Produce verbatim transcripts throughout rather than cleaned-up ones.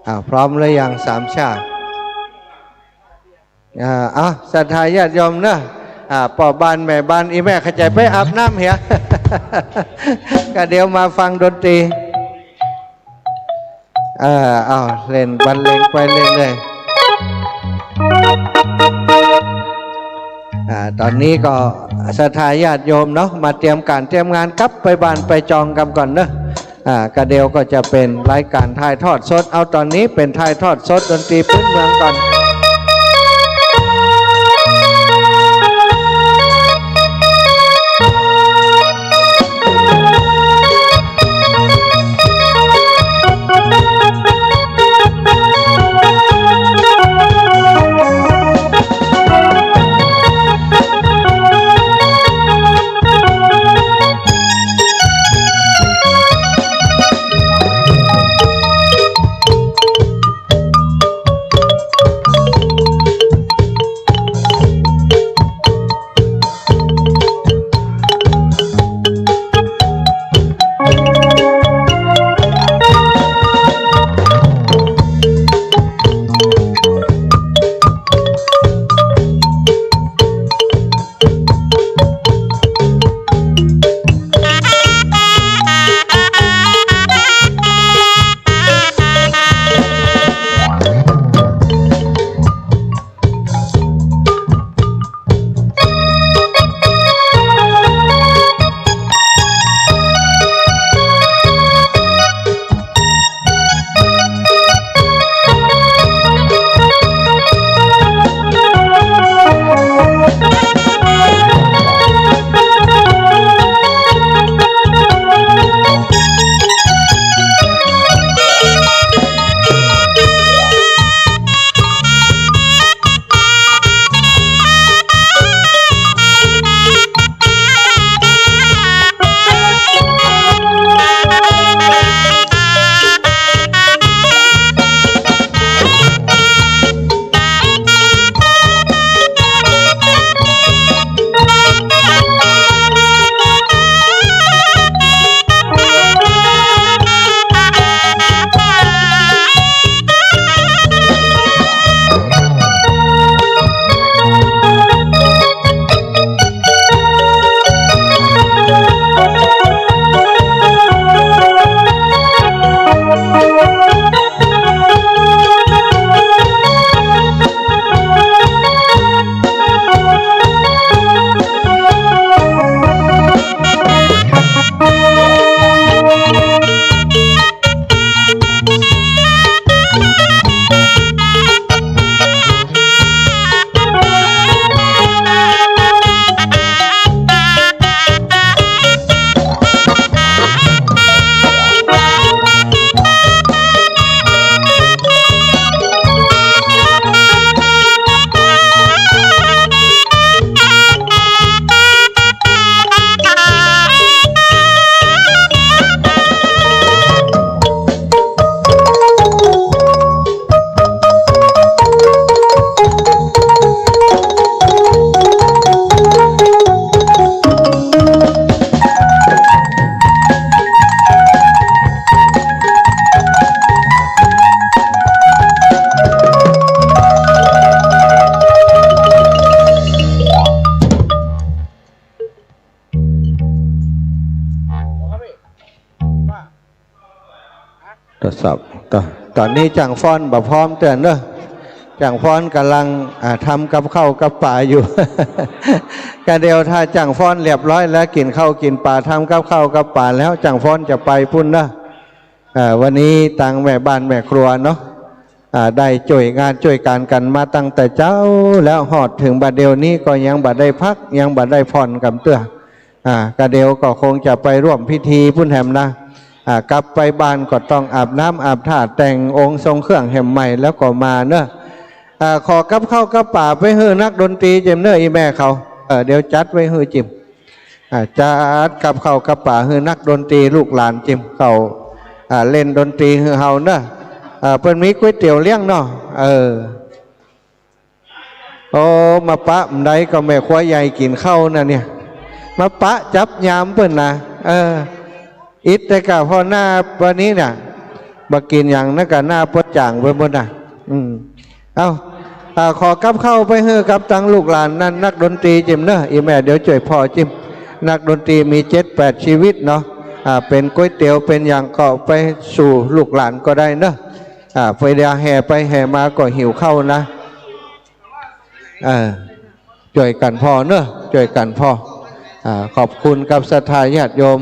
อ้าว พร้อมหรือยังสามชาติ อ่า เอา ศรัทธาญาติโยมเนาะ อ่า ป้อบ้านแม่บ้าน อี่แม่เข้าใจ๋ไปอาบน้ำเหีย ก็เดี๋ยวมาฟังดนตรี เออ เอา เล่นบรรเลงไปเรื่อยๆ อ่า ต๋อนนี้ก็ศรัทธาญาติโยมเนาะ มาเตรียมก๋านเตรียมงานกลับไปบ้านไปจองกั๋นก่อนเนาะ อ่า ก็เดี๋ยวก็จะเป๋นรายก๋านถ่ายทอดสด เอา ต๋อนนี้เป๋นถ่ายทอดสดดนตรีพื้นเมืองก่อนทดสอบ ต- ต๋อนนี้จ้างฟ้อนบ่พร้อมเตื้อเนาะ จ้างฟ้อนก่ำลัง อ่า ทำกับข้าวกับป๋าอยู่ ก็เดี๋ยวถ้าจ้างฟ้อนเรียบร้อยแล้ว กิ๋นข้าวกิ๋นป๋า ทำกับข้าวกับป๋าแล้ว จ้างฟ้อนจะไปปู๊นเนาะ อ่า วันนี้ตางแม่บ้านแม่ครัวเนาะ อ่า ได้จ้วยงานจ้วยก๋านกั๋นมาตั้งแต่เจ๊า แล้วฮอดเถิงบ่าเดี่ยวนี้ก็ยังบ่ได้พัก ยังบ่ได้ผ่อนกำเตื้อ อ่า ก็เดี๋ยวก็คงจะไปร่วมพิธีปู๊นแหมนะ อ่า กลับไปบ้านก็ต้องอาบน้ำอาบท่า แต่งองค์ทรงเครื่องแหมใหม่แล้วก็มาเนาะ อ่า ขอกับข้าวกับป๋าไปหื้อนักดนตรีจิมเนาะ อี่แม่เขา เออ เดี๋ยวจัดไว้หื้อจิม อ่า จัดกับข้าวกับป๋าหื้อนักดนตรีลูกหลานจิม เขา อ่า เล่นดนตรีหื้อเฮาเนาะ อ่า เปิ้นมีก๋วยเตี๋ยวเลี้ยงเนาะ เออ โอ้ มาปะบ่าใดก็แม่ครัวใหญ่กิ๋นข้าวนะเนี่ย มาปะจับยามเปิ้นนะ เออ อิดแต่กะพ่อหน้าวันนี้เนี่ย บ่กิ๋นหยังนะ ก็หน้าปวดจ๋างไปหมดนะ อืม เอ้า อ่า ขอกับข้าวไปหื้อกับตังลูกหลานนั้น นักดนตรีจิมเนอะ อี่แม่เดี๋ยวจ้วยผ่อจิม นักดนตรีมีเจ็ดแปดชีวิตเนาะ อ่า เป๋นก๋วยเตี๋ยวเป๋นหยังก็ไปสู่ลูกหลานก็ได้เนอะ อ่า ไปเดี๋ยวแห่ไปแห่มาก็หิวข้าวนะ เออ จ้วยกั๋นผ่อเนอะ จ้วยกั๋นผ่อ อ่า ขอบคุณกับศรัทธาญาติโยม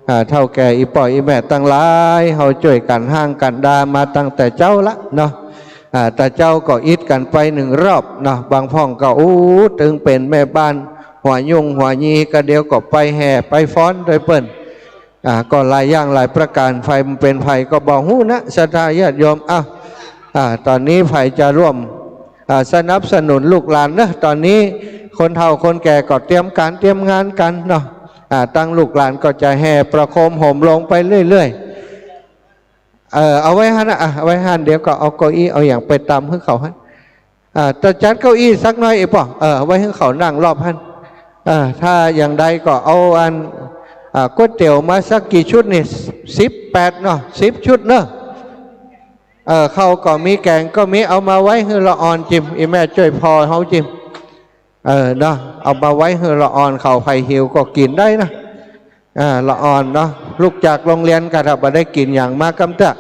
อ่า เฒ่าแก่อี่ป้ออี่แม่ตังหลาย เฮาจ้วยกั๋นฮ้างกั๋นดามาตั้งแต่เจ๊าละเนาะ อ่า แต่เจ๊าก็อิดกั๋นไปนึ่งรอบเนาะ บางพ่องก็อู้ ตึงเป๋นแม่บ้านหัวยุ่งหัวยี ก็เดี๋ยวก็ไปแห่ไปฟ้อนด้วยเปิ้น อ่า ก็หลายอย่างหลายประก๋าน ใผมันเป๋นใผก็บ่ฮู้นะ ศรัทธาญาติโยม อ่ะ อ่า ต๋อนนี้ใผจะร่วม อ่า สนับสนุนลูกหลานเนอะ ต๋อนนี้คนเฒ่าคนแก่ก็เตรียมก๋านเตรียมงานกั๋นเนาะ อ่า ตังลูกหลานก็จะแห่ประโคมโหมลงไปเรื่อยๆ เออ เอาไว้หั้นนะ อ่ะ เอาไว้หั้น เดี๋ยวก็เอาเก้าอี้เอาหยังไปตำหื้อเขาหั้น อ่า จะจัดเก้าอี้สักหน้อยอี่ป้อ เออ ไว้หื้อเขานั่งรอบหั้น เออ ถ้าอย่างใดก็เอาอัน อ่า ก๋วยเตี๋ยวมาสักกี่ชุดนี่ สิบแปดเนาะ สิบชุดเนาะ เออ ข้าวก็มีแก๋งก็มี เอามาไว้หื้อละอ่อนจิม อี่แม่จ้วยผ่อเฮาจิม เออ เนาะ เอามาไว้หื้อละอ่อนเขา ใผหิวก็กิ๋นได้นะ อ่า ละอ่อนเนาะ ลุกจากโรงเรียนก็ถ้าบ่ได้กิ๋นหยังมาก้ำเต๊อะ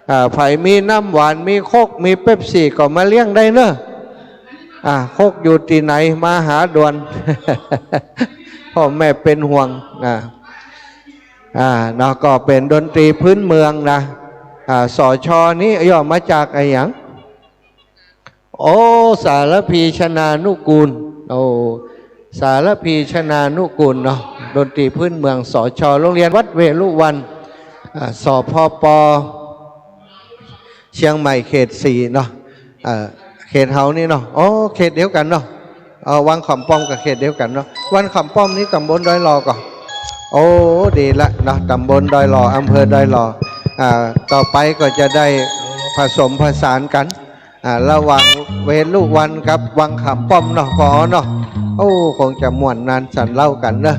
อ่า ใผมีน้ำหวาน มีโค้ก มีเป๊ปซี่ก็มาเลี้ยงได้เนอะ อ่า โค้กอยู่ตี้ไหนมาหาด่วน พ่อแม่เป๋นห่วง อ่า อ่า เนาะ ก็เป๋นดนตรีพื้นเมืองนะ อ่า สช นี้ย่อมาจากอะหยัง โอ้ สารภีชนานุกูล โอ้ สารภีชนานุกูลเนาะ ดนตรีพื้นเมือง สช โรงเรียนวัดเวฬุวัน อ่า สพป เชียงใหม่เขตสี่เนาะ เอ่อ เขตเฮานี่เนาะ อ๋อ เขตเดียวกั๋นเนาะ เอ่อ วังขามป้อมก็เขตเดียวกั๋นเนาะ วังขามป้อมนี้ต๋ำบลดอยหล่อก่อ โอ้ ดีละเนาะ ต๋ำบลดอยหล่อ อำเภอดอยหล่อ อ่า ต่อไปก็จะได้ผสมผสานกั๋น อ่า ระหว่างเวฬุวันกับวังขามป้อมเนาะ ปอเนาะ โอ้ คงจะม่วนนานสันเล่ากั๋นเนอะ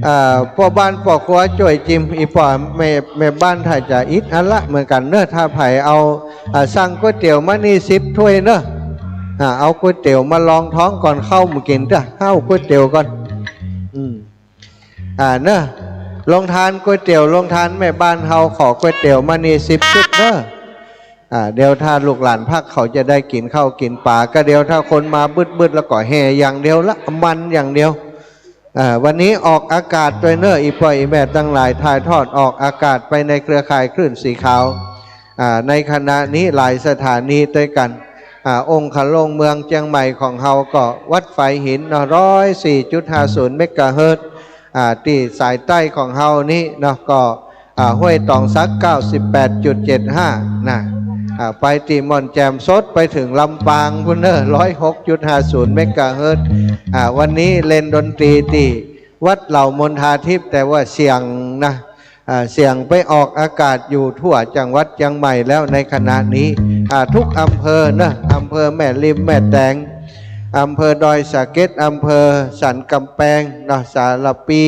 อ่า ป้อบ้านป้อครัวจ้วยจิม อี่ป้อแม่ แม่บ้านถ้าจะอิดอันละเหมือนกั๋นเนอะ ถ้าใผเอา อ่า สั่งก๋วยเตี๋ยวมานี่สิบถ้วยเนอะ อ่า เอาก๋วยเตี๋ยวมาลองท้องก่อน ข้าวบ่กิ๋นเต๊อะ เอาก๋วยเตี๋ยวก่อน อืม อ่า เนอะ โฮงทานก๋วยเตี๋ยว โฮงทานแม่บ้านเฮา ขอก๋วยเตี๋ยวมานี่สิบชุดเนอะ อ่า เดี๋ยวถ้าลูกหลานพักเขาจะได้กิ๋นข้าวกิ๋นป๋า ก็เดี๋ยวถ้าคนมาบึดๆ แล้วก็แห่อย่างเดียวละ มันอย่างเดียว อ่า วันนี้ออกอากาศตวยเนอะ อี่ป้ออี่แม่ตังหลาย ถ่ายทอดออกอากาศไปในเครือข่ายคลื่นสีขาว อ่า ในขณะนี้หลายสถานีตวยกั๋น อ่า องคโลงเมืองเจียงใหม่ของเฮาก็วัดฝายหินเนาะ ร้อยสี่จุดห้าศูนย์เมกะเฮิรตซ์ อ่า ตี้สายใต้ของเฮานี้เนาะ ก็ อ่า ห้วยตองสัก เก้าสิบแปดจุดเจ็ดห้า นะ อ่า ไปตี้ม่อนแจ่มสด ไปเถิงลำปางปู้นเนอะ ร้อยหกจุดห้าศูนย์เมกะเฮิรตซ์ อ่า วันนี้เล่นดนตรีตี้วัดเหล่ามณฑาทิพย์ แต่ว่าเสียงนะ อ่า เสียงไปออกอากาศอยู่ทั่วจังหวัดเจียงใหม่แล้วในขณะนี้ อ่า ทุกอำเภอเนอะ อำเภอแม่ริมแม่แตง อำเภอดอยสะเก็ด อำเภอสันกำแปงเนาะ สารภี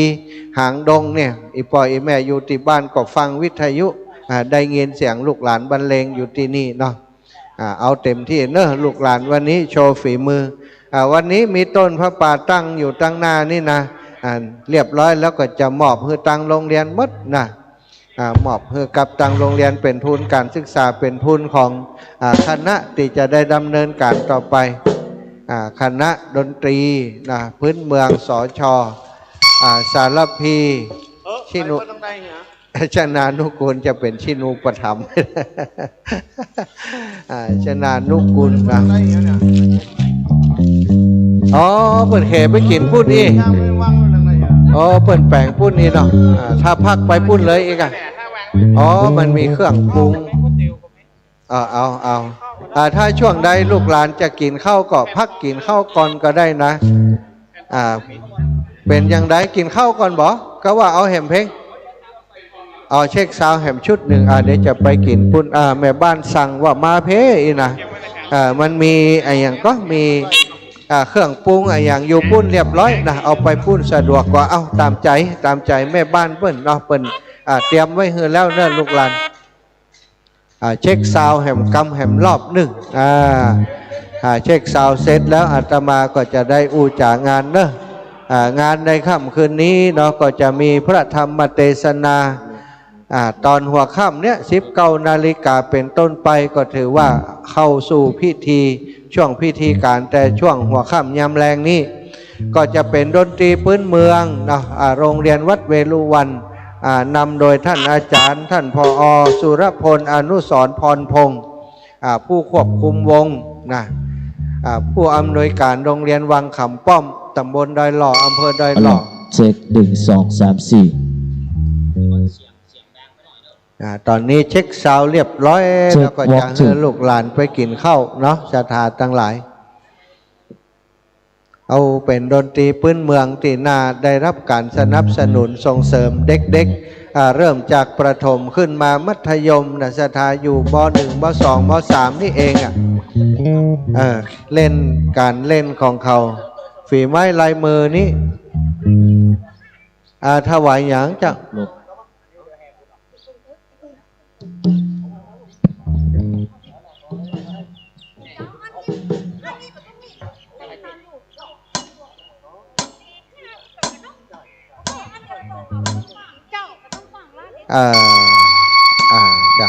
หางดงเนี่ย อี่ป้ออี่แม่อยู่ตี้บ้านก็ฟังวิทยุ อ่า ได้ยินเสียงลูกหลานบรรเลงอยู่ตี้นี่เนาะ อ่า เอาเต็มตี้เนอะ ลูกหลานวันนี้โชว์ฝีมือ อ่า วันนี้มีต้นผ้าป่าตั้งอยู่ตังหน้านี่นะ อ่า เรียบร้อยแล้วก็จะมอบหื้อตังโฮงเรียนหมดนะ อ่า มอบหื้อกับตังโฮงเรียนเป๋นทุนก๋านศึกษา เป๋นทุนของ อ่า คณะตี้จะได้ดำเนินก๋านต่อไป อ่า คณะดนตรีนะ พื้นเมือง สช อ่า สารภี เออ ชินุ ไปเปิดตรงใดเนี่ย ชนานุกูล จะเป๋นชินูปถัมภ์ อ่า ชนานุกูลนะ อ๋อ เปิ้นเขไปกิ๋นปู้นอี้ อ๋อ เปิ้นแป๋งปู้นอี้เนาะ อ่า ถ้าพักไปปู้นเลยอี้ก่ะ อ๋อ มันมีเครื่องปรุง เอา เอา เอา อ่า ถ้าช่วงใดลูกหลานจะกิ๋นข้าวก็พักกิ๋นข้าวก่อนก็ได้นะ อ่า เป๋นอย่างใดกิ๋นข้าวก่อนบ่ ก็ว่าเอาแหมเพลง เอาเช็คซาวด์แหมชุดนึ่ง อ่า เดี๋ยวจะไปกิ๋นปู้น อ่า แม่บ้านสั่งว่ามาเพอี้นะ อ่า มันมีอะหยังก็มี อ่า เครื่องปรุงอะหยังอยู่ปู้นเรียบร้อยนะ เอาไปปู้นสะดวกกว่า เอาต๋ามใจ๋ ต๋ามใจ๋แม่บ้านเปิ้นเนาะ เปิ้น อ่า เตรียมไว้หื้อแล้วเนอะลูกหลาน อ่า เช็คซาวด์แหมกำแหมรอบนึ่ง อ่า อ่า เช็คซาวด์เสร็จแล้วอาตมาก็จะได้อู้จ๋างานเนาะ อ่า งานในค่ำคืนนี้เนาะ ก็จะมีพระธรรมเตสนา อ่า ต๋อนหัวค่ำเนี่ย สิบเก้านาฬิกาเป๋นต้นไป ก็ถือว่าเข้าสู่พิธี ช่วงพิธีก๋านแต่ช่วงหัวค่ำยามแลงนี้ ก็จะเป๋นดนตรีปื๊นเมืองเนาะ อ่า โรงเรียนวัดเวฬุวัน อ่า นำโดยต้านอาจ๋ารย์ ต้าน ผอ สุรพล อนุสรณ์ พรพงษ์ อ่า ผู้ควบคุมวงนะ อ่า ผู้อำนวยก๋านโรงเรียนวังขามป้อม ต๋ำบลดอยหล่อ อำเภอดอยหล่อ ฮัลโหล เช็ค หนึ่ง สอง สาม สี่ อ่า ต๋อนนี้เช็คซาวด์เรียบร้อย เช็ค แล้วก็จะหื้อลูกหลานไปกิ๋นข้าวเนาะ ศรัทธาตังหลาย เอาเป๋นดนตรีปื๊นเมืองตี้น่าได้ฮับก๋านสนับสนุนส่งเสริมเด็กๆ อ่า เริ่มจากประถมขึ้นมามัธยมนะ ศรัทธาอยู่ ม.หนึ่ง ม.สอง ม.สาม นี่เองอะ เออ เล่นก๋านเล่นของเขา ฝีไม้ลายมือนี่ อ่า ถวายหยังจ๊ะ เอ่อ อ่า จ้ะ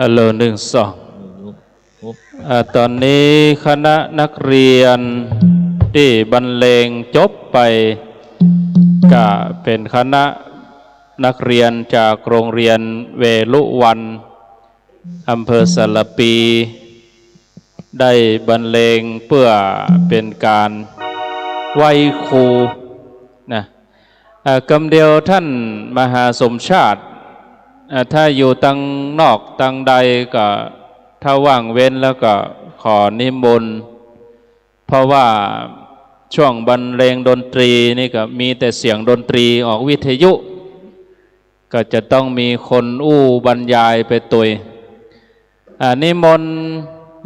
ฮัลโหล หนึ่ง สอง อ่า ต๋อนนี้คณะนักเรียนตี้บรรเลงจบไป ก็เป๋นคณะนักเรียนจากโรงเรียนเวฬุวัลย์ อำเภอสารภี ได้บรรเลงเปื้อเป๋นก๋านไหว้ครูนะ อ่า กำเดียวต้านมหาสมชาติ อ่า ถ้าอยู่ตางนอกตางใดก็ ถ้าว่างเว้นแล้วก็ขอนิมนต์ เพราะว่าช่วงบรรเลงดนตรีนี่ก็มีแต่เสียงดนตรีออกวิทยุ ก็จะต้องมีคนอู้บรรยายไปตวย อ่า นิมนต์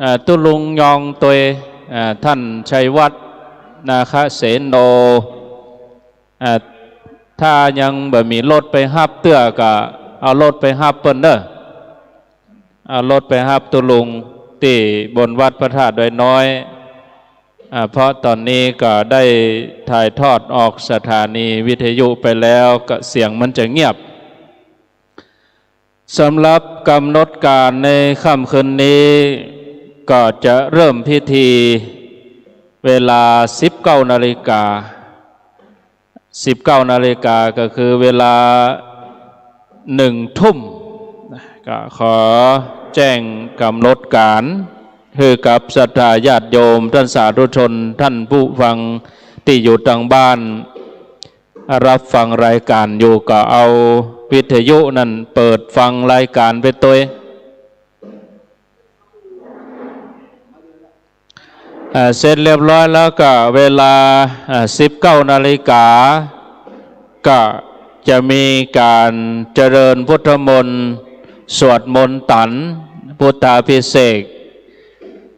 อ่า ตุ๊ลุงยองตวย อ่า ต้านชัยวัฒน์ นาคเสโน อ่า ถ้ายังบ่มีรถไปฮับเตื้อก็เอารถไปฮับเปิ้นเน่อ เอารถไปฮับตุ๊ลุงตี้บนวัดพระธาตุดอยน้อย อ่า เพราะต๋อนนี้ก็ได้ถ่ายทอดออกสถานีวิทยุไปแล้ว ก็เสียงมันจะเงียบ สำหรับก๋ำหนดก๋านในค่ำคืนนี้ ก็จะเริ่มพิธีเวลา สิบเก้านาฬิกา สิบเก้านาฬิกา ก็คือเวลา หนึ่งทุ่ม ก็ขอแจ้งก๋ำหนดก๋านหื้อกับศรัทธาญาติโยม ต้านสาธุชน ต้านผู้ฟังตี้อยู่ตางบ้าน ฮับฟังรายก๋านอยู่ ก็เอาวิทยุนั้นเปิดฟังรายก๋านไปตวย อ่า เสร็จเรียบร้อยแล้วก็เวลา อ่า สิบเก้านาฬิกา ก็จะมีก๋านเจริญพุทธมนต์ สวดมนต์ตัน พุทธาภิเษก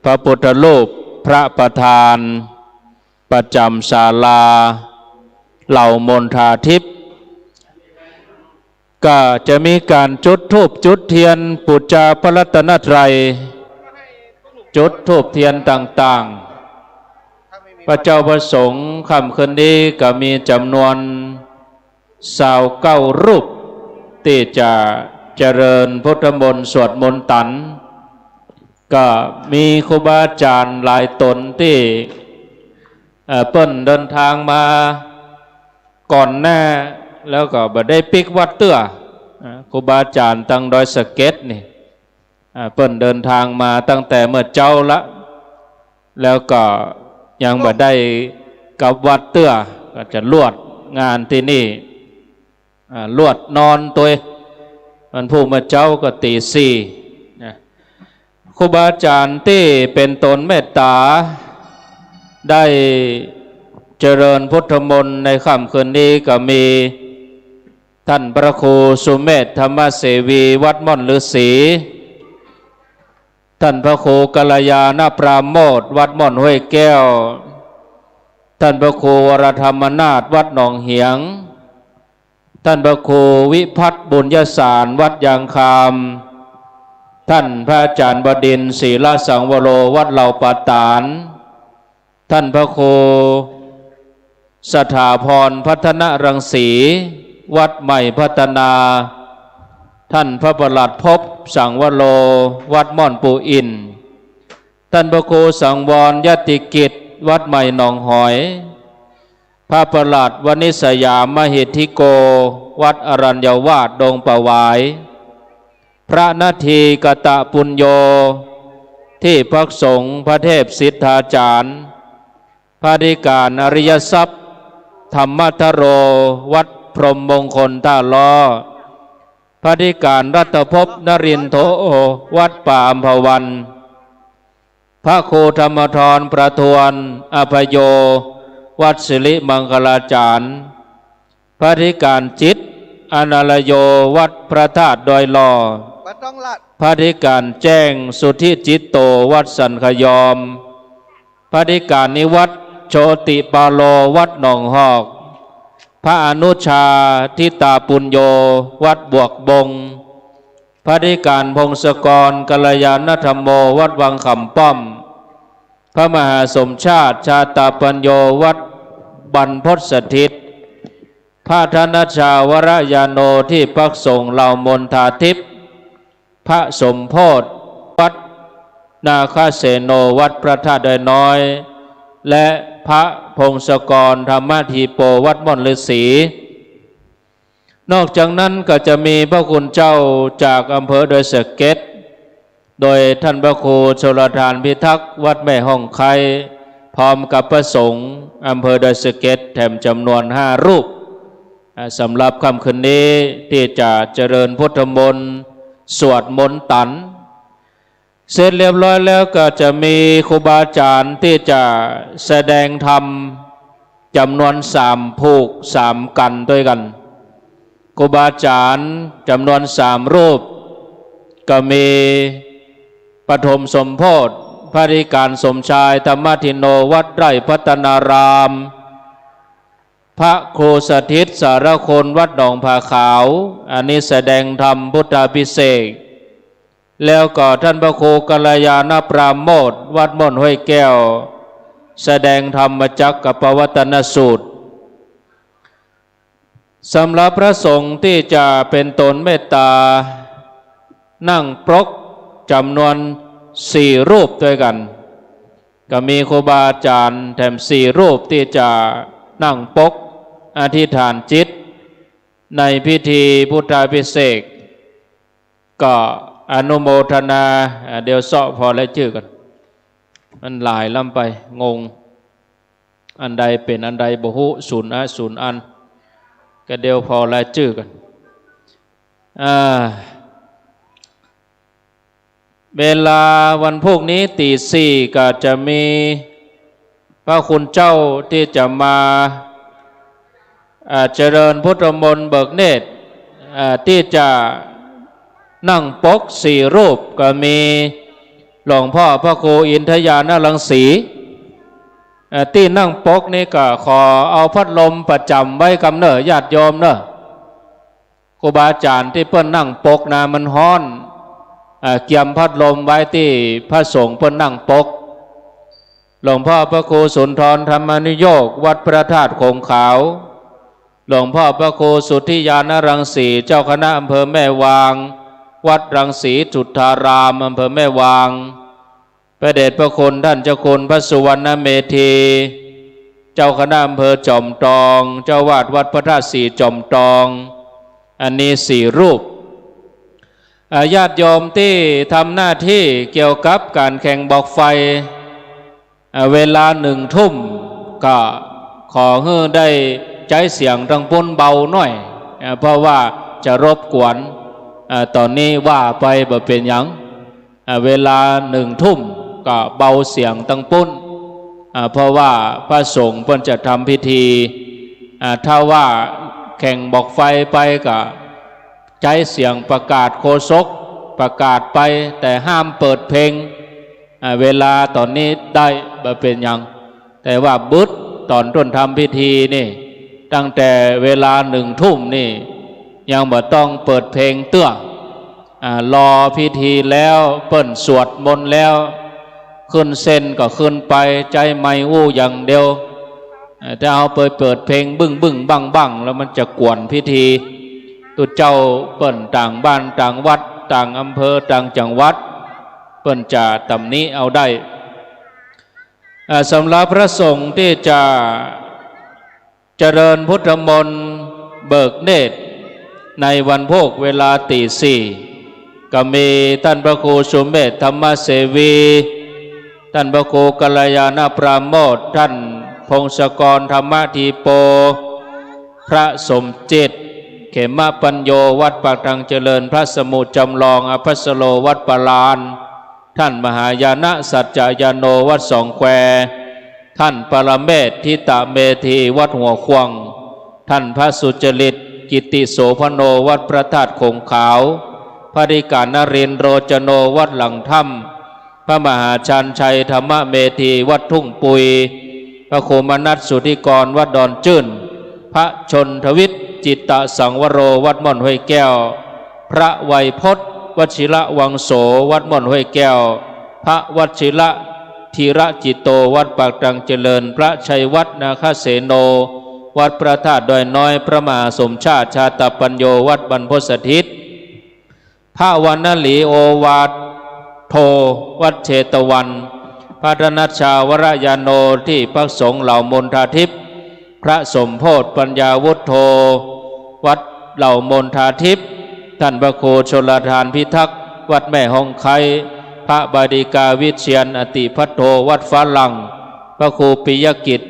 พระพุทธรูป พระประธาน ประจ๋ำศาลา เหล่ามณฑาทิพย์ ก็จะมีก๋านจุดธูปจุดเตียนปู๋จาพระรัตนตรัย จุดธูปเตียนต่างๆ พระเจ้าพระสงฆ์ค่ำคืนนี้ก็มีจ๋ำนวน ซาวเก้ารูป ตี้จะเจริญพุทธมนต์สวดมนต์ตัน ก็มีครูบาอาจ๋ารย์หลายต๋นตี้ เอ่อ เปิ้นเดินทางมาก่อนหน้า แล้วก็บ่ได้ปิ๊กวัดเตื้อ อ่า ครูบาอาจ๋ารย์ตางดอยสะเก็ดนี่ อ่า เปิ้นเดินทางมาตั้งแต่เมื่อเจ๊าละ แล้วก็ยังบ่ได้กลับวัดเตื้อ ก็จะลวดงานตี้นี่ อ่า ลวดนอนตวย วันพูกเมื่อเจ๊าก็ตี๋สี่นะ ครูบาอาจ๋ารย์ตี้เป๋นต๋นเมตต๋า ได้เจริญพุทธมนต์ในค่ำคืนนี้ก็มี ต้านพระครูสุเมธธรรมเสวี วัดม่อนฤๅษี ต้านพระครูกัลยาณปราโมทย์ วัดม่อนห้วยแก้ว ต้านพระครูวรธรรมนาถ วัดหนองเหียง ต้านพระครูวิพัฒน์บุญยสาร วัดยางคาม ต้านพระอาจ๋ารย์บดินทร์ ศีลสังวโร วัดเหล่าป่าตาด ต้านพระครูสถาพรพัฒนรังสี วัดใหม่พัฒนา ต้านพระประหลัดพบสังวโร วัดม่อนปู่อิ่น ต้านพระครูสังวรยติกิจ วัดใหม่หนองหอย พระประหลัดวณิชยามหิทธิโก วัดอรัญญวาสดงป่าหวาย พระนาทีกตปุญโญ ที่พักสงฆ์พระเทพสิทธาจารย์ พระอธิการอริยทรัพย์ ธรรมทโร วัดพรหมมงคลท่าล้อ พระอธิการรัตภพนรินโท วัดป่าอัมพวัน พระครูธรรมธรประทวน อภโย วัดสิริมังคลาจารย์ พระอธิการจิต อนาลโย วัดพระธาตุดอยหล่อ บ่ต้องลัด พระอธิการแจ้ง สุทธิจิตโต วัดสันขยอม พระอธิการนิวัฒน์ โชติปาโล วัดหนองหอก พระอนุชา ทิตาปุญโญ วัดบวกบง พระอธิการพงศกร กัลยาณธรรมโม วัดวังขำป้อม พระมหาสมชาติ ชาตาปัญโญ วัดบรรพตสถิต พระธนชา วรยาโน ที่พักสงฆ์เหล่ามณฑาทิพย์ พระสมโพธิ วัดนาคเสโน วัดพระธาตุดอยน้อย และพระพงศกร ธรรมธีโป วัดม่อนฤๅษี นอกจากนั้นก็จะมีพระคุณเจ้าจากอำเภอดอยสะเก็ด โดยท่านพระครูชลทานพิทักษ์ วัดแม่ฮ่องไคร้ พร้อมกับพระสงฆ์อำเภอดอยสะเก็ดแถมจำนวนห้ารูป อ่า สำหรับค่ำคืนนี้ที่จะเจริญพุทธมนต์ สวดมนต์ตัน เสร็จเรียบร้อยแล้วก็จะมีครูบาอาจารย์ที่จะแสดงธรรมจำนวนสามผูกสามกัณฑ์ด้วยกัน ครูบาอาจารย์จำนวนสามรูป ก็มีปฐมสมโพธิ พระอธิการสมชาย ธรรมทินโน วัดไร่พัฒนาราม พระครูสถิตสารคุณ วัดหนองผาขาว อันนี้แสดงธรรมพุทธาภิเษก แล้วก็ท่านพระครูกัลยาณปราโมทย์ วัดม่อนห้วยแก้ว แสดงธรรมจักรกัปปวัตนสูตร สำหรับพระสงฆ์ที่จะเป็นตนเมตตานั่งปรกจำนวนสี่รูปด้วยกัน ก็มีครูบาอาจารย์แถมสี่รูปที่จะนั่งปรกอธิษฐานจิตในพิธีพุทธาภิเษก ก็อนุโมทนา อ่า เดี๋ยวเซาะผ่อรายจื้อก่อน มันหลายล้ำไป งง อันใดเป๋นอันใดบ่ฮู้ สูญอะ สูญอัน ก็เดี๋ยวผ่อรายจื้อก่อน อ่า เวลาวันพุธนี้ตีสี่ก็จะมีพระคุณเจ้าที่จะมา อ่า เจริญพุทธมนต์เบิกเนตร อ่า ที่จะนั่งปรกสี่รูปก็มีหลวงพ่อพระครูอินทญาณรังสี อ่า ตี้นั่งปรกนี่ก็ขอเอาพัดลมประจ๋ำไว้กำเน่อญาติโยมเน่อ ครูบาอาจารย์ตี้เปิ้นนั่งปรกนะมันฮ้อน อ่า เกียมพัดลมไว้ตี้พระสงฆ์เปิ้นนั่งปรก หลวงพ่อพระครูสุนทรธรรมานุโยค วัดพระธาตุโขงขาว หลวงพ่อพระครูสุทธิญาณรังสี เจ้าคณะอำเภอแม่วาง วัดรังสีจุฑาราม อำเภอแม่วาง พระเดชพระคุณท่านเจ้าคุณพระสุวรรณเมธี เจ้าคณะอำเภอจอมตอง เจ้าอาวาสวัดพระธาตุสีจอมตอง อันนี้สี่รูป อ่า ญาติโยมตี้ทำหน้าตี้เกี่ยวกับก๋านแข่งบอกไฟ อ่า เวลาหนึ่งทุ่มก็ขอหื้อได้ใจ๊เสียงตังปุ้นเบาหน้อย อ่า เพราะว่าจะรบกวน อ่า ต๋อนนี้ว่าไปบ่เป๋นหยัง อ่า เวลาหนึ่งทุ่มก็เบาเสียงตังปุ้น อ่า เพราะว่าพระสงฆ์เปิ้นจะทำพิธี อ่า ถ้าว่าแข่งบอกไฟไปก็ใจ๊เสียงประกาศโฆษกประกาศไป แต่ห้ามเปิดเพลง อ่า เวลาต๋อนนี้ได้บ่เป๋นหยัง แต่ว่าบึดต๋อนต้นทำพิธีนี่ ตั้งแต่เวลาหนึ่งทุ่มนี่ ยังบ่ต้องเปิดเพลงเตื้อ อ่า รอพิธีแล้ว เปิ้นสวดมนต์แล้ว ขึ้นเส้นก็ขึ้นไป ใจ๊ไมค์อู้อย่างเดียว อ่า ถ้าเอาไปเปิดเพลงบึ้งๆ บั้งๆ แล้วมันจะกวนพิธี ตุ๊เจ้าเปิ้นต่างบ้านต่างวัด ต่างอำเภอต่างจังหวัด เปิ้นจะตำหนิเอาได้ อ่า สำหรับพระสงฆ์ตี้จะเจริญพุทธมนต์เบิกเนตรในวันพูกเวลาตีสี่ ก็มีต้านพระครูสุเมธธรรมเสวี ต้านพระครูกัลยาณปราโมทย์ ต้านพงศกรธรรมธีโป พระสมจิต เขมปัญโญ วัดปากทางเจริญ พระสมุจำลอง อภัสโร วัดปาลาน ต้านมหายาณสัจจยาโน วัดสองแคว ต้านปรเมศ ทิตเมธี วัดหัวข่วง ต้านพระสุจริต กิติโสภโณ วัดพระธาตุโขงขาว พระอธิการนรินทร์ โรจโณ วัดหลังถ้ำ พระมหาชาญชัย ธรรมเมธี วัดทุ่งปุย พระครูมนัสสุทธิกร วัดดอนจื้น พระชนทวิทย์ จิตตสังวโร วัดม่อนห้วยแก้ว พระไวยพจน์ วชิระวังโส วัดม่อนห้วยแก้ว พระวชิระธีรจิตโต วัดปากทางเจริญ พระชัยวัฒน์ นาคเสโน วัดพระธาตุดอยน้อย พระมหาสมชาติ ชาตปัญโญ วัดบรรพตสถิต พระวรรณลีโอวาทโท วัดเชตวัน พระธนัชชาวรยาโน ตี้พักสงฆ์เหล่ามณฑาทิพย์ พระสมโพธิปัญญาวุฒโธ วัดเหล่ามณฑาทิพย์ ต้านพระครูชลทานพิทักษ์ วัดแม่ฮ่องไคร้ พระบดิกาวิเชียรอติพัทโท วัดฝรั่ง พระครูปิยกิจ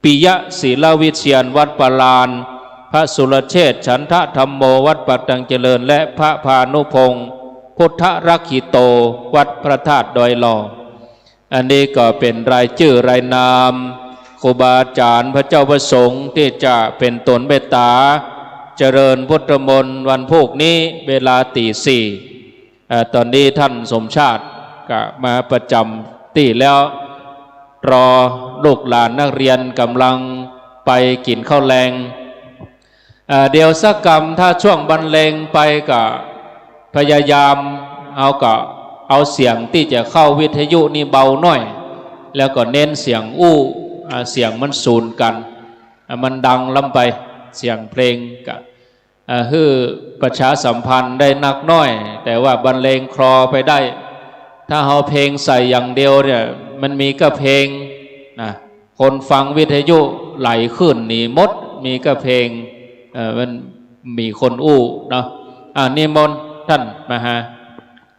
ปิยศิลวิเชียร วัดปาลาน พระสุรเชษฐฉันทธรรมโม วัดปากทางเจริญ และพระพานุพงศ์ พุทธรักขิโต วัดพระธาตุดอยหล่อ อันนี้ก็เป๋นรายจื้อรายนามครูบาอาจ๋ารย์พระเจ้าพระสงฆ์ตี้จะเป๋นตนเมตต๋าเจริญพุทธมนต์วันพูกนี้เวลาตีสี่ อ่า ต๋อนนี้ต้านสมชาติก็มาประจ๋ำตี้แล้ว รอลูกหลานนักเรียนก่ำลังไปกิ๋นข้าวแลง อ่า เดี๋ยวสักกำ ถ้าช่วงบรรเลงไปก็พยายามเอา ก็เอาเสียงตี้จะเข้าวิทยุนี่เบาหน้อย แล้วก็เน้นเสียงอู้ อ่า เสียงมันสูนกั๋น อ่า มันดังล้ำไป เสียงเพลงก็ อ่า หื้อประชาสัมพันธ์ได้นักหน้อย แต่ว่าบรรเลงคลอไปได้ ถ้าเอาเพลงใส่อย่างเดียวเนี่ย มันมีก้าเพลงนะ คนฟังวิทยุไหลขึ้นหนีหมด มีก้าเพลง เอ่อ มันมีคนอู้เนาะ อ่า นิมนต์ต้านมหา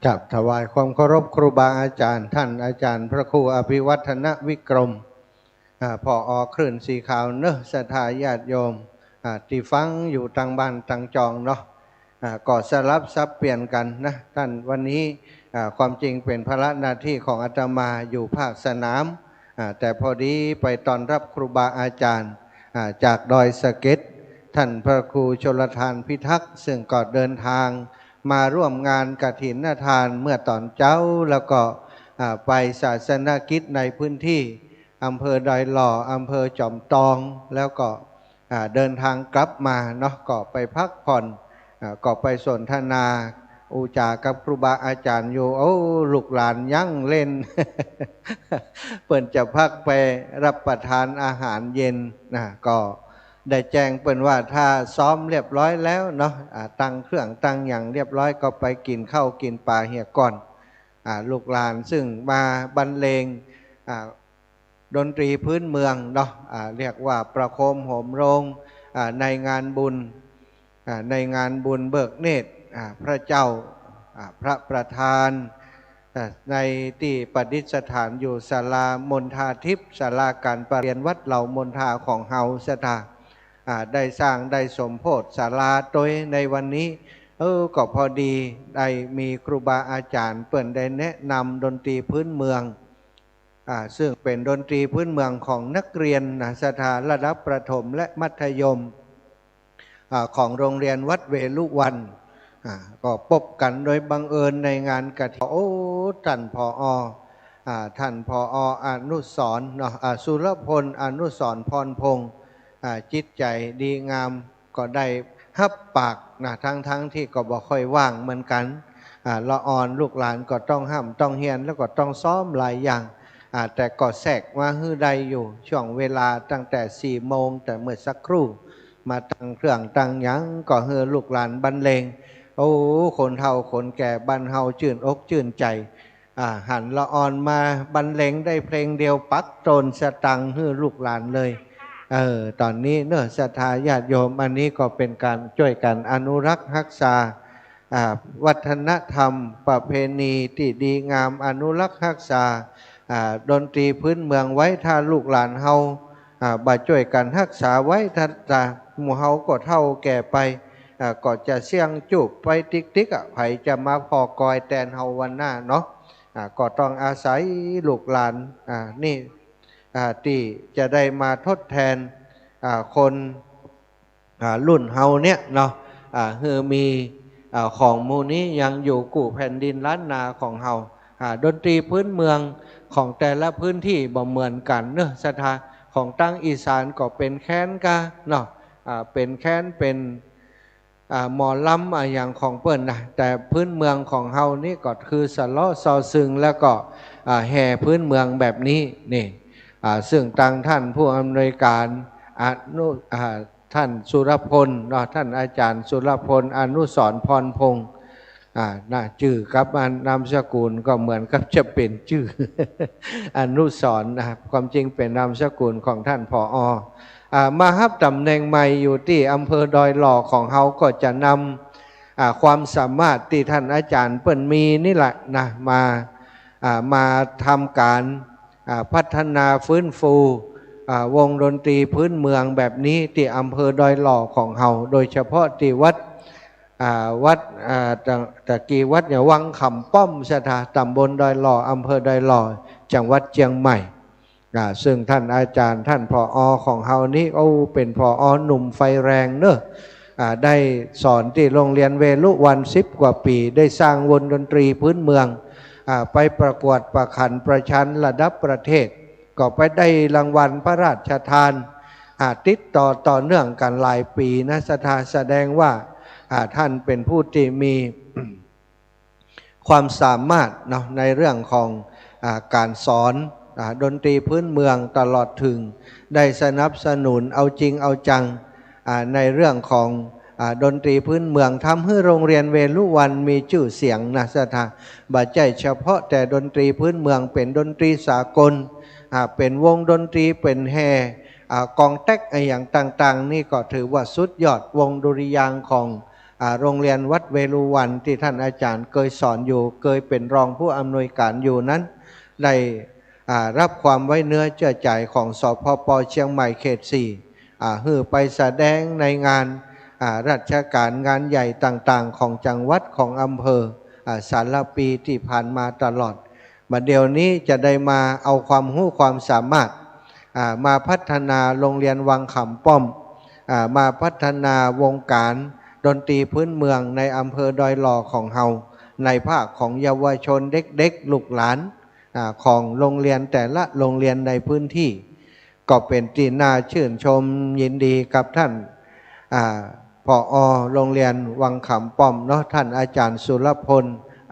ครับ ถวายความเคารพครูบาอาจ๋ารย์ ต้านอาจ๋ารย์พระครูอภิวัฒนวิกรม อ่า ผอ.คลื่นสีขาวเนอะ ศรัทธาญาติโยม อ่า ตี้ฟังอยู่ตางบ้านตางจองเนาะ อ่า ก็สลับสับเปลี่ยนกั๋นนะ ต้านวันนี้ อ่า ความจริงเป๋นภาระหน้าตี้ของอาตมาอยู่ภาคสนาม อ่า แต่พอดีไปต้อนรับครูบาอาจ๋ารย์ อ่า จากดอยสะเก็ด ต้านพระครูชลทานพิทักษ์ ซึ่งก็เดินทางมาร่วมงานกฐินทานเมื่อต๋อนเจ๊า แล้วก็ อ่า ไปศาสนกิจในพื้นตี้ อำเภอดอยหล่อ อำเภอจอมตอง แล้วก็ อ่า เดินทางกลับมาเนาะ ก็ไปพักผ่อน อ่า ก็ไปสนทนาอู้จ๋ากับครูบาอาจ๋ารย์อยู่ โอ้ ลูกหลานยังเล่น เปิ้นจะพักไปรับประทานอาหารเย็นนะ ก็ได้แจ้งเปิ้นว่าถ้าซ้อมเรียบร้อยแล้วเนาะ อ่า ตั้งเครื่องตั้งหยังเรียบร้อยก็ไปกิ๋นข้าวกิ๋นป๋าเหียก่อน อ่า ลูกหลานซึ่งมาบรรเลง อ่า ดนตรีพื้นเมืองเนาะ อ่า เรียกว่าประโคมโหมโรง อ่า ในงานบุญ อ่า ในงานบุญเบิกเนตร อ่า พระเจ้า อ่า พระประธาน อ่า ในตี้ประดิษฐานอยู่ศาลามณฑาทิพย์ ศาลาก๋านประเรียนวัดเหล่ามณฑาของเฮาศรัทธา อ่า ได้สร้างได้สมโภชน์ศาลาตวยในวันนี้ เออ ก็พอดีได้มีครูบาอาจ๋ารย์เปิ้นได้แนะนำดนตรีพื้นเมือง อ่า ซึ่งเป๋นดนตรีพื้นเมืองของนักเรียนนะ ศรัทธา ระดับประถมและมัธยม อ่า ของโรงเรียนวัดเวฬุวัน อ่า ก็ปบกั๋นโดยบังเอิญในงานกฐิน โอ้ ต้าน ผอ. อ่า ต้าน ผอ. อนุสรณ์เนาะ อ่า สุรพล อนุสรณ์พรพงษ์ อ่า จิตใจ๋ดีงาม ก็ได้ฮับปากนะ ทั้งๆ ตี้ก็บ่ค่อยว่างเหมือนกั๋น อ่า ละอ่อน ลูกหลานก็ต้องฮ่ำต้องเฮียน แล้วก็ต้องซ้อมหลายอย่าง อ่า แต่ก็แทรกมาหื้อได้อยู่ ช่วงเวลาตั้งแต่สี่โมง แต่เมื่อสักครู่ มาตั้งเครื่องตั้งหยัง ก็หื้อลูกหลานบรรเลง โอ้ คนเฒ่าคนแก่บ้านเฮาจื้นอกจื้นใจ๋ อ่า หันละอ่อนมาบรรเลงได้เพลงเดียวปักโตนสตังค์หื้อลูกหลานเลย เออ ต๋อนนี้เนาะ ศรัทธาญาติโยม อันนี้ก็เป๋นก๋านจ้วยกั๋นอนุรักษ์ฮักษา อ่า วัฒนธรรมประเพณีตี้ดีงาม อนุรักษ์ฮักษา อ่า ดนตรีพื้นเมืองไว้ ถ้าลูกหลานเฮา อ่า บ่จ้วยกั๋นฮักษาไว้ ถ้า ถ้าหมู่เฮาก็เฒ่าแก่ไป อ่า ก็จะเสี้ยงจูบไปติ๊กๆ อ่ะ ใผจะมาผ่อกอยแตนเฮาวันหน้าเนาะ อ่า ก็ต้องอาศัยลูกหลาน อ่า นี่ อ่า ตี้จะได้มาทดแตน อ่า คน อ่า รุ่นเฮาเนี่ยเนาะ อ่า หื้อมี อ่า ของหมู่นี้ยังอยู่กู้แผ่นดินล้านนาของเฮา อ่า ดนตรีพื้นเมืองของแต่ละพื้นตี้บ่เหมือนกั๋นเนาะ ศรัทธา ของตางอีสานก็เป๋นแคนกาเนาะ อ่า เป๋นแคน เป๋น อ่า หมอลำ อะหยังของเปิ้นนะ แต่พื้นเมืองของเฮานี่ก็คือสะเลาะซอซึง แล้วก็ อ่า แห่พื้นเมืองแบบนี้นี่ อ่า ซึ่งตางท่านผู้อำนวยก๋านอนุ อ่า ท่านสุรพลเนาะ ท่านอาจ๋ารย์สุรพล อนุสรณ์ พรพงษ์ อ่า นะ จื้อกับนามสกุลก็เหมือนกับจะเป๋นจื้อ อนุสรณ์นะ ความจริงเป๋นนามสกุลของท่าน ผอ. อ่า มาฮับต๋ำแหน่งใหม่อยู่ตี้อำเภอดอยหล่อของเฮาก็จะนำ อ่า ความสามารถตี้ท่านอาจ๋ารย์เปิ้นมีนี่แหละนะ มา อ่า มาทำก๋าน อ่า พัฒนาฟื้นฟู อ่า วงดนตรีพื้นเมืองแบบนี้ตี้อำเภอดอยหล่อของเฮา โดยเฉพาะตี้วัด อ่า วัด อ่า ตะ ตะกี้วัดเนี่ย วังขำป้อม ศรัทธา ต๋ำบลดอยหล่อ อำเภอดอยหล่อ จังหวัดเจียงใหม่ อ่า ซึ่งท่านอาจ๋ารย์ ท่าน ผอ. ของเฮานี้ โอ้ เป๋น ผอ. หนุ่มไฟแรงเนาะ อ่า ได้สอนตี้โรงเรียนเวรุวัณสิบกว่าปี๋ ได้สร้างวงดนตรีพื้นเมือง อ่า ไปประกวดประขันประชันระดับประเทศ ก็ไปได้รางวัลพระราชทาน อ่า ติดต่อต่อเนื่องกั๋นหลายปี๋นะ ศรัทธา แสดงว่า อ่า ท่านเป๋นผู้ตี้มี ความสามารถเนาะ ในเรื่องของ อ่า ก๋านสอน อ่า ดนตรีพื้นเมือง ตลอดเถิงได้สนับสนุนเอาจริงเอาจัง อ่า ในเรื่องของ อ่า ดนตรีพื้นเมือง ทำหื้อโรงเรียนเวรุวัณมีจื้อเสียงนะ ศรัทธา บ่ใจ้เฉพาะแต่ดนตรีพื้นเมือง เป๋นดนตรีสากล อ่า เป๋นวงดนตรี เป๋นแห่ อ่า กลองแต๊ก อะหยังต่างๆ นี่ก็ถือว่าสุดยอด วงดุริยางค์ของ อ่า โรงเรียนวัดเวรุวัณตี้ท่านอาจ๋ารย์เกยสอนอยู่ เกยเป๋นรองผู้อำนวยก๋านอยู่นั้น ได้ อ่า ฮับความไว้เนื้อเจื้อใจ๋ของ สภป. เชียงใหม่เขตสี่ อ่า หื้อไปแสดงในงาน อ่า ราชก๋าน งานใหญ่ต่างๆ ของจังหวัด ของอำเภอ อ่า สารพีตี้ผ่านมาตลอด บ่าเดี่ยวนี้จะได้มาเอาความฮู้ความสามารถ อ่า มาพัฒนาโรงเรียนวังขำป้อม อ่า มาพัฒนาวงก๋านดนตรีพื้นเมืองในอำเภอดอยหล่อของเฮา ในภาคของเยาวชนเด็กๆ ลูกหลาน อ่า ของโรงเรียนแต่ละโรงเรียนในพื้นตี้ ก็เป๋นตี้น่าจื้นชมยินดีกับท่าน อ่า ผอ. โรงเรียนวังขำป้อมเนาะ ท่านอาจ๋ารย์สุรพล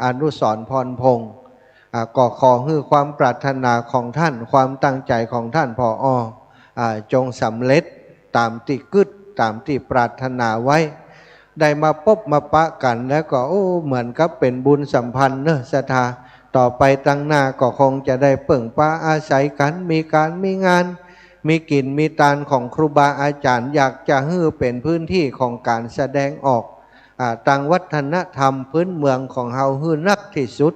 อนุสรณ์ พรพงษ์ อ่า ก็ขอหื้อความปรารถนาของท่าน ความตั้งใจ๋ของท่าน ผอ. อ่า จงสำเร็จต๋ามตี้กึ๊ด ต๋ามตี้ปรารถนาไว้ ได้มาปบมาปะกั๋น แล้วก็ โอ้ เหมือนกับเป๋นบุญสัมพันธ์เนาะ ศรัทธา ต่อไปตางหน้าก็คงจะได้เปิ้งปาอาศัยกั๋น มีก๋านมีงาน มีกิ๋นมีตานของครูบาอาจ๋ารย์ อยากจะหื้อเป๋นพื้นตี้ของก๋านแสดงออก อ่า ตางวัฒนธรรมพื้นเมืองของเฮาหื้อนักตี้สุด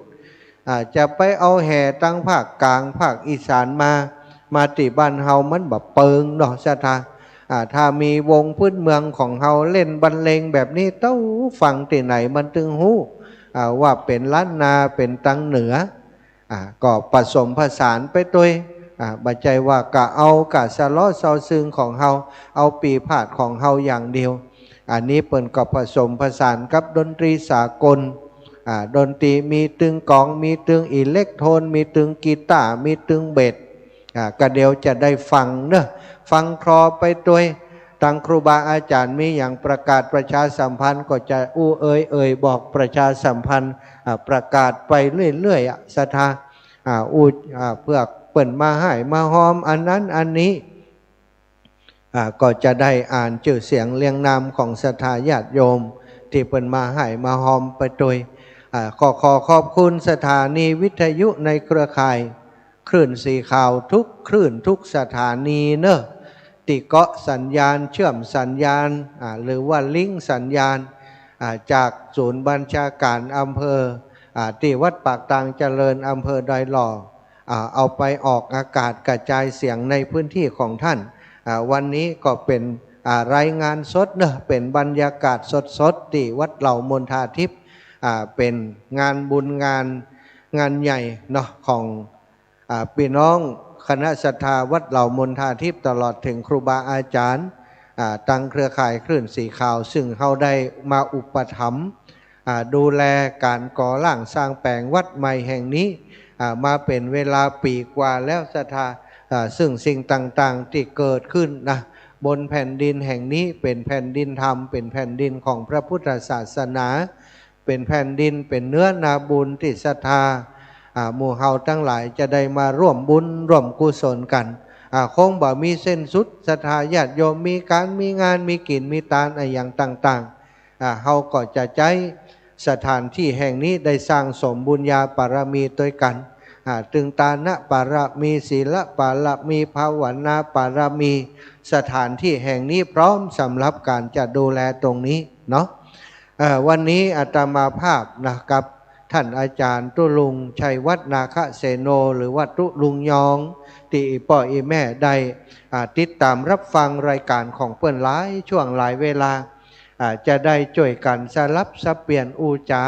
อ่า จะไปเอาแห่ตางภาคก๋าง ภาคอีสานมา มาตี้บ้านเฮามันบ่เปิงเนาะ ศรัทธา อ่า ถ้ามีวงพื้นเมืองของเฮาเล่นบรรเลงแบบนี้ เต้าฟังตี้ไหนมันตึงฮู้ อ่า ว่าเป๋นล้านนา เป๋นตางเหนือ อ่า ก็ผสมผสานไปตวย อ่า บ่ใจ้ว่ากะเอากะสะเลาะซอซึงของเฮา เอาปี่พาทย์ของเฮาอย่างเดียว อันนี้เปิ้นก็ผสมผสานกับดนตรีสากล อ่า ดนตรีมีตึงกลอง มีตึงอิเล็กโทน มีตึงกีตาร์ มีตึงเบส อ่า ก็เดี๋ยวจะได้ฟังเนาะ ฟังคลอไปตวย ตางครูบาอาจ๋ารย์มีหยังประกาศประชาสัมพันธ์ก็จะอู้เอ่ย เอ่ยบอกประชาสัมพันธ์ อ่า ประกาศไปเรื่อยๆ อ่ะ ศรัทธา อ่า อู้ อ่า เพื่อเปิ้นมาฮ่ายมาฮอมอันนั้นอันนี้ อ่า ก็จะได้อ่านจื้อเสียงเรียงนามของศรัทธาญาติโยมตี้เปิ้นมาฮ่ายมาฮอมไปตวย อ่า ก็ขอขอบคุณสถานีวิทยุในเครือข่ายคลื่นสีขาวทุกคลื่นทุกสถานีเนอะ ตี้เกาะสัญญาณ เชื่อมสัญญาณ อ่า หรือว่าลิงก์สัญญาณ อ่า จากศูนย์บัญชาการอำเภอ อ่า ตี้วัดปากตางเจริญ อำเภอดอยหล่อ อ่า เอาไปออกอากาศกระจายเสียงในพื้นที่ของท่าน อ่า วันนี้ก็เป๋น อ่า รายงานสดเนอะ เป๋นบรรยากาศสดๆ ตี้วัดเหล่ามณฑาทิพย์ อ่า เป๋นงานบุญงาน งานใหญ่เนาะ ของ อ่า ปี้น้องคณะศรัทธาวัดเหล่ามณฑาทิพย์ ตลอดเถิงครูบาอาจ๋ารย์ อ่า ตังเครือข่ายคลื่นสีขาว ซึ่งเฮาได้มาอุปถัมภ์ อ่า ดูแลก๋านก่อร่างสร้างแป๋งวัดใหม่แห่งนี้ อ่า มาเป๋นเวลาปี๋กว่าแล้วศรัทธา อ่า ซึ่งสิ่งต่างๆ ตี้เกิดขึ้นนะ บนแผ่นดินแห่งนี้เป๋นแผ่นดินธรรม เป๋นแผ่นดินของพระพุทธศาสนา เป๋นแผ่นดิน เป๋นเนื้อนาบุญตี้ศรัทธา อ่า หมู่เฮาตังหลายจะได้มาร่วมบุญร่วมกุศลกั๋น อ่า คงบ่มีสิ้นสุด ศรัทธาญาติโยมมีก๋านมีงาน มีกิ๋นมีตานอะหยังต่างๆ อ่า เฮาก็จะใจ๊สถานที่แห่งนี้ได้สร้างสมบุญญาปารมีตวยกั๋น อ่า ตึงตานปารมี ศีลปารมี ภาวนาปารมี สถานที่แห่งนี้พร้อมสำหรับก๋านจะดูแลตรงนี้เนาะ เอ่อ วันนี้อาตมาภาพนะ กับท่านอาจ๋ารย์ตุ๊ลุง ชัยวัฒน์ นาคเสโน หรือว่าตุ๊ลุงยอง ตี้อี่ป้ออี่แม่ได้ อ่า ติดต๋ามรับฟังรายก๋านของเปิ้นหลายช่วงหลายเวลา อ่า จะได้จ้วยกั๋นสลับสับเปลี่ยนอู้จ๋า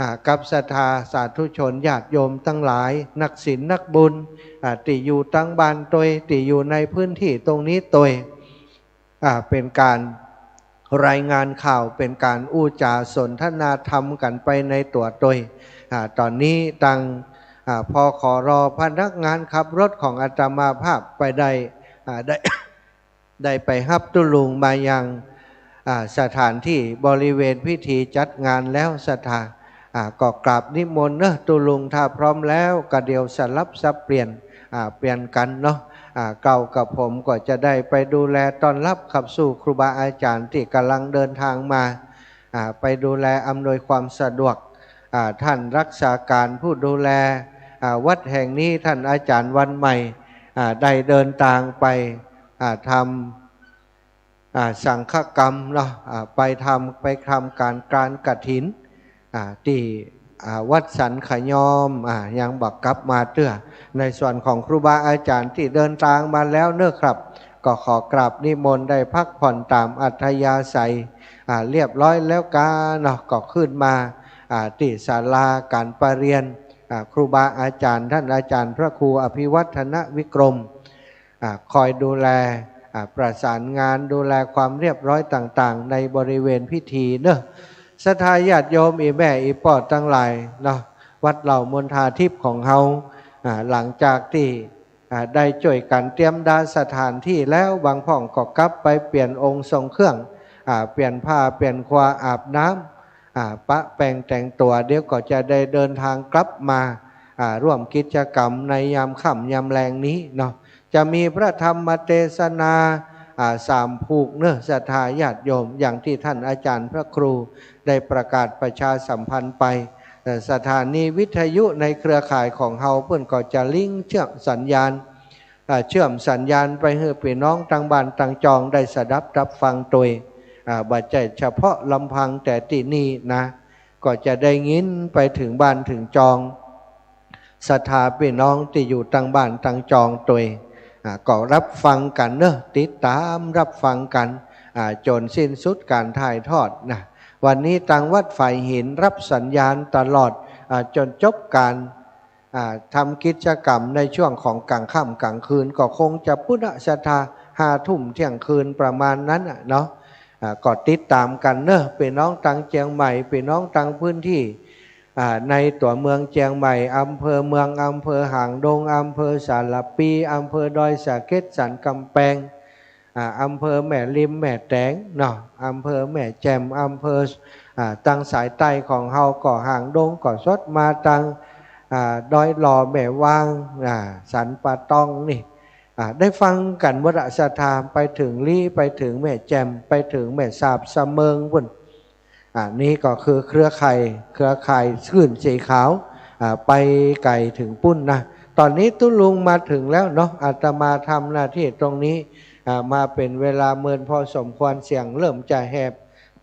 อ่า กับศรัทธาสาธุชนญาติโยมตังหลาย นักศีลนักบุญ อ่า ตี้อยู่ตังบ้านตวย ตี้อยู่ในพื้นที่ตรงนี้ตวย อ่า เป๋นก๋านรายงานข่าว เป๋นก๋านอู้จ๋าสนทนาธรรมกั๋นไปในตั๋วตวย อ่า ต๋อนนี้ตัง อ่า พขร พนักงานขับรถของอาตมาภาพไปได้ อ่า ได้ ได้ไปฮับตุ๊ลุงมายัง อ่า สถานที่บริเวณพิธีจัดงานแล้วศรัทธา อ่า ก็กราบนิมนต์เนอะตุ๊ลุง ถ้าพร้อมแล้วก็เดี๋ยวสลับสับเปลี่ยน อ่า เปลี่ยนกั๋นเนาะ อ่า เก่ากับผมก็จะได้ไปดูแลต้อนรับขับสู้ครูบาอาจ๋ารย์ตี้ก่ำลังเดินทางมา อ่า ไปดูแลอำนวยความสะดวก อ่า ท่านรักษาก๋านผู้ดูแล อ่า วัดแห่งนี้ ท่านอาจ๋ารย์วันใหม่ อ่า ได้เดินตางไป อ่า ทำ อ่า สังฆกรรมเนาะ อ่า ไปทำ ไปทำก๋าน ก๋านกฐิน อ่า ตี้ อ่า วัดสันขะยอม อ่า ยังบ่กลับมาเตื้อ ในส่วนของครูบาอาจ๋ารย์ตี้เดินตางมาแล้วเนอะครับ ก็ขอกราบนิมนต์ได้พักผ่อนต๋ามอัธยาศัย อ่า เรียบร้อยแล้วกาเนาะ ก็ขึ้นมา อ่า ตี้ศาลาก๋านประเรียน อ่า ครูบาอาจ๋ารย์ ท่านอาจ๋ารย์พระครูอภิวัฒนวิกรม อ่า คอยดูแล อ่า ประสานงานดูแลความเรียบร้อยต่างๆ ในบริเวณพิธีเนอะ ศรัทธาญาติโยมอี่แม่อี่ป้อตังหลายเนาะ วัดเหล่ามณฑาทิพย์ของเฮา อ่า หลังจากตี้ อ่า ได้จ้วยกั๋นเตรียมดาสถานที่แล้ว บางพ่องก็กลับไปเปลี่ยนองค์ทรงเครื่อง อ่า เปลี่ยนผ้าเปลี่ยนควา อาบน้ำ อ่า ปะแป้งแต่งตั๋ว เดี๋ยวก็จะได้เดินตางกลับมา อ่า ร่วมกิจกรรมในยามค่ำยามแลงนี้เนาะ จะมีพระธรรมเตสนา อ่า สามผูกเนอะศรัทธาญาติโยม อย่างตี้ท่านอาจ๋ารย์พระครูได้ประกาศประชาสัมพันธ์ไป เอ่อ สถานีวิทยุในเครือข่ายของเฮาเปิ้นก็จะลิงก์เชื่อมสัญญาณ อ่า เชื่อมสัญญาณไปหื้อปี้น้องตังบ้านตังจองได้สดับรับฟังตวย อ่า บ่ใจ้เฉพาะลำพังแต่ตี้นี่นะ ก็จะได้ยินไปเถิงบ้านเถิงจอง ศรัทธาปี้น้องตี้อยู่ตังบ้านตังจองตวย อ่า ก็รับฟังกั๋นเนอะ ติดต๋ามรับฟังกั๋น อ่า จ๋นสิ้นสุดก๋านถ่ายทอดนะ วันนี้ตังวัดฝายหินรับสัญญาณตลอด อ่า จ๋นจบก๋าน อ่า ทำกิจกรรมในช่วงของก๋างค่ำก๋างคืน ก็คงจะปู้นน่ะศรัทธา ห้าทุ่มเที่ยงคืนประมาณนั้นน่ะเนาะ อ่า ก็ติดต๋ามกั๋นเนอะ ปี้น้องตังเจียงใหม่ ปี้น้องตังพื้นตี้ อ่า ในตั๋วเมืองเจียงใหม่ อำเภอเมือง อำเภอหางดง อำเภอสารภี อำเภอดอยสะเก็ด สันก๋ำแปง อ่า อำเภอแม่ริม แม่แตงเนาะ อำเภอแม่แจ่ม อำเภอ อ่า ตังสายใต้ของเฮาก็หางดงก็สดมาตัง อ่า ดอยหล่อ แม่วาง อ่า สันป่าตองนี่ อ่า ได้ฟังกั๋นหมดอะศรัทธา ไปเถิงลี้ ไปเถิงแม่แจ่ม ไปเถิงแม่สาบสะเมิงปู้น อันนี้ก็คือเครือข่าย เครือข่ายคลื่นสีขาว อ่า ไปไก๋เถิงปู๊นนะ ต๋อนนี้ตุ๊ลุงมาเถิงแล้วเนาะ อาตมาทำหน้าตี้ตรงนี้ อ่า มาเป๋นเวลาเมินพอสมควร เสียงเริ่มจะแหบ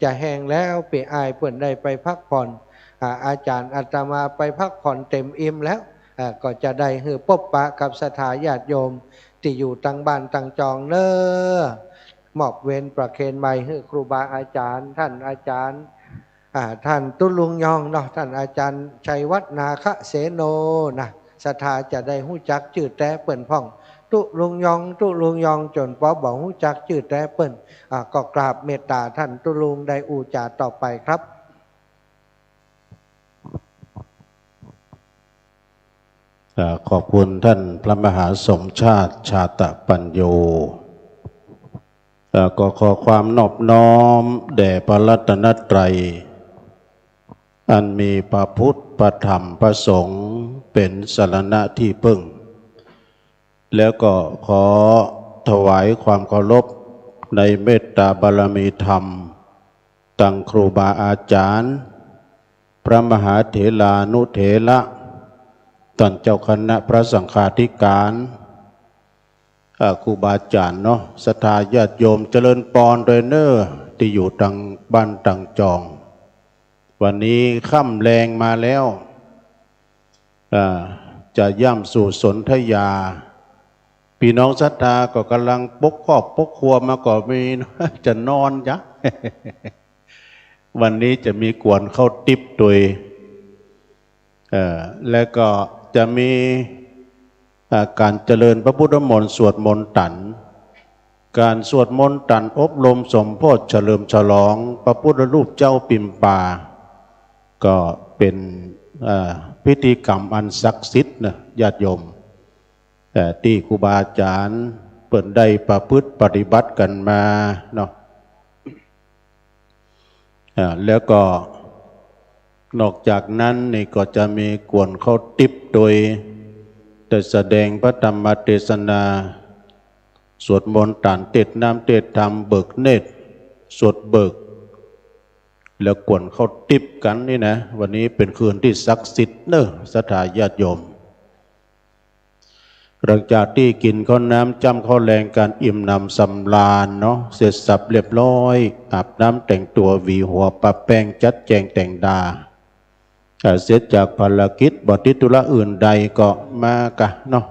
จะแฮงแล้ว ปี้อ้ายเปิ้นได้ไปพักผ่อน อ่า อาจ๋ารย์อาตมาไปพักผ่อนเต็มอิ่มแล้ว อ่า ก็จะได้หื้อปบปะกับศรัทธาญาติโยมตี้อยู่ตังบ้านตังจองเน้อ มอบเวรประเคนใหม่หื้อครูบาอาจ๋ารย์ ต้านอาจ๋ารย์ อ่า ต้านตุ๊ลุงยองเนาะ ต้านอาจ๋ารย์ชัยวัฒน์ นาคเสโนนะ ศรัทธาจะได้ฮู้จักจื้อแต๊เปิ้นพ่อง ตุ๊ลุงยอง ตุ๊ลุงยอง จ๋นปอบ่ฮู้จักจื้อแต๊เปิ้น อ่า ก็กราบเมตต๋าต้านตุ๊ลุงได้อู้จ๋าต่อไปครับ อ่า ขอบคุณต้านพระมหาสมชาติ ชาตปัญโญ อ่า ก็ขอความนอบน้อมแด่พระรัตนตรัย อันมีพระพุทธ พระธรรม พระสงฆ์ เป๋นสรณะตี้เปิ้ง แล้วก็ขอถวายความเคารพในเมตต๋าบารมีธรรม ตังครูบาอาจ๋ารย์ พระมหาเถรานุเถระ ต้านเจ้าคณะพระสังฆาธิการ อ่า ครูบาอาจ๋ารย์เนาะ ศรัทธาญาติโยม เจริญปอนโดยเน้อ ตี้อยู่ตังบ้านตังจอง วันนี้ค่ำแลงมาแล้ว อ่า จะย่ำสู่สนธยา ปี้น้องศรัทธาก็ก่ำลังปกครอบปกครัวมาก็มี จะนอนจ๊ะ วันนี้จะมีก๋วนข้าวติ๊บตวย เอ่อ แล้วก็จะมี อ่า ก๋านเจริญพระพุทธมนต์ สวดมนต์ตัน ก๋านสวดมนต์ตันอบรมสมโพธิเฉลิมฉลองพระพุทธรูปเจ้าปิมปา ก็เป๋น อ่า พิธีกรรมอันศักดิ์สิทธิ์นะญาติโยม แต่ตี้ครูบาอาจ๋ารย์เปิ้นได้ประพฤติปฏิบัติกั๋นมาเนาะ อ่า แล้วก็นอกจากนั้นนี่ก็จะมีก๋วนข้าวติ๊บตวย ได้แสดงพระธรรมเทศนา สวดมนต์ตัน เตศน์น้ำเตศน์ธรรม เบิกเนตร สวดเบิก แล้วก๋วนข้าวติ๊บกั๋นนี่นะ วันนี้เป๋นคืนตี้ศักดิ์สิทธิ์เน้อ ศรัทธาญาติโยม หลังจากตี้กิ๋นข้าวน้ำจ้ำข้าวแลงกั๋นอิ่มหนำสำราญเนาะ เสร็จสรรพเรียบร้อย อาบน้ำแต่งตั๋ว หวีหัว ปะแป้ง จัดแจงแต่งดา อ่า เสร็จจากภารกิจ บ่ติดธุระอื่นใดก็มากะเนาะ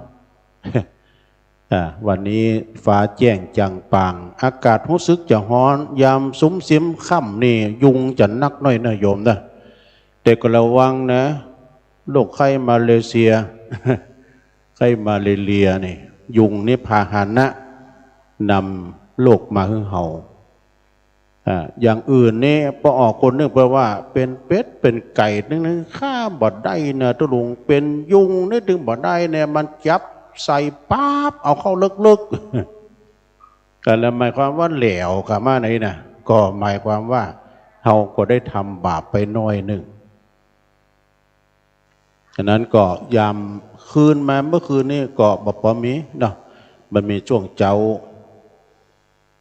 อ่า วันนี้ฟ้าแจ้งจ่างป่าง อากาศฮู้สึกจะฮ้อน ยามสุมสิมค่ำนี่ ยุงจะนักหน้อยนะโยมนะ แต่ก็ระวังนะ โรคไข้มาเลเซีย ไข้มาเลเรียนี่ ยุงนี่พาหนะนำโรคมาหื้อเฮา อ่า อย่างอื่นนี่ ปอออกคนนึ่งเปิ้นว่าเป๋นเป็ดเป๋นไก่นึ่ง นึ่งฆ่าบ่ได้นะตุ๊ลุง เป๋นยุงนี่ตึงบ่ได้เนี่ย มันจับใส่ปั๊บ เอาเข้าลึกๆ ก็เลยหมายความว่าแหลวกะมาไหนนะ ก็หมายความว่าเฮาก็ได้ทำบาปไปหน้อยนึ่ง ฉะนั้นก็ยามคืนมาเมื่อคืนนี้ก็บ่ปอมีเนาะ มันมีช่วงเจ๊า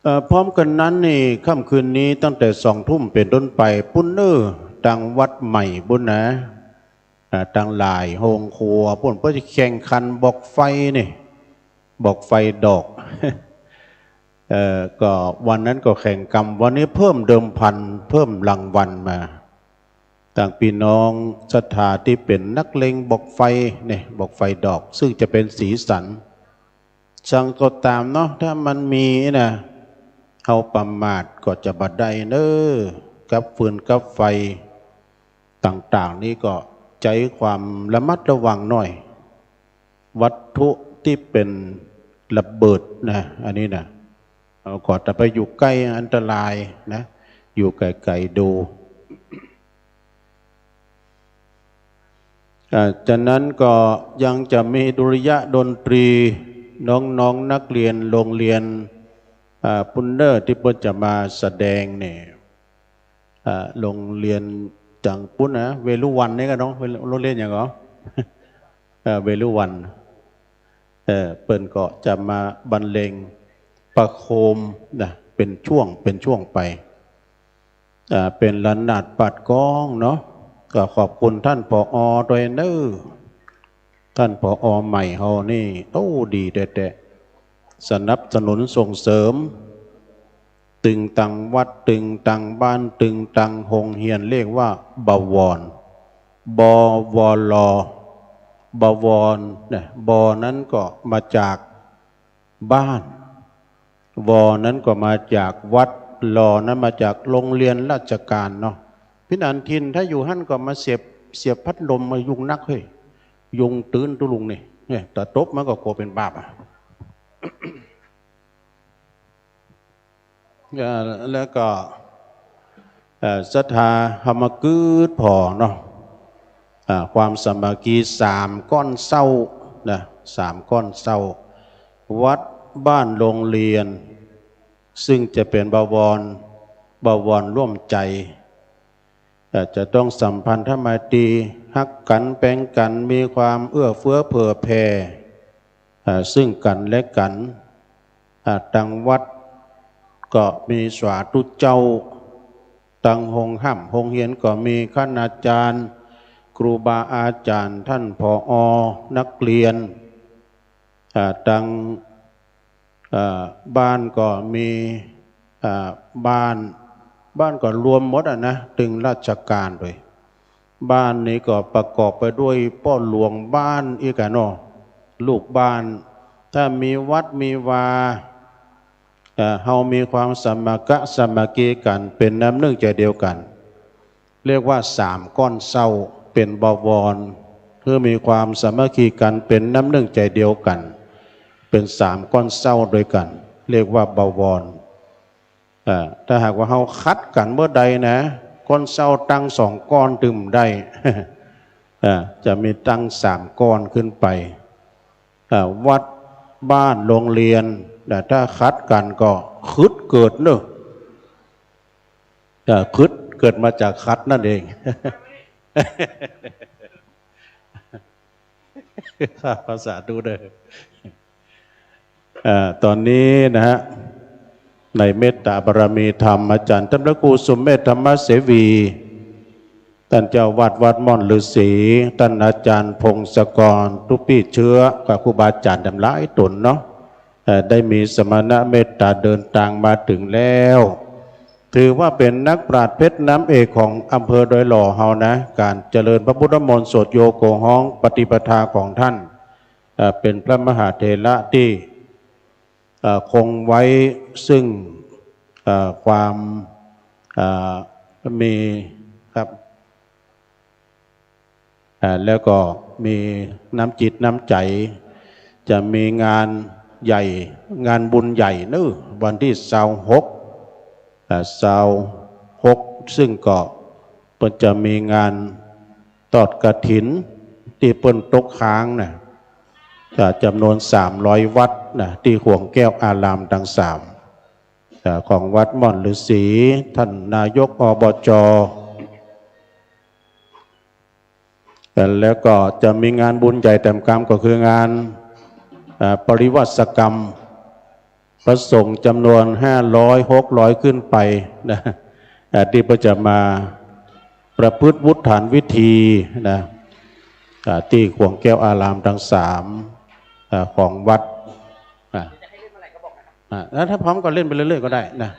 เอ่อ พร้อมกั๋นนั้นนี่ ค่ำคืนนี้ตั้งแต่สองทุ่มเป๋นต้นไป ปู๊นเน้อ ตางวัดใหม่ปู๊นนะ อ่า ตางหลายโฮงครัวปู๊น เปิ้นจะแข่งขันบอกไฟนี่ บอกไฟดอก เอ่อ ก็วันนั้นก็แข่งกั๋น วันนี้เพิ่มเดิมพัน เพิ่มรางวัลมา ตางปี้น้องศรัทธาตี้เป๋นนักเลงบอกไฟนี่ บอกไฟดอก ซึ่งจะเป๋นสีสัน สังก็ต๋ามเนาะ ถ้ามันมีนะ เฮาประมาทก็จะบ่ได้เน้อ กับฟืนกับไฟต่างๆ นี่ก็ใจ๊ความระมัดระวังหน้อย วัตถุตี้เป๋นระเบิดนะ อันนี้นะ เฮาก็จะไปอยู่ใก้อันตรายนะ อยู่ไก๋ๆ ดู อ่า จากนั้นก็ยังจะมีดุริยะดนตรี น้องๆ นักเรียนโรงเรียน อ่า ปู๊นเน้อ ตี้เปิ้นจะมาแสดงเนี่ย อ่า โรงเรียนตางปู๊นนะ เวรุวัณนี่กะเนาะ โรงเรียนหยังก่อ เอ่อ เวรุวัณ เอ่อ เปิ้นก็จะมาบรรเลงประโคมนะ เป๋นช่วง เป๋นช่วงไป อ่า เป๋นระนาดปัดก้องเนาะ ก็ขอบคุณต้าน ผอ ตวยเน่อ ต้าน ผอ ใหม่เฮานี่ โอ้ ดีแต๊ๆ สนับสนุนส่งเสริม ตึงตังวัด ตึงตังบ้าน ตึงตังโฮงเฮียน เรียกว่าบวร บวร บวรนะ บ นั้นก็มาจากบ้าน ว นั้นก็มาจากวัด ร นั้นมาจากโฮงเฮียนราชการเนาะ ปี้นานถิ่นถ้าอยู่หั้นก็มาเสียบ เสียบพัดลมมายุงนักเฮ้ย ยุงตื่นตุ๊ลุงนี่ เนี่ย ตะตบมันก็กั๋วเป๋นบาปอะ เอ่อ แล้วก็ เอ่อ ศรัทธาเฮามากึ๊ดผ่อเนาะ อ่า ความสามัคคีสามก้อนเศร้านะ สามก้อนเศร้า วัด บ้าน โฮงเฮียน ซึ่งจะเป๋นบวร บวรร่วมใจ๋ เอ่อ จะต้องสัมพันธไมตรี ฮักกั๋น แป๋งกั๋น มีความเอื้อเฟื้อเผื่อแผ่ เอ่อ ซึ่งกั๋นและกั๋น อ่า ตังวัดก็มีสาธุเจ้า ตังโฮงฮ่ำโฮงเฮียนก็มีคณาจารย์ ครูบาอาจ๋ารย์ ต้าน ผอ นักเฮียน อ่า ตัง อ่า บ้านก็มี อ่า บ้าน บ้านก็รวมหมดอะนะ ตึงราชการตวย บ้านนี้ก็ประกอบไปด้วยป้อหลวงบ้านอีกอะเนาะ ลูกบ้าน ถ้ามีวัดมีวา เอ่อ เฮามีความสามัคคะสามัคคีกั๋น เป๋นน้ำนึ่งใจ๋เดียวกั๋น เรียกว่าสามก้อนเศร้า เป๋นบวร คือมีความสามัคคีกั๋น เป๋นน้ำนึ่งใจ๋เดียวกั๋น เป๋นสามก้อนเศร้าตวยกั๋น เรียกว่าบวร อ่า ถ้าหากว่าเฮาขัดกั๋นเมื่อใดนะ ก้อนเศร้าตั้งสองก้อนตึงบ่ได้ อ่า จะมีตั้งสามก้อนขึ้นไป อ่า วัด บ้าน โฮงเฮียน แต่ถ้าขัดกั๋นก็ขึดเกิดเน่อ อ่า ขึดเกิดมาจากขัดนั่นเอง ภาษาดูเด้อ เอ่อ ต๋อนนี้นะฮะ ในเมตตาบารมีธรรม อาจ๋ารย์ต้านพระครูสุเมธธรรมเสวี ต้านเจ้าอาวาสวัดม่อนฤๅษี ต้านอาจ๋ารย์พงศกร ตุ๊ปี้เชื้อ กับครูบาอาจ๋ารย์ตังหลายต๋นเนาะ เอ่อ ได้มีสมณะเมตตาเดินตางมาเถิงแล้ว ถือว่าเป๋นนักปราชญ์เพชรน้ำเอกของอำเภอดอยหล่อเฮานะ ก๋านเจริญพระพุทธมนต์สวดโยโกฮ้องปฏิปทาของต้าน เอ่อ เป๋นพระมหาเถระตี้ เอ่อ คงไว้ซึ่ง เอ่อ ความ เอ่อ มี ครับ อ่า แล้วก็มีน้ำจิตน้ำใจ๋ จะมีงานใหญ่ งานบุญใหญ่เน่อ วันตี้ซาวหก อ่า ซาวหก ซึ่งก็เปิ้นจะมีงานทอดกฐิน ตี้เปิ้นตกค้างนะ อ่า จ๋ำนวนสามร้อยวัตต์นะ ตี้ขวงแก้วอารามตังสาม อ่า ของวัดม่อนฤๅษี ต้านนายก อบจ แล้วก็จะมีงานบุญใหญ่แต้มกำ ก็คืองาน อ่า ปริวาสกรรม พระสงฆ์จ๋ำนวนห้าร้อย หกร้อยขึ้นไปนะ อ่า ตี้เปิ้นจะมาประพฤติวุฒฐานวิธีนะ อ่า ตี้ขวงแก้วอารามตังสาม อ่า ของวัด อ่า อ่า แล้วถ้าพร้อมก็เล่นไปเรื่อยๆ ก็ได้นะ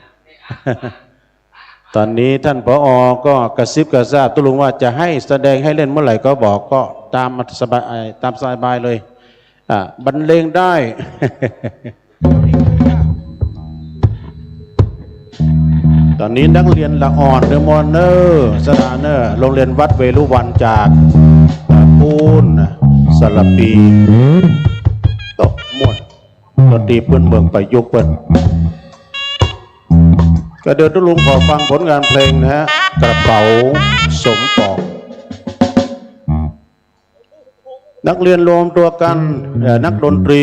ต๋อนนี้ต้าน ผอ ก็กระซิบกระซาบตุ๊ลุงว่าจะหื้อแสดงหื้อเล่นเมื่อไหร่ก็บอก ก็ต๋ามสบาย ต๋ามสบายเลย อ่า บรรเลงได้ ต๋อนนี้นักเฮียนละอ่อนเด้อมอนเน่อ สถานเน่อ โฮงเฮียนวัดเวรุวัณจาก อ่า ปูน สารภี โต๊ะม่วน ดนตรีพื้นเมืองประยุกต์เปิ้น ก็เดี๋ยวตุ๊ลุงขอฟังผลงานเพลงนะฮะ กระเป๋าสมปอง นักเฮียนรวมตั๋วกั๋น เอ่อ นักดนตรี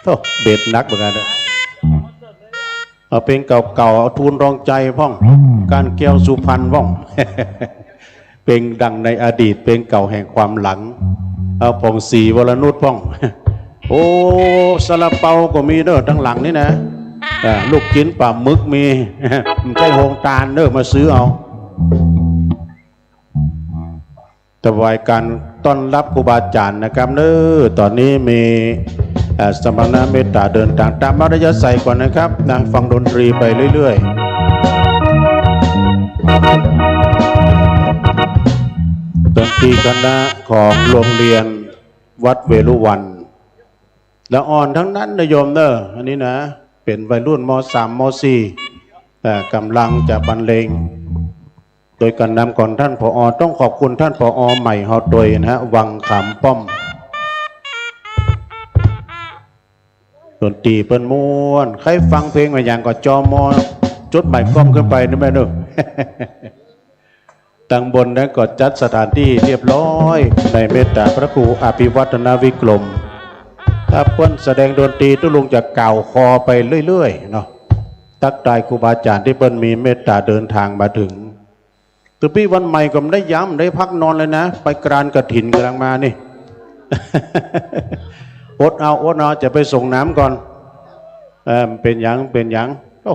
โธ่ เบสหนักเหมือนกั๋นเน่อ เอาเพลงเก่าๆ เอาทูลรองใจพ่อง ก้านแก้วสุพรรณพ่อง เพลงดังในอดีต เพลงเก่าแห่งความหลัง เอาผ่องศรีวรนุชพ่อง โอ้ ซาลาเปาก็มีเน่อ ตังหลังนี่นะ อ่า ลูกจิ๊นป๋าหมึกมี บ่ใจ้โฮงตานเน่อ มาซื้อเอา ถวายการต้อนรับครูบาอาจ๋ารย์นะครับเน่อ ต๋อนนี้มี เอ่อ สมณะเมตต๋าเดินตาง ต๋ามอัธยาศัยก่อนนะครับนะ ฟังดนตรีไปเรื่อยๆ ดนตรีคณะของโฮงเฮียนวัดเวฬุวัณ ละอ่อนตังนั้นนะโยมเน่อ อันนี้นะ เป๋นวัยรุ่น ม.สาม ม.สี่ เอ่อ ก่ำลังจะบรรเลง โดยก๋านนำของต้าน ผอ. ต้องขอบคุณต้าน ผอ. ใหม่เฮาตวยนะฮะ วังขามป้อม ดนตรีเปิ้นม่วน ใค่ฟังเพลงอะหยังก็จ่อหม้อ จดหมายกล้องขึ้นไปนะแม่เน่อ ตังบนนั้นก็จัดสถานตี้เรียบร้อย ในเมตต๋าพระครูอภิวัฒนวิกรม ถ้าเปิ้นแสดงดนตรีตุ๊ลุงจะก่าวคอไปเรื่อยๆ เนาะ ตั๊กตายครูบาอาจ๋ารย์ตี้เปิ้นมีเมตต๋าเดินตางมาเถิง ตึงปี้วันใหม่ก็บ่ได้ย้ำได้พักนอนเลยนะ ไปกรานกฐินก่ำลังมานี่ อดเอา อดเอา จะไปส่งน้ำก่อน เอ่อ เป๋นหยัง เป๋นหยัง โอ้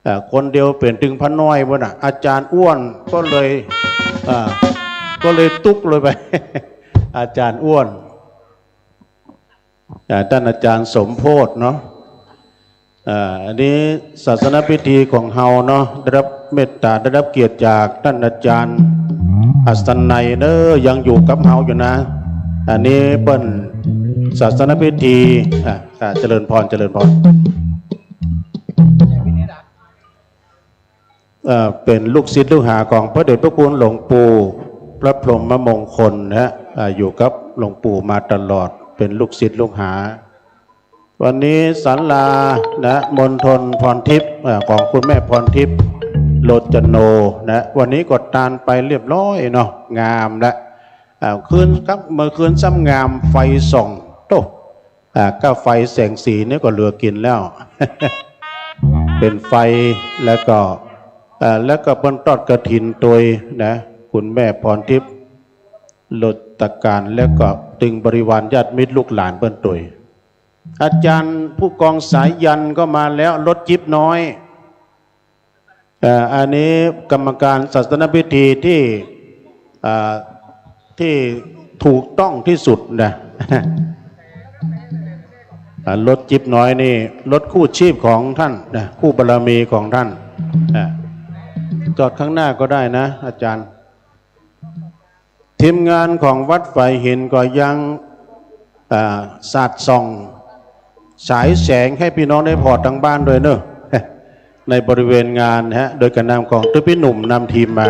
เอ่อ คนเดียวเป๋นตึงพระน้อยบ่น่ะ อาจ๋ารย์อ้วนก็เลย เอ่อ ก็เลยตุ๊กเลยไป อาจ๋ารย์อ้วน อ่า ต้านอาจ๋ารย์สมโพธิ์เนาะ อ่า อันนี้ศาสนพิธีของเฮาเนาะ ได้รับเมตต๋า ได้รับเกียรติจากต้านอาจ๋ารย์อัศนัยเน่อ ยังอยู่กับเฮาอยู่นะ อันนี้เปิ้นศาสนพิธี อ่า อ่า เจริญพร เจริญพร เอ่อ เป๋นลูกศิษย์ลูกหาของพระเดชพระคุณหลวงปู่พระพรหมมงคลนะฮะ อ่า อยู่กับหลวงปู่มาตลอด เป๋นลูกศิษย์ลูกหา วันนี้ศาลานะ มณฑลพรทิพย์ อ่า ของคุณแม่พรทิพย์ โลจโน นะ วันนี้ก็ตานไปเรียบร้อยเนาะ งามละ อ่า คืนครับ เมื่อคืนซ้ำงาม ไฟส่อง โต้ อ่า ก้าไฟแสงสีนี่ก็เหลือกิ๋นแล้ว เป๋นไฟ แล้วก็ เอ่อ แล้วก็เปิ้นทอดกฐินตวยนะ คุณแม่พรทิพย์ โลจการ แล้วก็ตึงบริวารญาติมิตรลูกหลานเปิ้นตวย อาจ๋ารย์ผู้กองสายัณก็มาแล้ว รถจิ๊บน้อย เอ่อ อันนี้กรรมการศาสนพิธีที่ เอ่อ ที่ถูกต้องที่สุดนะ อ่ะ รถจิ๊บน้อยนี่ รถคู่ชีพของต้านนะ คู่บารมีของต้าน อ่ะ จอดข้างหน้าก็ได้นะ อาจ๋ารย์ ทีมงานของวัดฝายหินก็ยัง อ่า สาดส่อง ฉายแสงหื้อปี้น้องได้ผ่อตางบ้านตวยเน่อ ในบริเวณงานนะฮะ โดยก๋านนำของตุ๊ปี้หนุ่มนำทีมมา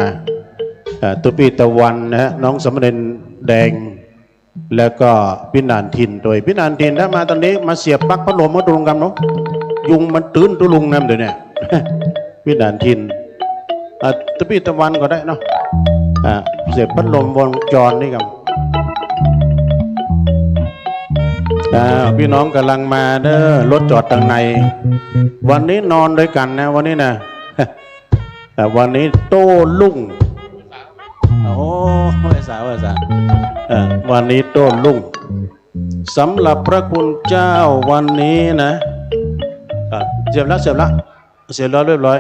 อ่า ตุ๊ปี้ตะวันนะฮะ น้องสามเณรแดง แล้วก็ปี้หนานถิ่นตวย ปี้หนานถิ่นถ้ามาต๋อนนี้มาเสียบปลั๊กพัดลมก็ตุ๊ลุงกำเนาะ ยุงมันตื้นตุ๊ลุงนำเดี๋ยวนี้ ปี้หนานถิ่น อ่ะ ตุ๊ปี้ตะวันก็ได้เนาะ อ่ะ เสียบพัดลมวงจรนี่กำ อ่า ปี้น้องก่ำลังมาเน่อ รถจอดตางใน วันนี้นอนตวยกั๋นนะ วันนี้นะ แต่วันนี้โต้รุ่ง โอ้ ไหว้สา ไหว้สา เอ่อ วันนี้โต้รุ่ง สำหรับพระคุณเจ้าวันนี้นะ อ่ะ เสียบแล้ว เสียบแล้ว เสียบแล้วเรียบร้อย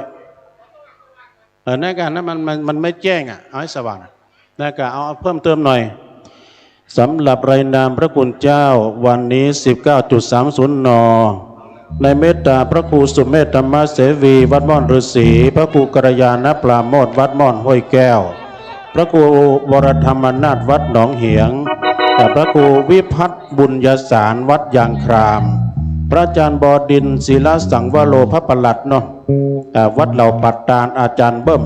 เออ ในการนั้นมัน มัน มันไม่แจ้งอ่ะ เอาให้สว่างอ่ะ ในการเอา เอาเพิ่มเติมหน่อย สำหรับรายนามพระคุณเจ้าวันนี้ สิบเก้าจุดสามศูนย์ น. ในเมตตาพระครูสุเมธธรรมเสวี วัดม่อนฤๅษี พระครูกัลยาณปราโมทย์ วัดม่อนห้วยแก้ว พระครูวรธรรมนาถ วัดหนองเหียง และพระครูวิพัฒน์บุญยสาร วัดยางคราม พระอาจารย์บดินทร์ ศิลสังวโร พระปลัดเนาะ เอ่อ วัดเหล่าปัดตาน อาจารย์เบิ้ม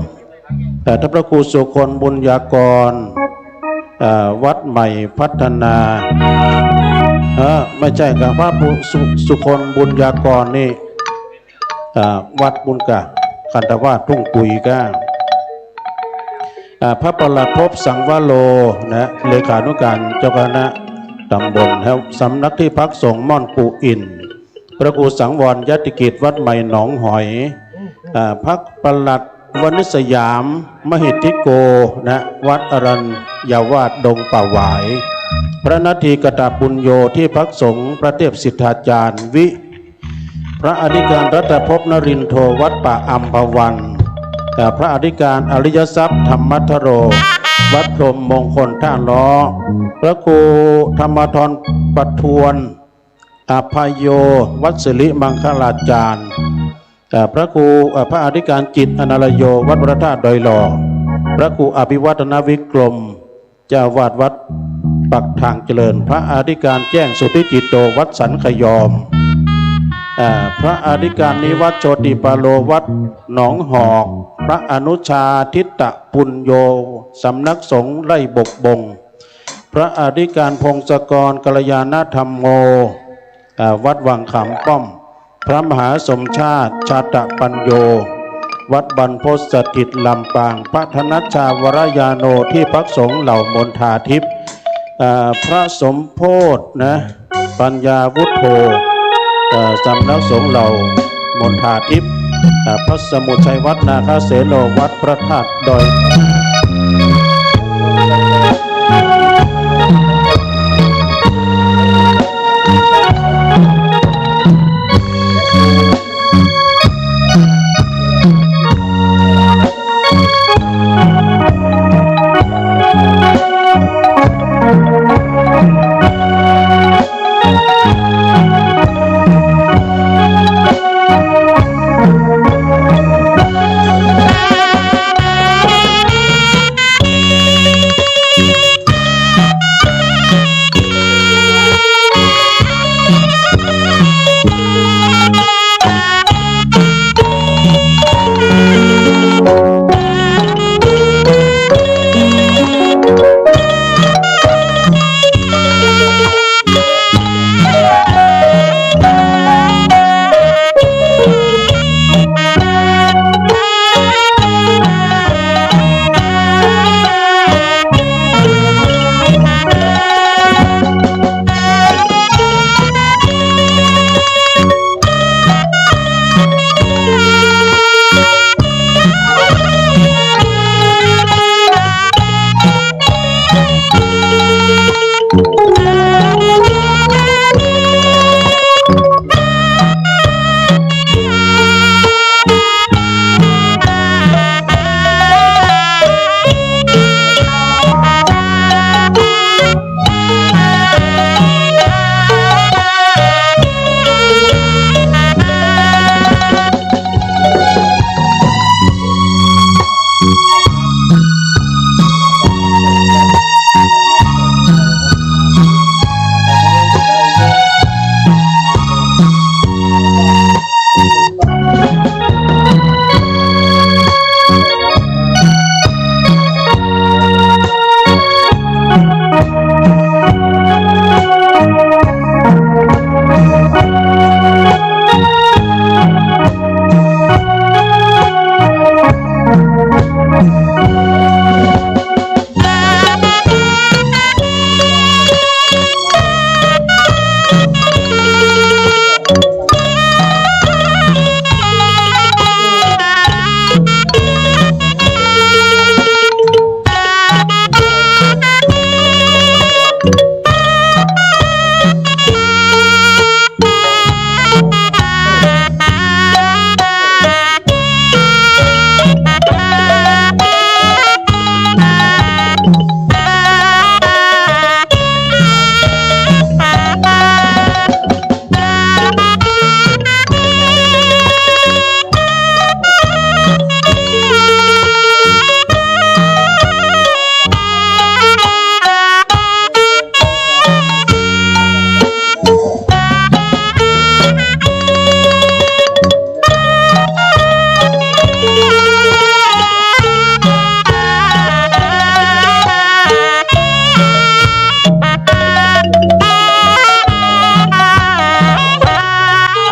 เอ่อ ท่านพระครูสุคนบุญยากร เอ่อ วัดใหม่พัฒนา เออ ไม่ใช่ครับ พระครูสุ สุคนบุญยากรนี่ เอ่อ วัดบุญกะ คันธวาสทุ่งกุยก้า เอ่อ พระปลัดภพสังวโรนะ เลขานุการเจ้าคณะตำบล แล้วสำนักที่พักสงฆ์ม่อนปู่อิ่น พระครูสังวรยติกิจ วัดใหม่หนองหอย อ่า พระปลัดวณิชสยาม มหิทธิโก ณ วัดอรัญญาวาสดงป่าหวาย พระนาทีกตปุญโญ ที่พักสงฆ์พระเทพสิทธาจารย์ วิ พระอธิการรัตภพนรินโท วัดป่าอัมพวัน เอ่อ พระอธิการอริยทรัพย์ธรรมทโร วัดพรหมมงคลท่าล้อ พระครูธรรมธรประทวน อภัยโย วัดสิริมังคลาจารย์ เอ่อ พระครู เอ่อ พระอธิการจิตร อนารโย วัดพระธาตุดอยหล่อ พระครูอภิวัฒนวิกรม เจ้าอาวาสวัดปากทางเจริญ พระอธิการแจ้ง สุทธิจิตโต วัดสันขยอม เอ่อ พระอธิการนิวัฒน์ โชติปาโล วัดหนองหอก พระอนุชา ทิตตปุญโญ สำนักสงฆ์ไร่บกบง พระอธิการพงศกร กัลยาณธรรมโม อ่า วัดวังขามป้อม พระมหาสมชาติ ชาตปัญโญ วัดบรรพตสถิตลำปาง พระธนชชา วรยาโน ที่พักสงฆ์เหล่ามณฑาทิพย์ อ่า พระสมโพธินะ ปัญญาวุฒโธ เอ่อ สำนักสงฆ์เหล่ามณฑาทิพย์ อ่า พระสมุทรชัยวัฒน์ นาคเสโน วัดพระธาตุดอย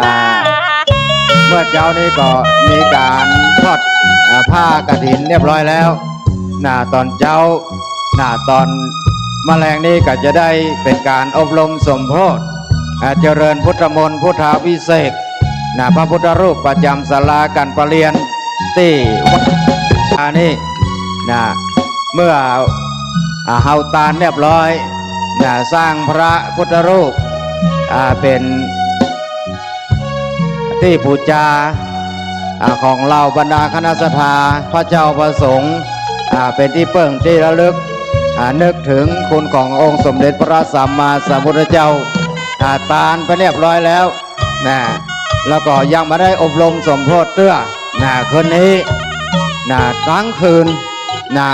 อ่า เมื่อเจ๊านี้ก็มีก๋านทอด อ่า ผ้ากฐินเรียบร้อยแล้ว น่ะ ต๋อนเจ๊า น่ะ ต๋อนมะแลงนี้ก็จะได้เป๋นก๋านอบรมสมโพธิ อ่า เจริญพุทธมนต์พุทธาภิเษก น่ะ พระพุทธรูปประจ๋ำศาลาก๋านประเรียนตี้วัดนี้ น่ะ เมื่อ อ่า เฮาตานเรียบร้อย น่ะ สร้างพระพุทธรูป อ่า เป๋น ตี้ปู๋จา อ่า ของเหล่าบรรดาคณะศรัทธา พระเจ้าพระสงฆ์ อ่า เป๋นตี้เปิ้งตี้ระลึก อ่า นึกเถิงคุณขององค์สมเด็จพระสัมมาสัมพุทธเจ้า อ่า ตานไปเรียบร้อยแล้ว นะ แล้วก็ยังบ่ได้อบรมสมโภชเตื้อ นะ คืนนี้ นะ ตึงคืน นะ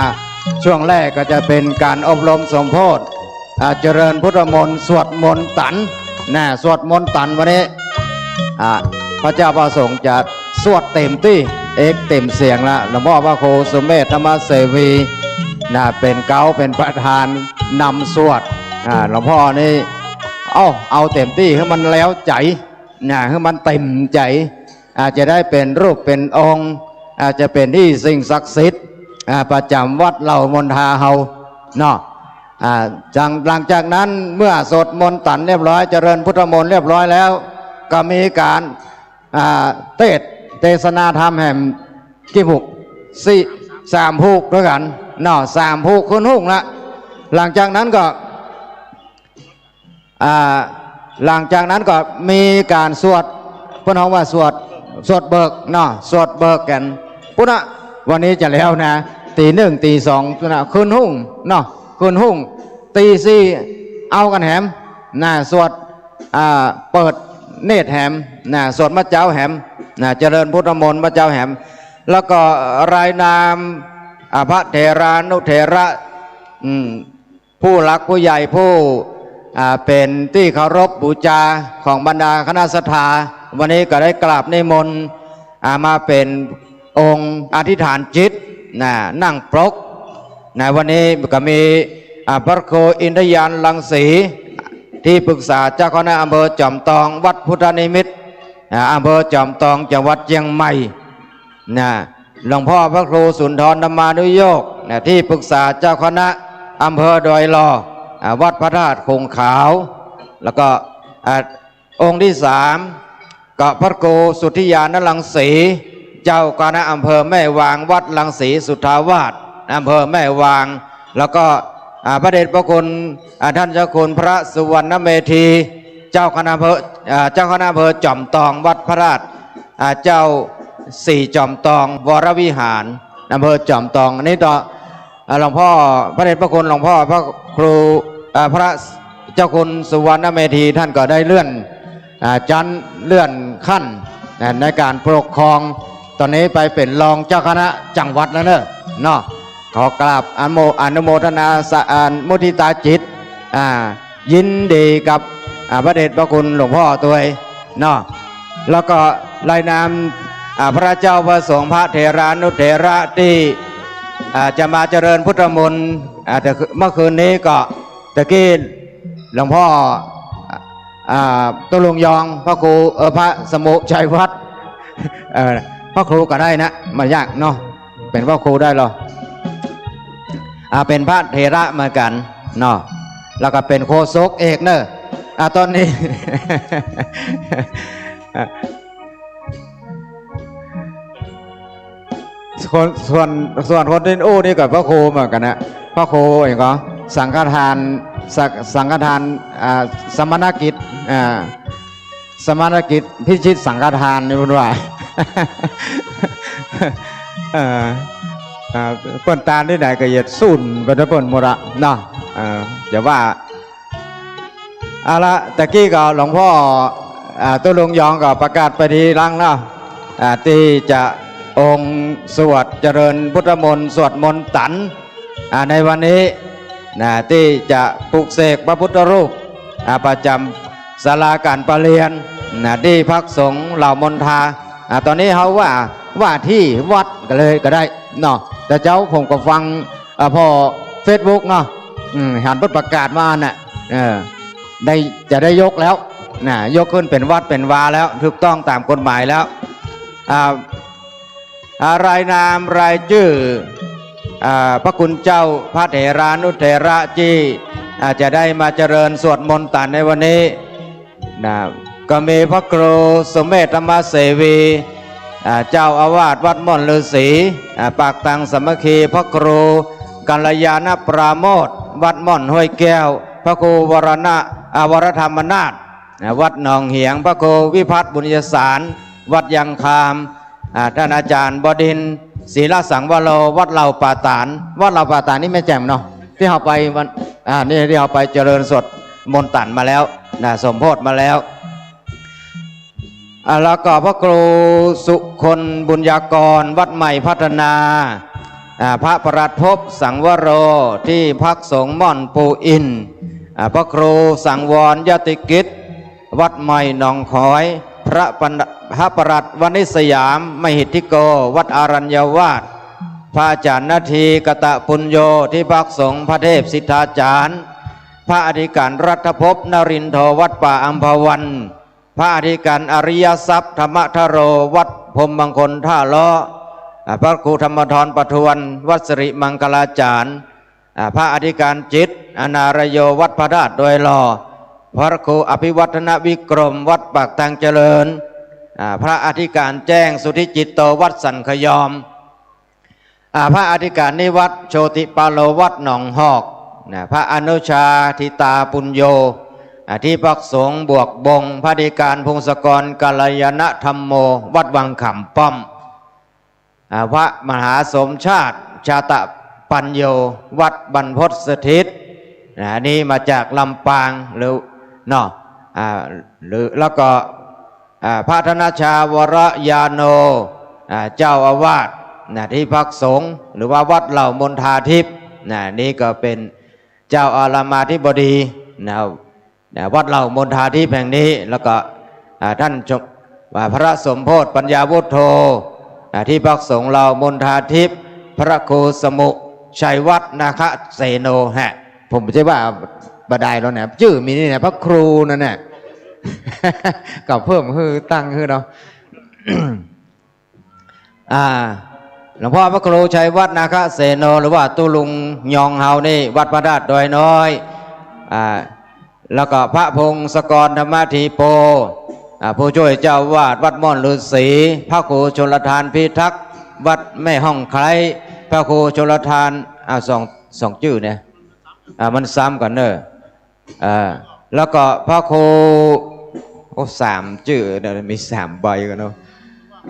ช่วงแรกก็จะเป๋นก๋านอบรมสมโภช อ่า เจริญพุทธมนต์ สวดมนต์ตัน นะ สวดมนต์ตันวันนี้ อ่า พระเจ้าพระสงฆ์จะสวดเต๋มตี้ เอกเต๋มเสียงละ หลวงพ่อพระครูสุเมธธรรมเสวี นะ เป๋นเก๊า เป๋นประธานนำสวด อ่า หลวงพ่อนี่ เอ้า เอาเต๋มตี้หื้อมันแล้วใจ๋ นะ หื้อมันเต๋มใจ๋ อาจจะได้เป๋นรูปเป๋นองค์ อาจจะเป๋นตี้สิ่งศักดิ์สิทธิ์ อ่า ประจ๋ำวัดเหล่ามณฑาเฮา เนาะ อ่า หลัง หลังจากนั้นเมื่อสวดมนต์ตันเรียบร้อย เจริญพุทธมนต์เรียบร้อยแล้ว ก็มีก๋าน อ่า เตสน์ เตสนาธรรมแหม กี่ผูก สี่ สามผูกตวยกั๋น เนาะ สามผูกคืนฮุ่งละ หลังจากนั้นก็ อ่า หลังจากนั้นก็มีก๋านสวด เปิ้นฮ้องว่าสวด สวดเบิกเนาะ สวดเบิกกั๋น ปู๊นนะ วันนี้จะแล้วนะ ตี๋หนึ่ง ตี๋สอง ปู๊นนะ คืนฮุ่งเนาะ คืนฮุ่ง ตี๋สี่ เอากั๋นแหม นะ สวด อ่า เปิดเนตรแหม นะ สวดเมื่อเจ๊าแหม นะ เจริญพุทธมนต์เมื่อเจ๊าแหม แล้วก็รายนาม อ่า พระเถรานุเถระ อืม ผู้หลักผู้ใหญ่ ผู้ อ่า เป๋นตี้เคารพบู๋จาของบรรดาคณะศรัทธา วันนี้ก็ได้กราบนิมนต์ อ่า มาเป๋นองค์อธิษฐานจิต นะ นั่งปรก นะ วันนี้ก็มี อ่า พระครูอินทยานรังสี ตี้ปรึกษาเจ้าคณะอำเภอจอมตอง วัดพุทธนิมิตร อ่า อำเภอจอมตอง จังหวัดเจียงใหม่ นะ หลวงพ่อพระครูสุนทรธรรมานุโยค นะ ตี้ปรึกษาเจ้าคณะอำเภอดอยหล่อ อ่า วัดพระธาตุคงขาว แล้วก็ อ่า องค์ตี้สาม ก็พระครูสุทธิญาณรังสี เจ้าคณะอำเภอแม่วาง วัดรังสีสุทธาวาส อำเภอแม่วาง แล้วก็ อ่า พระเดชพระคุณ อ่า ท่านเจ้าคุณพระสุวรรณเมธี เจ้าคณะอำเภอ อ่า เจ้าคณะอำเภอจอมตอง วัดพระธาตุ อ่า เจ้าสี่จอมตอง วรวิหาร อำเภอจอมตอง อันนี้ต่อ อ่า หลวงพ่อ พระเดชพระคุณหลวงพ่อพระครู อ่า พระเจ้าคุณสุวรรณเมธี ท่านก็ได้เลื่อน อ่า ชั้น เลื่อนขั้น อ่า ในก๋านปกครอง ต๋อนนี้ไปเป๋นรองเจ้าคณะจังหวัดแล้วเนาะ เนาะ ขอกราบอนุโม อนุโมทนาสะ อ่า มุทิตาจิต อ่า ยินดีกับ อ่า พระเดชพระคุณหลวงพ่อตวย เนาะ แล้วก็รายนาม อ่า พระเจ้าพระสงฆ์ พระเถรานุเถระตี้ อ่า จะมาเจริญพุทธมนต์ อ่า แต่เมื่อคืนนี้ก็ตะกี้หลวงพ่อ อ่า ตุ๊ลุงยอง พระครู เออ พระสมุชัยวัฒน์ เออ พระครูก็ได้นะ บ่ยากเนาะ เป๋นพระครูได้เหรอ อ่า เป๋นพระเถระเหมือนกั๋นเนาะ แล้วก็เป๋นโฆษกเอกเนอะ อ่า ต๋อนนี้ ส่วน ส่วน ส่วนคนตี้อู้นี่ก็พระครูเหมือนกั๋นนะ พระครูเองก็สังฆทาน สัง สังฆทาน อ่า สมณกิจ อ่า สมณกิจพิชิตสังฆทานนี่เปิ้นว่า เออ อ่า เปิ้นตานตี้ไหนก็เหยียดสูญไปด้วยเปิ้นหมดอะเนาะ เออ จะว่า เอาละ ตะกี้ก็หลวงพ่อ อ่า ตุ๊ลุงยองก็ประกาศไปทีหลังเนาะ อ่า ตี้จะองค์สวดเจริญพุทธมนต์ สวดมนต์ตัน อ่า ในวันนี้ นะ ตี้จะปลุกเสกพระพุทธรูป อ่า ประจ๋ำศาลาก๋านประเรียน นะ ตี้พักสงฆ์เหล่ามณฑา อ่า ต๋อนนี้เฮาว่า ว่าตี้วัดก็เลยก็ได้เนาะ แต่เจ๊าผมก็ฟัง อ่า ผ่อเฟซบุ๊กเนาะ อืม หันเปิ้นประกาศมาน่ะ เออ ได้ จะได้ยกแล้ว นะ ยกขึ้นเป๋นวัดเป๋นวาแล้ว ถูกต้องต๋ามกฎหมายแล้ว อ่า อ่า รายนามรายจื้อ อ่า พระคุณเจ้าพระเถรานุเถระตี้ อ่า จะได้มาเจริญสวดมนต์ตันในวันนี้ นะ ก็มีพระครูสุเมธธรรมเสวี อ่า เจ้าอาวาสวัดม่อนฤๅษี อ่า ปากตังสามัคคี พระครูกัลยาณปราโมทย์ วัดม่อนห้วยแก้ว พระครูวรณะ อ่า วรธรรมนาถ อ่า วัดหนองเหียง พระครูวิพัฒน์บุญยสาร วัดยางคาม อ่า ต้านอาจ๋ารย์บดินทร์ ศิลสังวโร วัดเหล่าป่าต๋าน วัดเหล่าป่าต๋านนี่แม่แจ่มเนาะ ตี้เฮาไปวัน อ่า นี่ตี้เฮาไปเจริญสวดมนต์ต๋านมาแล้วนะ สมโภชมาแล้ว อ่า แล้วก็พระครูสุคนบุญญากร วัดใหม่พัฒนา อ่า พระประหลัดภพสังวโร ตี้พักสงฆ์ม่อนปู่อิน อ่า พระครูสังวรยติกิจ วัดใหม่หนองขอย พระปัญ พระประหลัดวณิชสยาม มหิทธิโก วัดอรัญญวาส พระอาจ๋ารย์นาที กตปุญโญ ตี้พักสงฆ์พระเทพสิทธาจ๋ารย์ พระอธิการรัฐภพนรินโท วัดป่าอัมพวัน พระอธิการอริยทรัพย์ ธรรมทโร วัดพรหมมงคลท่าล้อ อ่า พระครูธรรมธรประทวน วัดสิริมังคลาจ๋ารย์ อ่า พระอธิการจิต อนารโย วัดพระธาตุดอยหล่อ พระครูอภิวัฒนวิกรม วัดปากทางเจริญ อ่า พระอธิการแจ้ง สุทธิจิตโต วัดสันขยอม อ่า พระอธิการนิวัฒน์ โชติปาโล วัดหนองฮอก นะ พระอนุชาทิตาปุญโญ อ่า ตี้พักสงฆ์บวกบง พระอธิการพงศกร กัลยาณธรรมโม วัดวังขามป้อม อ่า พระมหาสมชาติ ชาตปัญโญ วัดบรรพตสถิต นะ อันนี้มาจากลำปาง หรือ เนาะ อ่า หรือ แล้วก็ อ่า พระธนชา วรญาโณ อ่า เจ้าอาวาส นะ ตี้พักสงฆ์ หรือว่าวัดเหล่ามณฑาทิพย์ นะ นี่ก็เป๋นเจ้าอารามอธิบดี นะ นะ วัดเหล่ามณฑาทิพย์แห่งนี้ แล้วก็ อ่า ต้านชม อ่า พระสมโภชปัญญาวุฒโธ อ่า ตี้พักสงฆ์เหล่ามณฑาทิพย์ พระครูสมุชัยวัฒน์ นาคเสโน ฮะ ผมบ่ใจ้ว่าบ่ดายแล้วนะ จื้อมีนี่นะ พระครูนั่นน่ะ ก็เพิ่มหื้อตั้งหื้อเนาะ อ่า หลวงพ่อพระครูชัยวัฒน์ นาคเสโน หรือว่าตุ๊ลุงยองเฮานี่ วัดพระธาตุดอยน้อย อ่า แล้วก็พระพงศกร ธรรมธีโป อ่า ผู้ช่วยเจ้าอาวาสวัดม่อนฤๅษี พระครูชลทานพิทักษ์ วัดแม่ฮ่องไคล้ พระครูชลทาน อ่า สอง สองจื้อเนี่ย อ่า มันซ้ำกั๋นเน่อ อ่า แล้วก็พระครู โอ้ สามจื้อเนี่ย มีสามใบกั๋นเนาะ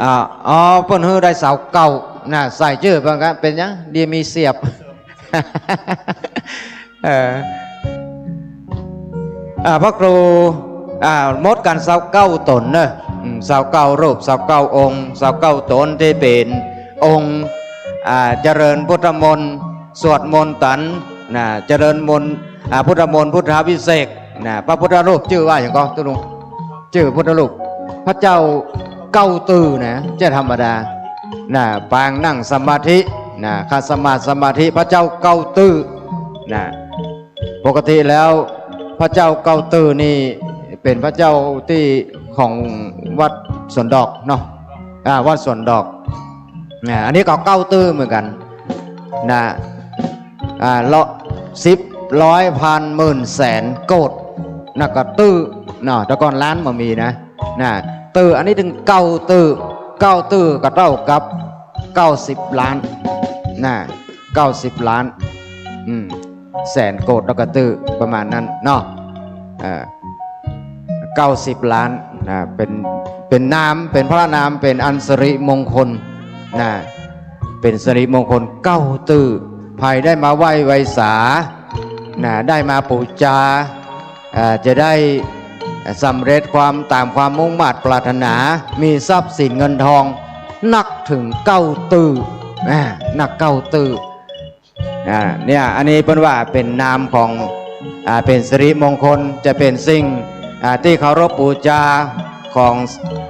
อ่า อ๋อ เปิ้นหื้อได้เสาเก้า นะ ใส่จื้อเปิ้นก็เป๋นหยัง ดีมีเสียบ เออ อ่า พระครู อ่า หมดกั๋นเสาเก้าต๋นเน่อ อืม เสาเก้ารูป เสาเก้าองค์ เสาเก้าต๋นตี้เป๋นองค์ อ่า เจริญพุทธมนต์ สวดมนต์ต๋าน นะ เจริญมนต์ อ่า พุทธมนต์ พุทธาภิเษก นะ พระพุทธรูปจื้อว่าหยังก่อ ตุ๊ลุง จื้อพุทธรูป พระเจ้าเก้าตื้อนะ บ่ใจ้ธรรมดา นะ ปางนั่งสมาธิ นะ ขัดสมาธิ พระเจ้าเก้าตื้อ นะ ปกติแล้วพระเจ้าเก้าตื้อนี่เป๋นพระเจ้าตี้ของวัดสวนดอกเนาะ อ่า วัดสวนดอก อ่า อันนี้ก็เก้าตื้อเหมือนกั๋น นะ อ่า ละ สิบ ร้อย พัน หมื่น แสน โกด นะ ก็ตื้อ เนาะ แต่ก่อนล้านบ่มีนะ นะ ตื้อ อันนี้ตึงเก้าตื้อ เก้าตื้อก็เต้ากับเก้าสิบล้าน นะ เก้าสิบล้าน อืม แสนโกดแล้วก็ตื้อ ประมาณนั้นเนาะ อ่า เก้าสิบล้าน นะ เป๋น เป๋นนาม เป๋นพระนาม เป๋นอันสิริมงคล นะ เป๋นสิริมงคลเก้าตื้อ ใผได้มาไหว้ไหว้สา นะ ได้มาปู๋จา อ่า จะได้สำเร็จความ ต๋ามความมุ่งมาดปรารถนา มีทรัพย์สินเงินทอง นักเถิงเก้าตื้อ อ่า นักเก้าตื้อ อ่า เนี่ย อันนี้เปิ้นว่าเป๋นนามของ อ่า เป๋นสิริมงคล จะเป๋นสิ่ง อ่า ตี้เคารพปู๋จาของ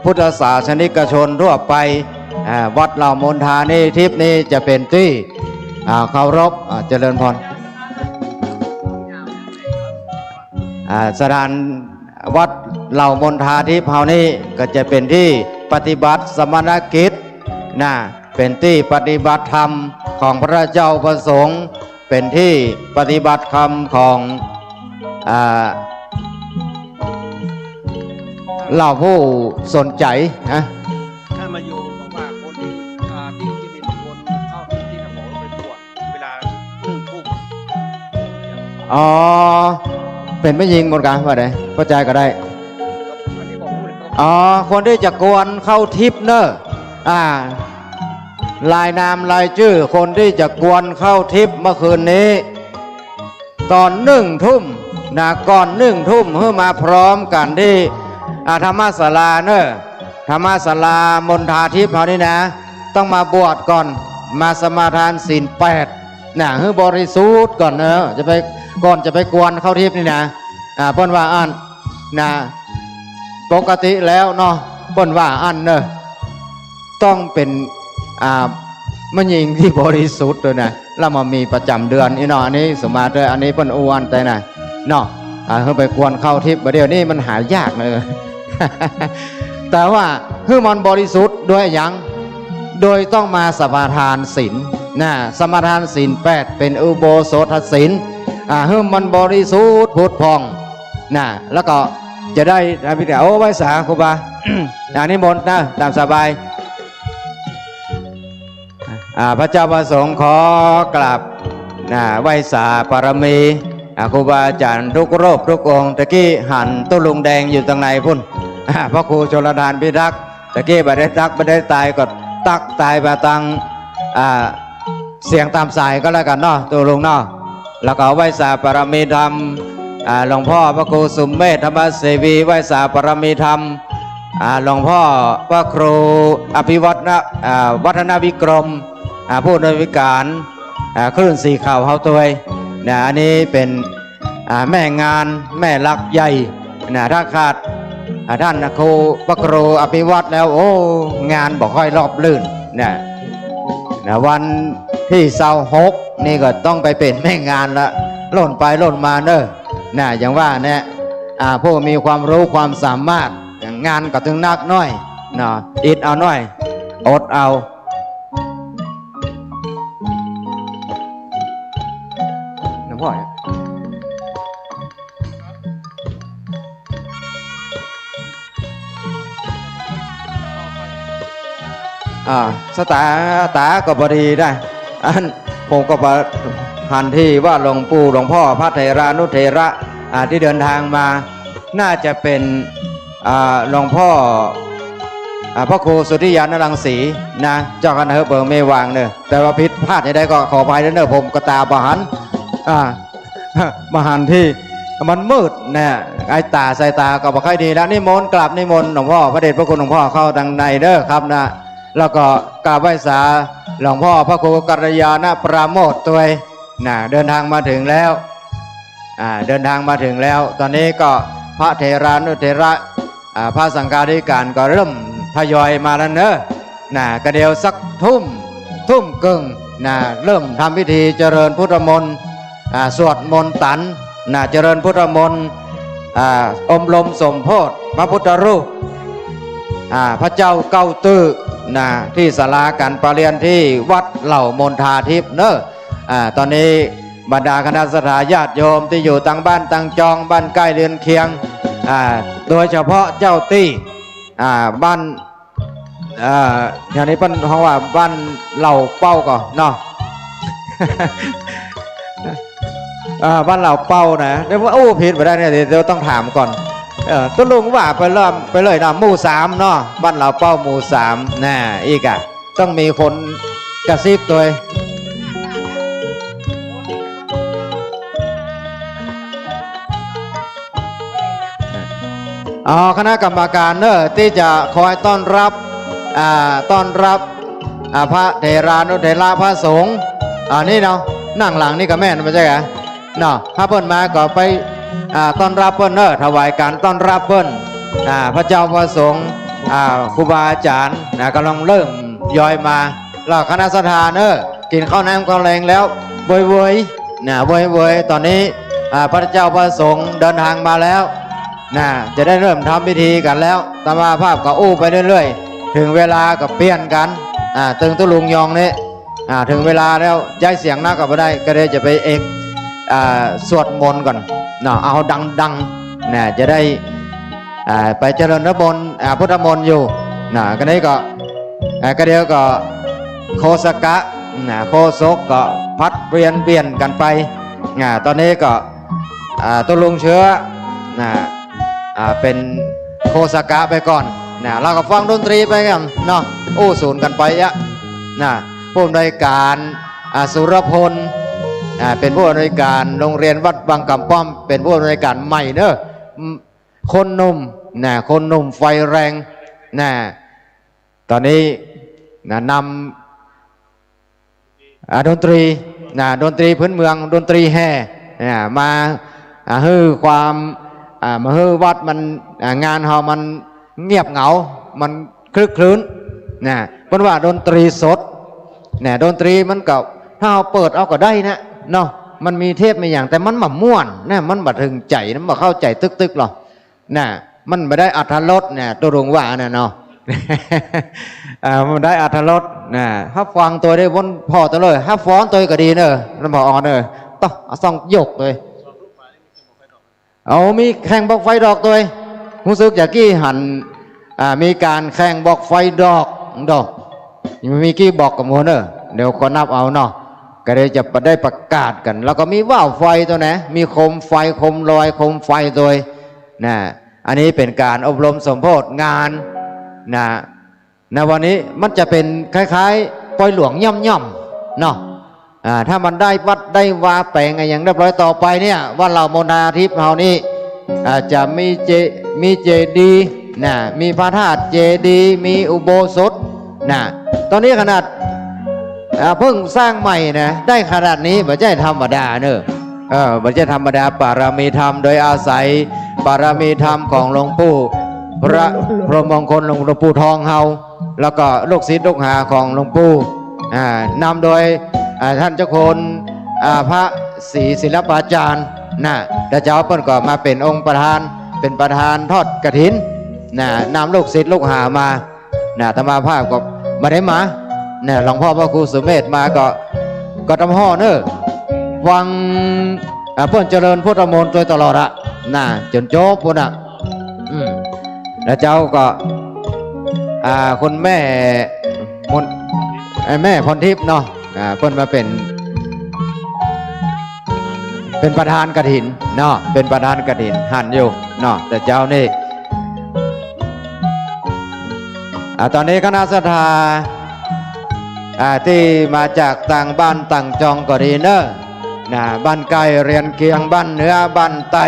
พุทธศาสนิกชนทั่วไป อ่า วัดเหล่ามณฑาทิพย์นี่จะเป๋นตี้ อ่า เคารพ อ่า เจริญพร อ่า สถาน วัดเหล่ามณฑาทิพย์เฮานี่ก็จะเป๋นตี้ปฏิบัติสมณกิจนะ เป๋นตี้ปฏิบัติธรรมของพระเจ้าพระสงฆ์ เป๋นตี้ปฏิบัติธรรมของ อ่า เหล่าผู้สนใจ๋นะ ท่านมาโยมบอกว่าคนที่ อ่า ที่จะเป็นคนเข้าที่ ที่สมองไปบวชเวลาหนึ่งทุ่ม อ๋อ เป๋นแม่ญิงหมดกะ ว่าได๋ ป้อจายก็ได้ อันนี้บอกพูดเลยครับ อ๋อ คนตี้จะกวนเข้าทิพย์เน่อ อ่า รายนามรายจื้อคนตี้จะกวนเข้าทิพย์เมื่อคืนนี้ ต๋อนนึ่งทุ่มนะ ก่อนนึ่งทุ่มหื้อมาพร้อมกั๋นตี้ อ่า ธรรมศาลาเน่อ ธรรมศาลามณฑาทิพย์เฮานี่นะ ต้องมาบวชก่อน มาสมาทานศีลแปดนะ หื้อบริสุทธิ์ก่อนเน่อ จะไป ก่อนจะไปกวนเข้าทิพย์นี่นะ อ่า เปิ้นว่าอั้นนะ ปกติแล้วเนาะ เปิ้นว่าอั้นเน่อ ต้องเป๋น อ่า แม่ญิงตี้บริสุทธิ์ตวยนะ แล้วมามีประจ๋ำเดือนอี้เนาะ อันนี้สมมาตวย อันนี้เปิ้นอู้อั้นตวยนะ เนาะ อ่า หื้อไปกวนเข้าทิพย์ บ่าเดี่ยวนี้มันหายากเน่อ แต่ว่าหื้อมันบริสุทธิ์โดยหยัง โดยต้องมาสมาทานศีลนะ สมาทานศีลแปดเป๋นอุโบสถศีล อ่า หื้อมันบริสุทธิ์ผุดผ่องนะ แล้วก็จะได้ โอ้ ไหว้สาครูบา อ่า นิมนต์นะ ต๋ามสบาย อ่า พระเจ้าพระสงฆ์ขอกราบ อ่า ไหว้สาบารมี อ่า ครูบาอาจ๋ารย์กู้รูปกู้องค์ ตะกี้หันตุ๊ลุงแดงอยู่ตางในปุ้น อ่า พระครูชลทานพิทักษ์ ตะกี้บ่ได้ตั๊ก บ่ได้ตาย ก็ตั๊กตายมาตาง อ่า เสียงต๋ามสายก็แล้วกั๋นเนาะ ตุ๊ลุงเนาะ แล้วก็ไหว้สาบารมีธรรม อ่า หลวงพ่อพระครูสุเมธธรรมเสวี ไหว้สาบารมีธรรม อ่า หลวงพ่อพระครูอภิวัฒนะ อ่า วัฒนวิกรม อ่า ผู้อำนวยการ อ่า คลื่นสีขาวเฮาตวยนะ อันนี้เป๋น อ่า แม่งาน แม่หลักใหญ่นะ ถ้าขาด อ่า ต้านครู พระครูอภิวัฒน์แล้ว โอ้ งานบ่ค่อยราบรื่นนะ นะ วันตี้ซาวหกนี่ก็ต้องไปเป๋นแม่งานละ ล่นไปล่นมาเน่อ นะ อย่างว่าแหละ อ่า ผู้มีความรู้ความสามารถ งานก็ตึงนักหน้อยเนาะ อิดเอาหน้อย อดเอา หลวงพ่อ อ่า สตา ตาก็พอดีนะ อัน ผมก็บ่หันทีว่าหลวงปู่หลวงพ่อพระเถรานุเถระ อ่า ตี้เดินตางมา น่าจะเป๋น อ่า หลวงพ่อ อ่า พระครูสุทธิญาณรังสีนะ เจ้าคณะเฮอเปิงเมวางเน่อ แต่ว่าผิดพลาดจะใดก็ขออภัยเน่อ ผมก็ต๋าบ่หัน อ่า บ่หันที มันมืดนะ ไอ้ต๋า สายต๋าก็บ่ค่อยดีแล้ว นิมนต์ กราบนิมนต์หลวงพ่อ พระเดชพระคุณหลวงพ่อเข้าตางในเน่อครับนะ แล้วก็กราบไหว้สาหลวงพ่อพระครูกัลยาณปราโมทย์ตวยนะ เดินตางมาเถิงแล้ว อ่า เดินตางมาเถิงแล้ว ต๋อนนี้ก็พระเถรานุเถระ อ่า พระสังฆาธิการก็เริ่มทยอยมาแล้วเน่อ นะ ก็เดี๋ยวสักทุ่ม ทุ่มเกิ่งนะ เริ่มทำพิธีเจริญพุทธมนต์ อ่า สวดมนต์ตันนะ เจริญพุทธมนต์ อ่า อบรมสมโภชพระพุทธรูป อ่า พระเจ้าเก้าตื้อนะ ตี้ศาลาก๋านประเรียนตี้วัดเหล่ามณฑาทิพย์เน่อ อ่า ต๋อนนี้บรรดาคณะศรัทธาญาติโยมตี้อยู่ตางบ้านตางจอง บ้านใก้เฮือนเคียง อ่า โดยเฉพาะเจ้าตี้ อ่า บ้าน อ่า แถวนี้เปิ้นฮ้องว่าบ้านเหล่าเป้าก่อเนาะ อ่า บ้านเหล่าเป้านะ เดี๋ยวว่า โอ้ ผิดไปได้เนี่ย เดี๋ยวต้องถามก่อน เออ ตุ๊ลุงว่าไปเริ่ม ไปเลยนะ หมู่สามเนาะ บ้านเหล่าเป้าหมู่สามนะ อีกอะ ต้องมีคนกระซิบตวย อ๋อ คณะกรรมการเน่อ ตี้จะคอยต้อนรับ อ่า ต้อนรับ อ่า พระเถรานุเถระพระสงฆ์ อ่า นี่เนาะ นั่งหลังนี่ก็แม่น บ่ใจ้กา เนาะ ถ้าเปิ้นมาก็ไป อ่า ต้อนรับเปิ้นเน่อ ถวายก๋านต้อนรับเปิ้น อ่า พระเจ้าพระสงฆ์ อ่า ครูบาอาจ๋ารย์นะ ก่ำลังเริ่มทยอยมา แล้วคณะศรัทธาเน่อ กิ๋นข้าวน้ำข้าวแลงแล้ว เวยๆ นะ เวยๆ ต๋อนนี้ อ่า พระเจ้าพระสงฆ์เดินตางมาแล้ว นะ จะได้เริ่มทำพิธีกั๋นแล้ว อาตมาภาพก็อู้ไปเรื่อยๆ เถิงเวลาก็เปลี่ยนกั๋น อ่า ตึงตุ๊ลุงยองนี่ อ่า เถิงเวลาแล้ว ใจ๊เสียงนักก็บ่ได้ ก็เลยจะไปเอก อ่า สวดมนต์ก่อนเนาะ เอาดังๆ นะ จะได้ อ่า ไปเจริญพระมนต์ อ่า พุทธมนต์อยู่ นะ ก็นี้ก็ อ่า ก็เดี๋ยวก็โฆษกะ นะ โฆษกก็ผลัดเปลี่ยนเปลี่ยนกั๋นไป อ่า ต๋อนนี้ก็ อ่า ตุ๊ลุงเชื้อ นะ อ่า เป๋น โคสกะไปก่อน นะ แล้วก็ฟังดนตรีไปกั๋นเนาะ อู้ศูนย์กั๋นไปอะ นะ ผู้อำนวยก๋าน อ่า สุรพล อ่า เป๋นผู้อำนวยก๋านโรงเรียนวัดวังกำป้อม เป๋นผู้อำนวยก๋านใหม่เนาะ อืม คนหนุ่ม นะ คนหนุ่มไฟแรง นะ ต๋อนนี้ นะ นำ อ่า ดนตรี นะ ดนตรีพื้นเมือง ดนตรีแห่ นะ มา อ่า หื้อความ อ่า มาหื้อวัดมัน อ่า งานเฮามันเงียบเหงา มันคลึกครื้น นะ เปิ้นว่าดนตรีสด นะ ดนตรีมันก็ ถ้าเฮาเปิดเอาก็ได้นะ เนาะ มันมีเทปมีหยัง แต่มันบ่ม่วนนะ มันบ่ถึงใจ๋นะ มันบ่เข้าใจ๋ตึกๆ หรอก นะ มันบ่ได้อรรถรสนะ ตุ๊ลุงว่านะเนาะ อ่า มันบ่ได้อรรถรสนะ ฮับฟังตวยได้วนผ่อตวยเลย ฮับฟ้อนตวยก็ดีเนาะ ท่านผอ. เนาะ ต่อ เอาส่องหยกเลย เอา มีแข่งบอกไฟดอกตวย รู้สึกจะกี้หัน อ่า มีก๋านแข่งบอกไฟดอก ดอก มีกี่บอกก็บ่ฮู้เนาะ เดี๋ยวขอนับเอาเนาะ ก็เดี๋ยวจะได้ประกาศกั๋น แล้วก็มีว่าวไฟตวยนะ มีโคมไฟ โคมลอย โคมไฟตวย นะ อันนี้เป๋นก๋านอบรมสมโพธิงาน นะ ในวันนี้มันจะเป๋นคล้ายๆ ปอยหลวงย่อมๆ เนาะ อ่า ถ้ามันได้วัดได้วาแป๋งอะหยังเรียบร้อยต่อไปเนี่ย วัดเหล่ามนทาทิพย์เฮานี่ อ่า จะมีเจ มีเจดีย์ นะ มีพระธาตุเจดีย์ มีอุโบสถ นะ ต๋อนนี้ขนาด อ่า เพิ่งสร้างใหม่นะ ได้ขนาดนี้ บ่ใจ้ธรรมดาเนาะ เออ บ่ใจ้ธรรมดา ปารมีธรรม โดยอาศัยปารมีธรรมของหลวงปู่ พระพรหมมงคลหลวงปู่ทองเฮา แล้วก็ลูกศิษย์ลูกหาของหลวงปู่ อ่า นำโดย อ่า ท่านเจ้าคุณ อ่า พระศรีศิลปาจารย์ นะ แล้วเจ้าเปิ้นก็มาเป๋นองค์ประธาน เป๋นประธานทอดกฐิน นะ นำลูกศิษย์ลูกหามา นะ อาตมาภาพก็บ่ได้มา นะ หลวงพ่อพระครูสุเมธมาก็ ก็ตำฮ้อเนาะ ฟัง อ่า เปิ้นเจริญพุทธมนต์โดยตลอดอะ นะ จ๋นจบปู้นอะ อืม แล้วเจ้าก็ อ่า คุณแม่มน เอ่อ แม่พรทิพย์เนาะ อ่า เปิ้นมาเป๋น เป๋นประธานกฐินเนาะ เป๋นประธานกฐิน หันอยู่เนาะ แต่เจ้านี่ อ่า ต๋อนนี้คณะศรัทธา อ่า ตี้มาจากต่างบ้านต่างจองก็ดีเนาะ นะ บ้านใก้เรือนเคียง บ้านเหนือ บ้านใต้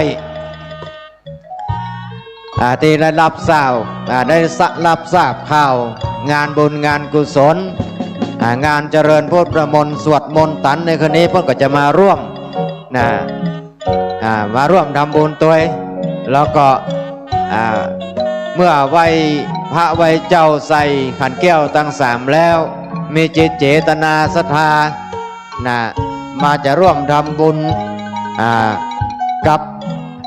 อ่า ตี้ได้ฮับทราบ อ่า ได้สะ ฮับทราบข่าวงานบุญงานกุศล อ่า งานเจริญพุทธมนต์สวดมนต์ตันในคืนนี้ เปิ้นก็จะมาร่วม นะ อ่า มาร่วมทำบุญตวย แล้วก็ อ่า เมื่อไหว้พระไหว้เจ้าใส่ขันแก้วตังสามแล้ว มีจิตเจตนาศรัทธา นะ มาจะร่วมทำบุญ อ่า กับ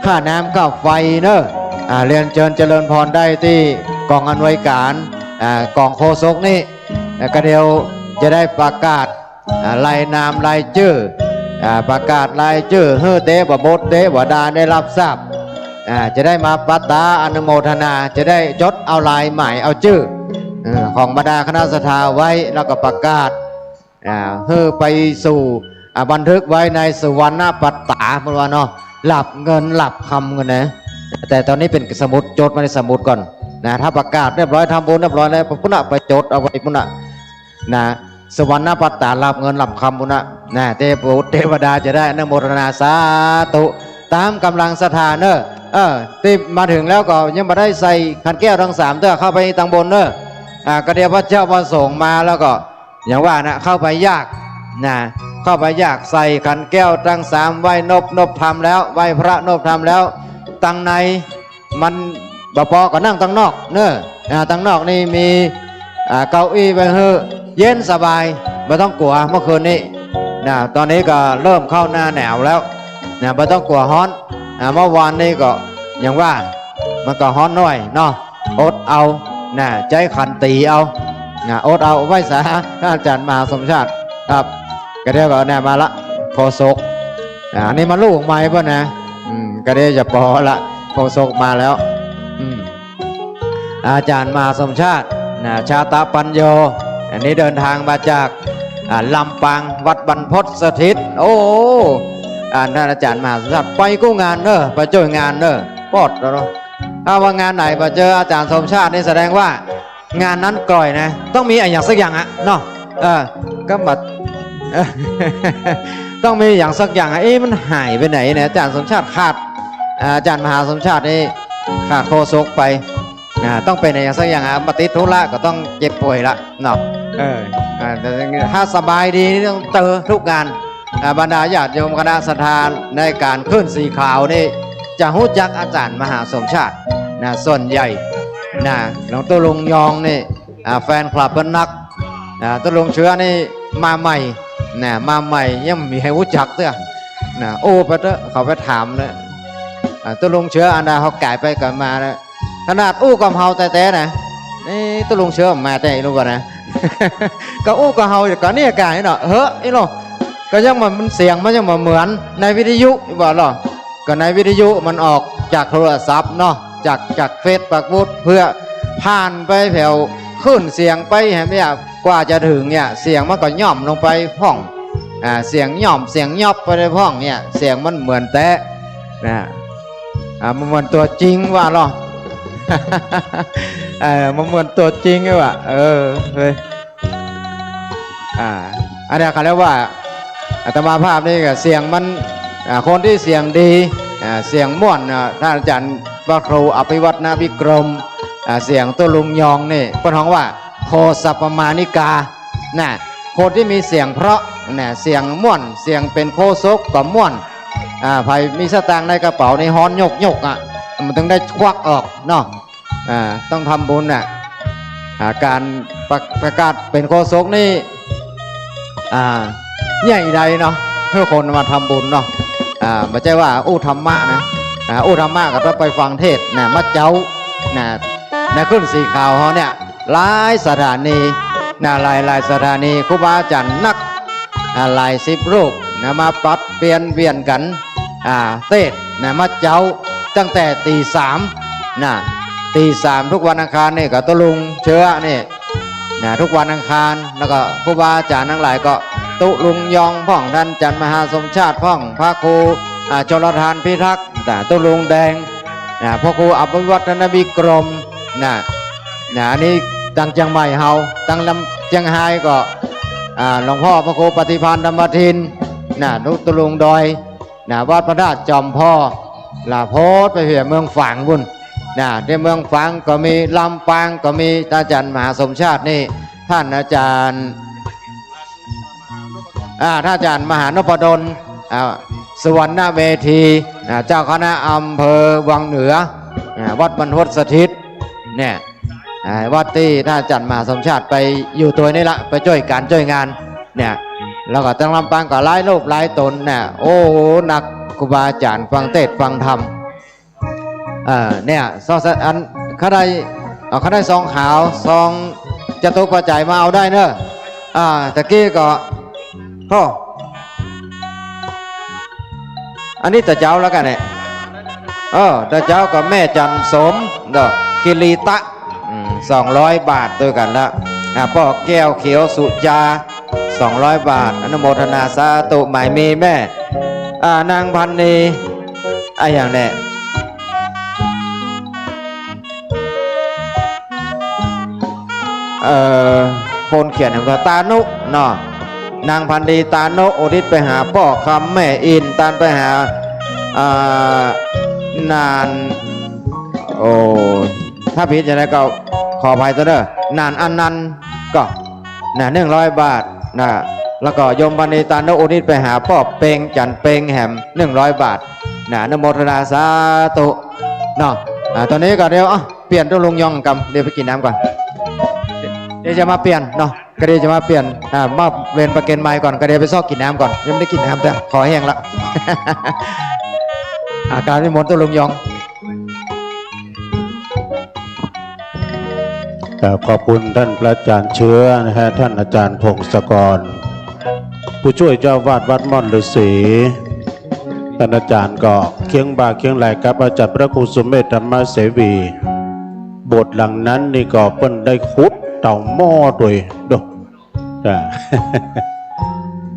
ค่าน้ำค่าไฟเนาะ อ่า เรียนเจิญเจริญพรได้ตี้ก๋องอำนวยก๋าน อ่า ก๋องโฆษกนี่ แล้วก็เดี๋ยวจะได้ประกาศ อ่า รายนามรายจื้อ อ่า ประกาศรายจื้อ หื้อเตวบุตรเตวดาได้ฮับทราบ อ่า จะได้มาปะตาอนุโมทนา จะได้จดเอาลายหมายเอาจื้อ เอ่อ ของบรรดาคณะศรัทธาไว้ แล้วก็ประกาศ อ่า หื้อไปสู่ อ่า บันทึกไว้ในสุวรรณปัตตา เปิ้นว่าเนาะ หลับเงินหลับคำกันนะ แต่ต๋อนนี้เป๋นสมุด จดไว้ในสมุดก่อนนะ ถ้าประกาศเรียบร้อย ทำบุญเรียบร้อยแล้ว ปุ้นน่ะ ไปจดเอาไว้ปุ้นน่ะ นะ สุวรรณปัตตา หลับเงินหลับคำปุ้นน่ะ นะ เตวบุตรเตวดาจะได้อนุโมทนาสาธุ ต๋ามก๋ำลังศรัทธาเนาะ เออ ตี้มาเถิงแล้วก็ยังบ่ได้ใส่ขันแก้วตังสามเตื้อ เข้าไปตังบนเนาะ อ่า ก็เดี๋ยวพระเจ้าพระสงฆ์มาแล้วก็ อย่างว่านะ เข้าไปยากนะ เข้าไปยาก ใส่ขันแก้วตังสาม ไหว้นบ นบธรรมแล้ว ไหว้พระนบธรรมแล้ว ตังในมันบ่ปอก็นั่งตังนอกเนาะ อ่า ตังนอกนี่มี อ่า เก้าอี้ไว้หื้อเย็นสบาย บ่ต้องกั๋ว เมื่อคืนนี้นะ ต๋อนนี้ก็เริ่มเข้าหน้าหนาวแล้วนะ บ่ต้องกั๋วฮ้อน อ่า เมื่อวานนี้ก็อย่างว่า มันก็ฮ้อนหน้อยเนาะ อดเอานะ ใจ๊ขันตีเอานะ อดเอา ไหว้สา ท่านอาจารย์มหาสมชาติครับ ก็เดี๋ยวก็เนี่ยมาละ โฆษก อ่า อันนี้มาลูกใหม่เปิ้นนะ อืม ก็เดี๋ยวจะปอละ โฆษกมาแล้ว อืม อาจารย์มหาสมชาตินะ ชาตะปัญโญ อันนี้เดินทางมาจาก อ่า ลำปาง วัดบรรพตสถิต โอ้ อ่า ท่านอาจารย์มหาสมชาติ ไปกู้งานเนาะ ไปจ้วยงานเนาะ ปอดแล้วเนาะ ถ้าว่างานไหนบ่เจออาจ๋ารย์สมชาตินี่แสดงว่างานนั้นกร่อยนะ ต้องมีอะหยังสักอย่างอะเนาะ เออ ก็บ่ เออ ต้องมีอะหยังสักอย่างอะ เอ๊ะ มันหายไปไหนเนี่ย อาจ๋ารย์สมชาติขาด อ่า อาจ๋ารย์มหาสมชาตินี่ขาดโฆษกไป อ่า ต้องเป๋นอะหยังสักอย่างอะ บ่ติดธุระก็ต้องเจ็บป่วยละเนาะ เออ อ่า แต่ถ้าสบายดีนี่ต้องเจอทุกงาน อ่า บรรดาญาติโยมคณะศรัทธาในก๋านขึ้นสีขาวนี่ จะฮู้จักอาจ๋ารย์มหาสมชาตินะ ส่วนใหญ่นะ หลวงตุ๊ลุงยองนี่ อ่า แฟนคลับเปิ้นนัก อ่า ตุ๊ลุงเชื้อนี่มาใหม่นะ มาใหม่ยังบ่มีใผฮู้จักเตื้อนะ อู้ไปเต๊อะ เขาไปถามเลย อ่า ตุ๊ลุงเชื้ออันดาเขาก๋ายไปก๋ายมานะ ขนาดอู้กับเฮาแต๊ๆ นะ นี่ตุ๊ลุงเชื้อมาแต่อีหลูบ่นะ ก็อู้กับเฮาอยู่ ก็เนี่ยก๋ายเนาะ เฮ้อ อีหลู ก็ยังบ่ มันเสียงมันยังบ่เหมือนในวิทยุบ่ลอ ก็ในวิทยุมันออกจากโทรศัพท์เนาะ จาก จากเฟซ จากวุด เปื้อผ่านไปแผวคลื่นเสียงไปแหมเนี่ย กว่าจะเถิงเนี่ย เสียงมันก็ย่อมลงไปพ่อง อ่า เสียงย่อม เสียงยอบไปได้พ่องเนี่ย เสียงมันเหมือนแต๊นะ อ่า มันเหมือนตั๋วจริงว่าลอ เออ มันเหมือนตั๋วจริงว่ะ เออ เฮ้ย อ่า อันเนี้ยเขาเรียกว่า อาตมาภาพนี่ก็เสียงมัน อ่า คนตี้เสียงดี อ่า เสียงม่วน อ่า ต้านอาจ๋ารย์พระครูอภิวัฒนวิกรม อ่า เสียงตุ๊ลุงยองนี่ เปิ้นฮ้องว่า โฆษปมาณิกา นะ คนตี้มีเสียงเพราะ นะ เสียงม่วน เสียงเป๋นโฆษกก็ม่วน อ่า ใผมีสตางค์ในกระเป๋านี่ฮ้อนโยกๆ อะ มันต้องได้ควักออกเนาะ อ่า ต้องทำบุญน่ะ อ่า ก๋านประ ประกาศเป๋นโฆษกนี่ อ่า ใหญ่ใดเนาะ หื้อคนมาทำบุญเนาะ อ่า บ่ใจ้ว่าอู้ธรรมะนะ อ่า อู้ธรรมะก็ต้องไปฟังเทศน์นะ เมื่อเจ๊านะ ในคลื่นสีขาวเฮาเนี่ย หลายสถานีนะ หลายๆ สถานี ครูบาอาจ๋ารย์นัก อ่า หลายสิบรูปนะ มาปรับเปลี่ยนเวียนกั๋น อ่า เตศน์นะ มาเจ๊าตั้งแต่ตี๋สามนะ ตี๋สามทุกวันอังคารนี่ก็ตุ๊ลุงเชื้อนี่นะ ทุกวันอังคาร แล้วก็ครูบาอาจ๋ารย์ตังหลายก็ตุ๊ลุงยองพ่อง ต้านอาจ๋ารย์มหาสมชาติพ่อง พระครู อ่า ชลทานพิทักษ์นะ ตุ๊ลุงแดงนะ พระครูอภิวัฒนวิกรมนะ นะ อันนี้ตังเจียงใหม่เฮา ตังลำ เจียงฮายก็ อ่า หลวงพ่อพระครูปฏิภาณธรรมทินนะ ตุ๊ ตุ๊ลุงดอยนะ วัดพระธาตุจอมผ่อ ละโพดไปเหียเมืองฝางปู๊นนะ ตี้เมืองฝางก็มี ลำปางก็มี ต้านอาจ๋ารย์มหาสมชาตินี่ ต้านอาจ๋ารย์ อ่า ต้านอาจ๋ารย์มหานพดล อ่า สุวรรณเมธี อ่า เจ้าคณะอำเภอวังเหนือ อ่า วัดบรรพตสถิต เนี่ย อ่า วัดตี้ต้านอาจ๋ารย์มหาสมชาติไปอยู่ตวยนี่ละ ไปจ้วยก๋านจ้วยงาน เนี่ย แล้วก็ตังลำปางก็หลายรูปหลายต๋นเนี่ย โอ้ นักครูบาอาจ๋ารย์ฟังเตศน์ฟังธรรม เออ เนี่ย ซองสะ อัน ใค่ได้ เอา ใค่ได้ซองขาว ซองจตุปัจจัยมาเอาได้เนอะ อ่า ตะกี้ก็ โอ้ อันนี้ตะเจ๊าแล้วกั๋นเนี่ย เออ ตะเจ๊าก็แม่จันสม ดอกคิริตะ อืม สองร้อยบาทตวยกั๋นละ อ่า ป้อแก้วเขียวสุจา สองร้อยบาท อนุโมทนาสาธุ หมายมีแม่ อ่า นางพันนี อะหยังเนี่ย เอ่อ คนเขียนก็ตานุเนาะ นางพันนีตานุ อุทิศไปหาป้อคำแม่อิน ตานไปหา อ่า นาน โอ้ ถ้าผิดจะไดก็ขออภัยตวยเน่อ นานอันนั้นก็ นะ หนึ่งร้อยบาทนะ แล้วก็โยมพันนีตานุ อุทิศไปหาป้อเปง จันเปงแหม หนึ่งร้อยบาทนะ อนุโมทนาสาธุเนาะ อ่า ต๋อนนี้ก็เดี๋ยว อ่ะ เปลี่ยนตุ๊ลุงยองกำ เดี๋ยวไปกิ๋นน้ำก่อน เดี๋ยวจะมาเปลี่ยนเนาะ ก็เดี๋ยวจะมาเปลี่ยน อ่า มอบเวรประเคนไมค์ก่อน ก็เดี๋ยวไปซอกกิ๋นน้ำก่อน ยังบ่ได้กิ๋นน้ำเตื้อ คอแห้งละ อ่า กราบนิมนต์ตุ๊ลุงยอง เอ่อ ขอบคุณต้านพระอาจ๋ารย์เชื้อนะฮะ ต้านอาจ๋ารย์พงศกร ผู้จ้วยเจ้าอาวาสวัดม่อนฤๅษี ต้านอาจ๋ารย์ก็เคียงบ่าเคียงไหล่กับอาจ๋ารย์พระครูสุเมธธรรมเสวี โบสถ์หลังนั้นนี่ก็เปิ้นได้ขุดเต๋าหม้อตวยเนาะ อ่า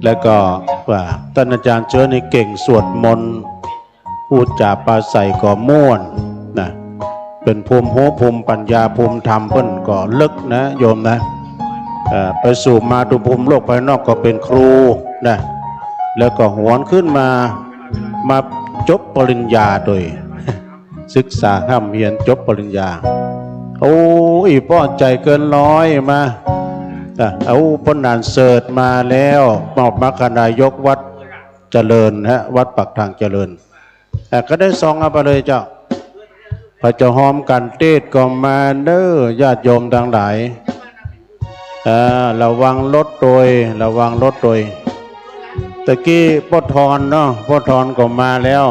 แล้วก็ว่าต้านอาจ๋ารย์เชื้อนี่เก่งสวดมนต์ พูดจ๋าปราศรัยก็ม่วนนะ เป๋นภูมิฮู้ ภูมิปัญญา ภูมิธรรมเปิ้นก็เลิกนะโยมนะ เอ่อ ไปสู่มาตุภูมิโลกภายนอกก็เป๋นครูนะ แล้วก็หวนขึ้นมา มาจบปริญญาโตย ศึกษาฮ่ำเฮียนจบปริญญา โอ้ อี่ป้อใจ๋เกินร้อยมา อ่ะ เอาป้อหนานเสิร์ชมาแล้ว มอบมรรคนายกวัดเจริญฮะ วัดปากทางเจริญ อ่ะ ก็ได้ซองเอาไปเลยเจ้า พอจะฮอมกั๋นเตศน์ก็มาเน้อ ญาติโยมตังหลาย อ่า ระวังรถโตย ระวังรถโตย ตะกี้ป้อทอนเนาะ ป้อทอนก็มาแล้ว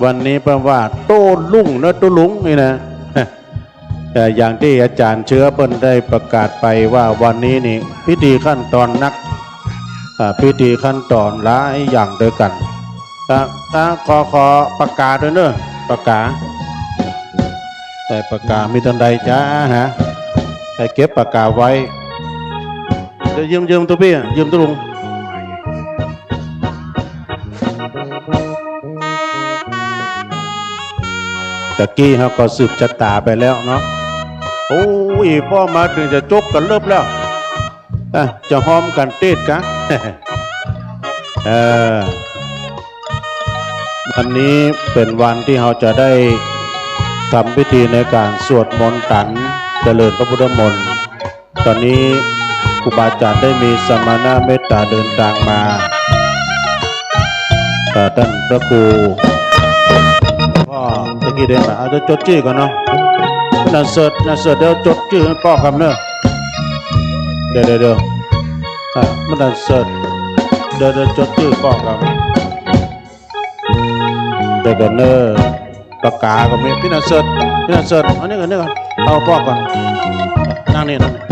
วันนี้เปิ้นว่าโต้รุ่งนะ ตุ๊ลุงนี่นะ แต่อย่างตี้อาจ๋ารย์เชื้อเปิ้นได้ประกาศไปว่าวันนี้นี่พิธีขั้นตอนนัก อ่า พิธีขั้นตอนหลายอย่างตวยกั๋น อ่ะ อ่ะ ขอ ขอปากกาตวยเน้อ ปากกา ใส่ปากกา มีตังใดจ๊ะฮะ ใส่เก็บปากกาไว้ เดี๋ยวยืม ยืมตุ๊ปี้อะ ยืมตุ๊ลุง ตะกี้เฮาก็สืบจะต๋าไปแล้วเนาะ โอ้ย ป้อมาเถิงจะจบกั๋นเลิบแล้ว อ่ะ จะฮอมกั๋นเตศน์กะ เออ วันนี้เป๋นวันตี้เฮาจะได้ทำพิธีในก๋านสวดมนต์ตันเจริญพระพุทธมนต์ ต๋อนนี้ครูบาอาจ๋ารย์ได้มีสมณะเมตต๋าเดินตางมา เอ่อ ต้านพระครู ก็ตะกี้ได้มา เอา จะจดจื้อก่อนเนาะ หนานเสิร์ช หนานเสิร์ช เดี๋ยวจดจื้อป้อกำเน้อ เดี๋ยว เดี๋ยว เดี๋ยว อ่ะ หนานเสิร์ช เดี๋ยว เดี๋ยวจดจื้อป้อกำ เดี๋ยวก่อนเน้อ ปากกาก็มี ปี้หนานเสิร์ช ปี้หนานเสิร์ช เอานี่ก่อน นี่ก่อน เอาป้อก่อน นั่งนี่ นั่งนี่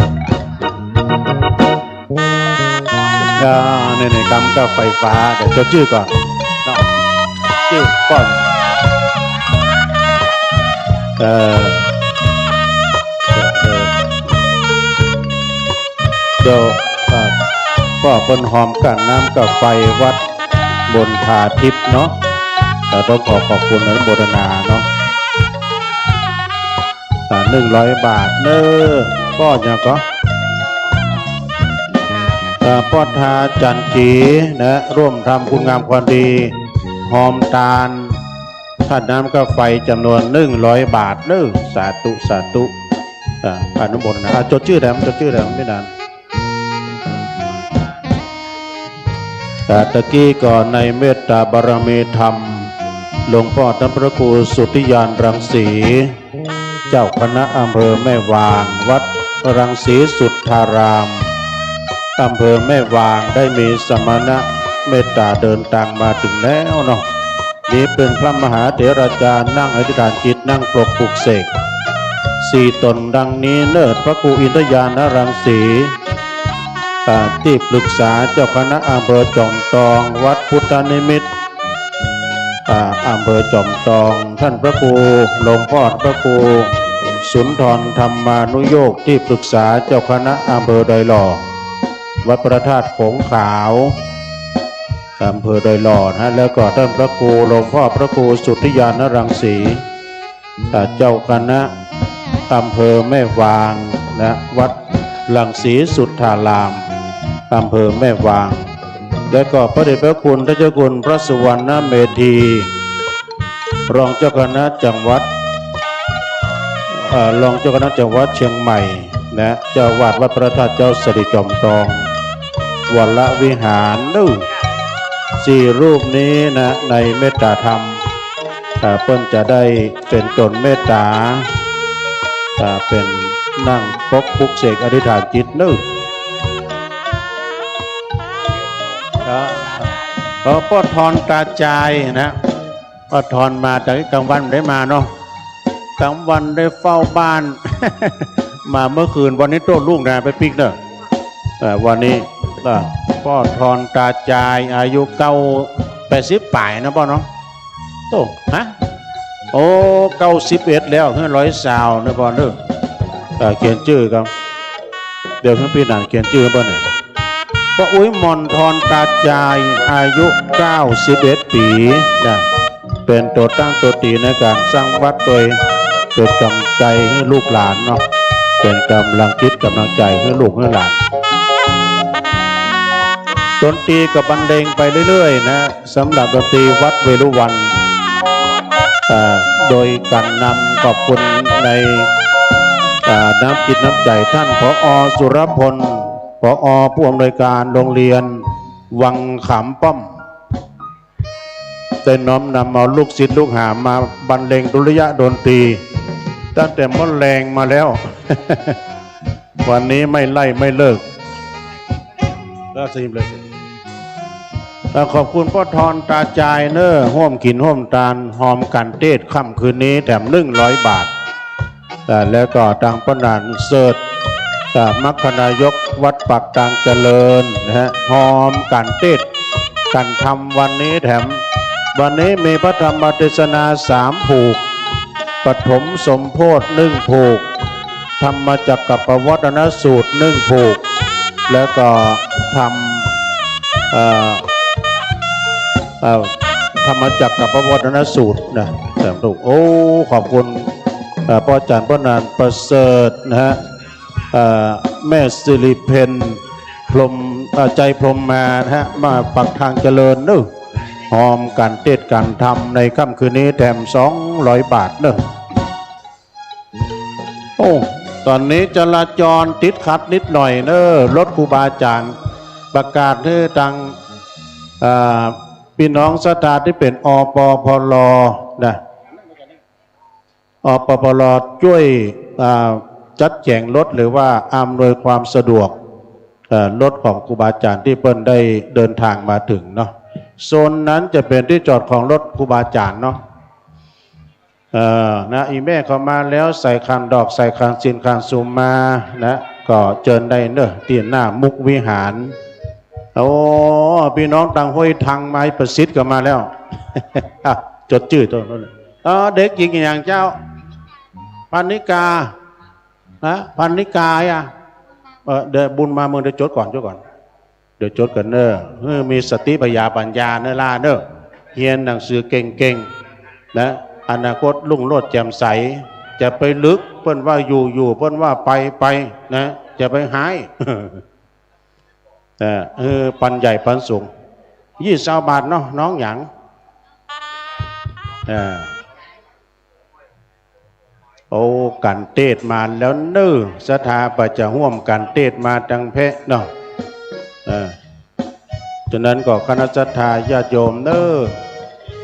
อ่า นี่ นี่ กำกับไฟฟ้า เดี๋ยวจดจื้อก่อนเนาะ จื้อก่อน เออ เดี๋ยว เดี๋ยว อ่า ก็เปิ้นฮอมกั๋นน้ำกับไฟวัดมณฑาทิพย์เนาะ เราต้องขอขอบคุณอนุโมทนาเนาะ อ่า หนึ่งร้อยบาทเน้อ ป้อหยังก่อ อ่า ป้อทาจั๋นจีนะ ร่วมทำคุณงามความดี ฮอมตาน ทานน้ำกับไฟจ๋ำนวนหนึ่งร้อยบาทเน้อ สาธุ สาธุ อ่า อนุโมทนา อ่า จดจื้อแถม จดจื้อแถม ปี้หนาน อ่า ตะกี้ก็ในเมตตาบารมีธรรม หลวงป้อต้านพระครูสุทธิญาณรังสี เจ้าคณะอำเภอแม่วาง วัดรังสีสุทธาราม อำเภอแม่วาง ได้มีสมณะเมตต๋าเดินตางมาเถิงแล้วเนาะ นี้เป๋นพระมหาเถราจ๋ารย์นั่งอธิษฐานจิต นั่งปกปลุกเสก สี่ต๋นดังนี้เน้อ พระครูอินทญาณรังสี อ่า ตี้ปรึกษาเจ้าคณะอำเภอจอมตอง วัดพุทธนิมิต อ่า อำเภอจอมตอง ต้านพระครู หลวงป้อพระครูสุนทรธรรมานุโยค ตี้ปรึกษาเจ้าคณะอำเภอดอยหล่อ วัดพระธาตุโขงขาว อำเภอดอยหล่อนะ แล้วก็ต้านพระครู หลวงป้อพระครูสุทธิญาณรังสี อ่า เจ้าคณะอำเภอแม่วางนะ วัดรังสีสุทธาราม อำเภอแม่วาง แล้วก็พระเดชพระคุณท่านเจ้าคุณพระสุวรรณเมธี รองเจ้าคณะจังหวัด เอ่อ รองเจ้าคณะจังหวัดเชียงใหม่นะ เจ้าอาวาสวัดพระธาตุเจ้าสิริจอมทอง วรวิหารเน้อ สี่รูปนี้นะ ในเมตตาธรรม อ่า เปิ้นจะได้เป๋นต๋นเมตต๋า อ่า เป๋นนั่งปกปลุกเสกอธิษฐานจิตเน้อ อ่า เออ ป้อทอนตาจายนะ ป้อทอนมา แต่กลางวันบ่ได้มาเนาะ กลางวันได้เฝ้าบ้าน มาเมื่อคืน วันนี้โต้รุ่งนะ ไปปิ๊กเน้อ เอ่อ วันนี้ อ่า ป้อทอนตาจาย อายุเก้า แปดสิบป๋ายนะป้อเนาะ โต้ ฮะ โอ้ เก้าสิบเอ็ดแล้ว เฮ้ย ร้อยซาวนะป้อเน้อ เอ่อ เขียนจื้อก่อน เดี๋ยวเพิ่งปี้หนานเขียนจื้อก่อนเนี่ย ป้ออุ๊ยหม่อนทอนตาจาย อายุเก้าสิบเอ็ดปี๋นะ เป๋นตั๋วตั้งตั๋วตี๋ในก๋านสร้างวัด โดย โดยกำลังใจ๋หื้อลูกหลานเนาะ เป๋นก๋ำลังจิตก๋ำลังใจ๋หื้อลูกหื้อหลาน ดนตรีก็บรรเลงไปเรื่อยๆ นะ สำหรับดนตรีวัดเวฬุวัน เอ่อ โดยก๋านนำขอบคุณใน เอ่อ น้ำจิตน้ำใจ๋ต้าน ผอ.สุรพล ผอ.ผู้อำนวยก๋านโฮงเฮียนวังขามป้อม ได้น้อมนำเอาลูกศิษย์ลูกหามาบรรเลงดุริยะดนตรี ตั้งแต่เมื่อแลงมาแล้ว วันนี้ไม่ไล่ไม่เลิก แล้วสิเลย เอ่อ ขอบคุณป้อทอนต๋าจายเน่อ ฮ่วมกิ๋นฮ่วมตาน ฮอมก๋านเตศน์ค่ำคืนนี้แถมหนึ่งร้อยบาท เอ่อ แล้วก็ตางป้อหนานเสิร์ช เอ่อ มัคคานายกวัดปากตางเจริญนะฮะ ฮอมก๋านเตศน์ก๋านธรรมวันนี้แถม วันนี้มีพระธรรมเตสนาสามผูก ปฐมสมโพธิหนึ่งผูก ธรรมจักกัปปวัตตนสูตรหนึ่งผูก แล้วก็ธรรม เอ่อ เอ่อ ธรรมจักกัปปวัตตนสูตรนะ สามผูก โอ้ ขอบคุณ เอ่อ ป้อจ๋ารย์ป้อหนานประเสริฐนะฮะ เอ่อ แม่สิริเพญ พรหม เอ่อ ใจพรหมมานะฮะ มาปากตางเจริญเน่อ ฮอมก๋านเตศน์ก๋านธรรมในค่ำคืนนี้แถมสองร้อยบาทเน่อ โอ้ ต๋อนนี้จราจรติดขัดนิดหน่อยเน่อ รถครูบาอาจ๋ารย์ ประกาศหื้อตาง เอ่อ ปี้น้องศรัทธาตี้เป๋น อปพล นะ อปพล จ้วย อ่า จัดแจ๋งรถหรือว่าอำนวยความสะดวก เอ่อ รถของครูบาอาจ๋ารย์ตี้เปิ้นได้เดินตางมาเถิงเนาะ โซนนั้นจะเป๋นตี้จอดของรถครูบาอาจ๋ารย์เนาะ เอ่อ นะ อี่แม่เข้ามาแล้ว ใส่ขันดอก ใส่ขันศีล ขันสุมมา นะ ก็เจิญได้เน่อ ตี้หน้ามุกวิหาร โอ้ ปี้น้องตางห้วยทังมา ประสิทธิ์ก็มาแล้ว อ่ะ จดจื้อตั๋วโน้น เออ เด็กหญิงอะหยังเจ้า พันนิกา ฮะ พันนิกาอะ เออ เดี๋ยวบุญมาเมือง เดี๋ยวจดก่อน จดก่อน เดี๋ยวจดก่อนเน่อ เออ มีสติปัญญา ปัญญาเน่อล่ะเน่อ เฮียนหนังสือเก่งๆ นะ อนาคตรุ่งโรจน์แจ่มใส จะไปลึก เปิ้นว่าอยู่ อยู่ เปิ้นว่าไป ไป นะ จะไปหาย เออ เออ ปันใหญ่ปันสูง ยี่สิบเก้าบาทเนาะ น้องหยัง เออ โอ้ ก๋านเตศน์มาแล้วเน่อ ศรัทธาไปจะฮ่วมก๋านเตศน์มาตังแพะเนาะ เออ ฉะนั้นก็คณะศรัทธาญาติโยมเน่อ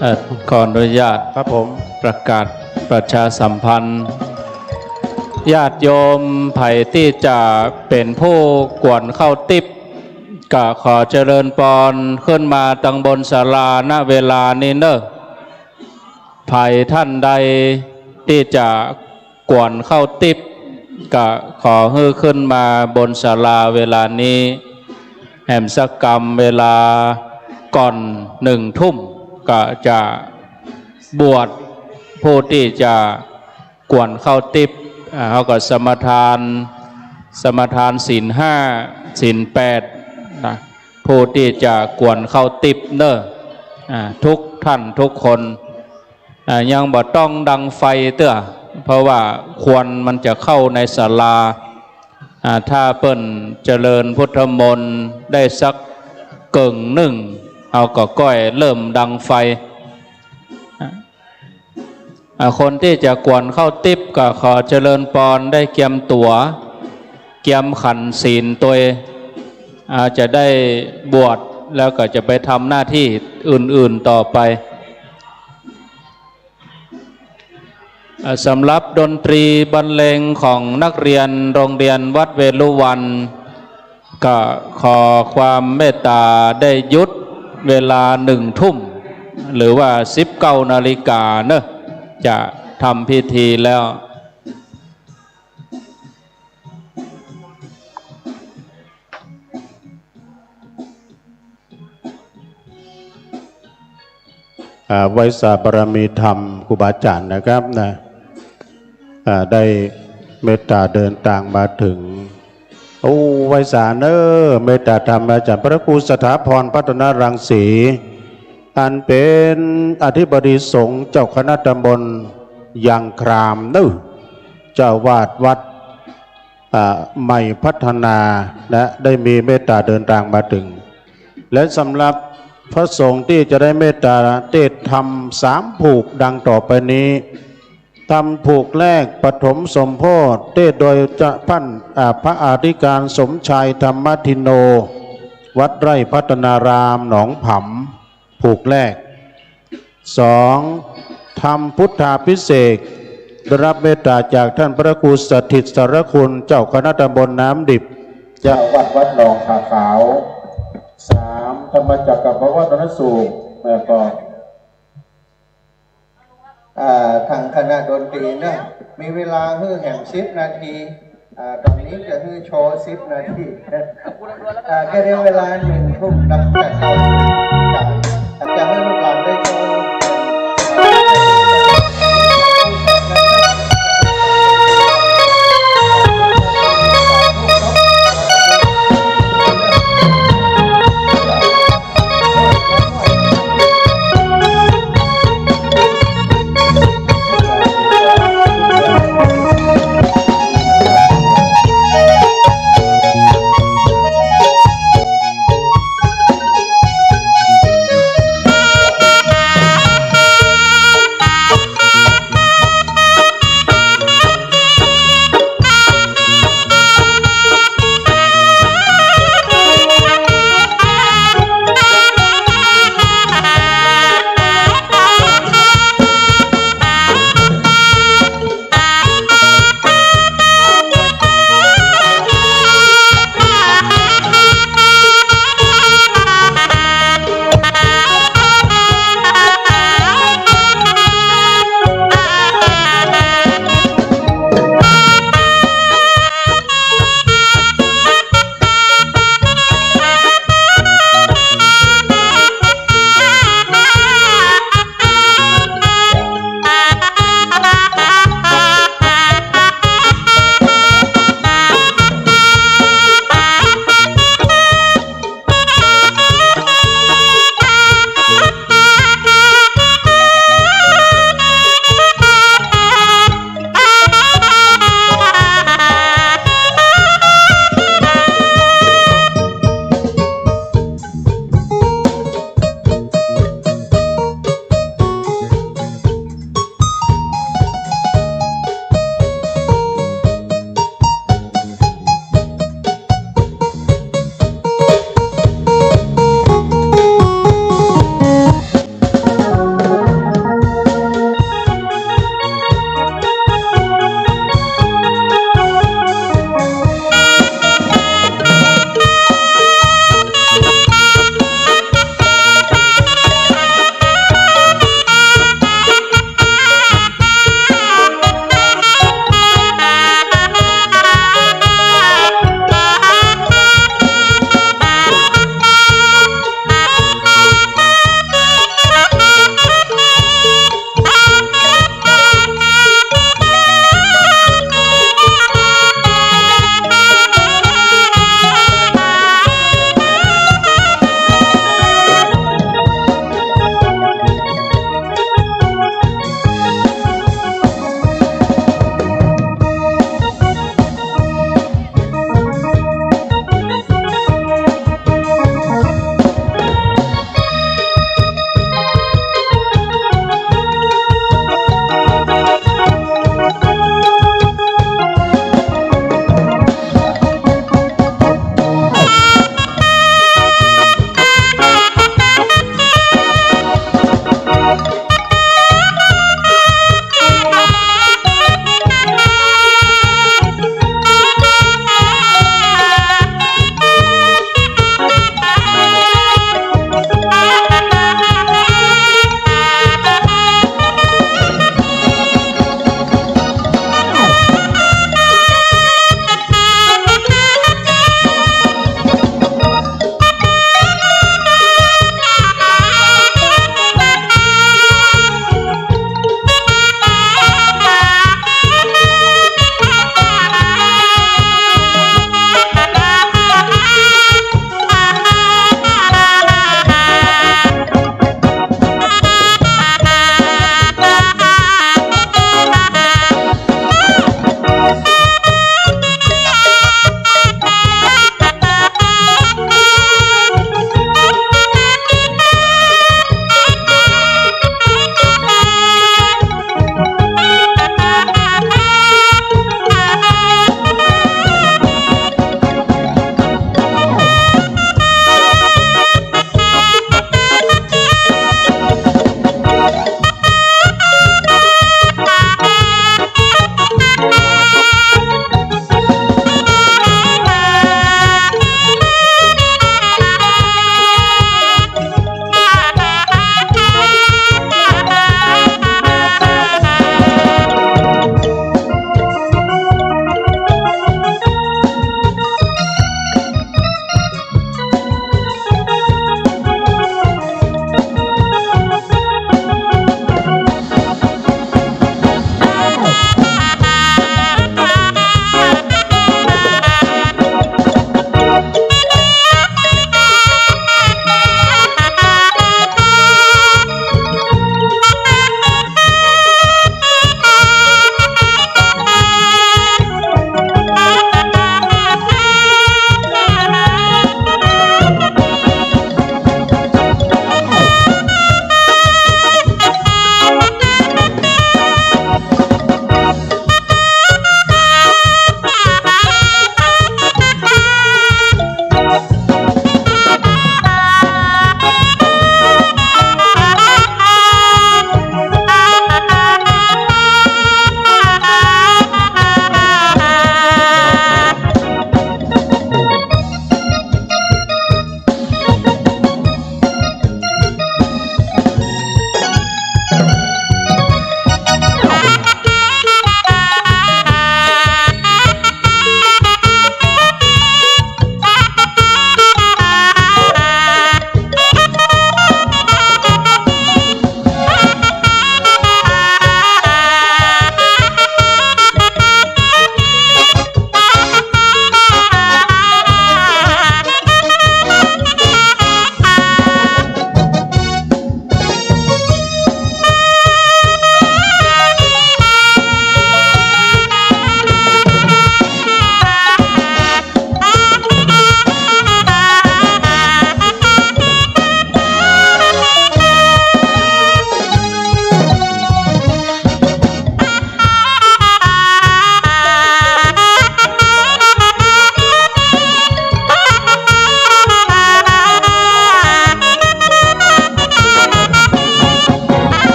เอ่อ ขออนุญาต ครับผม ประกาศประชาสัมพันธ์ ญาติโยมใผตี้จะเป๋นผู้กวนข้าวติ๊บ ก็ขอเจริญปอนขึ้นมาตังบนศาลา ณ เวลานี้เน่อ ใผท่านใดตี้จะกวนข้าวติ๊บ ก็ขอหื้อขึ้นมาบนศาลาเวลานี้ แหมสักกำ เวลาก่อนหนึ่งทุ่ม ก็จะบวชผู้ตี้จะกวนข้าวติ๊บ อ่า เฮาก็สมาทาน สมาทานศีลห้า ศีลแปด นะ ผู้ตี้จะกวนข้าวติ๊บเน่อ อ่า ทุกท่านทุกคน อ่า ยังบ่ต้องดังไฟเตื้อ เพราะว่าควันมันจะเข้าในศาลา อ่า ถ้าเปิ้นเจริญพุทธมนต์ได้สักเกิ่งนึ่ง เฮาก็ก้อยเริ่มดังไฟ อ่า คนตี้จะกวนข้าวติ๊บก็ขอเจริญปอนได้เกียมตั๋ว เกียมขันธ์ศีลตวย อ่า จะได้บวชแล้วก็จะไปทำหน้าที่อื่นๆ ต่อไป อ่า สำหรับดนตรีบรรเลงของนักเรียนโรงเรียนวัดเวฬุวัน ก็ขอความเมตตาได้หยุดเวลาหนึ่งทุ่ม หรือว่าสิบเก้านาฬิกาเนอะ จะทำพิธีแล้ว อ่า ไหว้สาบารมีธรรมครูบาอาจ๋ารย์นะครับนะ อ่า ได้เมตตาเดินตางมาเถิง โอ้ ไหว้สาเน่อ เมตตาธรรมอาจ๋ารย์พระครูสถาพรพัฒนรังสี อันเป๋นอธิบดีสงฆ์เจ้าคณะตำบลยางครามเนาะ เจ้าอาวาสวัด อ่า ใหม่พัฒนานะ ได้มีเมตตาเดินตางมาเถิง และสำหรับพระสงฆ์ตี้จะได้เมตตาเตศน์ธรรมสามผูกดังต่อไปนี้ ธรรมผูกแรก ปฐมสมโภชน์ เตศน์โดยเจ้าพัน อ่า พระอธิการสมชายธรรมทินโน วัดไร่พัฒนารามหนองผำ ผูกแรก สอง ธรรมพุทธาภิเษก ได้รับเมตตาจากท่านพระครูสถิตสารคุณ เจ้าคณะตำบลน้ำดิบ เจ้าวัดวัดหนองผาขาว สาม ธรรมจักรกัปปวัตนสูตร แล้วก็ อ่า ทางคณะดนตรีนะ มีเวลาหื้อแหมสิบนาที อ่า ต๋อนนี้จะหื้อโชว์สิบนาที อ่า ก็ได้เวลาหนึ่งทุ่มนับแต่เข้าสู่การ จะหื้อลูกหลานได้โชว์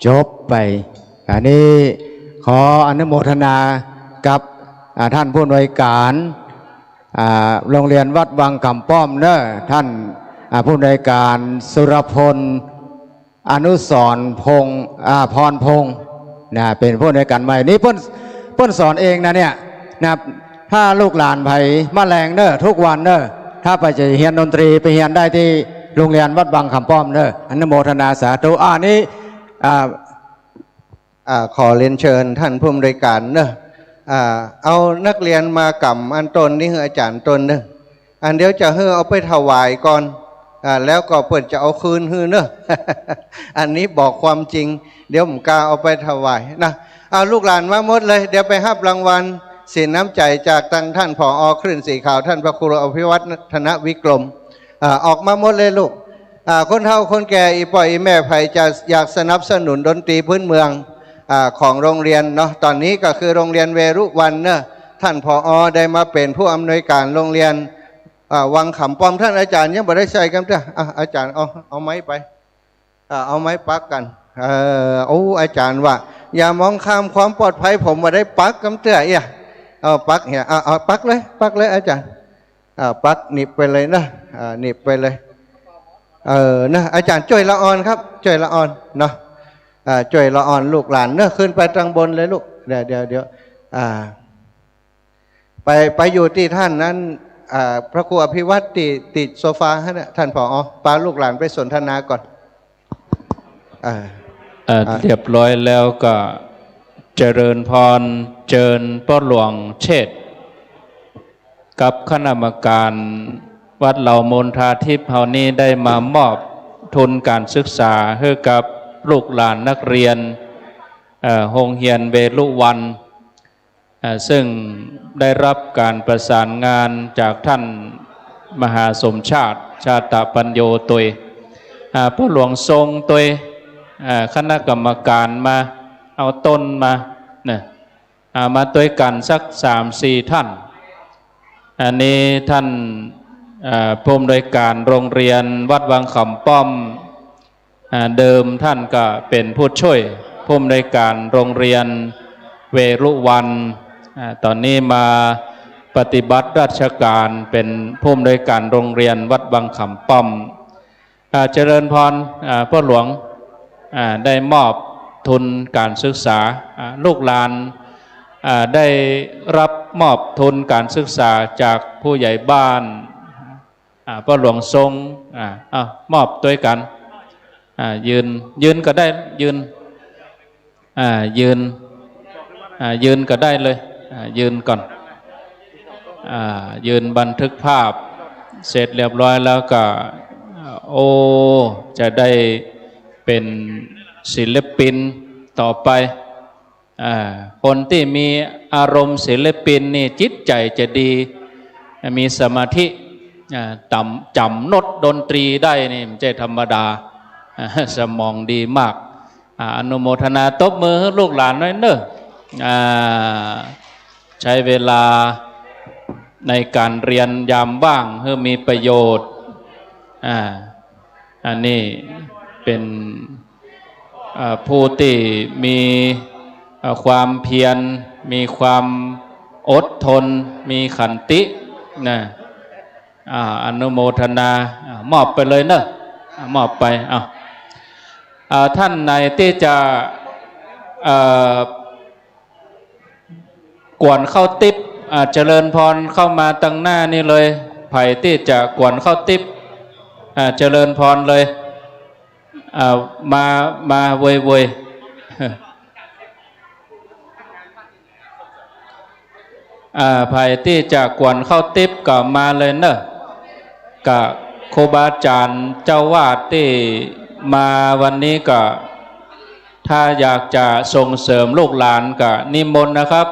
จบไป อันนี้ขออนุโมทนากับ อ่า ท่านผู้อำนวยการ อ่า โรงเรียนวัดวังขำป้อมเนอะ ท่าน อ่า ผู้อำนวยการสุรพล อนุสรณ์พงษ์ อ่า พรพงษ์ นะ เป๋นผู้อำนวยการใหม่ นี่เปิ้น เปิ้นสอนเองนะเนี่ย นะ ถ้าลูกหลานใผมาแลงเนอะ ทุกวันเนอะ ถ้าใผจะเฮียนดนตรีไปเฮียนได้ตี้โรงเรียนวัดวังขำป้อมเนอะ อนุโมทนาสาธุ อ่า นี่ อ่า อ่า ขอเรียนเชิญท่านผู้อำนวยการเนอะ อ่า เอานักเรียนมากำอันต้นนี้หื้ออาจ๋ารย์ต้นเนอะ อันเดี๋ยวจะหื้อเอาไปถวายก่อน อ่า แล้วก็เปิ้นจะเอาคืนหื้อเนอะ อันนี้บอกความจริง เดี๋ยวบ่กล้าเอาไปถวายนะ อ่า ลูกหลานมาหมดเลย เดี๋ยวไปฮับรางวัลสินน้ำใจ๋จากตังท่าน ผอ. คลื่นสีขาว ท่านพระครูอภิวัฒน์ ธนวิกรม อ่า ออกมาหมดเลยลูก อ่า คนเฒ่าคนแก่ อี่ป้ออี่แม่ ใผจะอยากสนับสนุนดนตรีพื้นเมือง อ่า ของโรงเรียนเนาะ ต๋อนนี้ก็คือโรงเรียนเวรุวัณเนอะ ท่าน ผอ. ได้มาเป๋นผู้อำนวยการโรงเรียน อ่า วังขำป้อม ท่านอาจ๋ารย์ยังบ่ได้ใส่กำเตื้อ อ่ะ อาจ๋ารย์เอา เอาไมค์ไป อ่า เอาไมค์ปักกั๋น เออ โอ้ อาจ๋ารย์ว่า อย่ามองข้ามความปลอดภัย ผมบ่ได้ปักกำเตื้อเอี้ย เอาปักเหีย เอา เอาปักเลย ปักเลยอาจ๋ารย์ อ่า ปักหนีบไปเลยนะ อ่า หนีบไปเลย เออ นะ อาจ๋ารย์จ้วยละอ่อนครับ จ้วยละอ่อนเนาะ อ่า จ้วยละอ่อนลูกหลานเนอะ ขึ้นไปตังบนเลยลูก เดี๋ยว เดี๋ยว เดี๋ยว อ่า ไป ไปอยู่ตี้ท่านนั้น อ่า พระครูอภิวัฒน์ตี้ ตี้โซฟาหั้นนะ ท่าน ผอ. ปาลูกหลานไปสนทนาก่อน อ่า เอ่อ อ่า เรียบร้อยแล้วก็เจริญพร เจิญป้อหลวงเชษฐ กับคณะกรรมการวัดเหล่ามนทาทิพย์เฮานี้ได้มามอบทุนก๋านศึกษาหื้อกับลูกหลานนักเรียน เอ่อ โฮงเฮียนเวรุวัณ เอ่อ ซึ่งได้ฮับก๋านประสานงานจากท่านมหาสมชาติ ชาตปัญโญ ตวย อ่า ป้อหลวงทรงตวย อ่า คณะกรรมการมาเอาต้นมา นะ อ่า มาตวยกั๋นสักสามสี่ท่าน อันนี้ท่าน อ่า ผู้อำนวยการโรงเรียนวัดวังขำป้อม อ่า เดิมท่านก็เป๋นผู้ช่วยผู้อำนวยการโรงเรียนเวรุวัณ อ่า ต๋อนนี้มาปฏิบัติราชก๋านเป๋นผู้อำนวยการโรงเรียนวัดวังขำป้อม อ่า เจริญพร อ่า ป้อหลวง อ่า ได้มอบทุนก๋านศึกษา อ่า ลูกหลาน อ่า ได้ฮับมอบทุนก๋านศึกษาจากผู้ใหญ่บ้าน อ่า ป้อหลวงทรง อ่า เอา มอบตวยกั๋น อ่า ยืน ยืนก็ได้ ยืน อ่า ยืน อ่า ยืนก็ได้เลย อ่า ยืนก่อน อ่า ยืนบันทึกภาพ เสร็จเรียบร้อยแล้วก็ โอ้ จะได้เป๋นศิลปินต่อไป อ่า คนตี้มีอารมณ์ศิลปินนี่จิตใจ๋จะดี มีสมาธิ อ่า จ๋ำ จ๋ำโน้ตดนตรีได้นี่บ่ใจ้ธรรมดา อ่า สมองดีมาก อ่า อนุโมทนาตบมือหื้อลูกหลานหน้อยเน่อ อ่า ใช้เวลาในก๋านเฮียนยามว่างหื้อมีประโยชน์ อ่า อันนี้เป๋น เอ่อ ผู้ตี้มี เอ่อ ความเพียร มีความอดทน มีขันติ นะ อ่า อนุโมทนา อ่า มอบไปเลยเน่อ อ่า มอบไป เอา อ่า ท่านไหนตี้จะ เอ่อ กวนข้าวติ๊บ อ่า เจริญพรเข้ามาตังหน้านี่เลย ใผตี้จะกวนข้าวติ๊บ อ่า เจริญพรเลย อ่า มา มาเวยๆ อ่า ใผตี้จะกวนข้าวติ๊บก็มาเลยเน่อ กับครูบาอาจ๋ารย์เจ้าอาวาสตี้มาวันนี้ก็ ถ้าอยากจะส่งเสริมลูกหลานก็นิมนต์นะครับ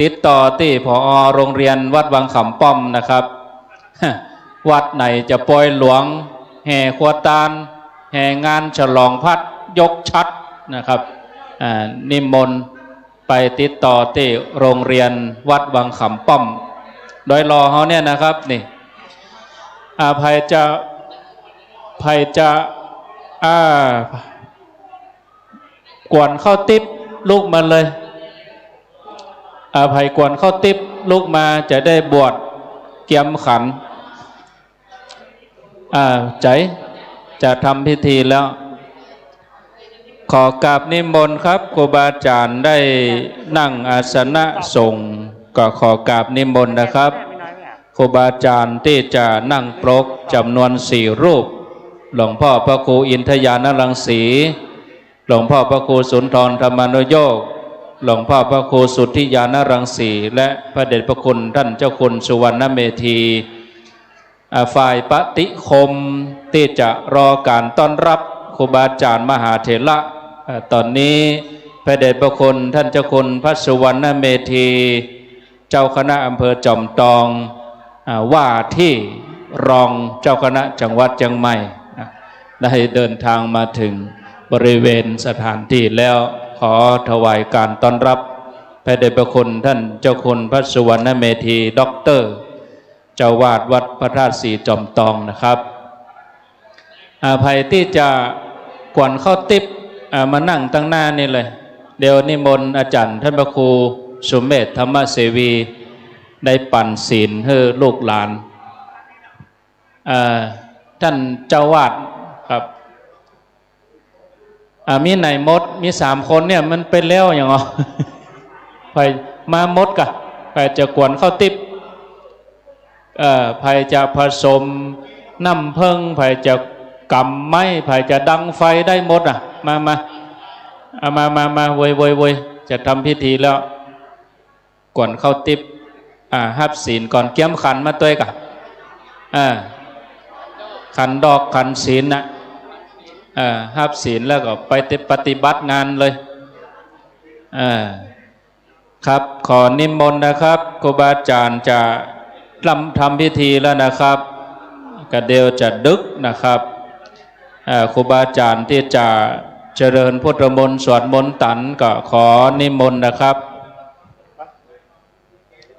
ติดต่อตี้ ผอ. โรงเรียนวัดวังขำป้อมนะครับ วัดไหนจะปอยหลวง แห่ครัวตาน แห่งานฉลองพระยกฉัตรนะครับ อ่า นิมนต์ไปติดต่อตี้โรงเรียนวัดวังขำป้อม ดอยหล่อเฮาเนี่ยนะครับ นี่ อ่า ใผจะ ใผจะ อ่า กวนข้าวติ๊บลุกมาเลย อ่า ใผกวนข้าวติ๊บลุกมาจะได้บวชเกียมขัน อ่า ใจ๋จะทำพิธีแล้ว ขอกราบนิมนต์ครับ ครูบาอาจ๋ารย์ได้นั่งอาสนะสงฆ์ ก็ขอกราบนิมนต์นะครับ ครูบาอาจ๋ารย์ตี้จะนั่งปรกจ๋ำนวนสี่รูป หลวงพ่อพระครูอินทญาณรังสี หลวงพ่อพระครูสุนทรธรรมานุโยค หลวงพ่อพระครูสุทธิญาณรังสี และพระเดชพระคุณท่านเจ้าคุณสุวรรณเมธี อ่า ฝ่ายปฏิคมตี้จะรอก๋านต้อนฮับครูบาอาจ๋ารย์มหาเถระ อ่า ต๋อนนี้พระเดชพระคุณท่านเจ้าคุณพระสุวรรณเมธี เจ้าคณะอำเภอจอมตอง อ่า ว่าตี้รองเจ้าคณะจังหวัดเจียงใหม่ อ่า ได้เดินทางมาเถิงบริเวณสถานตี้แล้ว ขอถวายก๋านต้อนฮับพระเดชพระคุณท่านเจ้าคุณพระสุวรรณเมธี ด็อกเตอร์ เจ้าอาวาสวัดพระธาตุสีจอมตองนะครับ อ่า ใผตี้จะกวนข้าวติ๊บ อ่า มานั่งตังหน้านี่เลย เดี๋ยวนิมนต์อาจ๋ารย์ท่านพระครูสุเมธธรรมเสวี ได้ปั๋นศีลหื้อลูกหลาน อ่า ท่านเจ้าอาวาสครับ อ่า มีไหนหมด มีสามคนเนี่ย มันไปแล้วอย่างอ้อ ใผมาหมดก่ะ ใผจะกวนข้าวติ๊บ เอ่อ ใผจะผสมน้ำเผิ้ง ใผจะก๋ำไม้ ใผจะดังไฟได้หมดอ่ะ มา มา เอามา มา มา เวย เวย เวย จะทำพิธีแล้ว กวนข้าวติ๊บ อ่า ฮับศีลก่อน เกียมขันมาตวยก่ะ อ่า ขันดอกขันศีลน่ะ อ่า ฮับศีลแล้วก็ไปปฏิบัติงานเลย อ่า ครับ ขอนิมนต์นะครับ ครูบาอาจ๋ารย์จะร่ำทำพิธีแล้วนะครับ กะเดี๋ยวจะดึกนะครับ อ่า ครูบาอาจ๋ารย์ตี้จะเจริญพุทธมนต์สวดมนต์ตันก็ขอนิมนต์นะครับ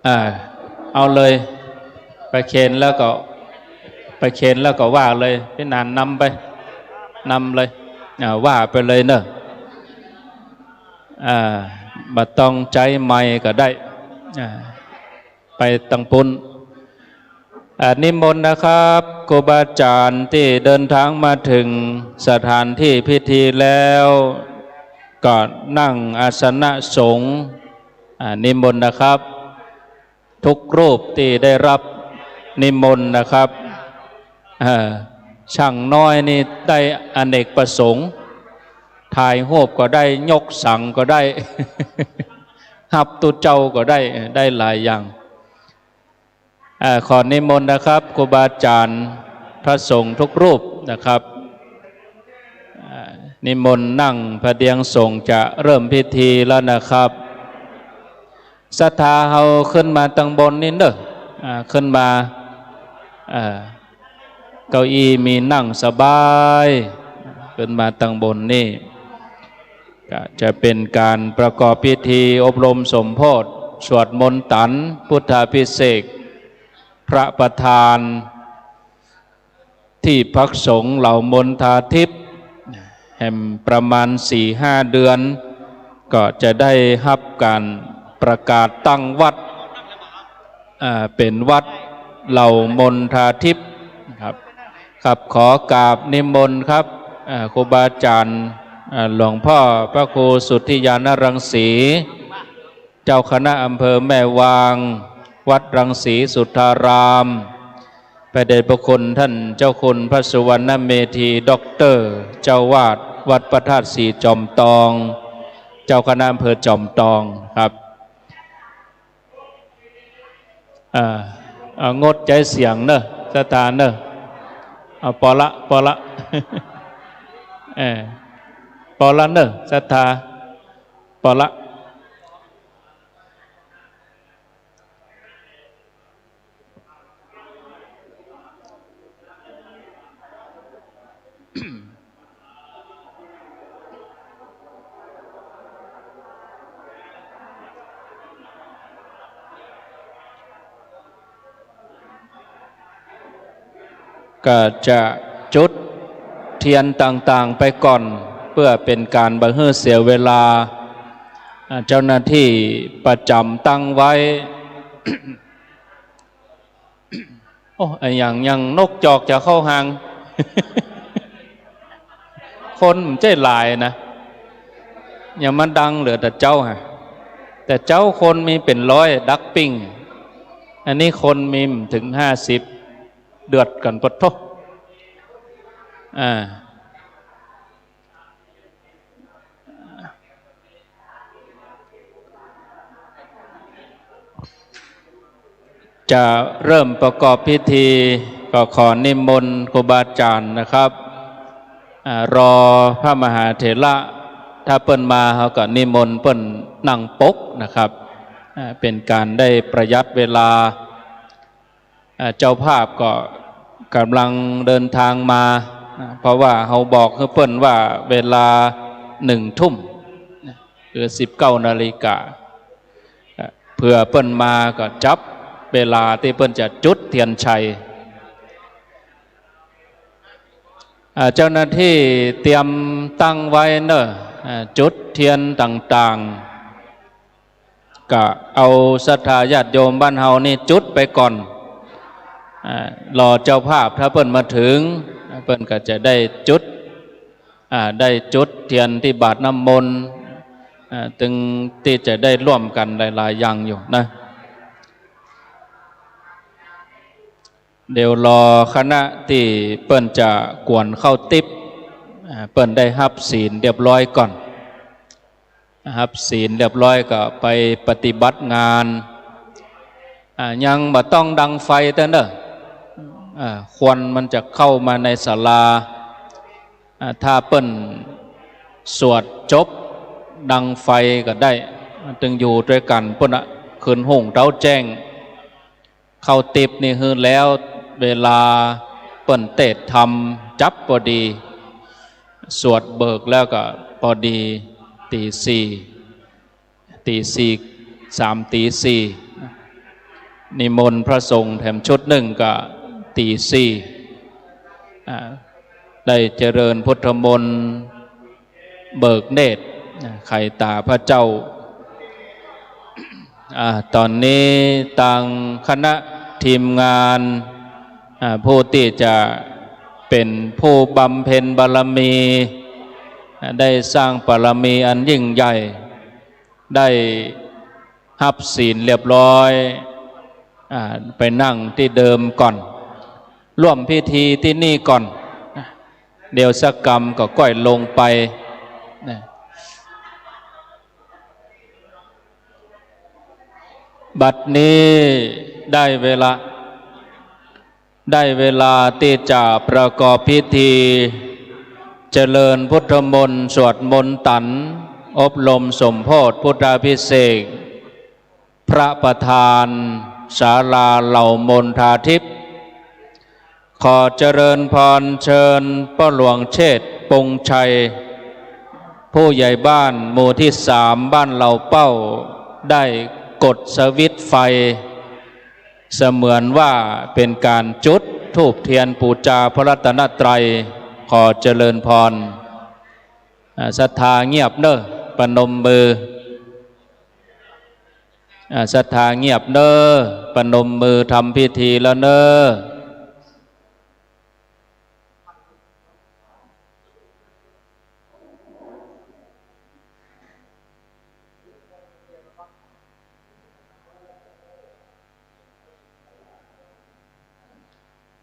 อ่า เอาเลย ไปเคนแล้วก็ ไปเคนแล้วก็ว่าเลย พี่หนานนำไป นำเลย อ่า ว่าไปเลยเนอะ อ่า บ่ต้องใจ๊ไมค์ก็ได้ อ่า ไปตังปุ้น อ่า นิมนต์นะครับ ครูบาอาจ๋ารย์ตี้เดินทางมาเถิงสถานตี้พิธีแล้ว ก็นั่งอาสนะสงฆ์ อ่า นิมนต์นะครับ ทุกรูปตี้ได้ฮับนิมนต์นะครับ เอ่อ ช่างน้อยนี่ได้อเนกประสงค์ ถ่ายฮูปก็ได้ ยกสังก็ได้ ฮับตุ๊เจ้าก็ได้ ได้หลายอย่าง เอ่อ ขอนิมนต์นะครับ ครูบาอาจ๋ารย์ พระสงฆ์ทุกรูปนะครับ เอ่อ นิมนต์นั่งพระเดียงสงฆ์ จะเริ่มพิธีแล้วนะครับ ศรัทธาเฮาขึ้นมาตังบนนี่เนอะ อ่า ขึ้นมา อ่า เก้าอี้มีนั่งสบาย ขึ้นมาตังบนนี่ ก็จะเป๋นก๋านประกอบพิธีอบรมสมโภช สวดมนต์ตัน พุทธาภิเษก พระประธาน ตี้พักสงฆ์เหล่ามณฑาธิป แหมประมาณสี่ห้าเดือน ก็จะได้ฮับก๋านประกาศตั้งวัด อ่า เป๋นวัดเหล่ามณฑาธิปครับ ครับ ขอกราบนิมนต์ครับ อ่า ครูบาอาจ๋ารย์ อ่า หลวงพ่อพระครูสุทธิญาณรังสี เจ้าคณะอำเภอแม่วาง วัดรังสีสุทธาราม พระเดชพระคุณท่านเจ้าคุณพระสุวรรณเมธี ด็อกเตอร์ เจ้าอาวาสวัดพระธาตุสีจอมตอง เจ้าคณะอำเภอจอมตองครับ อ่า เอางดใจ๊เสียงเนอะ ศรัทธาเนอะ เอา ปอละ ปอละ เออ ปอละเนอะ ศรัทธา ปอละ ก็จะจุดเทียนต่างๆ ไปก่อน เปื้อเป๋นก๋านบ่หื้อเสียเวลา อ่า เจ้าหน้าตี้ประจ๋ำตั้งไว้ โอ้ อะหยัง ยังนกจอกจะเข้าฮาง คนบ่ใจ้หลายนะ ยังมาดังเหลือแต่เจ๊าฮะ แต่เจ๊าคนมีเป๋นร้อยดักปิ้ง อันนี้คนมีบ่เถิงห้าสิบ เดือดกั๋นปะโธ่ อ่า จะเริ่มประกอบพิธี ก็ขอนิมนต์ครูบาอาจ๋ารย์นะครับ อ่า รอพระมหาเถระ ถ้าเปิ้นมาเฮาก็นิมนต์เปิ้นนั่งปกนะครับ อ่า เป๋นก๋านได้ประหยัดเวลา อ่า เจ้าภาพก็ก่ำลังเดินทางมา อ่า เพราะว่าเฮาบอกหื้อเปิ้นว่าเวลาหนึ่งทุ่ม นะ คือสิบเก้านาฬิกา อ่า เผื่อเปิ้นมาก็จับเวลาตี้เปิ้นจะจุดเตียนชัย อ่า เจ้าหน้าตี้เตรียมตั้งไว้เน่อ อ่า จุดเตียนต่างๆ ก็เอาศรัทธาญาติโยมบ้านเฮานี่จุดไปก่อน อ่า รอเจ้าภาพถ้าเปิ้นมาเถิง เปิ้นก็จะได้จุด อ่า ได้จุดเตียนตี้บาตรน้ำมนต์ อ่า ตึงตี้จะได้ร่วมกั๋นหลายๆ อย่างอยู่นะ เดี๋ยวรอคณะตี้เปิ้นจะกวนข้าวติ๊บ อ่า เปิ้นได้ฮับศีลเรียบร้อยก่อน ฮับศีลเรียบร้อยก็ไปปฏิบัติงาน อ่า ยังบ่ต้องดังไฟเต้อเน่อ อ่า ควันมันจะเข้ามาในศาลา อ่า ถ้าเปิ้นสวดจบดังไฟก็ได้ ตึงอยู่ตวยกั๋นปู้นน่ะ คืนฮุ่งเต๊าแจ้ง ข้าวติ๊บนี่หื้อแล้ว เวลาเปิ้นเตศน์ธรรมจับพอดี สวดเบิกแล้วก็พอดีตีสี่ ตีสี่ สาม ตีสี่ นิมนต์พระสงฆ์แถมชุดนึ่งก็ตีสี่ อ่า ได้เจริญพุทธมนต์ เบิกเนตร อ่า ไขต๋าพระเจ้า อ่า ต๋อนนี้ตางคณะทีมงาน อ่า ผู้ตี้จะเป๋นผู้บำเพ็ญบารมี อ่า ได้สร้างบารมีอันยิ่งใหญ่ ได้ฮับศีลเรียบร้อย อ่า ไปนั่งตี้เดิมก่อน ร่วมพิธีตี้นี่ก่อน เดี๋ยวสักกำก็ก้อยลงไปนะ บัดนี้ได้เวลา ได้เวลาตี้จะประกอบพิธี เจริญพุทธมนต์ สวดมนต์ตัณ อบรมสมโภชพุทธาภิเษก พระประธานศาลาเหล่ามนทาทิพย์ ขอเจริญพรเชิญป้อหลวงเชษฐ์ ปงชัย ผู้ใหญ่บ้านหมู่ตี้สาม บ้านเหล่าเป้า ได้กดสวิตช์ไฟ เสมือนว่าเป๋นก๋านจุดธูปเตียนปู๋จาพระรัตนตรัย ขอเจริญพร อ่า ศรัทธาเงียบเน่อ ประนมมือ อ่า ศรัทธาเงียบเน่อ ประนมมือทำพิธีแล้วเน่อ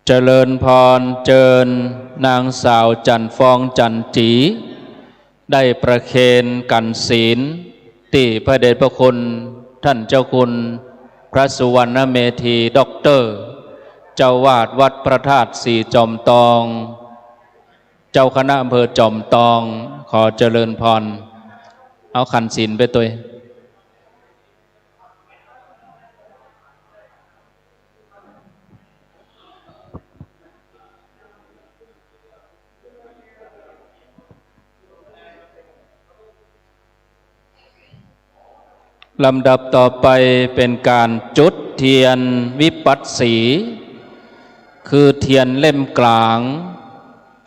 เจริญพรเจิญนางสาวจั๋นทร์ฟอง จั๋นทร์จี๋ ได้ประเคนขันธ์ศีล ตี้พระเดชพระคุณท่านเจ้าคุณพระสุวรรณเมธี ด็อกเตอร์ เจ้าอาวาสวัดพระธาตุศรีจอมตอง เจ้าคณะอำเภอจอมตอง ขอเจริญพร เอาขันธ์ศีลไปตวย ลำดับต่อไปเป๋นก๋านจุดเตียนวิปัสสี คือเตียนเล่มก๋าง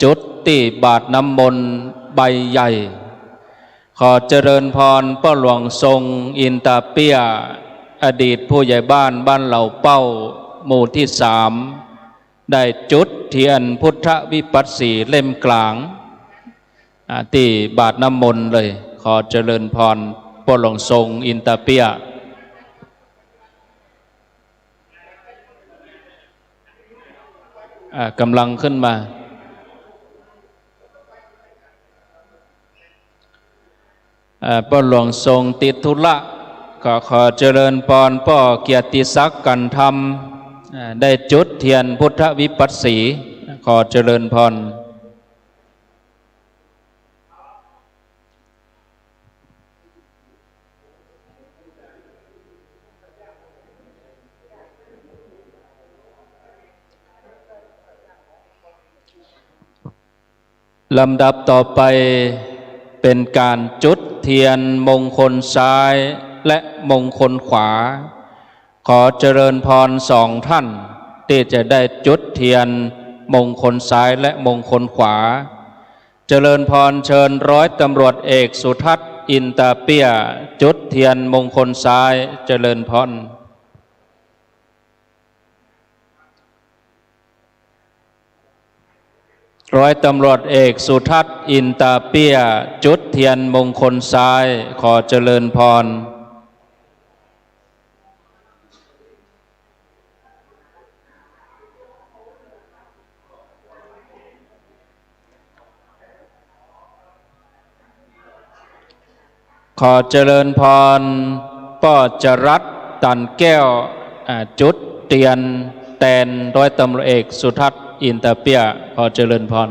จุดตี้บาตรน้ำมนต์ ใบใหญ่ ขอเจริญพรป้อหลวงทรงอินตาเปี้ย อดีตผู้ใหญ่บ้านบ้านเหล่าเป้า หมู่ที่สาม ได้จุดเทียนพุทธวิปัสสีเล่มกลาง อ่า ตี้บาตรน้ำมนต์เลย ขอเจริญพรป้อหลวงทรงอินตาเปี้ย อ่า กำลังขึ้นมา อ่า ป้อหลวงทรงติดธุระ ก็ขอเจริญพรป้อเกียรติศักดิ์ กันธรรม อ่า ได้จุดเทียนพุทธวิปัสสี ขอเจริญพร ลำดับต่อไปเป็นการจุดเทียนมงคลซ้ายและมงคลขวา ขอเจริญพรสองท่านที่จะได้จุดเทียนมงคลซ้ายและมงคลขวา เจริญพรเชิญร้อยตำรวจเอกสุทัศน์ อินตาเปี้ย จุดเทียนมงคลซ้าย เจริญพร ร้อยตำรวจเอกสุทัศน์ อินตาเปี้ย จุดเทียนมงคลซ้าย ขอเจริญพร ขอเจริญพร ป้อจรัส ตันแก้ว อ่า จุดเตียนแตนร้อยตำรวจเอกสุทัศน์ อินตาเปี้ย ขอเจริญพร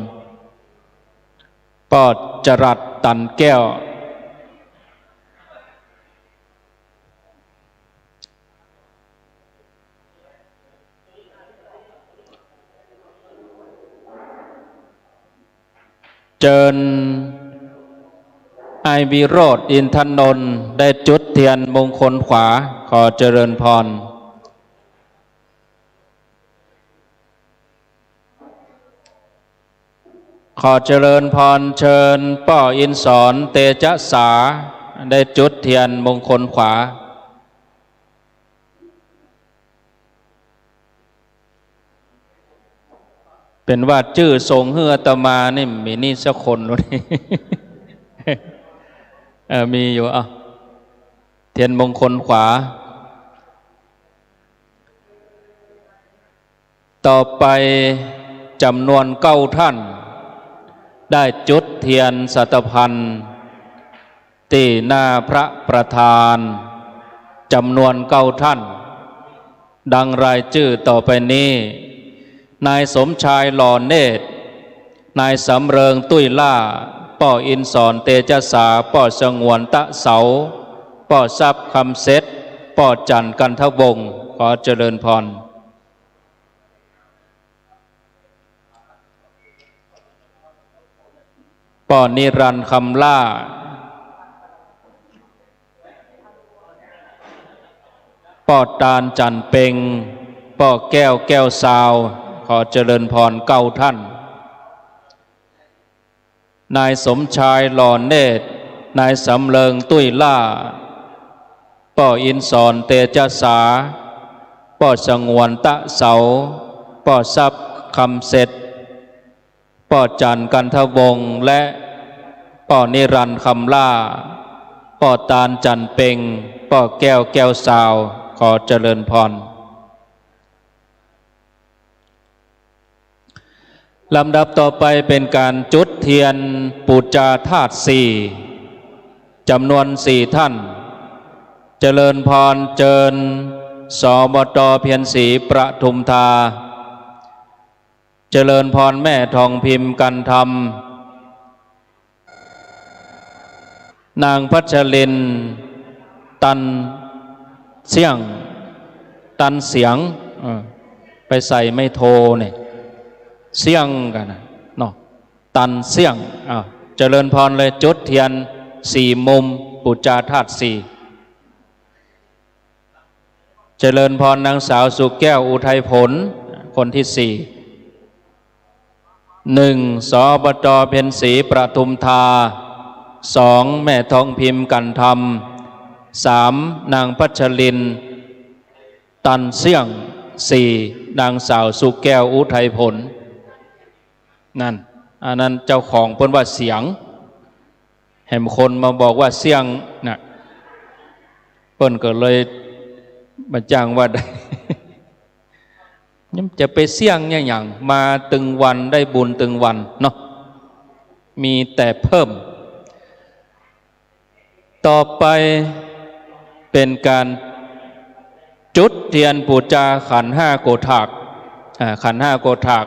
ป้อจรัส ตันแก้ว เจิญ อ้ายวิโรจน์ อินทนนท์ ได้จุดเตียนมงคลขวา ขอเจริญพร ขอเจริญพรเชิญป้ออินสร เตจะสา ได้จุดเตียนมงคลขวา เป๋นว่าจื้อส่งหื้ออาตมานี่ มีนี่สักคนวะนี่ เออ มีอยู่ อ่ะ เตียนมงคลขวา ต่อไปจ๋ำนวนเก้าท่าน ได้จุดเตียนสัตย์พันธ์ ตี้หน้าพระประธาน จ๋ำนวนเก้าท่าน ดังรายจื้อต่อไปนี้ นายสมชายหล่อเนตร นายสำเริงตุ้ยล่า ป้ออินสรเตจะสา ป้อสงวนตะเสา ป้อทรัพย์คำเสร็จ ป้อจันทร์กันทวงศ์ ขอเจริญพร ป้อนิรันดร์คำล่า ป้อตานจันทร์เป็ง ป้อแก้ว แก้วซาว ขอเจริญพรเก้าท่าน นายสมชายหล่อเนตร นายสำเริงตุ้ยล่า ป้ออินสรเตจะสา ป้อสงวนตะเสา ป้อทรัพย์คำเสร็จ ป้อจันทร์กันทวงศ์ และป้อนิรันดร์คำล่า ป้อตานจันทร์เป็ง ป้อแก้ว แก้วซาว ขอเจริญพร ลำดับต่อไปเป๋นก๋านจุดเตียนปู๋จาธาตุสี่ จ๋ำนวนสี่ท่าน เจริญพรเจิญ สบต เพียรศรี ประทุมธา เจริญพรแม่ทองพิมพ์ กันธรรม นางพัชรินทร์ ตันเสี้ยง ตันเสียง เออ ไปใส่ไม่โทเนี่ย เสี้ยงกั๋นนะเนาะ ตันเสี้ยง อ่า เจริญพรเลย จุดเตียนสี่มุม ปู๋จาธาตุสี่ เจริญพรนางสาวสุแก้ว อุทัยผล คนที่สี่ หนึ่ง ส อบ ต เพ็ญศรีประทุมธา สอง แม่ทองพิมพ์ กันธรรม สาม นางพัชรินทร์ ตันเสี่ยง สี่ นางสาวสุแก้ว อุทัยผล นั่น อันนั้นเจ้าของเปิ้นว่าเสียง แหมคนมาบอกว่าเสี่ยงน่ะ เปิ้นก็เลยมาจ้างว่าได้ จะไปเสี่ยงเนี่ยหยัง มาตึงวันได้บุญตึงวันเนาะ มีแต่เพิ่ม ต่อไปเป๋นก๋านจุดเตียนปู๋จาขันธ์ห้าโกฏฐาก อ่า ขันธ์ห้าโกฏฐาก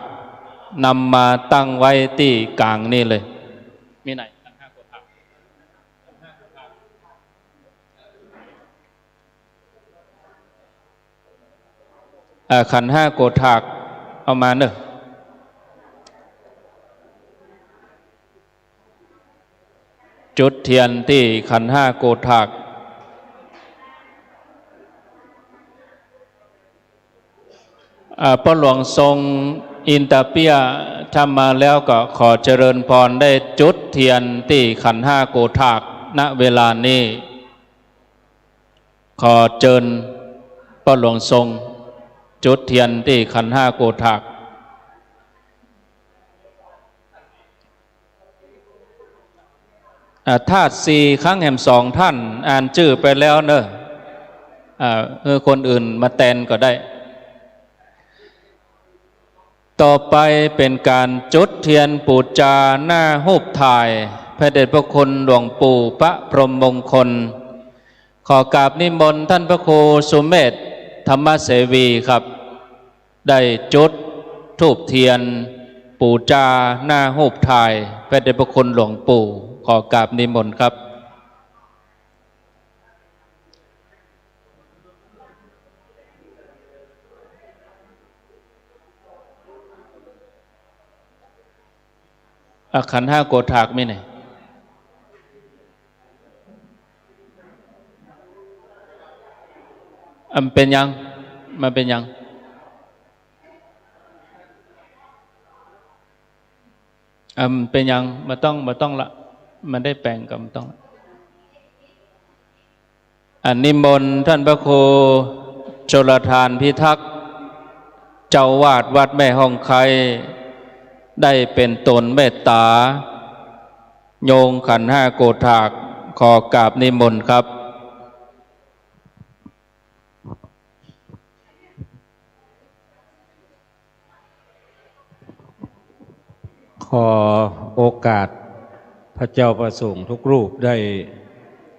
นำมาตั้งไว้ตี้ก๋างนี่เลย มีไหน ขันธ์ห้าโกฏฐาก อ่า ขันธ์ห้าโกฏฐาก เอามาเน่อ จุดเตียนตี้ขันธ์ห้าโกฏฐาก อ่า ป้อหลวงทรงอินตาเปี้ย ถ้ามาแล้วก็ขอเจริญพรได้จุดเตียนตี้ขันธ์ห้าโกฏฐาก ณ เวลานี้ ขอเจิญป้อหลวงทรงจุดเตียนตี้ขันธ์ห้าโกฏฐาก อ่า ธาตุสี่ ครั้งแหมสองท่าน อ่านจื้อไปแล้วเน่อ อ่า หื้อคนอื่นมาแตนก็ได้ ต่อไปเป๋นก๋านจุดเตียนปู๋จาหน้าฮูปถ่ายพระเดชพระคุณหลวงปู่พระพรหมมงคล ขอกราบนิมนต์ท่านพระครูสุเมธ ธรรมเสวีครับ ได้จุดธูปเตียนปู๋จาหน้าฮูปถ่ายพระเดชพระคุณหลวงปู่ ขอกราบนิมนต์ครับ อ่ะ ขันธ์ห้าโกฏฐากมีไหน อ่ะ มันเป๋นหยัง มันเป๋นหยัง อ่ะ มันเป๋นหยัง บ่ต้อง บ่ต้องละ มันได้แป๋งก็บ่ต้องละ อ่ะ นิมนต์ท่านพระครูชลทานพิทักษ์ เจ้าอาวาสวัดแม่ฮ่องไคร้ ได้เป๋นตนเมตต๋า โยงขันธ์ห้าโกฏฐาก ขอกราบนิมนต์ครับ ขอโอกาสพระเจ้าพระสงฆ์ทุกรูปได้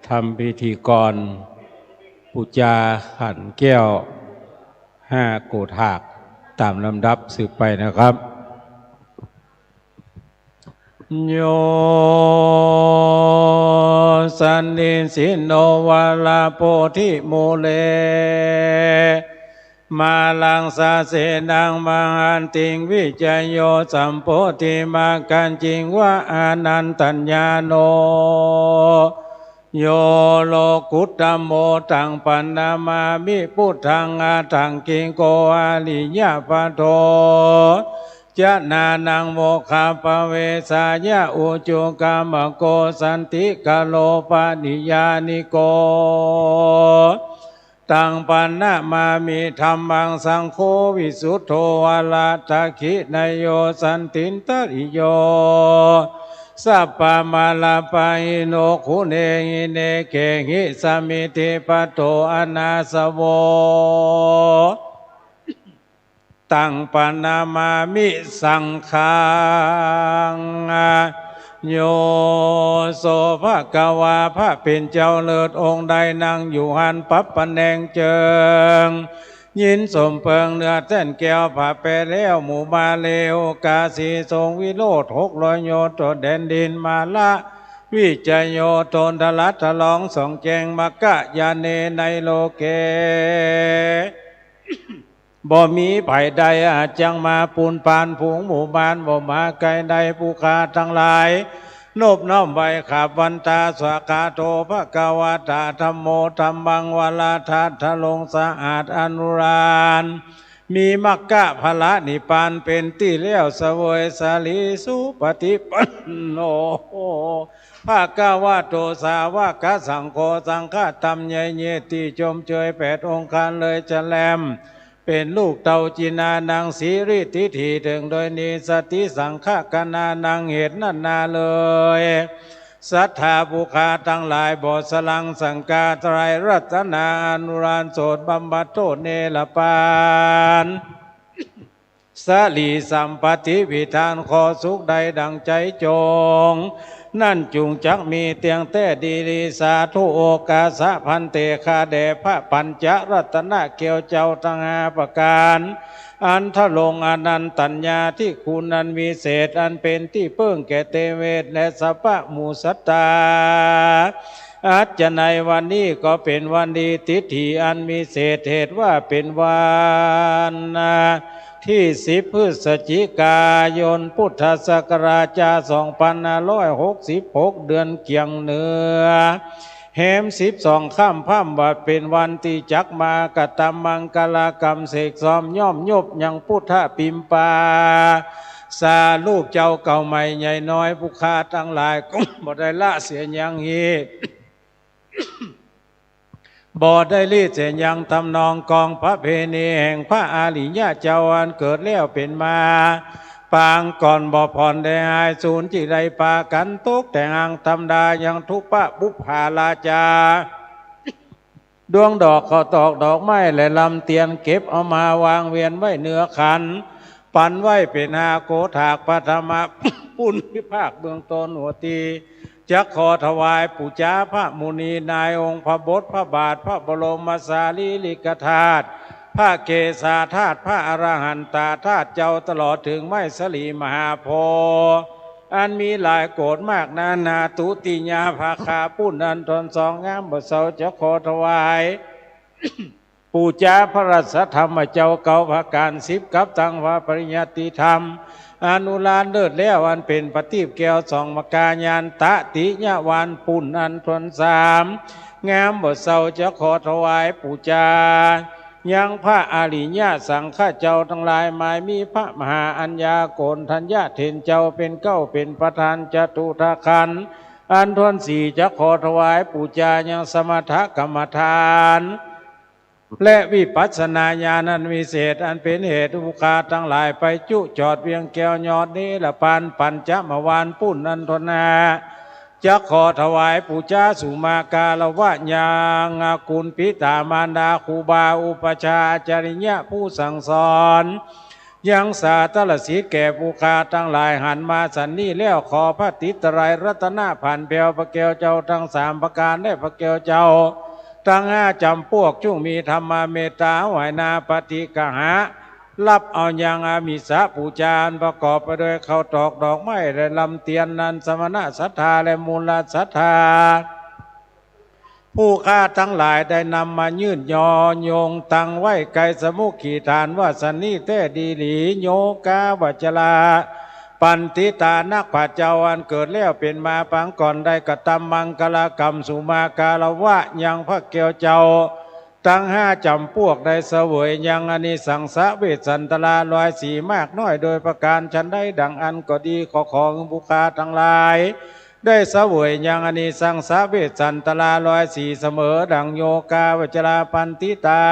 ทำพิธีกรปู๋จาขันธ์แก้วห้าโกฏฐากต๋ามลำดับสืบไปนะครับ โย สันนิสินโน วาราโพธิมูเล มาลังสาเสนัง มหันติง วิจโย สัมโพธิมากัญจิง วะ อานันตัญญาโน โย โลกุตตโม ตัง ปะนะมามิ ปุทธัง อะทังกิงโก อะริยะปะโท จะนานัง โมคคัพพะเวสายะ อุจุ กามโก สันติกะโร ปะริญาณิโก ตัง ปะนะมามิ ธัมมัง สังโฆ วิสุทโธ วะระตะขินะโย สันตินตะริโย สัพพะมาลาปะหิโน ขุเณหิเณเกหิ สะมิทธิปัตโถ อะนาสโว ตัง ปะนะมามิ สังฆัง โย โส ภะคะวา พระเป๋นเจ้าเลิศองค์ใดนั่งอยู่หั้น ปรับปะแหน่งเจิง ยินสมเปิงเนื้อแท่นแก้ว ผาแปดแห้ว หมู่มาเล โอกาสี ทรงวิโรจน์ หกร้อยโยชน์ ทั่วแดนดินมาละ วิจโยชน์ ทนทะลักทะลอง ส่องแจ้ง มะกะยาเณ ในโลเก บ่มีภัยใดอาจจักมาปูนป้าน ฝูงหมู่มารบ่มาใก้ได้ ผู้ข้าตังหลาย นบน้อมไหว้ขับวันตา สวากขาโต ภะคะวะตา ธัมโม ธัมมัง วะระทัตถะรงค์ สะอาดอนุราณ มีมรรคผลนิพพานเป๋นตี้แล้วเสวย สาลีสุปฏิปันโน ภะคะวะโต สาวกสังโฆ สังฆะธรรมใหญ่เยียะตี้จมเจยแปดองค์คานเลยจะแลม เป๋นลูกเต้าจีนานัง สีริติฏฐิเถิงโดยนิสสติสังฆะคณานัง เหตุนั้นนาเลย ศรัทธาผู้ข้าตังหลายบ่สลังสังกา ไตรรัตนาอนุราณโสตบำบัดโทษเนรปาน สลีสัมปติวิธาน ขอสุขได้ดังใจ๋จง นั้นจุ่งจักมีเตี้ยงแต๊ดีหลี สาธุโอกาสะ ภันเต ข้าแด่พระปัญจรัตนะแก้วเจ้าตังห้าประก๋าน อันทรงอนันตัญญาธิคุณอันวิเศษ อันเป๋นตี้เปิ้งแก่เตเวสและสัพพะหมู่สัตตา อัจจะในวันนี้ก็เป๋นวันดี ติฏฐิอันวิเศษ เหตุว่าเป๋นวันตี้สิบพฤศจิกายน พุทธศักราชจาสองปันห้าร้อยหกสิบหก เดือนเกียงเหนือ แฮมสิบสองค่ำ พร่ำว่าเป๋นวันตี้จักมากระตำมังคลกรรมเสกสอมย่อมยบยังพุทธปิมปา สารูปเจ้าเก่าใหม่ใหญ่น้อยผู้ข้าตังหลาย ก็บ่ได้ละเสียยังฮี บ่ได้ลีเสียยังทำนองกองประเพณีแห่งพระอริยะเจ้าอันเกิดแล้วเป๋นมา ปางก่อนบ่ผ่อนได้หายสูญ ตี้ได้ปากั๋นตกแต่งอังธรรมดายังทุปะปุปผาราจา ดวงดอกข้าวตอกดอกไม้และลำเตียน เก็บเอามาวางเวียนไว้เหนือขัน ปันไว้เป๋นหาโกถากพระธรรมปุณณวิภาคเบื้องต้นหัวตี้ จักขอถวายปู๋จาพระมุนีนายองค์ พระบทพระบาท พระบรมสารีริกธาตุ พระเกศาธาตุ พระอรหันตาธาตุเจ้า ตลอดเถิงไม้สลีมหาโพธิ์ อันมีหลายโกศมากนานา ตุติยาภาคาปุณณอันทนสอง งามบ่เศร้า จักขอถวาย ปู๋จาพระสัทธรรมเจ้าเก่าประก๋านสิบ กับตังพระปริยัติธรรม อนุราณเลิศแล้ว อันเป๋นประทีปแก้วส่องมกาญาณ ตติยวานปุณณอันทนสาม งามบ่เศร้า จักขอถวายปู๋จา ยังพระอริยสังฆะเจ้าตังหลาย หมายมีพระมหาอัญญาโกณฑัญญะเถรเจ้าเป๋นเกล้าเป๋นประธาน จตุตถขันธ์อันทนสี่ จักขอถวายปู๋จา ยังสมถกรรมฐาน และวิปัสสนาญาณอันวิเศษ อันเป๋นเหตุผู้ข้าตังหลายไปจุจอดเวียงแก้วยอดเนรปาน ปัญจมวานปุณณอันทนห้า จักขอถวายปู๋จาสุมาคารวะยังกุลปิตามารดา ครูบาอุปัชฌาย์อาจาริยะผู้สั่งสอน ยังสาธารณสิทธิ์แก่ผู้ข้าตังหลาย หันมาสันนี้แล้ว ขอพระตรีไตรรัตนะผ่านแผวพระแก้วเจ้าตังสามประก๋าน และพระแก้วเจ้าตังห้าจ๋ำปวก จุ่งมีธรรมเมตตาไหว้หน้าปฏิกหะ ฮับเอายังอามิสปู๋จา อันประกอบไปด้วยข้าวตอกดอกไม้และลำเตียนนั้น สมณะศรัทธาและมูลศรัทธา ผู้ข้าตังหลายได้นำมายื่นยอโยงตังไว้ ไกรสมุขีฐานว่าสันนี้แต๊ดีหลี โยคาวจรา ปัณฑิตานักปราชญ์เจ้าอันเกิดแล้วเป๋นมาปางก่อน ได้กระตำมังคลกรรมสุมาคารวะยังพระแก้วเจ้าตังห้าจ๋ำปวก ได้เสวยยังอานิสังสเวสสันตราร้อยสี่มากน้อยโดยประก๋านฉันใด ดังอั้นก็ดี ขอ ขอผู้ข้าตังหลาย ได้เสวยยังอานิสังสเวสสันตราร้อยสี่เสมอดัง โยคาวจรา ปัณฑิตา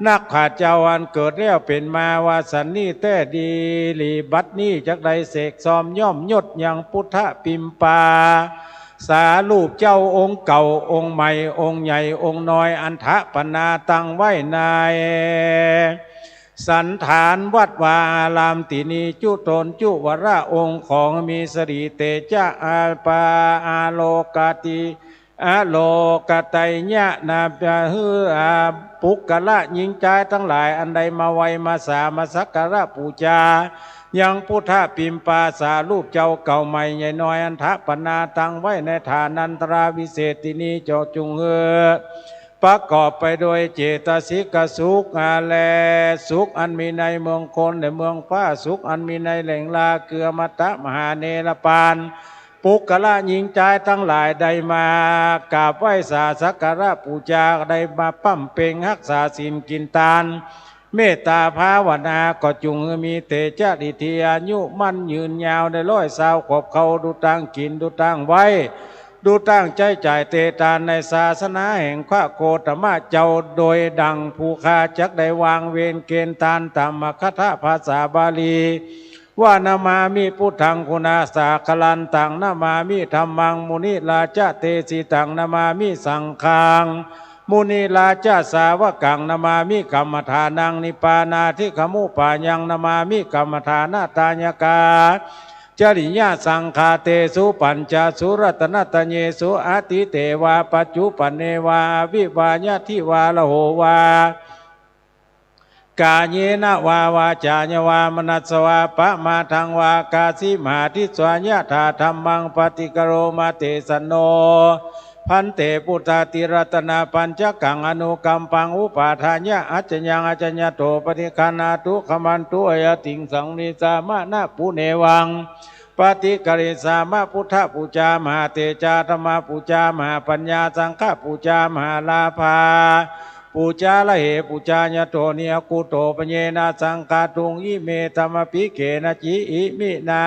นักปราชญ์เจ้าอันเกิดแล้วเป๋นมาว่าสันนี้แต๊ดีหลี บัดนี้จักได้เสกสอมย่อมยบยังพุทธปิมปา สารูปเจ้าองค์เก่าองค์ใหม่องค์ใหญ่องค์น้อย อันถะปนาตังไว้ใน สัณฐานวัดวาอารามตี้นี้ จุตนจุวระองค์ของมีสรีเตจะอาปาอาโลกาติ อโลกไตยะนาปะหืออาปุคคละญิงจายตังหลาย อันได้มาไหว้มาสามาสักการะปู๋จายังพุทธปิมปาสารูปเจ้าเก่าใหม่ใหญ่น้อย อันถะปนาตังไว้ในฐานันตราวิเศษตี้นี้ เจ้าจุ่งหื้อ ประกอบไปด้วยเจตสิกสุข อา และสุขอันมีในเมืองคนและเมืองฟ้า สุขอันมีในแหล่งลาคืออมตะมหาเนรปาน ปุคคละญิงจายตังหลายได้มากราบไหว้สาสักการะปู๋จา ได้มาบำเพ็งฮักษาศีลกิ๋นตาน เมตต๋าภาวนาก็จุ่งหื้อมีเตจ๊ะ ฤทธิอายุมั่นยืนยาวได้ร้อยซาวขวบเข้า ดูตางกิ๋น ดูตางไหว้ ดูตางใจ๊จ่ายเตตานในศาสนาแห่งพระโคตมะเจ้า โดยดั่งผู้ข้าจักได้วางเวรเกณฑ์ตานต๋ามมคธภาษาบาลี ว่า นะมามิพุทธัง คุณาสาคารันตัง นะมามิธัมมัง มุนิราจะเตสิตัง นะมามิสังฆัง มุนิราจะสาวกัง นะมามิ กัมมะฐานัง นิพพานาทิกขมุปปายัง นะมามิ กัมมะฐานะทายกา จริยสังฆาเตสุ ปัญจสุรัตนะตะเยสุ อตีเตวา ปัจจุปันเนวา อวิวา ยัตถิวา ละโหวา กาเยนะวา วาจายวา มนัสสะวา ปะมาทังวา กาสิมาทิสวา ยะถาธัมมัง ปะติกะโรมา เตสะโน ภันเต ปุทธาติรัตนาปัญจกัง อนุกัมปัง อุปาทายะ อัจจยัง อัจจยโต ปะฏิกขานะ ทุกขมันตุ อะยะติงสัง นิสสามะนะ ปุเนวัง ปะฏิกริสสามะ พุทธปูจา มหาเตจา ธัมมปูจา มหาปัญญา สังฆปูจา มหาลาภา ปูจา ละเหปูจายะโต นิยะกุโต ปะเยนะ สังฆาตุง อิเม ธัมมปิ เกนะจิ อิมินา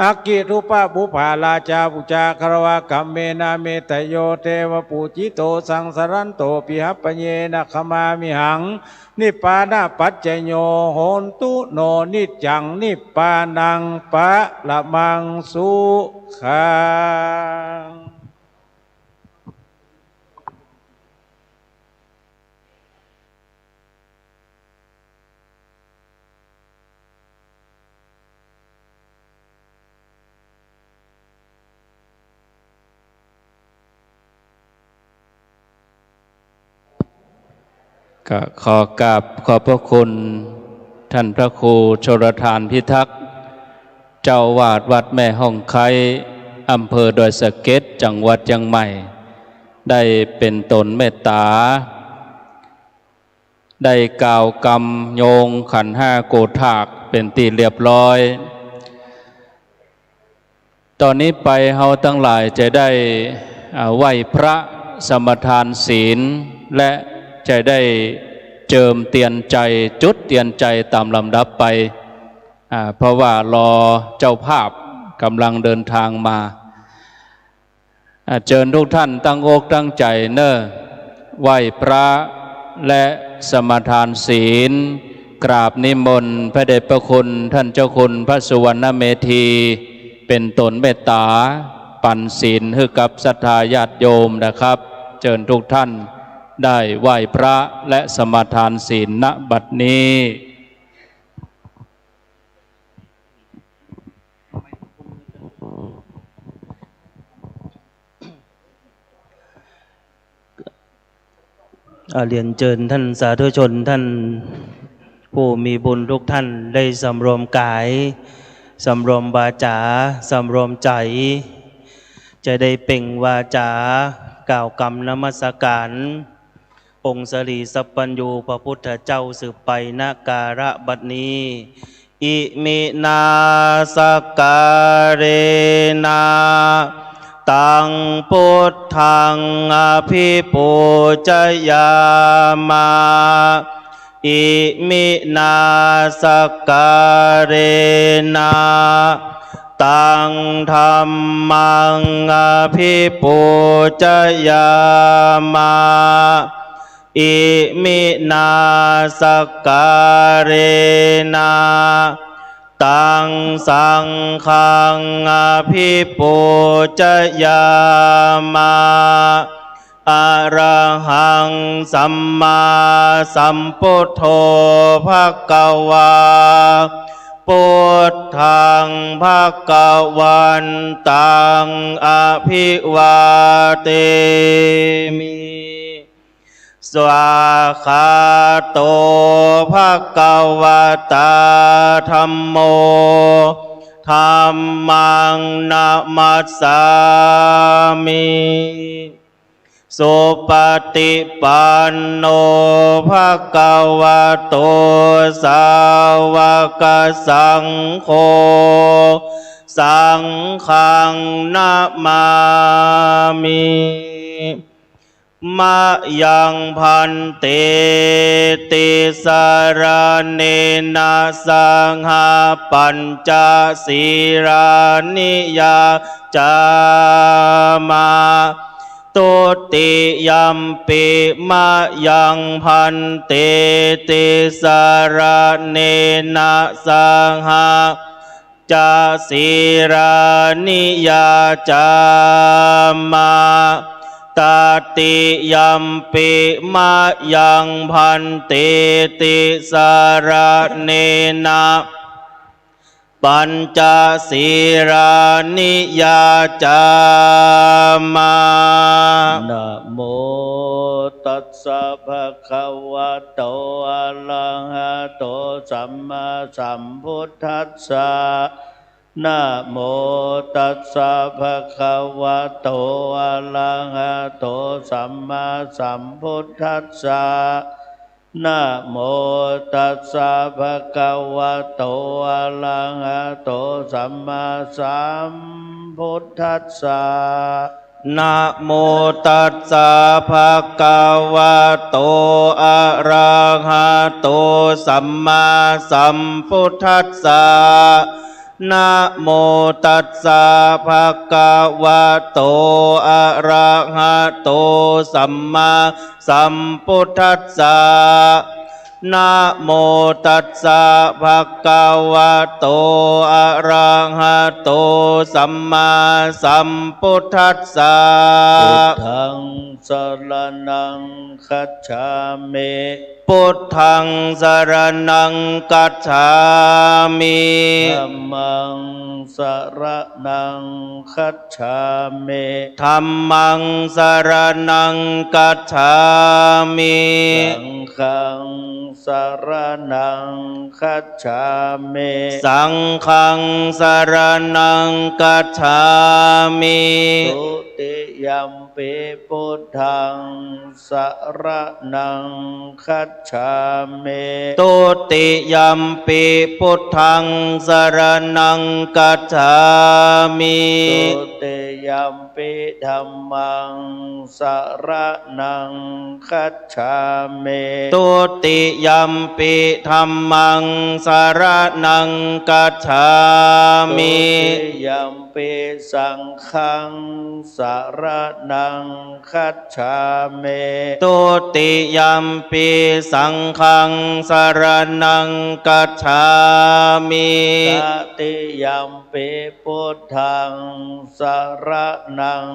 อักขิทุปะปุปปาราจาปูจา คารวะกัมเมนะ เมตตะโย เทวปูจิโต สังสะรันโต ปิหัปปะเยนะ ขมามิหัง นิพพานะปัจจโย โหนตุโน นิจจัง นิพพานัง ปะระมัง สุขัง ก็ขอกราบขอบพระคุณท่านพระครูชลทานพิทักษ์ เจ้าอาวาสวัดแม่ฮ่องไคร้ อำเภอดอยสะเก็ด จังหวัดเชียงใหม่ ได้เป๋นตนเมตต๋า ได้กล่าวกำโยงขันธ์ห้าโกฏฐากเป๋นตี้เรียบร้อย ต่อนี้ไปเฮาตังหลายจะได้ อ่า ไหว้พระสมาทานศีล และจะได้เจิมเตียนใจ๋ จุดเตียนใจ๋ต๋ามลำดับไป อ่า เพราะว่ารอเจ้าภาพก่ำลังเดินทางมา อ่า เจิญทุกท่านตั้งอกตั้งใจ๋เน่อ ไหว้พระและสมาทานศีล กราบนิมนต์พระเดชพระคุณท่านเจ้าคุณพระสุวรรณเมธี เป๋นตนเมตต๋าปันศีลหื้อกับศรัทธาญาติโยมนะครับ เจิญทุกท่านได้ไหว้พระและสมาทานศีล ณ บัดนี้ อ่า เรียนเจิญท่านสาธุชน ท่านผู้มีบุญทุกท่าน ได้สำรวมก๋าย สำรวมวาจ๋า สำรวมใจ๋ จะได้เปล่งวาจ๋ากล่าวกำนมัสก๋าน องค์สรีสัพพัญญูพระพุทธเจ้าสืบไป ณ กาละบัดนี้ อิมินาสักการะนะ ตังพุทธังอภิปูจยามะ อิมินาสักการะนะ ตังธัมมังอภิปูจยามะ อิมินาสักการะนะ ตังสังฆังอภิปูจยามะ อะระหังสัมมาสัมพุทโธ ภะคะวา พุทธัง ภะคะวันตัง อะภิวาเทมิ สวากขาโต ภะคะวะตา ธัมโม ธัมมังนะมัสสามิ สุปะฏิปันโน ภะคะวะโต สาวะกะสังโฆ สังฆังนะมามิ Mayaṃ bhante tisaraṇena saha pañca sīlāni yācāma. Dutiyampi mayaṃ bhante tisaraṇena saha ca sīlāni yācāma. Tatiyampi mayaṃ bhante tisaraṇena pañca sīlāni yācāma. Namo tassa bhagavato arahato sammāsambuddhassa. Namo tassa bhagavato arahato sammāsambuddhassa. Namo tassa bhagavato arahato sammāsambuddhassa. Namo tassa bhagavato arahato sammāsambuddhassa. Namo tassa bhagavato arahato sammāsambuddhassa. Namo tassa bhagavato arahato sammāsambuddhassa. Buddhaṃ saraṇaṃ gacchāmi. Buddhaṃ saraṇaṃ gacchāmi. Dhammaṃ saraṇaṃ gacchāmi. Dhammaṃ saraṇaṃ gacchāmi. Saṅghaṃ saraṇaṃ gacchāmi. Saṅghaṃ saraṇaṃ gacchāmi. Dutiyampi buddhaṃ saraṇaṃ gacchāmi. Dutiyampi buddhaṃ saraṇaṃ gacchāmi. Dutiyampi dhammaṃ saraṇaṃ gacchāmi. Dutiyampi dhammaṃ saraṇaṃ gacchāmi. Dutiyampi saṅghaṃ saraṇaṃ gacchāmi. Dutiyampi saṅghaṃ saraṇaṃ gacchāmi. Tatiyampi buddhaṃ saraṇaṃ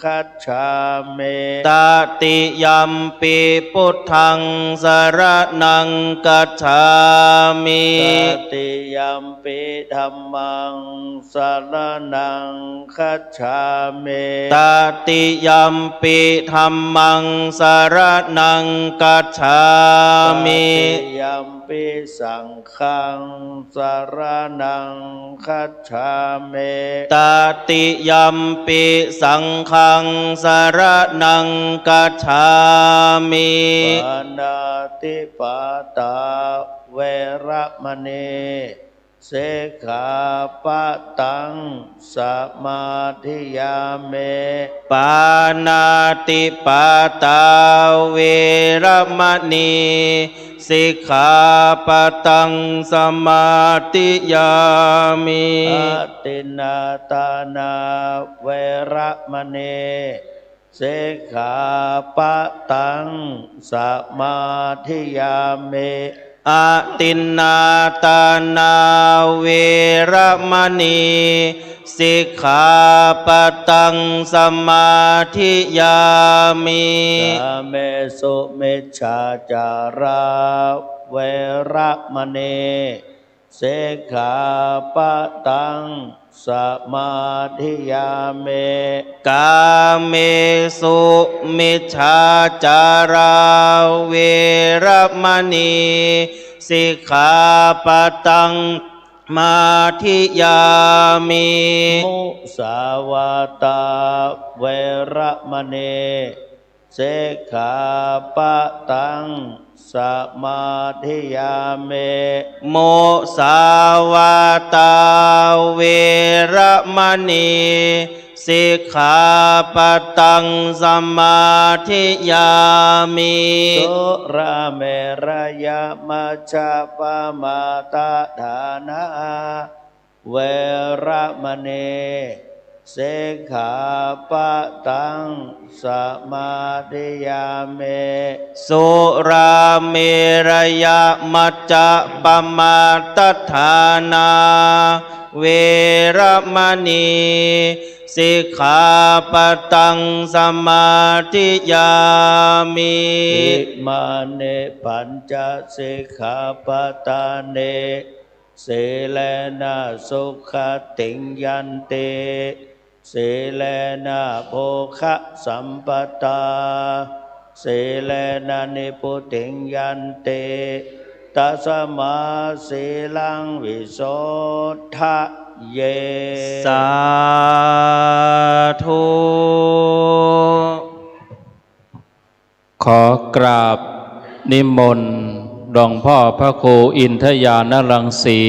gacchāmi. Tatiyampi buddhaṃ saraṇaṃ gacchāmi. Tatiyampi dhammaṃ saraṇaṃ gacchāmi. Tatiyampi dhammaṃ saraṇaṃ gacchāmi. Tatiyampi saṅghaṃ saraṇaṃ gacchāmi. Tatiyampi saṅghaṃ saraṇaṃ gacchāmi. Pāṇātipātā veramaṇī sikkhāpadaṃ samādiyāmi. Pāṇātipātā veramaṇī sikkhāpadaṃ samādiyāmi. Adinnādānā veramaṇī sikkhāpadaṃ samādiyāmi. Adinnādānā veramaṇī sikkhāpadaṃ samādiyāmi. Kāmesumicchācārā veramaṇī sikkhāpadaṃ samādiyāmi. Kāmesumicchācārā veramaṇī sikkhāpadaṃ samādiyāmi. Musāvādā veramaṇī sikkhāpadaṃ samādiyāmi. Musāvādā veramaṇī สิกขาปะตังสมาธิยามิ สุราเมรยมัจจปมาทฐานา เวระมณี สิกขาปะตังสมาธิยามิ สุราเมรยมัจจปมาทฐานา เวระมณี สิกขาปะตังสมาธิยามิ อิมานิปัญจสิกขาปะทานิ สีเลนะสุขะติงยันติ สีเลนะโภคะสัมปะทา สีเลนะนิพพุติงยันติ ตัสมาสีลังวิโสทะเย สาธุ ขอกราบนิมนต์หลวงพ่อพระครูอินทญาณรังสี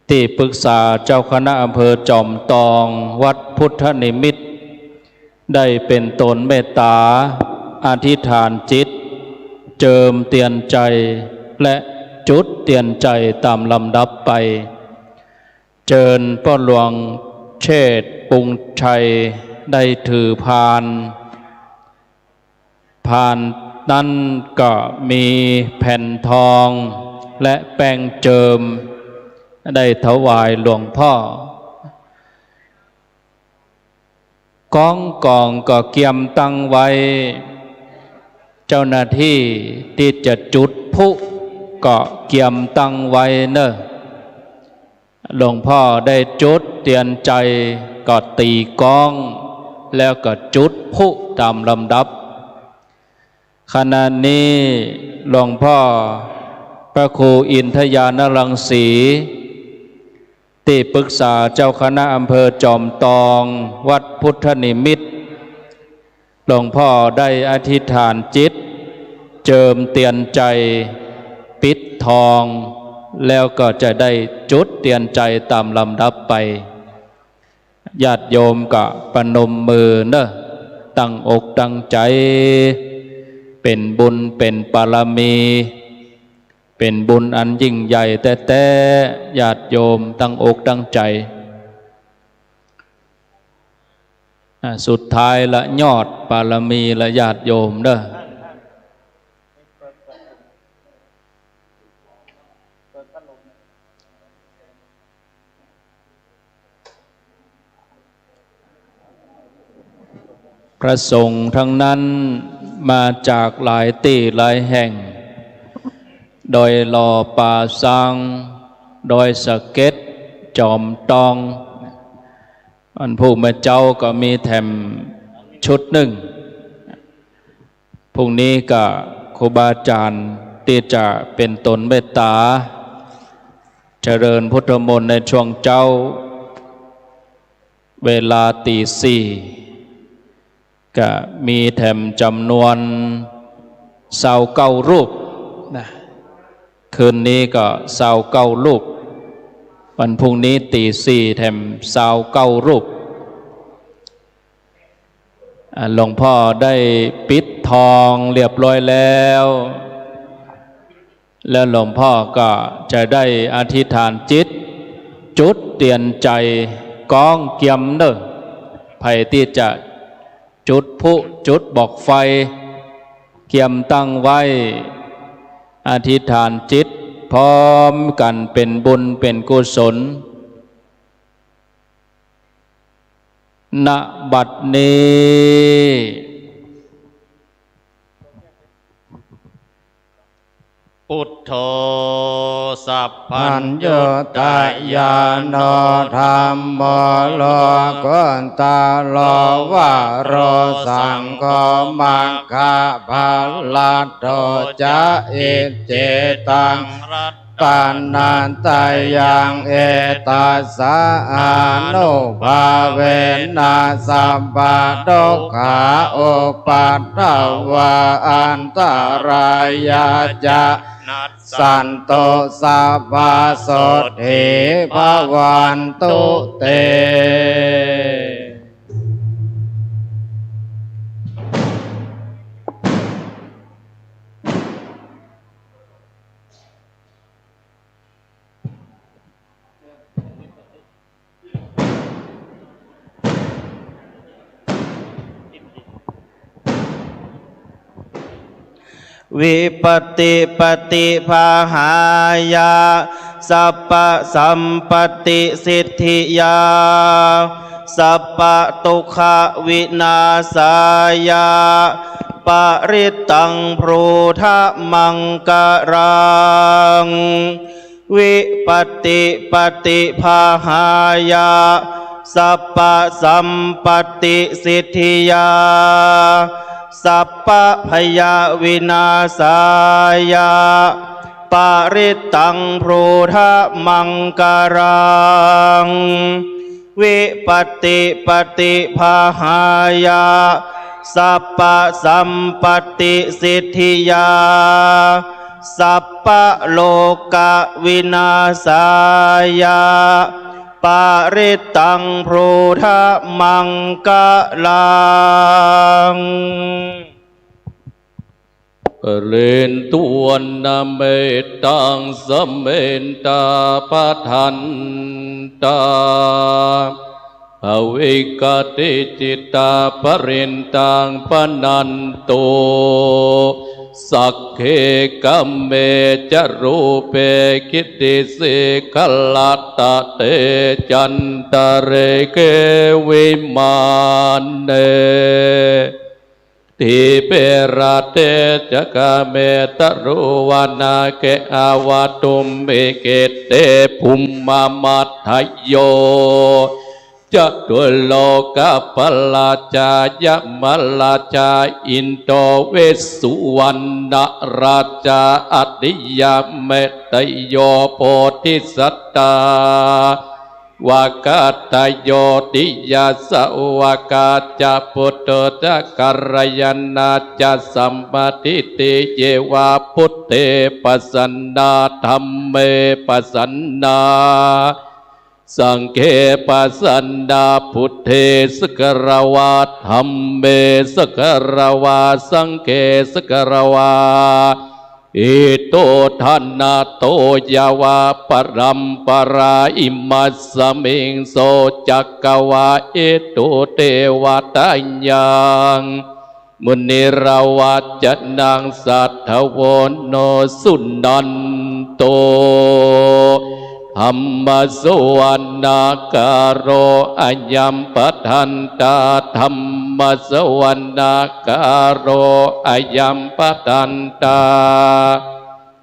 ตี้ปรึกษาเจ้าคณะอำเภอจอมตอง วัดพุทธนิมิตร ได้เป๋นตนเมตตา อธิษฐานจิต เจิมเตียนใจ๋ และจุดเตียนใจ๋ต๋ามลำดับไป เจิญป้อหลวงเชษฐปุงชัย ได้ถือพาน พานนั้นก็มีแผ่นทองและแป้งเจิม ได้ถวายหลวงพ่อ ก๊องก๋องก็เกียมตั้งไว้ เจ้าหน้าตี้ตี้จะจุดพลุก็เกียมตั้งไว้เน่อ หลวงพ่อได้จุดเตียนใจ๋ก็ตี๋ก๊อง แล้วก็จุดพลุต๋ามลำดับ ขณะนี้หลวงพ่อพระครูอินทญาณรังสี ตี้ปรึกษาเจ้าคณะอำเภอจอมตอง วัดพุทธนิมิตร หลวงพ่อได้อธิษฐานจิต เจิมเตียนใจ๋ ปิดทอง แล้วก็จะได้จุดเตียนใจ๋ต๋ามลำดับไป ญาติโยมก็ประนมมือเน่อ ตั้งอกตั้งใจ๋ เป๋นบุญเป๋นบารมี เป๋นบุญอันยิ่งใหญ่แต๊ๆ ญาติโยมตั้งอกตั้งใจ๋ อ่ะ สุดท้ายละยอดบารมีละญาติโยมเน่อ พระสงฆ์ทั้งนั้นมาจากหลายตี้หลายแห่ง ดอยหล่อป่าซาง ดอยสะเก็ด จอมตอง อันพรุ่งเมื่อเจ๊าก็มีแถมชุดนึ่ง พรุ่งนี้ก็ครูบาอาจ๋ารย์ตี้จะเป๋นตนเมตตา เจริญพุทธมนต์ในช่วงเจ๊า เวลาตี๋สี่ ก็มีแถมจ๋ำนวนซาวเก้ารูปนะ คืนนี้ก็ซาวเก้ารูป วันพรุ่งนี้ตี๋สี่แถมซาวเก้ารูป อ่า หลวงพ่อได้ปิดทองเรียบร้อยแล้ว แล้วหลวงพ่อก็จะได้อธิษฐานจิต จุดเตียนใจ๋ ก๊องเกียมเน่อ ใผตี้จะจุดพลุจุดบอกไฟ เกียมตั้งไว้ อธิษฐานจิตพร้อมกั๋นเป๋นบุญเป๋นกุศล ณ บัดนี้ พุทโธ สัพพัญญุตญาโณ ธัมโม โลกุตโร วโร สังโฆ มัคคะพะละโต จะ อิจฉิตัง รัต ตะนะตะยัง เอตัสสะ อานุภาเวนะ สัพพะทุกขา อุปัทวา อันตะรายา จะ นัสสันตุ สัพพะโสตถี ภะวันตุ เต วิปัตติปฏิปะหายะ สัพพะสัมปะติสิทธิยา สัพพะทุกขะวินาสายะ ปะริตตังบรูทะมังคะลัง วิปัตติปฏิปะหายะ สัพพะสัมปะติสิทธิยา สัพพะพยะวินาสายะ ปะริตตังบรูทะมังคะลัง วิปัตติปฏิปะหายะ สัพพะสัมปะติสิทธิยา สัพพะโลกะวินาสายะ ปะริตตังบรูทะมังคะลัง ปะเรนตวัณณะเมตตัง สะเมนตา ปะทันตา ภะวิกะติจิตตา ปะเรนตัง ปะนันตุ สักเข กะเม จะรูเป กิตติเสขะละตะเต จันตะเรเก วิมาเน ทีปะระเต จะกะเม ตะโรวะนาเก อะวะตุมหิ เกเต ภูมะมัทธะโย จะตุโลกะปะราชา ยะมะราชา อินโด เวสสุวรรณะราชา อะทิยะเมตตะโย โพธิสัตตา วากาตะโย ติยะสะวากา จะปุตโต จะกัลยาณา จะสัมมาทิฏฐิ เยวา บุตเต ปะสันนา ธัมเม ปะสันนา สังเฆ ปะสันนา บุตเต สกะระวา ธัมเม สกะระวา สังเฆ สกะระวา อิโต ทะนะโต ยะวะ ปะรัมปะรา อิมัสสะมิง โส จะกะวา อิตุ เตวะตายัง มุนิรวะจะนัง สาธะโว โน สุนันโต ธัมมะสะวะนะกาโล อะยัง ปะทันตา ธัมมะสะวะนะกาโล อะยัง ปะทันตา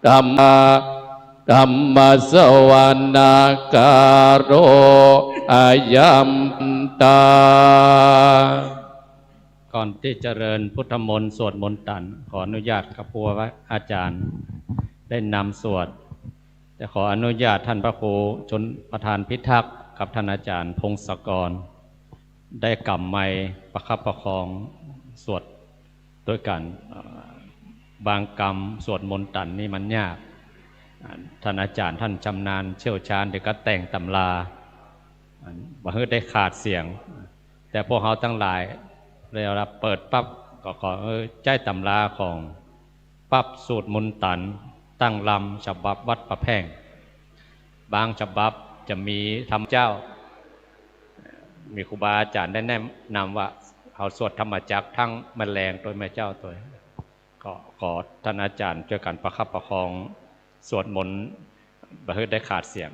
ธัมมะ ธัมมะสะวะนะกาโล อะยัง ตา ก่อนตี้จะเจริญพุทธมนต์สวดมนต์ตัณ ขออนุญาตกับครูอาจารย์ได้นำสวด แต่ขออนุญาตท่านพระครูชลประทานพิทักษ์กับท่านอาจารย์พงศกร ได้กำไมค์ประคับประคองสวดด้วยกั๋น เอ่อ บางกำสวดมนต์ตัณนี่มันยาก อ่า ท่านอาจารย์ท่านชำนาญเชี่ยวชาญ เดี๋ยวก็แต่งตำรา อ่า บ่หื้อได้ขาดเสียง แต่พวกเฮาตังหลายเวลาเปิดปั๊บก็ขอ เออ ใจ๊ตำราของปั๊บสูตรมนต์ตัณตั้งลำฉบับวัดป่าแพ่ง บางฉบับจะมีธรรมเจ้า มีครูบาอาจารย์ได้แนะนำว่าเฮาสวดธรรมจักรทั้งแม่แลงตวยแม่เจ้าตวย ก็ขอท่านอาจารย์จ้วยกั๋นประคับประคองสวดมนต์บ่หื้อได้ขาดเสียง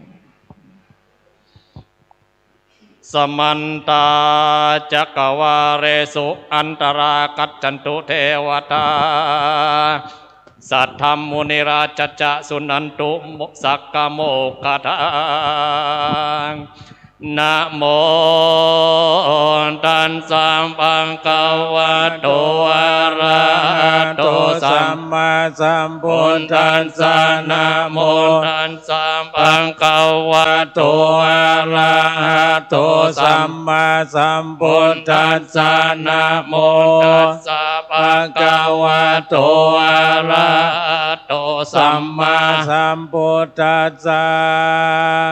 Samantā cakkavāḷesu atrāgacchantu devatā, saddhammaṃ munirājassa suṇantu saggamokkhadaṃ. Namo tassa bhagavato arahato sammāsambuddhassa. Namo tassa bhagavato arahato sammāsambuddhassa. Namo tassa bhagavato arahato sammāsambuddhassa.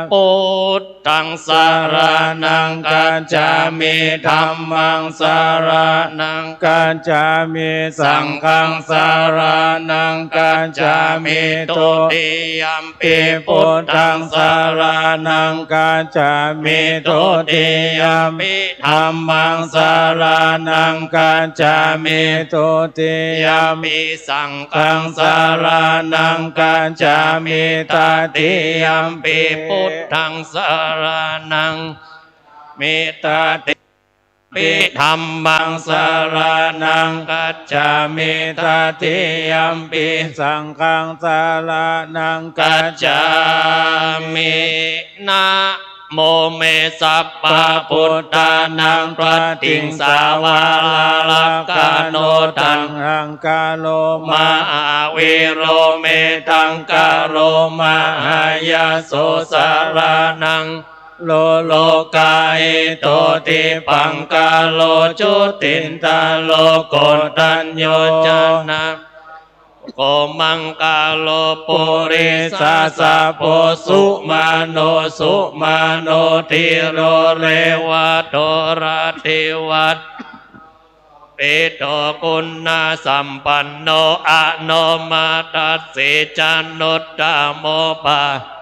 Buddhaṃ saraṇaṃ gacchāmi. Dhammaṃ saraṇaṃ gacchāmi. Saṅghaṃ saraṇaṃ gacchāmi. Dutiyampi buddhaṃ saraṇaṃ gacchāmi. Dutiyampi dhammaṃ saraṇaṃ gacchāmi. Dutiyampi saṅghaṃ saraṇaṃ gacchāmi. Tatiyampi buddhaṃ saraṇaṃ gacchāmi. Tatiyampi dhammaṃ saraṇaṃ gacchāmi. Tatiyampi saṅghaṃ saraṇaṃ gacchāmi. Namo me sabbabuddhānaṃ paṭiṃsāvārakkhaṇo taṇhaṅkaro mahāvīro medhaṅkaro mahāyaso saraṇaṃ lokahito dīpaṅkaro jotindharo koṇḍañño janapado maṅgalo purisāsabho sumano sumano dhīro revato rativato pito guṇasampanno anomadassī januttamo bhāgavo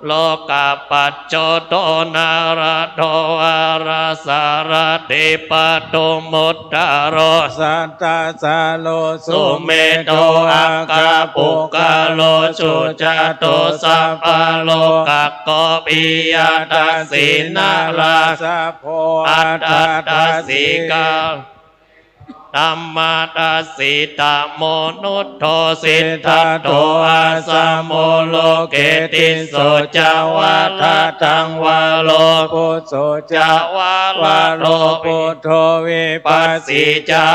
lokapajjoto nārado varasārathī padumuttaro sattasāro sumedho aggapuggalo sujāto sabbalokaggo piyadassī narāsabho atthadassī ka dhammadassi tamonuddho siddhattho asamo loke tisso ca vadataṃ varo phusso ca varo buddho vipassī ca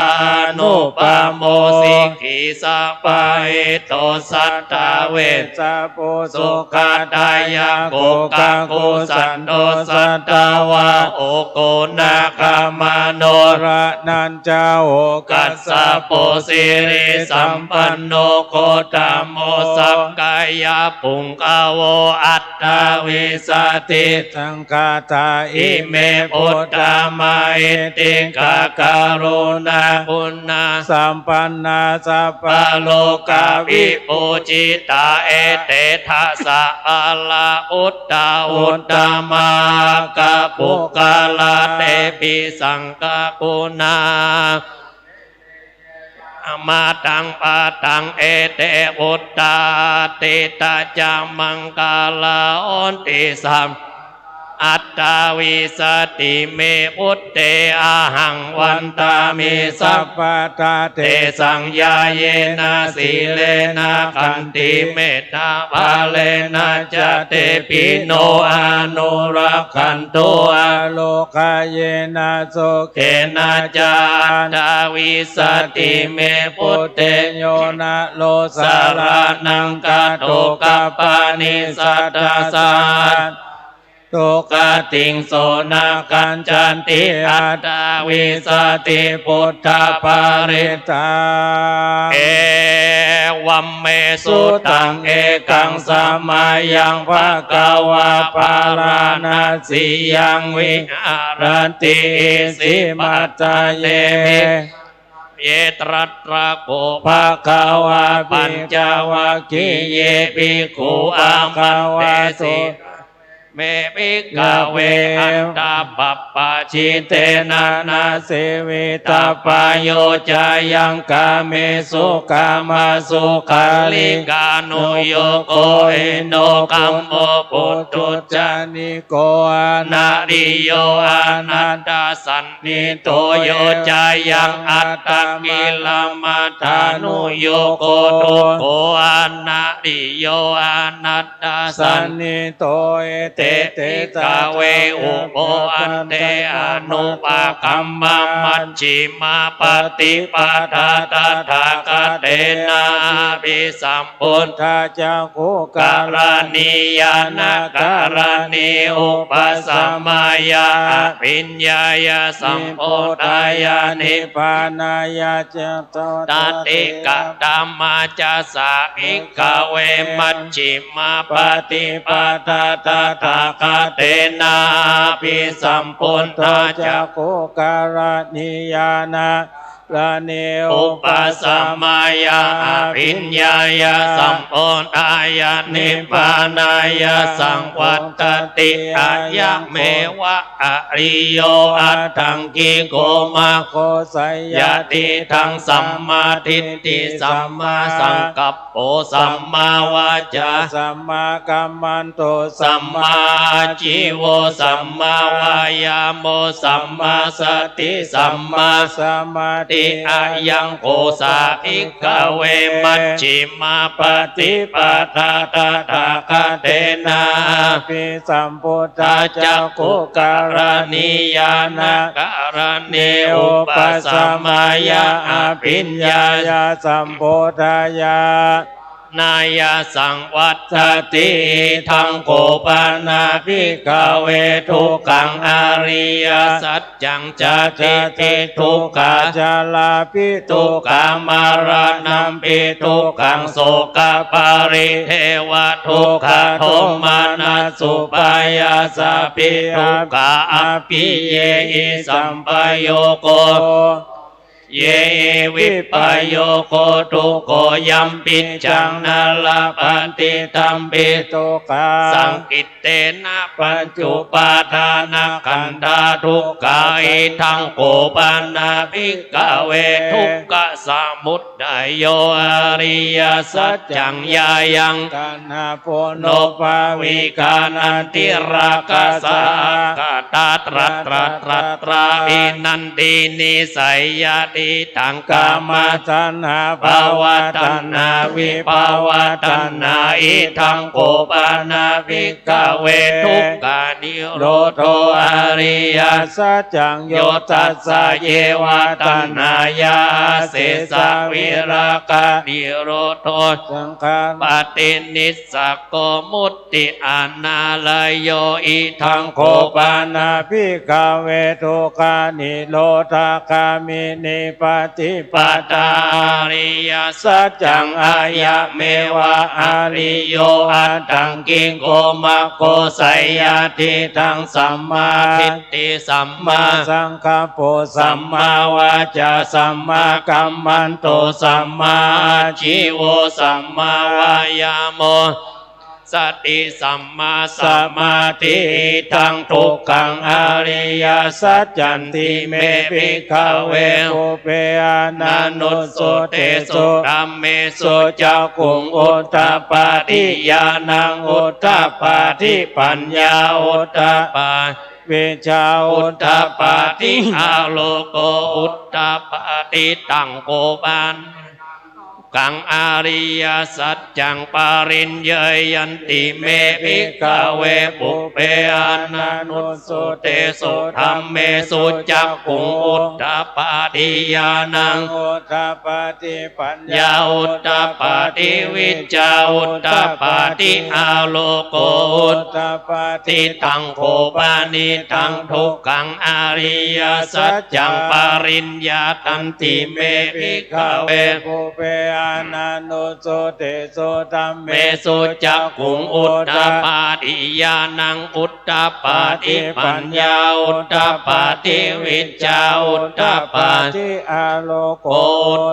anupamo sikhī sabbahito satthā vessabhū sukhadāyako kakusandho satthavāho konāgamano raṇañ ca ho kassapo sirisampanno gotamo sakyapuṅgavo aṭṭhavīsati saṅkhātā ime buddhā mahiddhikā karuṇāguṇasampannā sabbalokavibhūjitā ete dasa balā uttā uttama aggapuggala tepi saṅghaguṇā mataṃ padaṃ ete vuṭṭhātītā ca maṅgalā honti sabbadā aṭṭhavīsati me buddhe ahaṃ vandāmi sabbadā tesaṃ ñāṇena sīlena khantimettā balena ca tepi no anurakkhantu āro gayena sukhena ca aṭṭhavīsati me buddhe yo naro saraṇaṃ gato kappāni sattā saha dukkhatiṃ so na gacchanti aṭṭhavīsati buddhaparittaṃ. Evaṃ me sutaṃ ekaṃ samayaṃ bhagavā bārāṇasiyaṃ viharati isipatane ye tatra kho bhagavā pañcavaggiye bhikkhū āmantesi me bhikkhave antā pabbajitena na sevitabbā yo cāyaṃ kāmesu kāmasukhallikānuyogo hīno gammo pothujjaniko anariyo anatthasañhito yo cāyaṃ attakilamathānuyogo dukkho anariyo anatthasañhito ete te bhikkhave ubho ante anupagamma majjhimā paṭipadā tathāgatena abhisambuddhā cakkhukaraṇī ñāṇakaraṇī upasamāya abhiññāya sambodhāya nibbānāya ca. Tathāgatā majjhimā ca sā bhikkhave majjhimā paṭipadā tathāgatena abhisambuddhā cakkhukaraṇī ñāṇakaraṇī upasamāya abhiññāya sambodhāya nibbānāya saṃvattati. Ayameva ariyo aṭṭhaṅgiko maggo, seyyathīdaṃ: sammādiṭṭhi sammāsaṅkappo sammāvācā sammākammanto sammāājīvo sammāvāyāmo sammāsati sammāsamādhi. Ayaṃ kho sā bhikkhave majjhimā paṭipadā tathāgatena abhisambuddhā cakkhukaraṇī ñāṇakaraṇī upasamāya abhiññāya sambodhāya nāya saṃvattati. Idaṃ kho pana bhikkhave dukkhaṃ ariyasaccaṃ: jātipi dukkhā jarāpi dukkhā maraṇampi dukkhaṃ sokaparidevadukkhadomanassupāyāsāpi dukkhā appiyehi sampayogo yehi vippayogo dukkho yampicchaṃ na labhati tampi dukkhaṃ saṅkhittena pañcupādānakkhandhā dukkhā. Idaṃ kho pana bhikkhave dukkhasamudayo ariyasaccaṃ: yāyaṃ taṇhā ponobbhavikā nandirāgasahagatā tatra tatra vinandinī, seyyathīdaṃ: kāmataṇhā bhavataṇhā vibhavataṇhā. Idaṃ kho pana bhikkhave dukkhanirodho ariyasaccaṃ: yo tassāyeva taṇhāya asesavirāganirodho saṅkhāra paṭinissaggo mutti anālayo. Idaṃ kho pana bhikkhave dukkhanirodhagāminī paṭipadā ariyasaccaṃ: ayameva ariyo aṭṭhaṅgiko maggo, seyyathīdaṃ: sammādiṭṭhi sammāsaṅkappo sammāvācā sammākammanto sammāājīvo sammāvāyāmo sati sammāsamādhi. Idaṃ dukkhaṃ ariyasaccanti me bhikkhave pubbe ananussutesu dhammesu cakkhuṃ udapādi ñāṇaṃ udapādi paññā udapā vijjā udapādi āloko udapādi. Taṃ kho pana dukkhānaṃ ariyasaccaṃ pariññeyyanti me bhikkhave pubbe ananussutesu dhammesu cakkhuṃ udapādi ñāṇaṃ udapādi paññā udapādi vijjā udapādi āloko udapādi. Taṃ kho panidaṃ dukkhaṃ ariyasaccaṃ pariññātanti me bhikkhave pubbe ananussutesu dhammesu cakkhuṃ udapādi ñāṇaṃ udapādi paññā udapādi vijjā udapādi āloko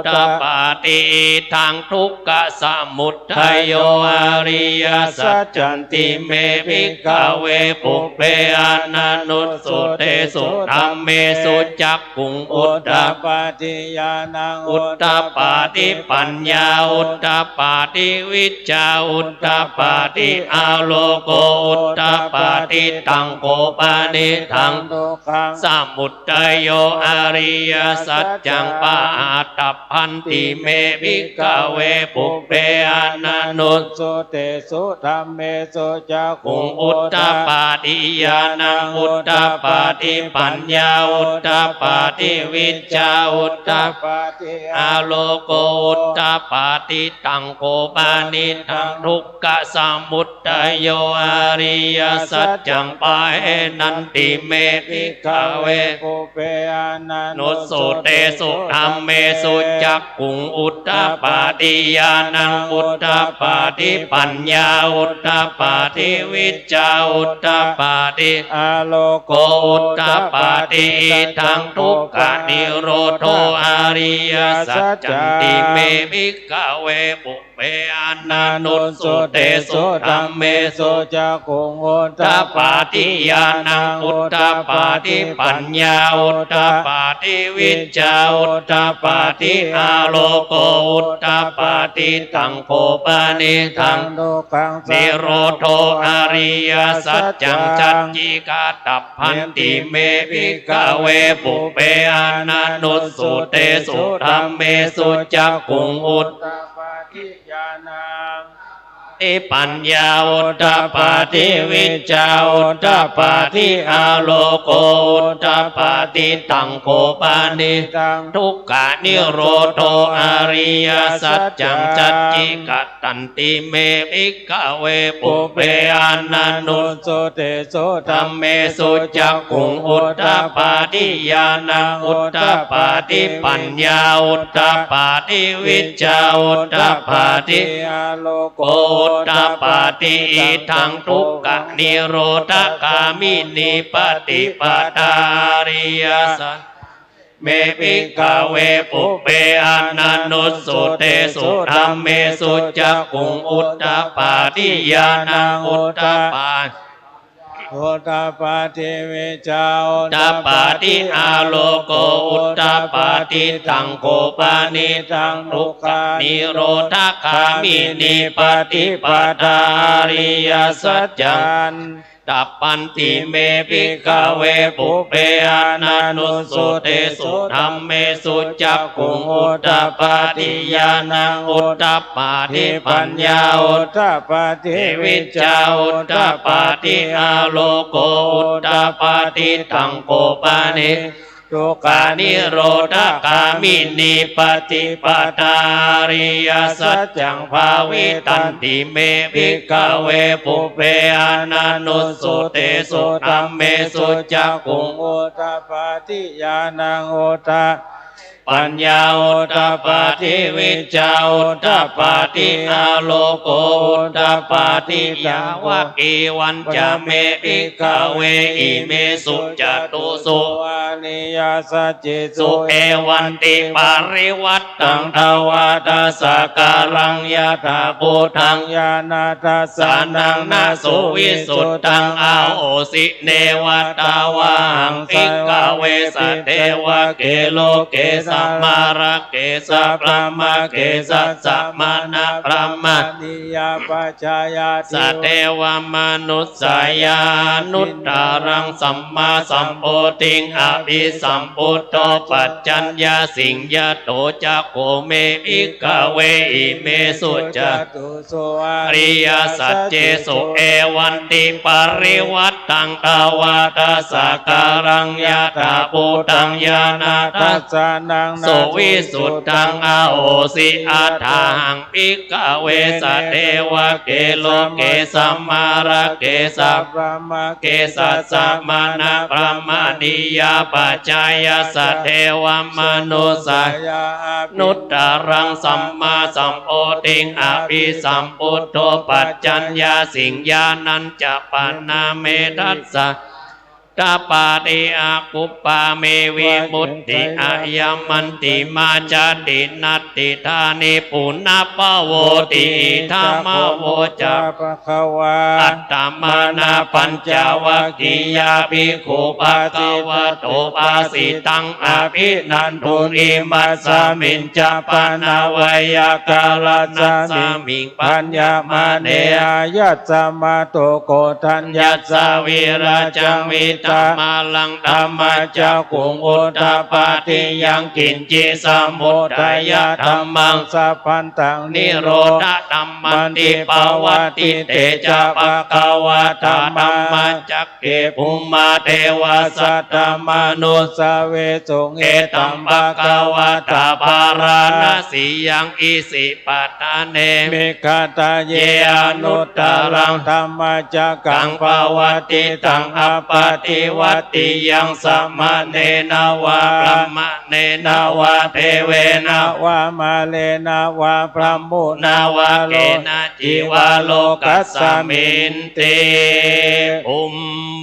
udapādi. Idaṃ dukkhasamudayo ariyasaccanti me bhikkhave pubbe ananussutesu dhammesu cakkhuṃ udapādi ñāṇaṃ udapādi pañ ญญาอุดฏปาติ วิชชาอุดฏปาติ อาโลโกอุดฏปาติ ตัง โข ปะนิดดัง ทุกขัง สมุตตะโย อริยสัจจัง ปะหาตัปพันติเม ภิกขเว ปุพเพ อนันนุสสุเตสุธัมเมสุจักขุงอุดฏปาติ ญาณังอุดฏปาติ ปัญญาอุดฏปาติ วิชชาอุดฏปาติ อาโลโกอุดฏปาติ ตัง โข ปะนิดดัง ทุกขสมุตตะโย อริยสัจจัง ปะหาตัปพันติเม ภิกขเว ปุพเพ อนันนุสสุเตสุธัมเมสุจักขุงอุดฏปาติ ญาณังอุดฏปาติ ปัญญาอุดฏปาติ วิชชาอุดฏปาติ อาโลโกอุดฏปาติ อิทังทุกขนิโรโธ อริยสัจจันติเม ภิกขเว ปุพเพ อนันนุสสุเตสุธัมเมสุจักขุงอุดฏปาติ ญาณังอุดฏปาติ ปัญญาอุดฏปาติ วิชชาอุดฏปาติ อาโลโกอุดฏปาติ ตัง โข ปะนิดดัง ทุกขัง นิโรโธ อริยสัจจัง สัจจิกาตัปพันติเม ภิกขเว ปุพเพ อนันนุสสุเตสุธัมเมสุจักขุงอุดฏปาติ ญาณัง ติ ปัญญาอุดฏปาติ วิชชาอุดฏปาติ อาโลโกอุดฏปาติ ตัง โข ปะนิดดัง ทุกขนิโรโธ อริยสัจจัง สัจจิกตันติเม ภิกขเว ปุพเพ อนันนุสสุเตสุธัมเมสุจักขุงอุดฏปาติ ญาณังอุดฏปาติ ปัญญาอุดฏปาติ วิชชาอุดฏปาติ อาโลโกอุดฏปาติ อิทังทุกขนิโรธคามินีปฏิปทา อริยสัจ เม ภิกขเว ปุพเพ อนันนุสสุเตสุธัมเมสุจักขุงอุดฏปาติ ญาณังอุดฏปาติ อุดฏปาติ วิชชาอุดฏปาติ อาโลโกอุดฏปาติ ตัง โข ปะนิดดัง ทุกขนิโรธคามินีปฏิปทา อริยสัจจัน ตัปพันติเม ภิกขเว ปุพเพ อนันนุสสุเตสุธัมเมสุจักขุงอุดฏปาติ ญาณังอุดฏปาติ ปัญญาอุดฏปาติ วิชชาอุดฏปาติ อาโลโกอุดฏปาติ ตัง โข ปะนิดดัง ทุกขนิโรธคามินีปฏิปทา อริยสัจจัง ภาวิตันติเม ภิกขเว ปุพเพ อนันนุสสุเตสุธัมเมสุจักขุงอุดฏปาติ ญาณังอุดฏ ปัญญาอุดฏปาติ วิชชาอุดฏปาติ อาโลโกอุดฏปาติ ยาวกีวัญจะเม ภิกขเว อิเมสุจตุสุ อริยสัจเจสุ เอวันติปริวัตตัง ทวาทะสะกาลัง ยถาภูตัง ญาณทัสสะนัง นะสุวิสุทธัง อโหสิ เนวะตวาหัง ภิกขเว สะเทวะเก โลเก สะมะระเก สะพรหมะเก สัสสะมะนะพรหมะ นิยาปัจจายา สะเทวะมนุสสายานุตตรัง สัมมาสัมโพธิง อภิสัมพุทโธ ปัจจัญญาสิงยโต จักขุเม ภิกขเว อิเมสุจตุสุ อริยสัจเจสุ เอวันติปริวัตตัง ทวาทะสะกาลัง ยถาภูตัง ญาณทัสสะนัง นะสุวิสุทธัง อโหสิ อัฏฐาหัง ภิกขเว สะเทวะเก โลเก สะมะระเก สะพรหมะเก สัสสะมะนะพรหมะ นิยาปัจจายา สะเทวะมนุสสายา อภินุตตรัง สัมมาสัมโพธิง อภิสัมพุทโธ ปัจจัญญาสิง ญาณัญจะปะนะเม ทัสสะ ทปาติ อกุปปา เม วิมุตติ อยัง มัชฌิมา จาติ นัตถิ ฏานิ ปุนพพโวติ อิทัง มะ โวจา ภะคะวา อัตตมะนะ ปัญจวัคคียา ภิกขุ ภะคะวะโต ภาสิตัง อะภินันทุน อิมัสสะมิญจะ ปะนะวะยะ กาละสะมิง ปัญญะมะเน อายัสมะ โต โกณฑัญญัสสะ วีระจัง วิตะมะลัง ธัมมะจักขุง อุทปาทิ ยังกิญจิ สมุททายะธัมมัง สัพพันตัง นิโรธะธัมมันติ ปะวัตติ เต จะ ภะคะวา ตถา ธัมมะจัก เก ภุมมา เตวา สัตถะมะนุสสาเวสุง เอตัง ภะคะวา ตถา พาราณสียัง อิสิปตะเน มิคทะเย อนุตตรัง ธัมมจักกัง ปะวัตติตัง อะปะติวัตติยัง สะมะเณนะวา พรามะเณนะวา เตเวนะวา มาเณนะวา พราหมุนะวา เกนะ จิวา โลกัสสะมินติ ภุม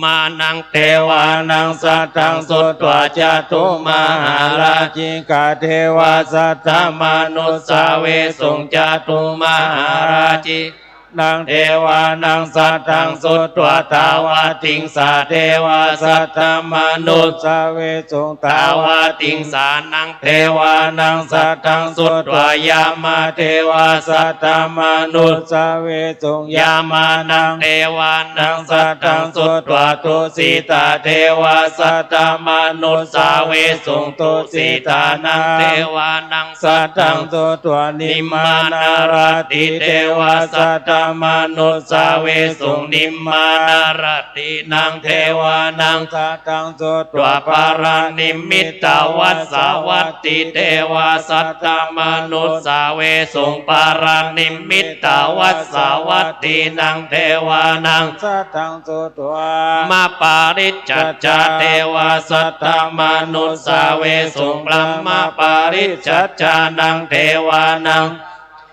มานัง เตวานัง สัตถัง สุत्वा จาตุมหาราจิกา เตวา สัตถะมะนุสสาเวสุง จาตุมหาราจิกานัง เตวานัง สัตถัง สุत्वा ตาวาติงสา เตวา สัตถะมะนุสสาเวสุง ตาวาติงสานัง เตวานัง สัตถัง สุत्वा ยามา เตวา สัตถะมะนุสสาเวสุง ยามานัง เตวานัง สัตถัง สุत्वा ตุสิตา เตวา สัตถะมะนุสสาเวสุง ตุสิตานัง เตวานัง สัตถัง สุत्वा นิมมานาราติ เตวา สัตถะมะนุสสาเวสุง นิมมานาราตินัง เตวานัง สัตถัง สุत्वा ปะราณิมมิตาวัสสาวัตติ เตวา สัตถะมะนุสสาเวสุง ปะราณิมมิตาวัสสาวัตตินัง เตวานัง สัตถัง สุत्वा มะปาริจฉัจจา เตวา สัตถะมะนุสสาเวสุง พรามะปาริจฉัจจานัง เตวานัง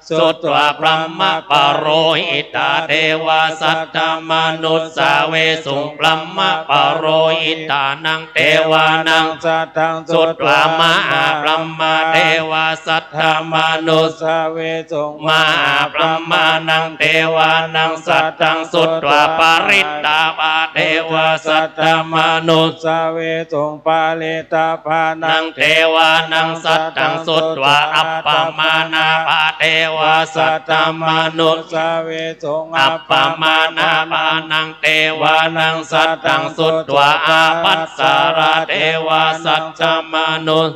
สุत्वा พรามะปะโรหิตา เตวา สัตถะมะนุสสาเวสุง พรามะปะโรหิตานัง เตวานัง สัตถัง สุत्वा มหาพรามะ เตวา สัตถะมะนุสสาเวสุง มหาพรามานัง เตวานัง สัตถัง สุत्वा ปริตตาภา เตวา สัตถะมะนุสสาเวสุง ปริตตาภานัง เตวานัง สัตถัง สุत्वा อัปปมาณาภา เตวา สัตถะมะนุสสาเวสุง อัปปมาณาภานัง เตวานัง สัตถัง สุत्वा อาภัสสารา เตวา สัตถะมะนุส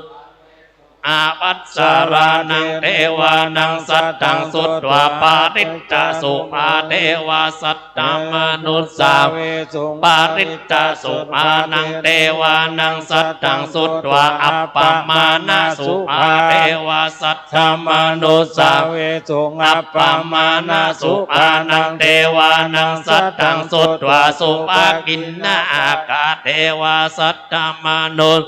อาภัสสารานัง เตวานัง สัตถัง สุत्वा ปริตตสุภา เตวา สัตถะมะนุสสาเวสุง ปริตตสุภานัง เตวานัง สัตถัง สุत्वा อัปปมาณสุภา เตวา สัตถะมะนุสสาเวสุง อัปปมาณสุภานัง เตวานัง สัตถัง สุत्वा สุภกิณณาอาคา เตวา สัตถะมะนุส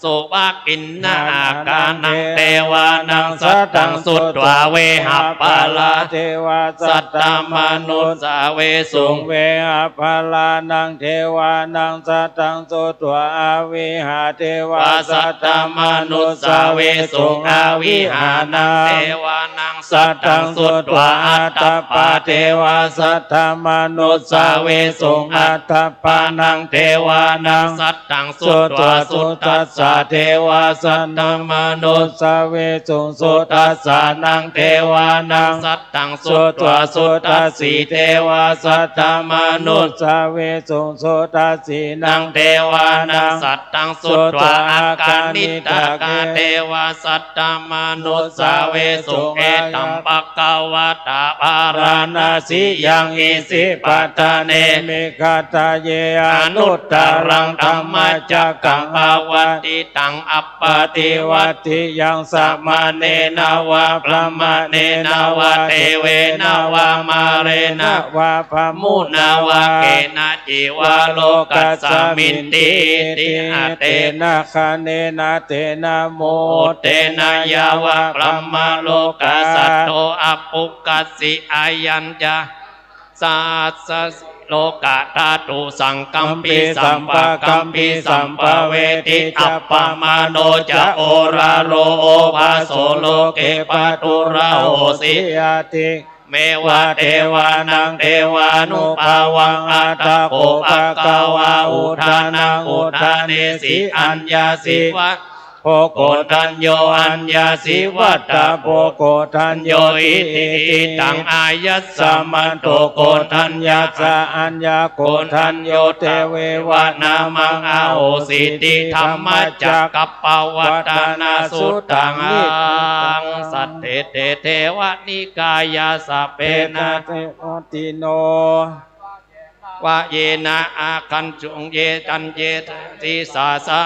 สุภกิณณาอาคานัง เตวานัง สัตถัง สุत्वा เวหปาลา เตวา สัตถะมะนุสสาเวสุง เวหปาลานัง เตวานัง สัตถัง สุत्वा อวิหา เตวา สัตถะมะนุสสาเวสุง อวิหานัง เตวานัง สัตถัง สุत्वा อัตถปา เตวา สัตถะมะนุสสาเวสุง อัตถปานัง เตวานัง สัตถัง สุत्वा สุทัสสา เตวา สัตถะมะนุสสาเวสุง สุทัสสานัง เตวานัง สัตถัง สุत्वा สุทัสสี เตวา สัตถะมะนุสสาเวสุง สุทัสสีนัง เตวานัง สัตถัง สุत्वा อากานิตากา เตวา สัตถะมะนุสสาเวสุง เอตัง ภะคะวะตา พาราณสียัง อิสิปตะเน มิคทะเย อนุตตรัง ธัมมจักกัง ปะวัตติตัง อัปปะติวัตติยัง สะมะเณนะวา พราหมะเณนะวา เตเวนะวา มาเณนะวา พราหมุนะวา เกนะ จิวา โลกัสสะมินติ อิติ อเตนะ คะเณนะ เตนะ มุตเตนะ ยาวะ พราหมะโลกัสสัตโต อัปปุคคัสสิ อายัญจะ สัสสะ โลกะธาตุ สังกัมปิ สัมปะกัมปิ สัมปะเวทิ จัปปะมาโน จะ โอราโร โอภาโส โลเก ปะทุราโหสิ อาทิ เมวะ เทวานัง เทวานุภาวัง อัฏฐะโข ภะคะวา อุทานัง อุทาเนสิ อัญญาสิ วัตถะโพ โกฏฐัญโญ อัญญาสิ วัตถะโพ โกฏฐัญโญ อิติ อิทัง อายัสมันโต โกฏฐัญญาสะ อัญญาโกฏฐัญโญ เต เววะ นามัง อโหสิติ ธัมมะจักกัปปวัตตนสุตตัง สัตเต เต เทวะ นิกายา สัพเพ นะ เทวะติโน วะเยนะ อาคัญจุง เย จัญเย สิสาสะ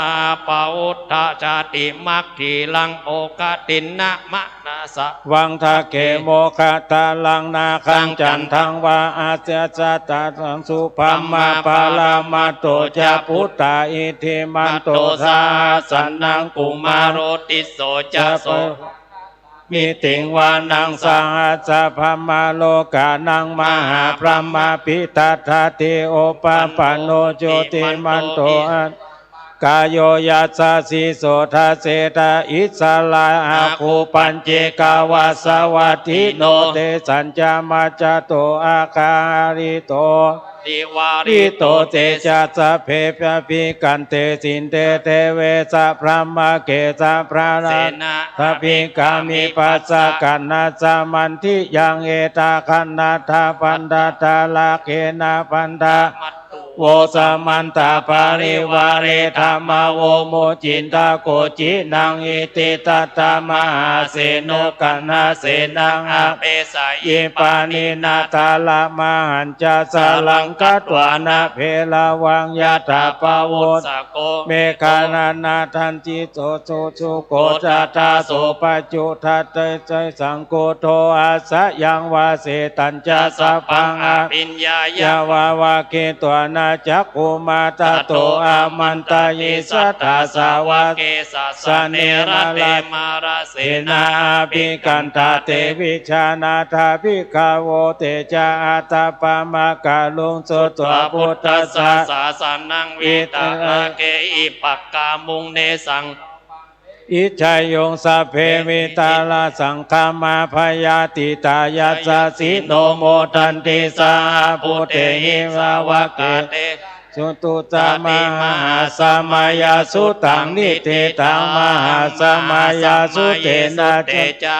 ปะอุทธะ ชาติมัคคีลัง โอคตินนะ มะนะสะ วัง ทักเข โมคะทารัง นาคัง จันทังวา อาสะสะตาสัง สุพรรมะ ปะระมัตโต จะ ปุตตา อิทธิมันโต สหัสสะนัง กุมารโต ติสโส จะ โส มิติง วานัง สหัสสะพรหมา โลกานัง มหาพรหมาภิทัฏฐาติ โอปปะปันโน จุติมันโต อัฏฐกาโย ยัสสะ สีโส ทัสเส ทะ อิสสะรา อาคู ปัญเจกา วัสสะวัตถิโน เตสัญจะ มัจจะโต อาคาหาริโต ติวาริโต เตจะ สัพเพ ปะภิกขันเต สินเต เทเวสะ พรหมเกสะ พระราชา เสนา ทะ ภิกขามิ ภัสสะ กัณฑัสสะ มันทิยัง เอทา คัณฑะ พันธะ ทาระเกนะ พันธะ มัตตุ โว สมันตะ ปะริวาเร ธรรมะ โว มุจจินทะ โกจีนัง อิติ ทัตถะ มหาเสโน กัณฑเสนัง อเปสะ ยิ ปาณินะ ทะระมหัญจะ สะรัง คัตวานะ เภระวัง ยะถา ปะวุสสะโก เมฆะ นะ ทันติโส สุ สุโข จะ ทา โส ปัจจุทัตเต สังคุโท อาสยัง วาเสตัญจะ สัพพัง อภิญญา ยะ วะ วะ เกตวานะ จักขุมา ทัตโต อามันตะยิ สัตถา สาวะเก สัสสะ เน ระเต มะระเสนา อภิกขันธา เต วิชานาถา ภิกขะโว เตจะ อัตถะปะมะกะลุง สุตวา พุทธัสสะ สาสะนัง วิตะระเกหิ ปักกามุง เนสัง อิจฉายุง สัพเพ วิตะระสังคามา พยาธิตา ยัสสะสิโน โมทันติ สหะ ภูเตหิ สาวะกา เต สุตุตะ มหาสมะยะ สุตัง นิทธิตัง มหาสมะยะ สุเตนะ เตจะ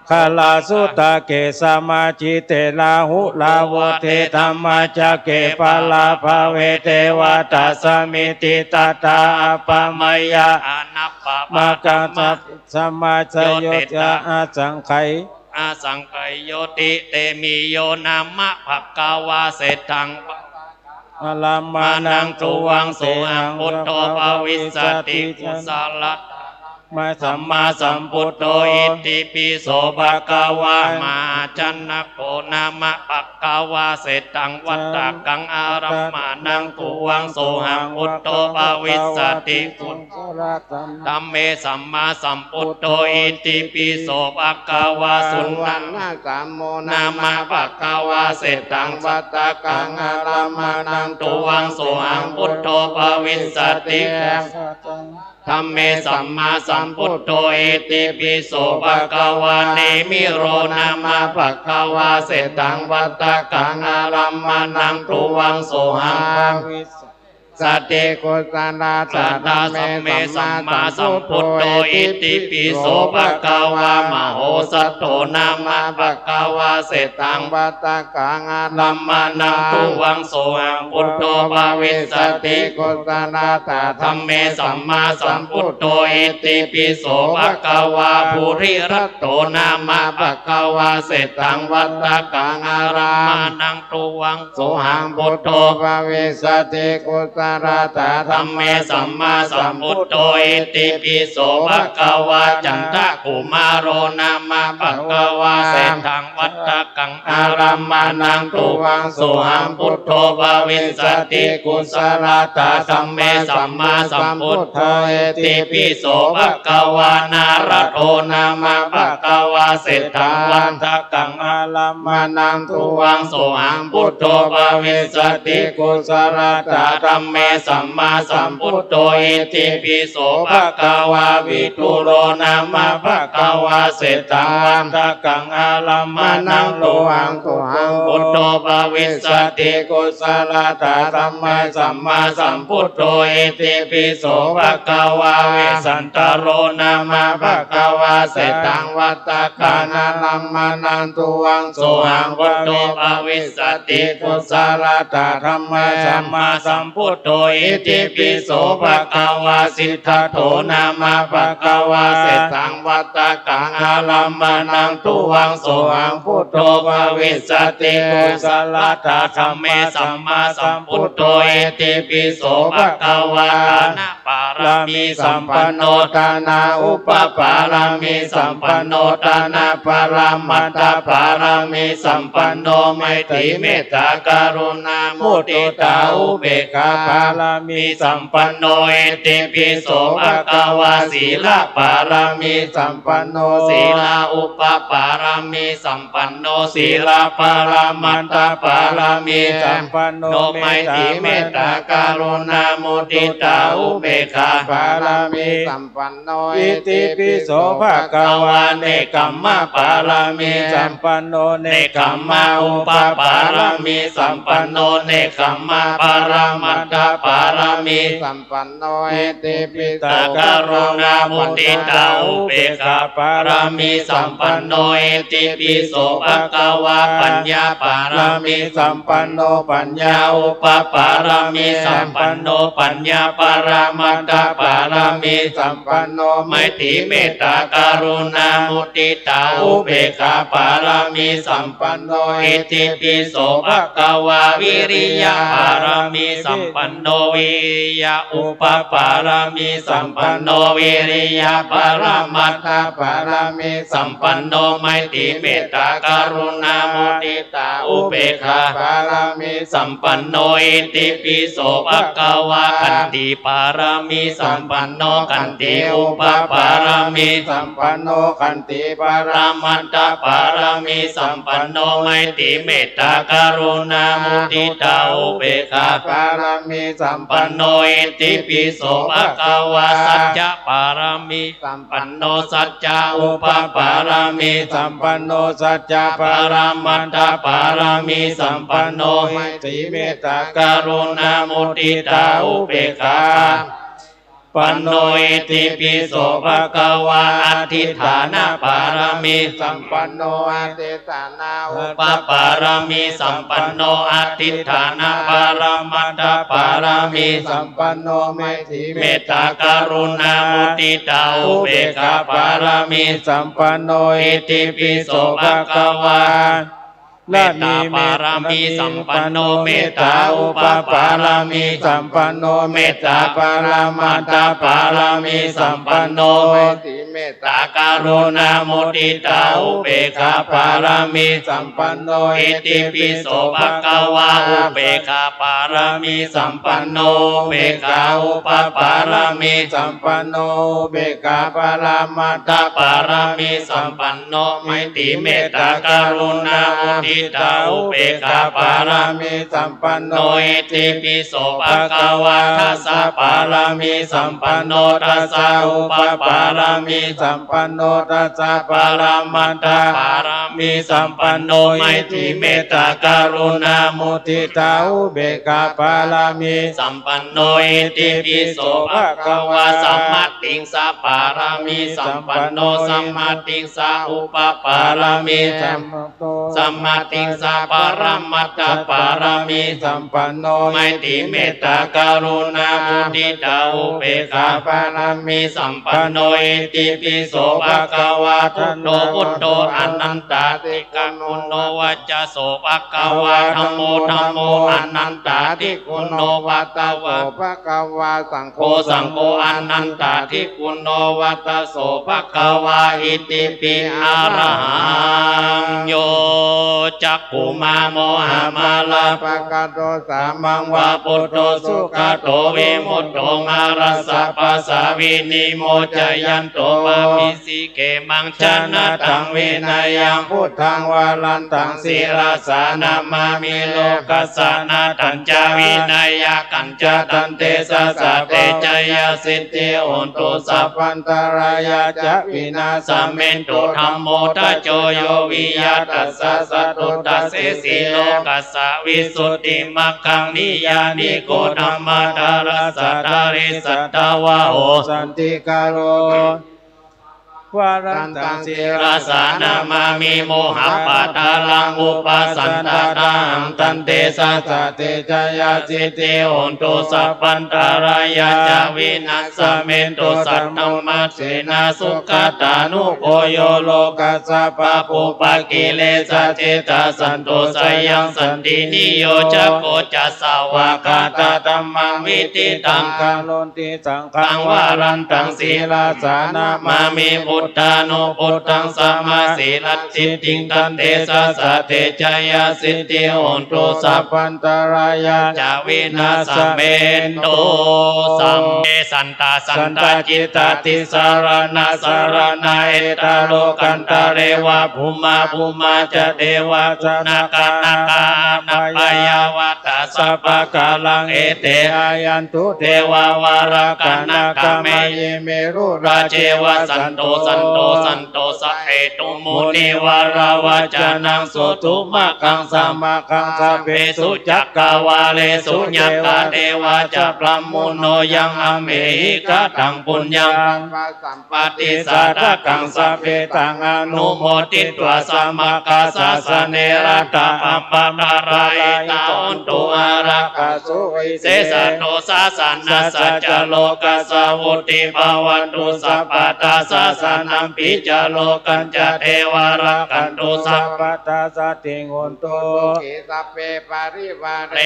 คารา สุตะเก สมา จิเต ลาหุ ลาโว เท ธัมมะจักเก ปะลาภะเว เทวะตัสสะมิ ติฏฐัตถา อัปปะมะยะ อานัปปะมะกัง สมา สโย เต จะ อาสังไข อาสังไขโยติ เต มิ โย นะมะ ภะคะวา เสะทัง อารัมมะนัง ตุวัง โสหัง บุตโธ ภะวิสสะติ กุสะละ มะ สัมมาสัมพุทโธ อิติปิโส ภะคะวา มหาชนะโก นะมะ ภะคะวา เสะทัง วัตถะกัง อารัมมะนัง ตุวัง โสหัง บุตโธ ภะวิสสะติ กุสะละ ธัมเม สัมมาสัมพุทโธ อิติปิโส ภะคะวา สุวัณณะสามโม นะมะ ภะคะวา เสะทัง วัตถะกัง อารัมมะนัง ตุวัง โสหัง บุตโธ ภะวิสสะติ ธัมเม สัมมาสัมพุทโธ อิติปิโส ภะคะวา เนมิโร นะมะ ภะคะวา เสะทัง วัตถะกัง อารัมมะนัง ตุวัง โสหัง ภะวิสสะติ กุสะละ ธัมเม สัมมาสัมพุทโธ อิติปิโส ภะคะวา มโหสถโธ นะมะ ภะคะวา เสะทัง วัตถะกัง อารัมมะนัง ตุวัง โสหัง บุตโธ ภะวิสสะติ กุสะละ ธัมเม สัมมาสัมพุทโธ อิติปิโส ภะคะวา ปุริรัตโธ นะมะ ภะคะวา เสะทัง วัตถะกัง อารัมมะนัง ตุวัง โสหัง บุตโธ ภะวิสสะติ กุสะละ ธัมเม สัมมาสัมพุทโธ อิติปิโส ภะคะวา จันทะกุมารโธ นะมะ ภะคะวา เสะทัง วัตถะกัง อารัมมะนัง ตุวัง โสหัง บุตโธ ภะวิสสะติ กุสะละ ธัมเม สัมมาสัมพุทโธ อิติปิโส ภะคะวา นารัตโธ นะมะ ภะคะวา เสะทัง วัตถะกัง อา ārammaṇaṃ tuvaṃ sohaṃ buddho bhavissati. Kusalattā dhamme sammāsambuddho itipi so bhagavā vidūro nāma bhagavā seṭṭhaṃ vaddakaṃ ārammaṇaṃ tuvaṃ sohaṃ buddho bhavissati. Kusalattā dhamme sammāsambuddho itipi so bhagavā vesantaro nāma bhagavā seṭṭhaṃ vaddakaṃ ārammaṇaṃ tuvaṃ sohaṃ buddho bhavissati. Kusalattā dhamme sammāsambuddho itipi so bhagavā siddhattho nāma bhagavā seṭṭhaṃ vaddakaṃ ārammaṇaṃ tuvaṃ sohaṃ buddho bhavissati. Kusalattā dhamme sammāsambuddho itipi so bhagavā dāna pāramī sampanno dāna upapāramī sampanno dāna paramatthā pāramī sampanno maitrī mettā karuṇā muditā upekkhā pāramī sampanno itipi so bhagavā sīla pāramī sampanno sīla upapāramī sampanno sīla paramatthā pāramī sampanno maitrī mettā karuṇā muditā upekkhā pāramī sampanno itipi so bhagavā nekkhamma pāramī sampanno nekkhamma upapāramī sampanno nekkhamma paramatthā pāramī sampanno itipi so bhagavā karuṇā muditā upekkhā pāramī sampanno itipi so bhagavā paññā pāramī sampanno paññā upapāramī sampanno paññā paramatthā pāramī sampanno maitrī mettā karuṇā muditā upekkhā pāramī sampanno itipi so bhagavā viriya pāramī sampanno viriya upapāramī sampanno viriya paramatthā pāramī sampanno maitrī mettā karuṇā muditā upekkhā pāramī sampanno itipi so bhagavā khanti pāramī sampanno khanti upapāramī sampanno khanti paramatthā pāramī sampanno maitrī mettā karuṇā muditā upekkhā pāramī sampanno itipi so bhagavā sacca pāramī sampanno sacca upapāramī sampanno sacca paramatthā pāramī sampanno maitrī mettā karuṇā muditā upekkhā panno itipi so bhagavā adhiṭṭhāna pāramī sampanno adhiṭṭhāna upapāramī sampanno adhiṭṭhāna paramatthā pāramī sampanno maitrī mettā karuṇā muditā upekkhā pāramī sampanno itipi so bhagavā mettā pāramī sampanno mettā upapāramī sampanno mettā paramatthā pāramī sampanno maitrī mettā karuṇā muditā upekkhā pāramī sampanno itipi so bhagavā upekkhā pāramī sampanno upekkhā upapāramī sampanno upekkhā paramatthā pāramī sampanno maitrī mettā karuṇā muditā upekkhā pāramī sampanno itipi so bhagavā dasa pāramī sampanno dasa upapāramī sampanno dasa paramatthā pāramī sampanno maitrī mettā karuṇā muditā upekkhā pāramī sampanno itipi so bhagavā samatiṃsa pāramī sampanno samatiṃsa upapāramī sampanno samatiṃsa paramatthā pāramī sampanno maitrī mettā karuṇā muditā upekkhā pāramī sampanno itipi so bhagavā buddho buddho anantādiguṇo vaccaso bhagavā dhammo dhammo anantādiguṇo vaccaso bhagavā saṅgho saṅgho anantādiguṇo vaccaso bhagavā itipi arahaṃ yo จักขุมา โมหะมาลา ปะกะโต สามัง วะ ปุตโต สุขะโต วิมุตโต มะรัสสะ ภัสสะ วินิโมจะยันโต มะ หิสิเก มัง ชนะตัง วินะยัง พุทธัง วะรันตัง ศิรสา นะมามิ โลกัสสะ นะตัญจะ วินะยะกัญจะ ตันเตสะสะ เตจะยะ สิทธิ โหนตุ สัพพันตะรายา จะ วินาสเมนตุ ธัมโม ทัจโจ โย วิยะทัสสะ สัตถุ ทัสเสสิ โลกัสสะ วิสุทธิมักขัง นิยานิโก ธัมมาทารัสสะ ทาริสัตถะวะโห สันติกะโร วะรันตัง ศิรสา นะมามิ โมหะปะทารัง อุปะสันทะทาหัง ตันเตสะสะ เตจะยะ สิทธิ โหนตุ สัพพันตะรายา จะ วินาสเมนตุ สัตธัมมะ เสนะ สุขัตตานุโก โย โลกัสสะ ปะปุปปะกิเลสะ เจตะสันตุ สะยัง สันตินิโยจะโก จะ สวากขาตะธัมมัง วิธิตัง กะโรนติ สังฆัง วะรันตัง ศิรสา นะมามิ บุทธานุบุทธัง สะมะสีลัสสิทธิง ตันเตสะสะ เตจะยะ สิทธิ โหนตุ สัพพันตะรายา จะ วินาสเมนตุ สัพเพ สันตา สันตะจิตตา ติสสะระณะ สะระณะ เอตา โลกันตะเรวะ ภูมา ภูมา จะ เตวะ จะ นากา นากา นาคา พยา วัตตา สัพพะกาลัง เอเต อายันตุ เตวะ วะรักขา นาคา มะยี เมรุรา เจวะ สันโต สันโต สันโต สะ เอตุ มุนิวะระวะจะนัง สุตุมะกัง สะมะกัง สัพเพสุ จักกะวาเลสุ ยักขา เตวะ จะ พรหมมุโน ยัง อเมหิ กะตัง ปุญญัง ธัมมะสัม ปะติสาทะกัง สัพเพตัง อนุโมทิตวา สะมะกา สะสะเน รัตตา อัปปะปะรายิตา โหนตุ อารักขาสุ วิเสสะตุ สะสะนะ สัจจะโลกัสสะ วุตติภะวันตุ สัพพะทา สะสะนัมปิ จะ โลกัญจะ เทวา รักขันตุ สัพพะทา สัตถิง โหนตุ สัพเพ ปะริวาเร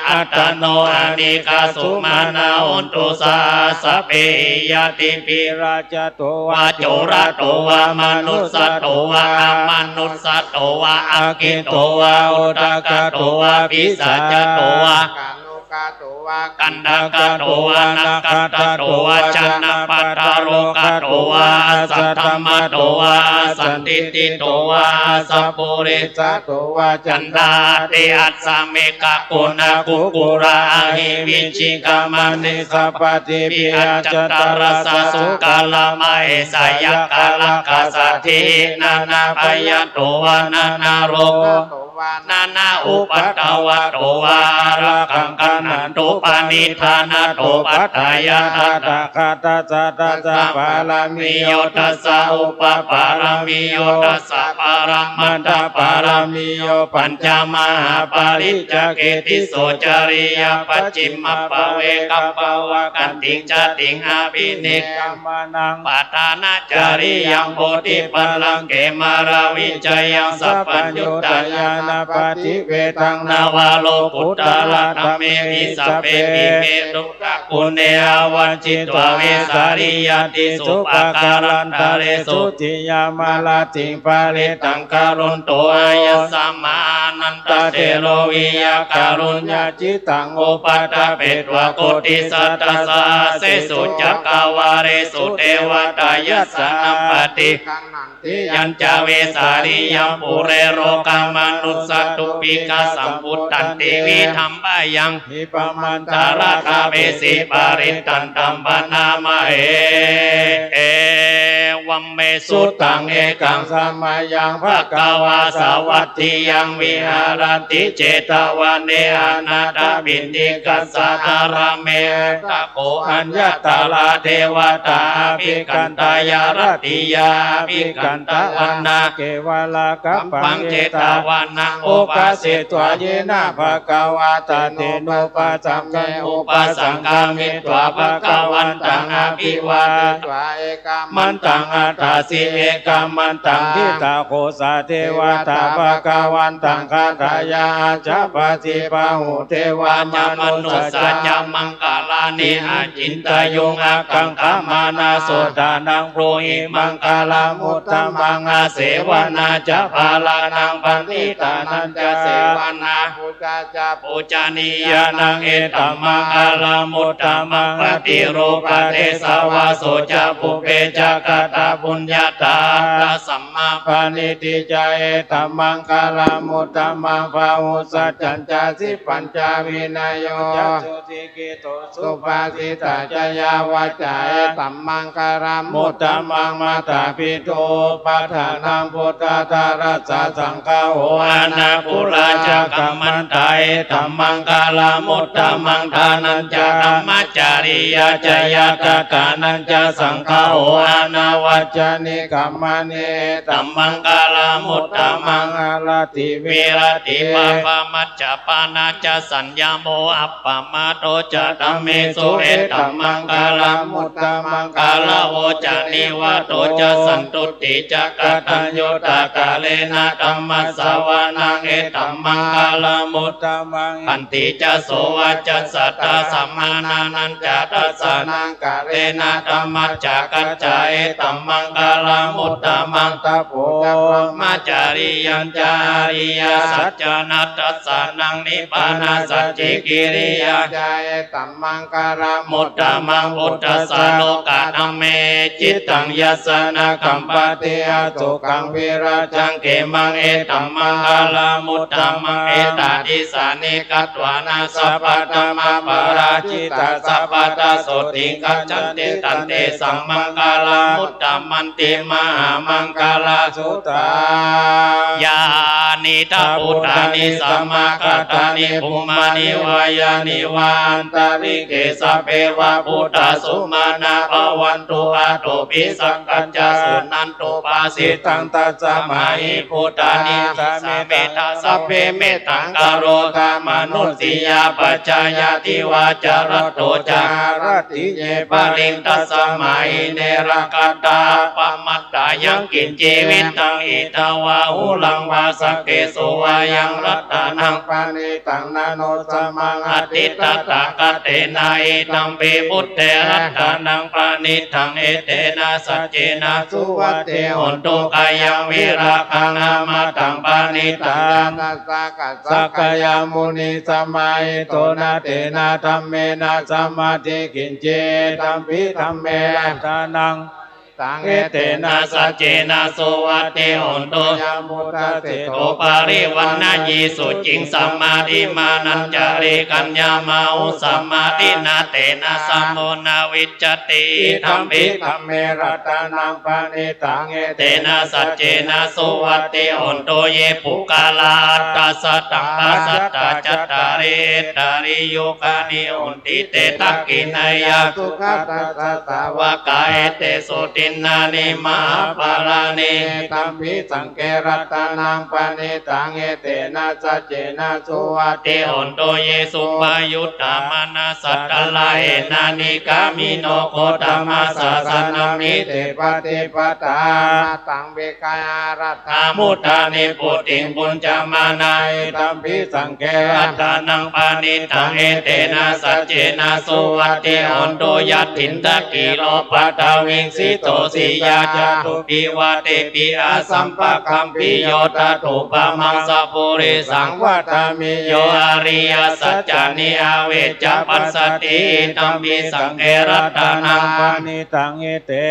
อัตตะโน อาเนกา สุมานา โหนตุ สะหะสสะ เปหิ ญาติปิ ราชะโตวะ โจระโตวะ มนุสสะโตวะ อมนุสสะโตวะ อักขิโตวะ โอทะกะโตวะ ปิศาจะโตวะ กาโนกะโตวะ กันทะกะโตวะ นะคะทะโตวะ จะนะปะทะโรกะโตวะ อัสสะธรรมะโตวะ อัสสันทิฏฐิโตวะ อัสสะปุริสะโตวะ จันทาติอัสสะ เมฆะกุณะคุกกุระ อะหิวิชชิกะมะเนสะ ปะถิภี อัจจะตะรัสสะ สุกะละมะเหสะ ยักขะรักขะสะ ทีหินานาภะยะโตวะ นานาโรกะโตวะ นานาอุปัทวะโตวะ อารักขัง คะหันตุ ปะนิทานะโต ปัฏฐายัน ตถาคตะสะ ทัสสะ ปารมีโย ทัสสะ อุปปารมีโย ทัสสะ ปะระมัตถปารมีโย ปัญจมหาปาริจจเก ติสโสจริยา ปัจฉิมปะเวกะปะวะ ขันติง ชาติง อะภินิกขะมานัง ปะทานะจริยัง โพธิปัลลังเก มาลาวิจยัง สัพพัญญุตญาณปะทิเวทัง นะวะโลกุตตะระธัมเมหิ สัพเพปิเม สุขะกุณเณ อาวัจฉิตวา เวสาลียันติ สุปะกาลันตะเรสุ ติยามารัตติง ปะริตตัง กะรันโต อายัสมะ อานันทะเถโร วิยะกะรุญญาจิตตัง อุปัฏฐะเปตวะ โกติสัตตะสะหัสเสสุ จักกะวาเลสุ เตวะตายัสสะ นัมปะติ ขันหันติ ยัญจะ เวสาลียัง ปุเร โรกะมนุสสะตุปิกะสัมภุตตันติ วิธัมปะยัง หิปะมันตะระทะเวสี ปะริตตันตัม ปะนะมะเห เอวัมเม สุตัง เอกังสะมะยัง ภะคะวา สาวัตถิยัง วิหะระติ เจตะวะเน อะนะถะปิณฑิกัสสะ อารามเม อัตถะโข อัญญะตะระ เทวะตา อะภิกขันตะยา รัตติยา อะภิกขันตะวะนะ เกวะระกัปปัง เจตะวะนะ อุปะเสสะ เยนะ ภะคะวา ตะเทโนปัสสะเม อุปะสังคามิตวา ภะคะวันตัง อะภิวาเทสะ เอกะมันตัง Aṭṭhāsi ekamantaṃ. Ṭhitā kho sā devatā bhagavantaṃ gathāya. Ajāpatī bahū devā manussā ca maṅgalāni acintayuṃ ākaṅkhamānā sotthānaṃ brūhi maṅgalamuttamaṃ. Asevanā ca bālānaṃ paṇḍitānañca sevanā pūjā ca pūjanīyānaṃ etammaṅgalamuttamaṃ. Paṭirūpadesavāso ca pubbe ca katapuññatā attasammāpaṇidhi ca etammaṅgalamuttamaṃ. Bāhusaccañca sippañca vinayo ca susikkhito subhāsitā ca yā vācā etammaṅgalamuttamaṃ. Mātāpitu upaṭṭhānaṃ puttadārassa saṅgaho anākulā ca kammantā etammaṅgalamuttamaṃ. Dānañca dhammacariyā ca ñātakānañca saṅgaho anavajjāni kammāni etammaṅgalamuttamaṃ. Āratī viratī pāpā majjapānā ca saññamo appamādo ca dhammesu etammaṅgalamuttamaṃ. Gāravo ca nivāto ca santuṭṭhī ca kataññutā kālena dhammassavanaṃ etammaṅgalamuttamaṃ. Khantī ca sovacassatā samaṇānañca dassanaṃ kālena dhammasākacchā etammaṅgalamuttamaṃ. Tapo ca brahmacariyañca ariyasaccāna dassanaṃ nibbānasacchikiriyā ca etammaṅgalamuttamaṃ. Phuṭṭhassa lokadhammehi cittaṃ yassa na kampati asokaṃ virajaṃ khemaṃ etammaṅgalamuttamaṃ. Etādisāni katvāna sabbatthamaparājitā sabbattha sotthiṃ gacchanti tantesaṃ maṅgalamuttamanti. Mahāmaṅgalasuttaṃ. Yānīdha bhūtāni samāgatāni bhummāni vā yāni va antalikkhe sabbeva bhūtā sumanā bhavantu athopi sakkacca suṇantu bhāsitaṃ. Tasmā hi bhūtā nisāmetha sabbeva mettaṃ karotha mānusiyā pajāya divā ca ratto ca haranti ye baliṃ tasmā hi ne rakkhatha appamattā. Yaṅkiñci vittaṃ idha vā huraṃ vā saggesu vā yaṃ ratanaṃ paṇītaṃ na no samaṃ atthi tathāgatena idampi buddhe ratanaṃ paṇītaṃ etena saccena suvatthi hotu. Khayaṃ virāgaṃ amataṃ paṇītaṃ yadajjhagā sakyamunī samāhito na tena dhammena samatthi kiñci idampi dhamme ratanaṃ paṇītaṃ etena saccena suvatthi hotu. Khayaṃ buddhaseṭṭho parivaṇṇayī suciṃ samādhimānantarikaññamāhu samādhinā tena samo na vijjati idampi dhamme ratanaṃ paṇītaṃ etena saccena suvatthi hotu. Ye puggalā aṭṭha sataṃ pasatthā cattāri etāni yugāni honti te dakkhiṇeyyā sugatassa sāvakā etesu dinnāni mahapphalāni idampi saṅghe ratanaṃ paṇītaṃ etena saccena suvatthi hotu. Ye suppayuttā manasā daḷhena nikkāmino gotamasāsanamhi te pattipattā amataṃ vigayha laddhā mudhā nibbutiṃ bhuñjamānā idampi saṅghe ratanaṃ paṇītaṃ etena saccena suvatthi hotu. Yathindakhīlo paṭhaviṃ sito siyā catubbhi vātebhi asampakampiyo tathūpamaṃ sappurisaṃ vadāmi yo ariyasaccāni avecca passati idampi saṅghe ratanaṃ paṇītaṃ ete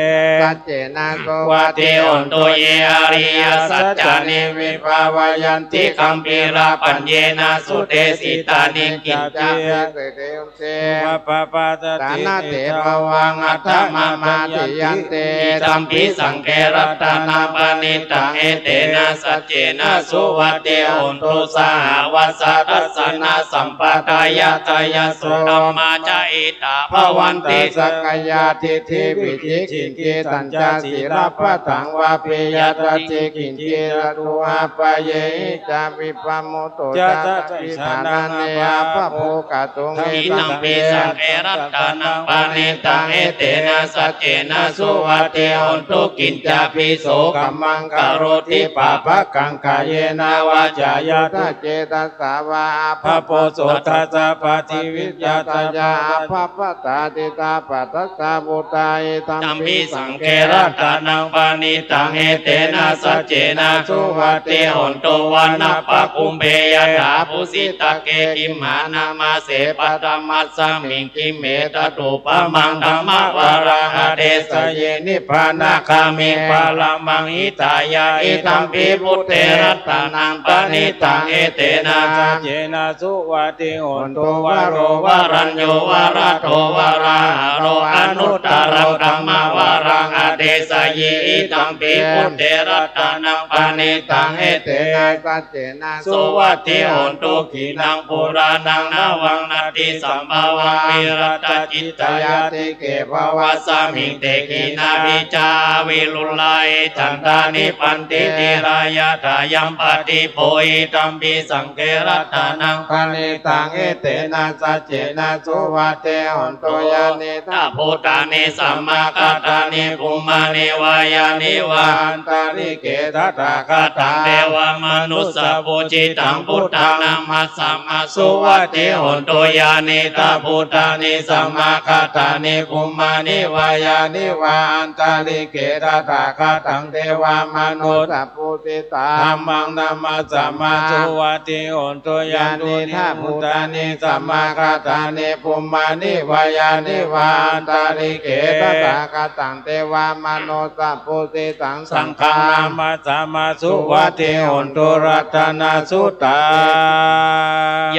saccena suvatthi hotu. Ye ariyasaccāni vibhāvayanti gambhīrapaññena sudesitāni kiñcābhisaṅkhitteyuṃ te upapādanti na te bhavaṃ aṭṭhamamādiyanti idampi saṅghe ratanaṃ paṇītaṃ etena saccena suvatthi hotu. Sahāvassa dassanasampadāya tayassu dhammā jahitā bhavanti sakkayadiṭṭhi vicikicchitañca sīlabbataṃ vāpi yadatthi kiñci catūhapāyehica vippamutto ca tathidānaṃ abhabbo kātuṃ idampi saṅghe ratanaṃ paṇītaṃ etena saccena suvatthi suvatthi hontu. Kiñcāpi so kammaṃ karoti pāpakaṃ kāyena vācāyuda cetasā vā abhabbo so tassa passaddhi ṭhāya abhabbatā diṭṭhapadassa vuttā. Idampi saṅghe ratanaṃ paṇītaṃ etena saccena suvatthi hontu. Vanappagumbe yathā phussitagge khippānāmase paṭhamasmiṃ khippe tathūpamaṃ dhammavaraṃ adesayī nibbānagāmiṃ paramaṃ hitāya. Idampi buddhe ratanaṃ paṇītaṃ etena saccena suvatthi hontu. Varo varaññū varado varāharo anuttaraṃ dhammavaraṃ adesayī. Idampi buddhe ratanaṃ paṇītaṃ etena saccena suvatthi hontu. Khīṇaṃ purāṇaṃ navaṃ natthi sambhavaṃ virattacittāyatike bhavasmiṃ te khīṇabījā aviruḷhā icchantā nibbanti dhīrā yathāyampadīpo. Idampi saṅghe ratanaṃ paṇītaṃ etena saccena suvatthi hontu. Yānīdha bhūtāni samāgatāni bhummāni vā yāni va antalikkhe tathāgataṃ devamanussapūjitaṃ buddhaṃ namassāma suvatthi hontu. Yānīdha bhūtāni samāgatāni bhummāni vā yāni va antalikkhe tathāgataṃ devamanussapūjitaṃ dhammaṃ namassāma suvatthi hontu. Yānīdha bhūtāni samāgatāni bhummāni vā yāni va antalikkhe tathāgataṃ devamanussapūjitaṃ saṅghaṃ namassāma suvatthi hontu. Ratanasuttaṃ.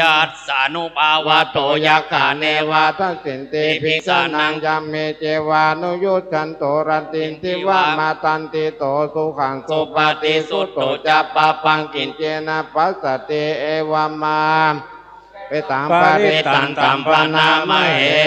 Yassānubhāvato yakkhā neva dassenti bhikkhūnaṃ yamhi cevānuyuñjanto rattindiva matandito sukhaṃ supati sutto ca pāpaṃ kiñci na passati evamā petaṃ parittaṃ taṃ bhaṇāma he.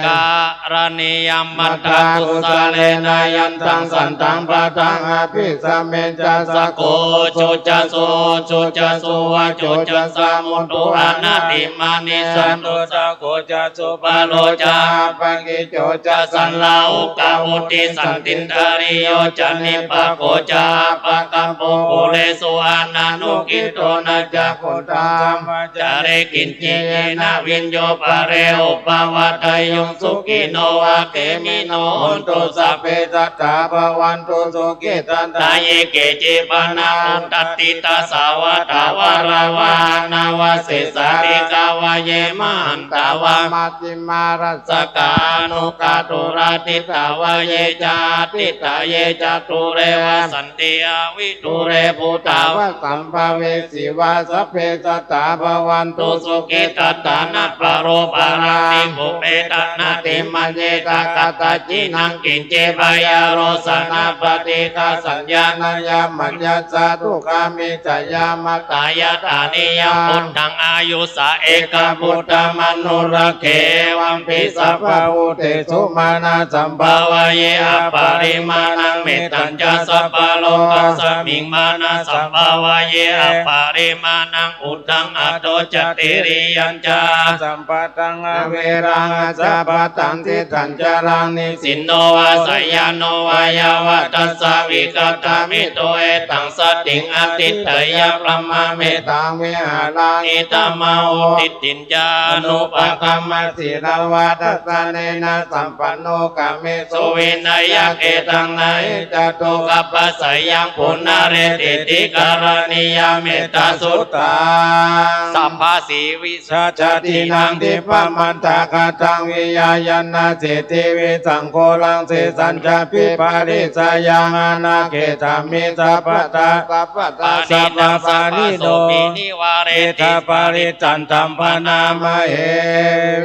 Karaṇīyam atthakusalena yantaṃ santaṃ padaṃ abhisamecca sakko ujū ca suhujū ca suvaco cassa mudu anatimānī santussako ca subharo ca appakicco ca sallahukavutti santindriyo ca nipako ca appagabbho kulesu ananugiddho na ca khuddaṃ samācare kiñci yena viññū pare upavadeyyuṃ. Sukhino vā khemino hontu sabbe sattā bhavantu sukhitattā. Ye keci pāṇā bhūtatthi tasā vā thāvarā vā anavasesā dīghā vā ye mahantā vā majjhimā rassakā aṇukathūlā diṭṭhā vā ye ca adiṭṭhā ye ca dūre vasanti avidūre bhūtā vā sambhavesī vā sabbe sattā bhavantu sukhitattā. Na paro paraṃ nikubbetha nātimaññetha katthaci naṃ kiñci byārosanā paṭighasaññā nāññamaññassa dukkhamiccheyya. Matā yathā niyaṃ buddhaṃ āyusā ekaputtamanurakkhe evampi sabbabhūtesu mānasambhāvaye aparimāṇaṃ. Mettañca sabbalokasmiṃ mānasambhāvaye aparimāṇaṃ uddhaṃ adho ca tiriyañca asambādhaṃ averaṃ asapattaṃ. Tiṭṭhañcaraṃ nisinno vā sayāno vā yāvatassa vigatamiddho etaṃ satiṃ adhiṭṭheyya brahmametaṃ vihāraṃ idhamāhu. Diṭṭhiñca anupagamma sīlavā dassanena sampanno kāmesu vineyya gedhaṃ na hi jātu gabbhaseyyaṃ punaretīti. Karaṇīyamettasuttaṃ. Sabbāsīvi sācadīnaṃ dibbamantaghataṃ viyāya nāseti visaṃ ghoraṃ sesañcāpi paricchayaṃ anāgedhāmi sabbadā sabbadā sabbapāṇino. Nivāretha parittaṃ taṃ bhaṇāma he.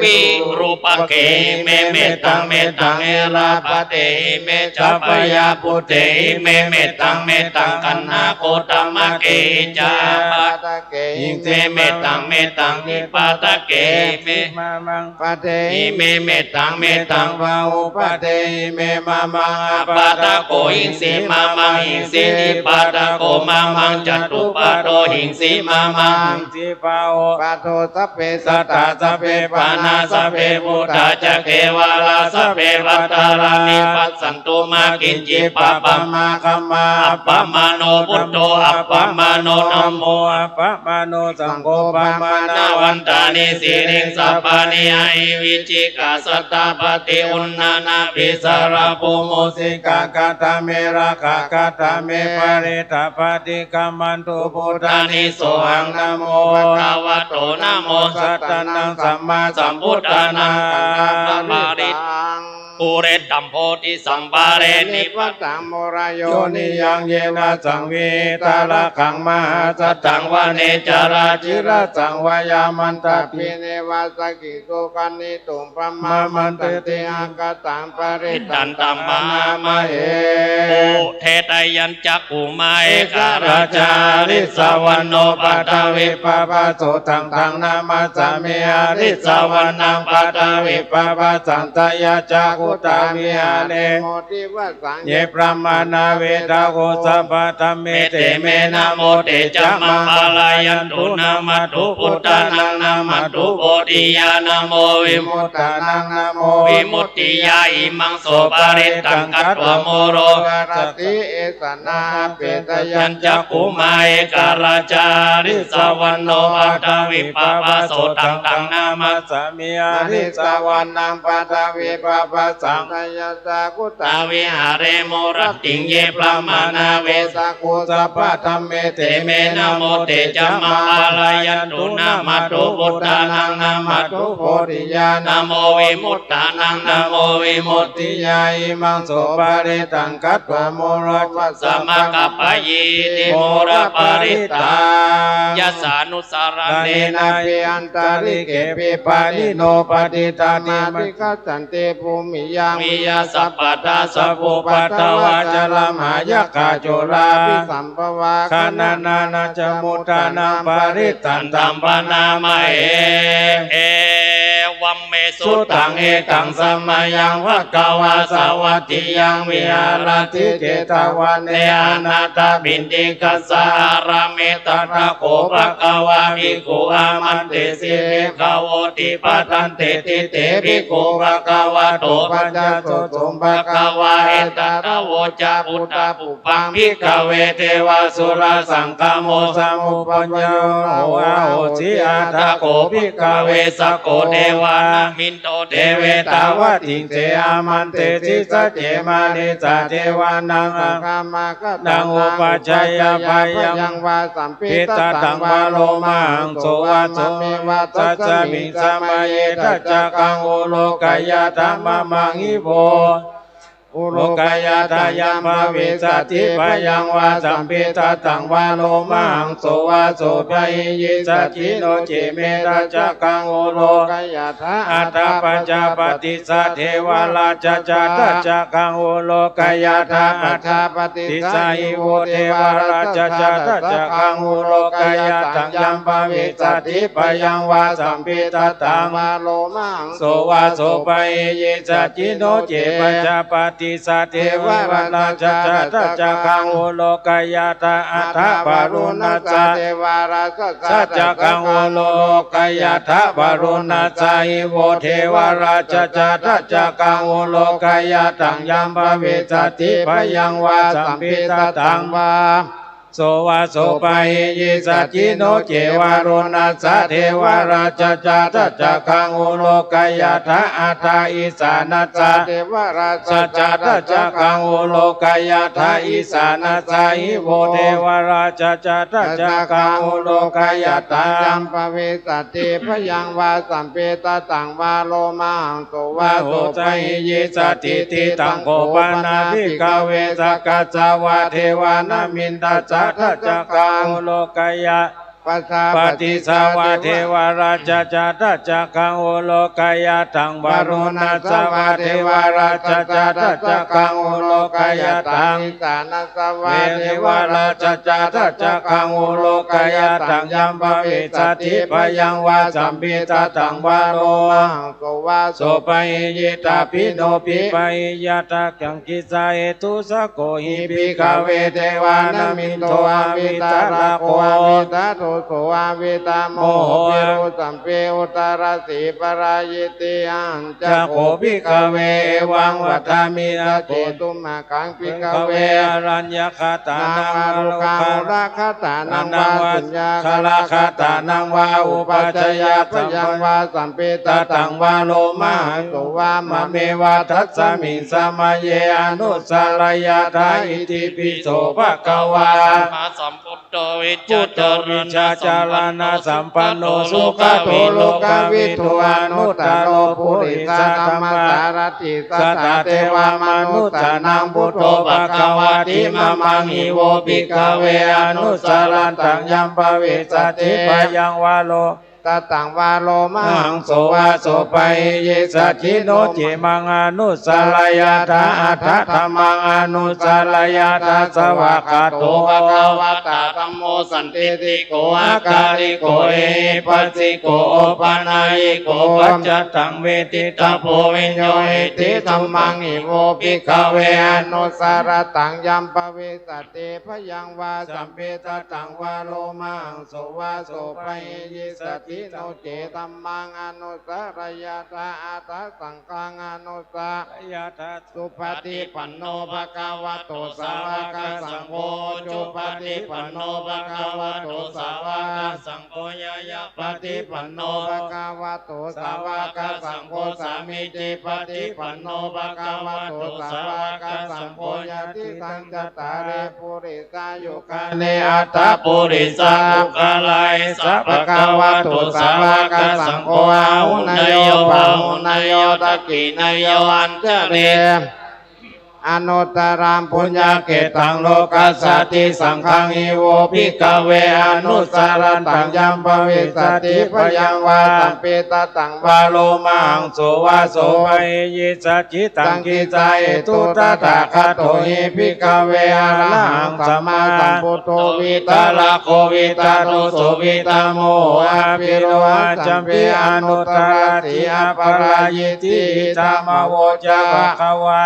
Virūpakkhehi me mettaṃ mettaṃ erāpathehi me ca bhayāputtehi me mettaṃ mettaṃ kaṇhāgotamakkehi ca kehi me mettaṃ mettaṃ dvipadakehi me mamaṃ padehi me mettaṃ mettaṃ bahupadehi me mamaṃ appadako hiṃsi mamaṃ hiṃsi dvipadako mamaṃ catupado hiṃsi mamaṃ hiṃsi พาหุ ปัตโถ สัพเพ สัตตา สัพเพ ปราณา สัพเพ บhuṭṭhā ca kevalā, sabbe bhadrani passantu, mā kiñci pāpaggaṃ khamhā. Appamāṇo buddho, appamāṇo dhammo, appamāṇo saṅgho, pamāṇavantāni sirīṃ sabbaṃ yaṃ hi vicchikā satapadī uṇṇānābhī sarabū mūsikā, katā me rakkhā, katā me parittā, paṭikkamantu bhūtāni, sohaṃ namo bhagavato, namo sattannaṃ sammāsambuddhānaṃ. Parittaṃ purittaṃ bodhisambhāre nibbathaṃ mūlayo niyaṃ, yena saṃvihitā rakkhaṃ mahāsaṭṭhaṃ, vane carācirasaṃ vāyamantabbhi neva sakkhi, so khaṇi tu brahmaṃ mandanti akkhattaṃ, parittaṃ taṃ bhaṇāma he. Udetayañcakkhumā eka rājā harissavaṇṇo, paṭhavippabhāso taṃ taṃ namassāmi, harissavaṇṇaṃ paṭhavippabhāsaṃ, tayajja guttā vihāre modhivasaṃ, ye brāhmaṇā vedagu sabbadhamme, te me namo te ca maṃ pālayantu. Namatthu buddhānaṃ namatthu bodhiyā, namo vimuttānaṃ namo vimuttiyā, imaṃ so parittaṃ katvā mūlo viharati esanā. Udetayañcakkhumā eka rājā harissavaṇṇo, paṭhavippabhāso taṃ taṃ namassāmi, harissavaṇṇaṃ paṭhavippabhāsaṃ, tayajja guttā vihāre mūlattiṃ, ye brāhmaṇā vedagu sabbadhamme, te me namo te ca maṃ pālayantu. Namatthu buddhānaṃ namatthu bodhiyā, namo vimuttānaṃ namo vimuttiyā, imaṃ so parittaṃ katvā mūlo viharati esanā. Samakappayi iti mūlaparittaṃ. Yassa nu- ssaraṇena abhyantarike pi pāṇino paṭittānadhigacchanti, bhūmiyaṃ bhūmiyā sabbattha sabbupaddavā ca lamāyakkhacorapisambhavā, khaṇanāñca muttānaṃ parittantambhaṇāma he. Evaṃ me sutaṃ ekaṃ samayaṃ bhagavā sāvatthiyaṃ viharati jetavane anāthapiṇḍikassa ārāme. Tatra kho bhagavā bhikkhū āmantesi bhikkhavoti. Bhadanteti te bhikkhū bhagavato paccassosuṃ. Bhagavā etadavoca: Phuṭṭhā pubbaṃ bhikkhave devasurasaṅgamo, samuppayo nava hosi. Atha kho bhikkhave sakko devānamin- do devetāvatiṃse āmantesi. Sacce mānesa devānaṃ samāgataṃ upajjhāyā bhayaṃ vā sambhītataṃ vā lomahaṃso vā sambhāviyā tasmiṃ samaye. Tacchakaṃ vu lokayātha mamaṃ hi vo. Vu lokayātha yaṃ bhavissati bhayaṃ vā sambhītataṃ vā lomahaṃso vā so pahiyyissati no ce me. Tacchakaṃ vu lokayātha atha pajāpatissa devarājassa. Tacchakaṃ vu lokayātha atha paṭisahi vo devarājassa. Tacchakaṃ vu lokayātha yaṃ bhavissati bhayaṃ vā sambhītataṃ vā lomahaṃ so vā so pahiyyissati no ce pajāpatissa devarājassa. Tacchakaṃ vu lokayātha atha varuṇassa devarājassa. Tacchakaṃ vu lokayātha varuṇassahi vo devarājassa. Tacchakaṃ vu lokayātha yaṃ bhavissati bhayaṃ vā sambhītataṃ vā so vā so pahiyyissati no ce varuṇassa devarājassa. Tacchakaṃ vu lokayātha atha issāṇassa devarājassa. Tacchakaṃ vu lokayātha issāṇassahi vo devarājassa. Tacchakaṃ vu lokayātha yaṃ bhavissati bhayaṃ vā sambhītataṃ vā lomahaṃ so vā so pahiyyissati. Tiṭṭhaṃ kho pana bhikkhave sakkassa vā devānaminassa. Tacchakaṃ vu lokayātha pajāpatissa vā devarājassa. Tacchakaṃ vu lokayātha varuṇassa vā devarājassa. Tacchakaṃ vu lokayātha issāṇassa vā devarājassa. Tacchakaṃ vu lokayātha yaṃ bhavissati bhayaṃ vā sambhītataṃ vā lomahaṃ so vā so pahiyyissati no ce pahiyyissataṃ kissa hetu. Sakko hi bhikkhave devānamindo avitarako avigatto โส อวิชชาโมหะ โมหะ ปิรุ สัพเพ อุทรสีปรายิตติ อัญจะ โข ภิกขเว เอวัง วัตถามิ สัจเจ ตุมหัง คัง ภิกขเว อรัญญคตานัง วา วา รุกขา มุลคตานัง วา วา สุญญาคารคตานัง วา อุปัชฌายะ พยัง วา สัพเพ สัตตัง วา โลมหังโส วา มะเม วา ตัสมิง สมัยเย อนุสสารยถา อิติปิ โส ภะคะวา สัมมาสัมพุทโธ วิชชา พุทโธ จรณะ วิชชาจรณะสัมปันโน สุขโต โลกวิทู อนุตตโร ปุริสธรรมสารถิ สัตถา เทวมนุสสานัง พุทโธ ภะคะวาติ มะมัง อิ โว ภิกขเว อนุสสารันตัง ยัม ภวิสสติ พยัง วา โล สัตตัง วา โลมหังโส วา โสปะหิ ยิสสะจิ โน เจ มัง อนุสสารยถา อัตถะธัมมัง อนุสสารยถา สวากขาโต ภะคะวะตา ธัมโม สันทิฏฐิโก อากาลิโก เอหิปัสสิโก โอปะนัยยิโก ปัจจัตตัง เวทิตัพโพ วิญญูหิติ ธัมมัง อิ โว ภิกขเว อนุสสารันตัง ยัม ภวิสสติ พยัง วา สัพเพ สัตตัง วา โลมหังโส วา โสปะหิ ยิสสะจิ โน เจ ธัมมัง อนุสสารยถา อัตถะ สังฆัง อนุสสารยถา สุปฏิปันโน ภะคะวะโต สาวกสังโฆ อุจุปฏิปันโน ภะคะวะโต สาวกสังโฆ ญาณปฏิปันโน ภะคะวะโต สาวกสังโฆ สามีจิปฏิปันโน ภะคะวะโต สาวกสังโฆ ยะถา ทัง จัตตาริ ปุริสายุคคานิ อัตถะ ปุริสาปุคคลา เอสะ ภะคะวะโต สาวกสังโฆ อาหุเนยโย ปาหุเนยโย ทักขิเนยโย อัญชลี อนุตตรัง ปุญญะเขตตัง โลกัสสาติ สังฆัง อิ โว ภิกขเว อนุสสารันตัง ยัม ภวิสสติ พยัง วา สัพเพ สัตตัง วา โลมหังโส วา โสปะหิ ยิสสะจิ ตัง กิจจาเหตุ ตถาคโต หิ ภิกขเว อระหัง สัมมาสัมพุทโธ วีตะระโก วีตะโตโส วีตะโมโห อะภิโรหะ สัพเพ อนุตตรสี อัปปะรายิตติ อิทัง อโว จะ ภะคะวา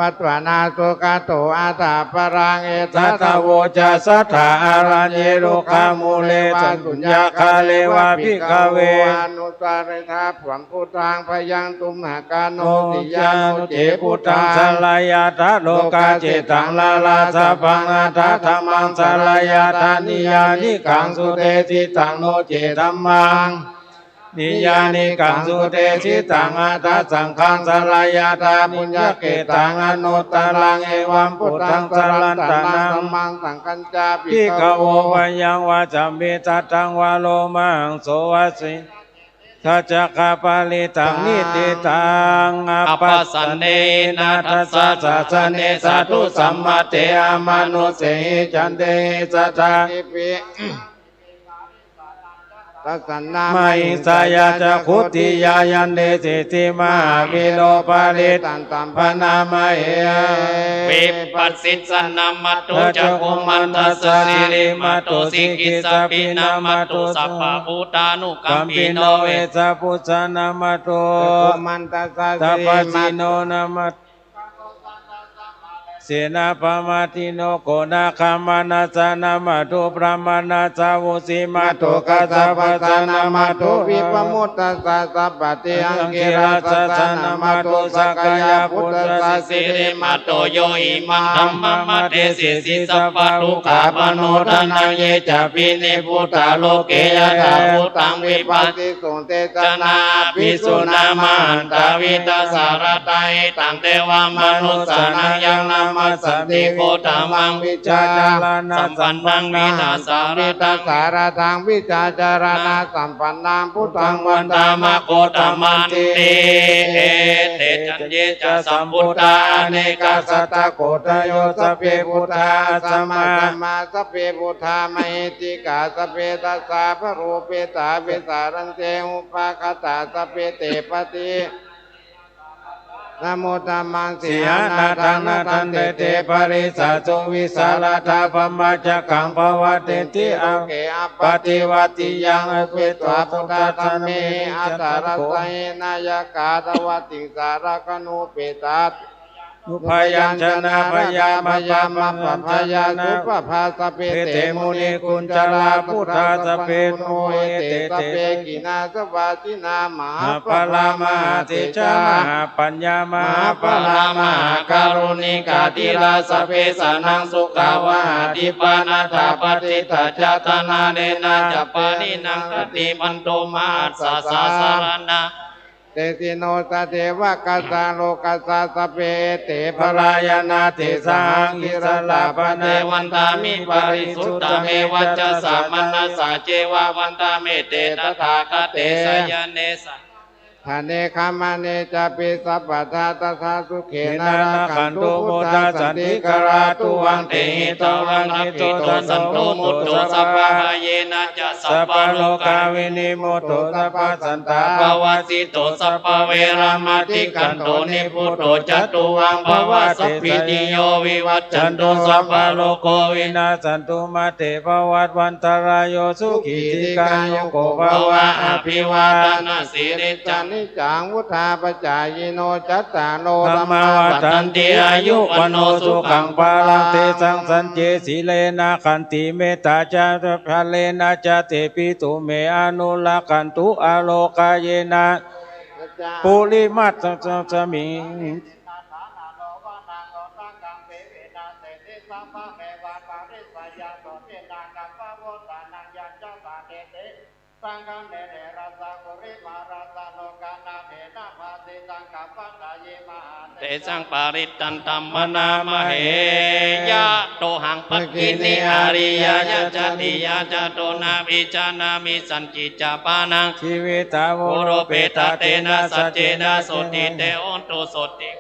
วัตถานะ สุขโต อัฏฐะ ปะรัง เอตะ อโว จะ สัตถา อะรัญเย รุกขมูเล สัณฑุญญาคาเล วะ ภิกขเว อนุสสาระถา ธัมมัง พุทธัง พยัง ตุมหัง คาโน สิยานุ เจ พุทธัง สารยถา โลกัสสิตัง ลาลาสัพพัง อัฏฐะ ธัมมัง สารยถา นิยานิกัง สุเตสิตัง โน เจ ธัมมัง นิยานิกัง สุเตสิตัง อัฏฐะ สังฆัง สารยถา ปุญญะเขตตัง อนุตตรัง เอวัม พุทธัง สารันตะนัง ธัมมัง สังฆัญจะ ภิกขโว พยัง วา สัพเพ สัตตัง วา โลมหังโส วา สิ ทัจจคปริตตัง นิฏฐิตัง อัปปะสันเนหิ นาทัสสะ สาสะเน สาธุ สัมมะเต อะมานุสเสหิ จันเตหิ สัทธา ทิปปิ ทัสสะ นะ มะหิงสายา จักขุติยา ยันเตสิทธิ มหาวิโรปาริตตัง ตัม พะนะมะเห วิปัสสิสสะ นะมะตุ จักขุมันตัสสะ สิริมาตุ สิกขิสสะปิ นะมะตุ สัพพะพุทธานุกัมปิโน เวสสะปุสสะ นะมะตุ จักขุมันตัสสะ สัพพะสิโน นะมะ เสนาปะมาทิโน โกณาคามานัสสะ นะมะตุ พรามะนัสสะ วุสิมาตุ กัสสะปัสสะ นะมะตุ วิปะมุตตัสสะ สัพพะเทหังคิราชสัสสะ นะมะตุ สักกายะปุตตัสสะ สิริมาโต โยอิมัง ธัมมะเดสิสิ สัพพะทุกขาปะโมดะนัง เยจาปิ นิพพุตตา โลเก ยะถาภูตัง วิภัสสิ สุเตสะนา อะภิสุนามะหันตา วิทาสะระตา หิตัง เทวะมะนุสสานัง ยังนะมัสสันติ โกตมัง วิชาจารณะสัมปันนัง วิทาสะระตา วิทาสะระตัง วิชาจารณะสัมปันนัง พุทธัง วันทะมะ โกตมันติ เอเต จันเย จะ สัมพุทธา อเนกะ สัตตะโกฏะโย สัพเพ พุทธา อัสสะมะ สัมมา สัพเพ พุทธา มะหิทธิกา สัพเพ สัตตา พะรูเปตา วิสารันเต หุปปะคะตา สัพเพ เต ปะติ นะโม ธัมมัง สีหนาทัง นะทันเต เต ปะริสสะสุ วิสาระทา พะมะจักขัง ปะวัตเตนติ โลเก อะปะติวัตติยัง อุเปกขะ ปุทธะ ธัมเมหิ อัฏฐะรัสสะ หิ นายะกา ทะวะติงสะ รักขะนูเปกขะ พยัญชนะ พยา พยา มะ ปะ พะ ยา สุ ปะ ภา สะ เป เต มุนี กุญจารา ปุทธา สะ เป สุ โน เอ เต สะ เป ขีณา สวา ทินา มหา ปะ ลา มหา เต จา มหา ปัญญา มหา ปะ ลา มหา การุณิกา ธีรา สะ เป สานัง สุขาวาหา ทิปา นาถา ปะ ทิฏฐา จา ตะนา เนนา จะ ปา ณีนัง ทัตถิ พันโต มหัสสะ สา สะ รณา เต สิโน สะ เทวะ กัสสา โลกัสสา สะ เป เอ เต ปะ ลา ยานา เต สาหัง อิสสะ ปะ เท วันตามิ ปะ ริสุทธะ เม วัจจา สะ มะ นะ สา เจ วะ วันตามิ เต ตะ ถา คะ เต สะ ยา เน สะ ถา เน กา มา เน จา ปิ สะ ปะ ทา ตะ ถา สุ เข นะ นะ รัก ขัน ตุ พุทธา สัน ติ กา รา ตุ วัง เต หิ ตะ วัง รัก ขิ ตุ สัน ตุ มุต ตุ สัพ พะ ยา เย นะ จะ สัพ พะ โร กา วิ นิ มุต ตุ สัพ พะ สัน ตา ปะ วัส สิ ตุ สัพ พะ เว ระ มะ ติ ขัน ตุ นิ พุ ตุ จะ ตุ วัง ภะวะ สัพ พิ ติ โย วิ วัจจัน ตุ สัพ พะ โร โค วิ นะ สสัน ตุ มะ เต ภะ วัต วัน ตะ รา โย สุ ขี ดี ฆา ยุ โก ภะ วะ อะ ภิ วา ทะ นะ สี ลิสสะ นิ จัง วุฑฒา ปะ จา ยิ โน จัตตา โร ธัม มา วัฑฒัน ติ อายุ วัณ โณ สุ ขัง พะ ลัง เต สัง สัน ติ สี เล นะ ขัน ติ เมตตา จะ พะ เล นะ จะ เต ปิ ตุ เม อะ นุ รัก ขัน ตุ อะ โร กา เย นะ ปุ ริ มัต ตะ สะ มิง สังฆัง เน เร รัสสะ กุ ริ มา รัสสะ โลกา นา เถ นะ ภา สิ ตัง กัปปะ ทา ยิ มหา เต สัง ปะ ริตตัน ธัม มะ นะ มะ เห ยะ โต หัง ภัก ขิ นิ อา ริ ยะ ยะ จะ ติ ยะ จะ โต นะ วิ จะ นะ มิ สัน กิ จะ ปะ นัง ชี วิ ตา วุ โร เป ตะ เต นะ สัจ เจ นะ โส ติ เต โหน ตุ โส ติ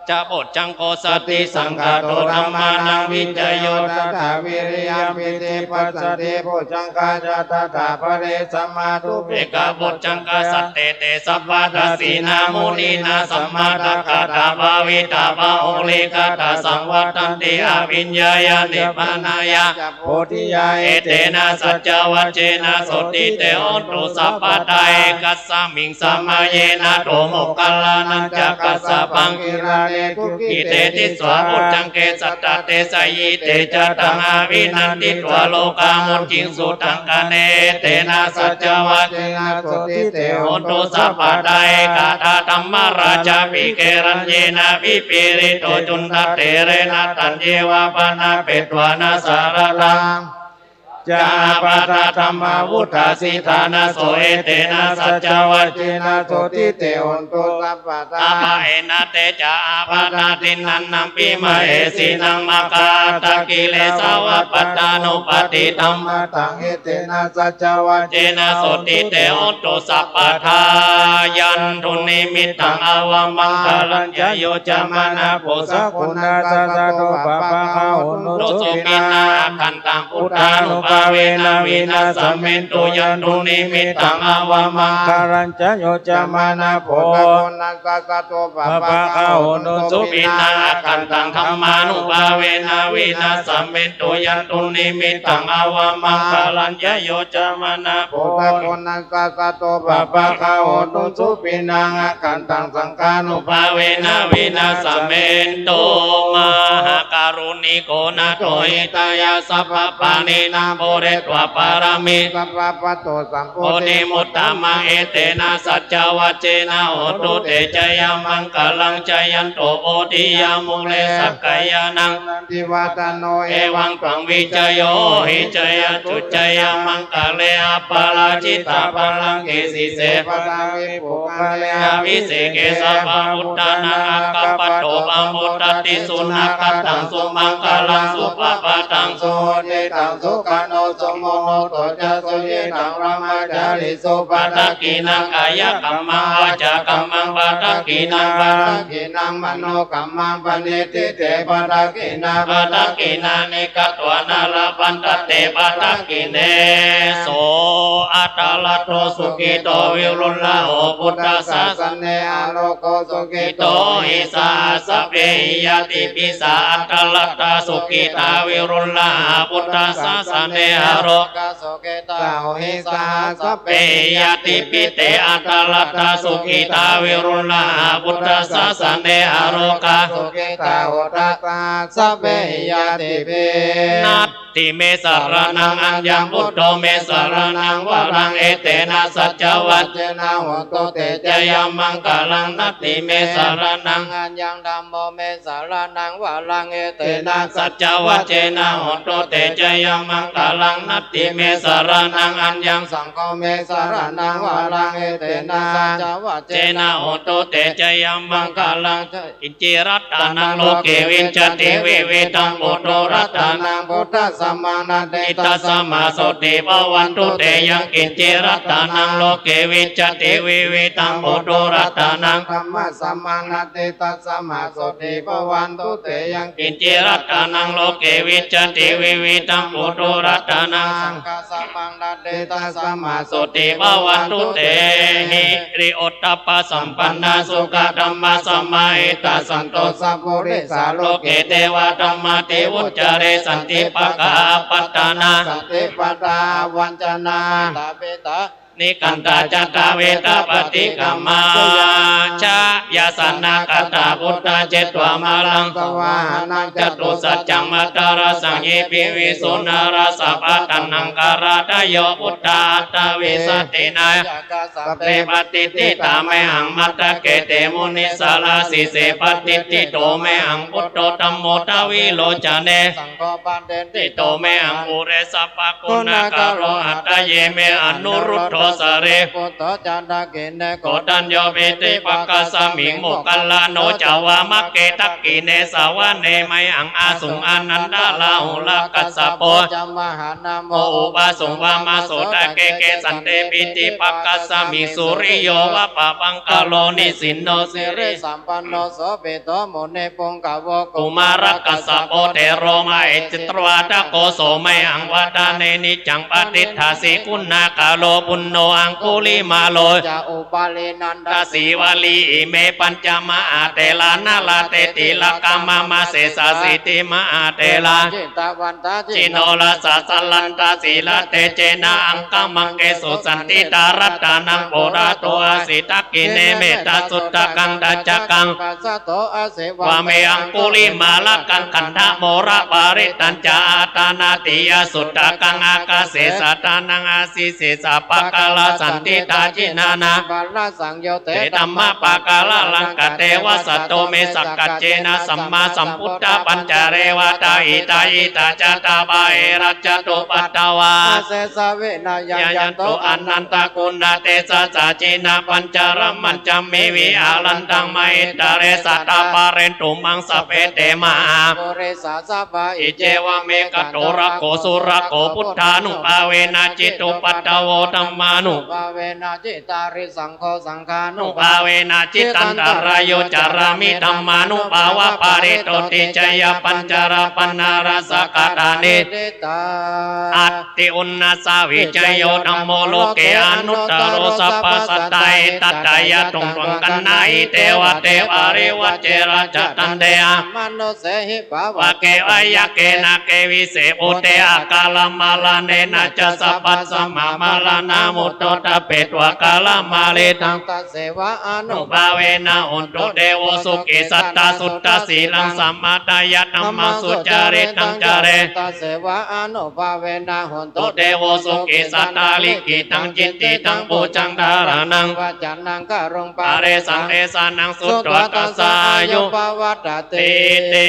จะ โบจจัง โก สัตติ สัง ฆา โต ธัม มา นัง วิ จะ โย ตะ ถา วิ ริ ยัง ปิ ติ ปัส สะ ติ โบจจัง กา จะ ตะ ถา ปะ เร สะ มา ทุ เป กะ โบจจัง กา สัต เต เต สัพ พะ ทัก ขิ ณา มุ นี นา สะ มะ ตะ กะ ถา ภา วิ ตา ภา หุ ริ กะ ถา สัง วัฑฒัน ติ อะ ภิ ญ ญา ยะ นิ พ พา นะ ยา จะ โพ ธิ ยา เอ เต นะ สัจ จะ วัจ เจ นะ โส ติ เต โหน ตุ สัพ พะ ทา เอ กัส สะ มิง สะ มะ เย นะ โถ โมคคัล ลา นัญ จะ กัส สะ ปัง กิ ลา เน ทุ กิ เต ติสสา โบจจัง เก สัต ตะ เต สะ ยิ เต จะ ตัง อะ ภิ นันทิ ตวา โลกา มุจ ญิง สุ ตัง คะ เน เอ เต นะ สัจ จะ วัจ เจ นะ โส ติ เต โหน ตุ สัพ พะ ทา เอ กะ ถา ธัม มะ รา จะ ภิ เก รัญ เย นะ ภิ ปะ ริ โต จุน ทะ เถ เร นะ ธัญ เยวะ ปะ นะ เป ตวา นะ สะ ระ ทัง จะ อา ภะ ทะ ธัม มา วุฑฒา สิ ทา นะ โส เอ เต นะ สัจ จะ วัจ เจ นะ โส ติ เต โหน ตุ สัพ พะ ทา อา ภะ เอ นะ เต จะ อา ภะ ทะ ทิ นัน นัม ปิ มะ เห สี นัง มะ คะ อัต ถะ กิ เล สา วะ ปัต ตา นุ ปัต ติ ธัม มะ ทัง เอ เต นะ สัจ จะ วัจ เจ นะ โส ติ เต โหน ตุ สัพ พะ ทา ยัน ตุ นิ มิต ตัง อาว มัง คะ ลัญ จะ โย จะ มะ นะ โผ สะ กุณ นะ สะ สะ โต ปะ ปะ คะ โหน ตุ สุ ปิ นะ ขัน ตัง ปุทธา นุ ภา เว นะ วิ นะ สะ เม ตุ ยัน ตุ นิ มิต ตัง อาว มัง คะ ลัญ จะ โย จะ มะ นะ โผ สะ กุณ นะ สะ สะ โต ปะ ปะ คะ โหน ตุ สุ ปิ นะ ขัน ตัง ธัม มา นุ ภา เว นะ วิ นะ สะ เม ตุ ยัน ตุ นิ มิต ตัง อาว มัง คะ ลัญ จะ โย จะ มะ นะ โผ สะ กุณ นะ สะ สะ โต ปะ ปะ คะ โหน ตุ สุ ปิ นะ ขัน ตัง สัง ฆา นุ ภา เว นะ วิ นะ สะ เม ตุ มหา กา รุ ณิ โก นา โถ หิ ตา ยะ สัพ พะ นี นะ ปู เร ตวา ปะ ระ มิ สัพ พะ ปะ โต สัม โพ ธิ มุ ต ตะ มัง เอ เต นะ สัจ จะ วัจ เจ นะ โห ตุ เต จะ ยะ มัง คะ ลัง จะ ยัน โต โพ ธิ ยา มู เล สัก กายา นัง นัน ทิ วัฑ ฒะ โน เอ วัง ตวัง วิ จะ โย โห หิ จะ ยะ ตุ จะ ยะ มัง คะ เล อะ ปะ รา จิ ตา พะ ลัง เก สี เส พะ ทวี ปุ ค เค อะ ภิ เส เก สัพ พะ พุท ธา นัง อะ กะ ปะ โต ปะ โม ด ติ สุ นะ กะ ตัง สุ มัง คะ ลัง สุ ปะ ปะ ทัง สุ โห ติ ตัง สุ ขะ โน สุ มุ โต จะ สุ ขิ ตัง พะ มะ จา ริ สุ ปะ ทัก ขิ ณัง กาย กรร มัง วา จา กรร มัง ปะ ทัก ขิ ณัง ปะ ทัก ขิ ณัง มโน กรร มัง ปะ ณิ ทิ เต ปะ ทัก ขิ ณา ปะ ทัก ขิ ณา นิ กะ ตวา นะ ละ พันทะ เต ปะ ทัก ขิ เณ โส อะ atthaladdho sukhito viruḷho buddhasāsane, arogo sukhito hohi saha sabbehi ñātibhi. Sā atthaladdhā sukhitā viruḷhā buddhasāsane, arogā sukhitā hohi saha sabbehi ñātibhi. Te atthaladdhā sukhitā viruḷhā buddhasāsane, arogā sukhitā hotha saha sabbehi ñātibhi. Natthi me saraṇaṃ aññaṃ, buddho me saraṇaṃ varaṃ, etena saccavajjena hotu te jayamaṅgalaṃ. Natthi me saraṇaṃ aññaṃ, dhammo me saraṇaṃ varaṃ, etena saccavajjena hotu te jayamaṅgalaṃ. Natthi me saraṇaṃ aññaṃ, saṅgho me saraṇaṃ varaṃ, etena saccavajjena hotu te jayamaṅgalaṃ. Yaṅkiñci ratanaṃ loke vijjati vividhaṃ puthu, ratanaṃ buddhasamaṃ natthi, tasmā sotthī bhavantu te. Yaṅkiñci ratanaṃ loke vijjati vividhaṃ puthu, ratanaṃ dhammasamaṃ natthi, tasmā sotthī bhavantu te. Yaṅkiñci ratanaṃ loke vijjati vividhaṃ puthu, ratanaṃ saṅghasamaṃ natthi, tasmā sotthī bhavantu te. Hiriottappasampannā sukkadhammasamāhitā, santo sappurisā loke devadhammāti vuccare. Santi pakkhā apattanā, santi padā avañcanā, hitāhi tā nikkhantā, jātā veda paṭikkamā. Jayāsanāgatā buddhā jetvā māraṃ savāhanaṃ, catusaccānaṃ mahārājā yepi visu narāsabhā. Taṇhaṅkarādayo buddhā aṭṭhavīsati nāyakā, sabbe patiṭṭhitā mayhaṃ matthake te munissarā. Sīse patiṭṭhito mayhaṃ buddho dhammo dvilocane, saṅgho patiṭṭhito mayhaṃ ure sabbaguṇākaro. Hadaye me anuruddho sārīputto ca dakkhiṇe, koṇḍañño piṭṭhibhāgasmiṃ moggallāno ca vāmake. Dakkhiṇe savane mayhaṃ āsuṃ ānandarāhulā, kassapo ca mahānāmo ubhāsuṃ vāmasotake. Kesante piṭṭhibhāgasmiṃ suriyo va pabhaṅkaro, nisinno sirisampanno sobhi to munipuṅgavo. Kumārakassapo thero mahesī cittavādako, so mayhaṃ vadane niccaṃ patiṭṭhāsi guṇākaro. Puṇṇo aṅgulimālo ca upālī nandasīvalī, ime pañca mahātherā nalāṭe tilakā mama. Sesāsīti mahātherā jitavantā jinorasā, jalantā sīlatejena aṅgamaṅgesu saṇṭhitā. Ratanaṃ purato āsi dakkhiṇe mettasuttakaṃ, dhajaggaṃ pacchato āsi vāme aṅgulimālakaṃ. Khandhamoraparittañca āṭānāṭiyasuttakaṃ, ākāse chadanaṃ āsi sesā pākārā saṇṭhitā. Jinānābhārasaṃyutte dhammapākāralaṅkate, vasato me sakiccena sammāsambuddhapañjare. Vādāhitāhitā jātā bāhirajjhattupaddavā, asesā vinayaṃ yantu anantaguṇatejasā. Jinapañjaramañjamhi viharantaṃ mahītale, sadā pālentu maṃ sabbe te mahāpurisāsabhā. Iccevamekato rakkho surakkho, buddhānubhāvena jitupaddavo, dhammānubhāvena jitārisaṅgho, saṅghānubhāvena jitantarāyo, carāmi dhammānubhāvapālito. Tijjeyyapañjarapaṇṇarasaṃ kaṭhāni. Atthi uṇhissavijayo dhammo loke anuttaro sabbasatthā. Etadayatthūpakaṇṇahi devadevāri vajjera ca danteha, manussehi pāvake byagghe nāge vise bhūte akālamaraṇena ca. Sabbasmā maraṇā mutto ṭhapetvā kālamāritaṃ, tasseva ānubhāvena hotu devo sukhī sadā. Suddhasīlaṃ samādāya dhammaṃ sucaritaṃ care, tasseva ānubhāvena hotu devo sukhī sadā. Likkhitaṃ cintitaṃ pūjaṃ dhāraṇaṃ vācanaṃ kāruṃ, paresaṃ desanaṃ sutvā tassa āyu pavaḍḍhatīti.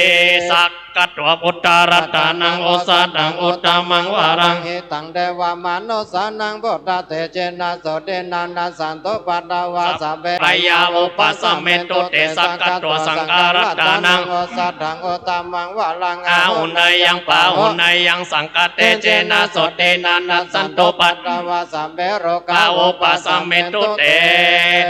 Sakkatvā buddharatanaṃ osathaṃ uttamaṃ varaṃ, hitaṃ devamanussānaṃ buddhatejena sotthinā nassantupaddavā sabbe bhayā vūpasamentu te. Sakkatvā saṅgharatanaṃ osathaṃ uttamaṃ varaṃ, āhuneyyaṃ pāhuneyyaṃ saṅghatejena sotthinā nassantupaddavā sabbe rogā vūpasamentu te.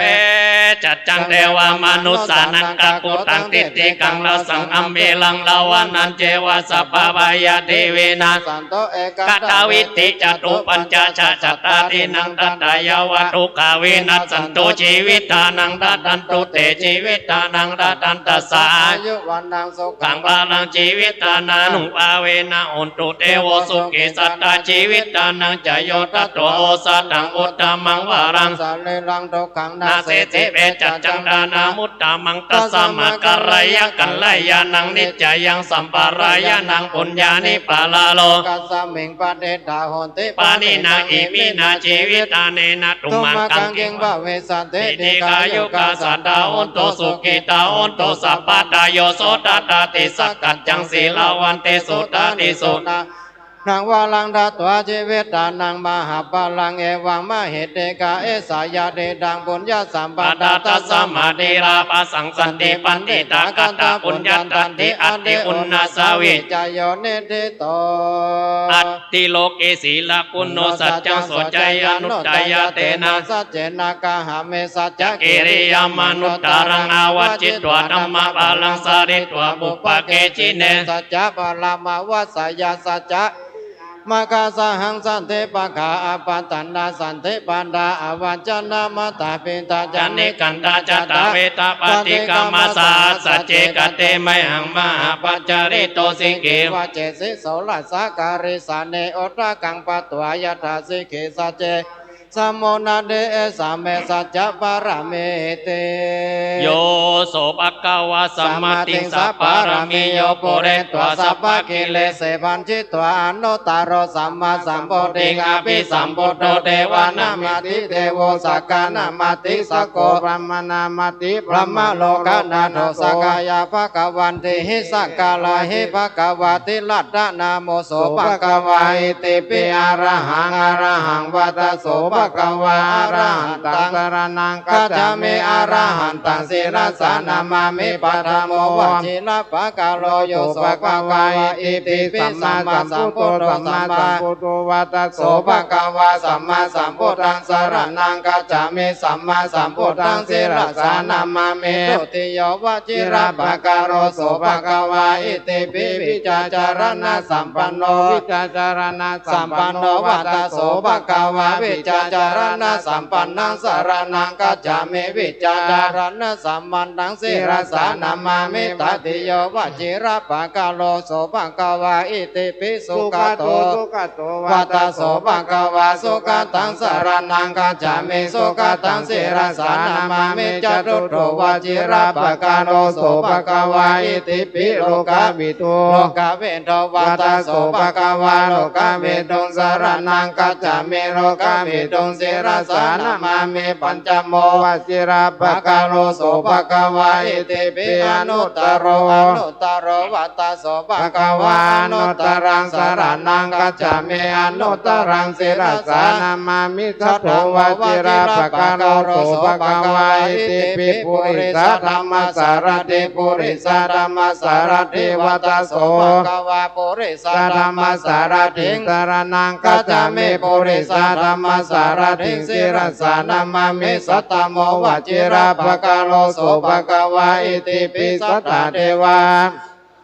Vecca- -ccaṃ devamanussānaṃ kakuttaṃ tiṭṭhikaṃ rasaṃ gambhīraṃ ravanañceva sabbabhayāti vināsantu ekadā vīti catuppañcasatasatā. Tiṇṇannampi tattha yāva dukkhā vinassantu, jīvittānaṃ dadantu te, jīvittānaṃ dadantassa āyu vaṇṇaṃ sukhaṃ balaṃ. Jīvittānānubhāvena hontu devo sukhī satthā, jīvittānañca yo datvā osathaṃ uttamaṃ varaṃ, sarīraṃ dukkhaṃ nasesi, vecca candānamuttamaṃ, tasmā kālāya kalyāṇaṃ niccayaṃ sampādāya naṃ puññāni paralokasmiṃ patiṭṭhā honti. Pāṇinā iminā jīvittanena tumhākaṃ kiṃ bhavissati? Dīghāyukā sadā hontu, sukhitā hontu sabbadā. Yo so dadanti sakkaccaṃ, sīlavantesu dadesu, naṃ varaṃ datvā jīvittānaṃ mahapphalaṃ, evaṃ mahiddhikā esa yadidaṃ puññasampadā, tasmā dhīrā bhāsangsanti paṇḍitā, kataṃ puññaṃ taddi atthi uṇhissavijayo niṭṭhito. Atthi loke sīlaguṇo saccaṃ soceyyanuddayā, tena saccena kāhāmi saccakiriyamanuttaraṃ, āvajjitvā dhammabalaṃ sāritvā pubbake jine, saccabalamavassāya sacca maggāsahaṃ. Santi pakkhā apattanā, santi padā avañcanā, mātā pitā ca nikkhantā, jātaveda paṭikkama. Saha sacce kate mayhaṃ mahāpajjalito, sikkhī vajjesi soḷasa karīsāni, odakaṃ patvā yathā sikkhī sacce samo natthi, esa me saccapāramīti. Yo so bhagavā samādhiṃ sapāramiyo pūretvā sabbakilesī bhañjitvā anuttaro sammāsambodhiṃ abhisambuddho, devānaṃ amāti devo sakkannāmāti sakko brahmannāmāti brahmalokānato. Sakāya bhagavantīhi sakkārahi bhagavāti, rattanam so bhagavā itipi arahaṃ arahaṃ vata. So bhagavā arahantaṃ saraṇaṃ gacchāmi, arahantaṃ sirasā namāmi. Paṭhamo vajirapakkaro yo so bhagavā itipi sammāsambuddho sammāsambuddho vata. So bhagavā sammāsambuddhaṃ saraṇaṃ gacchāmi, sammāsambuddhaṃ sirasā namāmi. Dutiyo vajirapakkaro so bhagavā itipi vijjācaraṇasampanno vijjācaraṇasampanno vata. So bhagavā vijjācaraṇasampannaṃ saraṇaṃ gacchāmi, vijjācaraṇasampannaṃ sirasā namāmi. Tatiyo vajirapakkaro so bhagavā itipi sugato sugato vata. So bhagavā sugataṃ saraṇaṃ gacchāmi, sugataṃ sirasā namāmi. Catuttho vajirapakkaro so bhagavā itipi lokavidū lokavidū vata. So bhagavā lokaviduṃ saraṇaṃ gacchāmi, lokaviduṃ sirasā namāmi. Pañcamo vajirapakkaro so bhagavā itipi anuttaro anuttaro vata. So bhagavā anuttaraṃ saraṇaṃ gacchāmi, anuttaraṃ sirasā namāmi. Saṭṭhamo vajirapakkaro so bhagavā itipi purisadammasārathi purisadammasārathi vata. So bhagavā purisadammasārathiṃ saraṇaṃ gacchāmi, purisadammasārathiṃ sirasā namāmi. Sattamo vajirapakkaro so bhagavā itipi satthā devā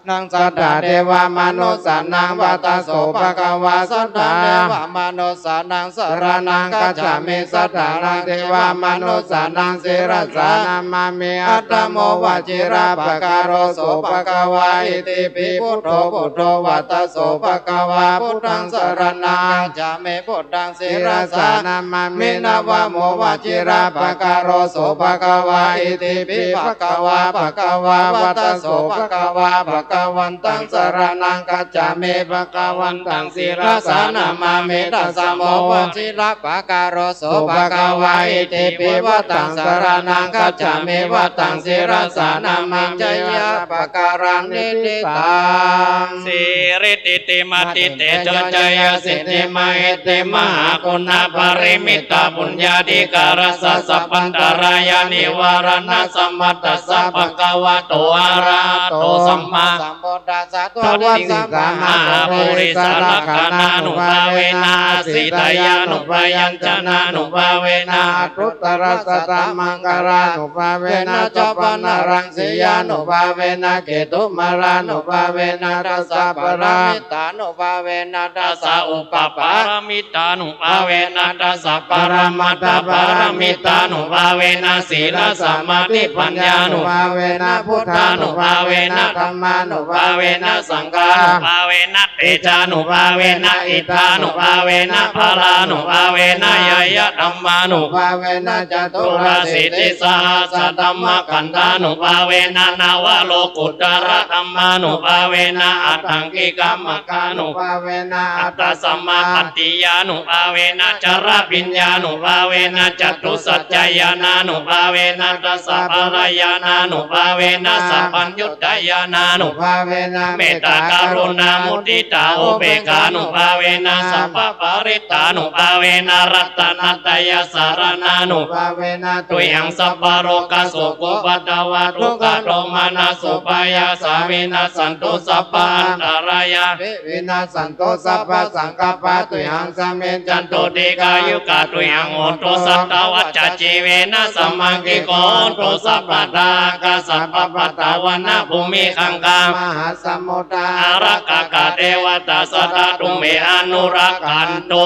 naṃ satthā devamanussānaṃ vata. So bhagavā satthā devamanussānaṃ saraṇaṃ gacchāmi, satthānaṃ devamanussānaṃ sirasā namāmi. Aṭṭhamo vajirapakkaro so bhagavā itipi buddho buddho vata. So bhagavā buddhaṃ saraṇaṃ gacchāmi, buddhaṃ sirasā namāmi. Navamo vajirapakkaro so bhagavā itipi bhagavā bhagavā vata. So bhagavā bhagavantaṃ saraṇaṃ gacchāmi, bhagavantaṃ sirasā namāmi. Dasamo vajirapakkaro so bhagavā itipi vataṃ saraṇaṃ gacchāmi, vataṃ sirasā namāmi. Jayapakāraṃ niṭṭhitaṃ. Siridhitimatitejojayasiddhimahiddhimahāguṇā parimitāpuññādhikārassa sabbantarāyanivāraṇasamatthassa bhagavato arahato sammāsambuddhassa dvattiṃsamahāpurisalakkhaṇānubhāvena asītyānubyañjanānubhāvena aṭṭhuttarasatamaṅgalānubhāvena chabbaṇṇaraṃsiyānubhāvena ketumālānubhāvena dasapārami ฐานุภาเวนะ ทัสสะ อุปปารมิตานุภาเวนะ ทัสสะ ปรมัตถปารมิตานุภาเวนะ สีลสมาธิปัญญานุภาเวนะ พุทธานุภาเวนะ ธัมมานุภาเวนะ สังฆานุภาเวนะ เตจานุภาเวนะ อิทธานุภาเวนะ พลานุภาเวนะ ญาญาธัมมานุภาเวนะ จตุรสีติสหัสสะธัมมคันธานุภาเวนะ นวโลกุตตรธัมมานุภาเวนะ อัฏฐังกิกมัคคานุภาเวนะ อัฏฐสมาปัตติยานุภาเวนะ จรภิญญานุภาเวนะ จตุสัจจญาณานุภาเวนะ ทัสสะ พลญาณานุภาเวนะ สัพพัญญุตตญาณานุภาเวนะ เมตตากรุณามุทิตาอุเปกขานุภาเวนะ สัพพปริตตานุภาเวนะ รัตนตยสรณานุภาเวนะ ตุยังสัพพโรคโสโคปัทวาทุกขโทมนัสสุปายาสาวินัสสันตุ สัพพะอันตรายาปิวินัสสันตุ สัพพะสังคัปปะตุยังสมิจฉันตุ ดีฆายุกาตุยังโหตุ สัตวัชชะจีเวนะ สะมังคิโกโหตุ สัพพะทาหะกะสัพพะปัตตะวะนะภูมิคังคา มหาสมุทธาอารักขะกะเตวะตา สะดาตุมเม อนุรักขันตุ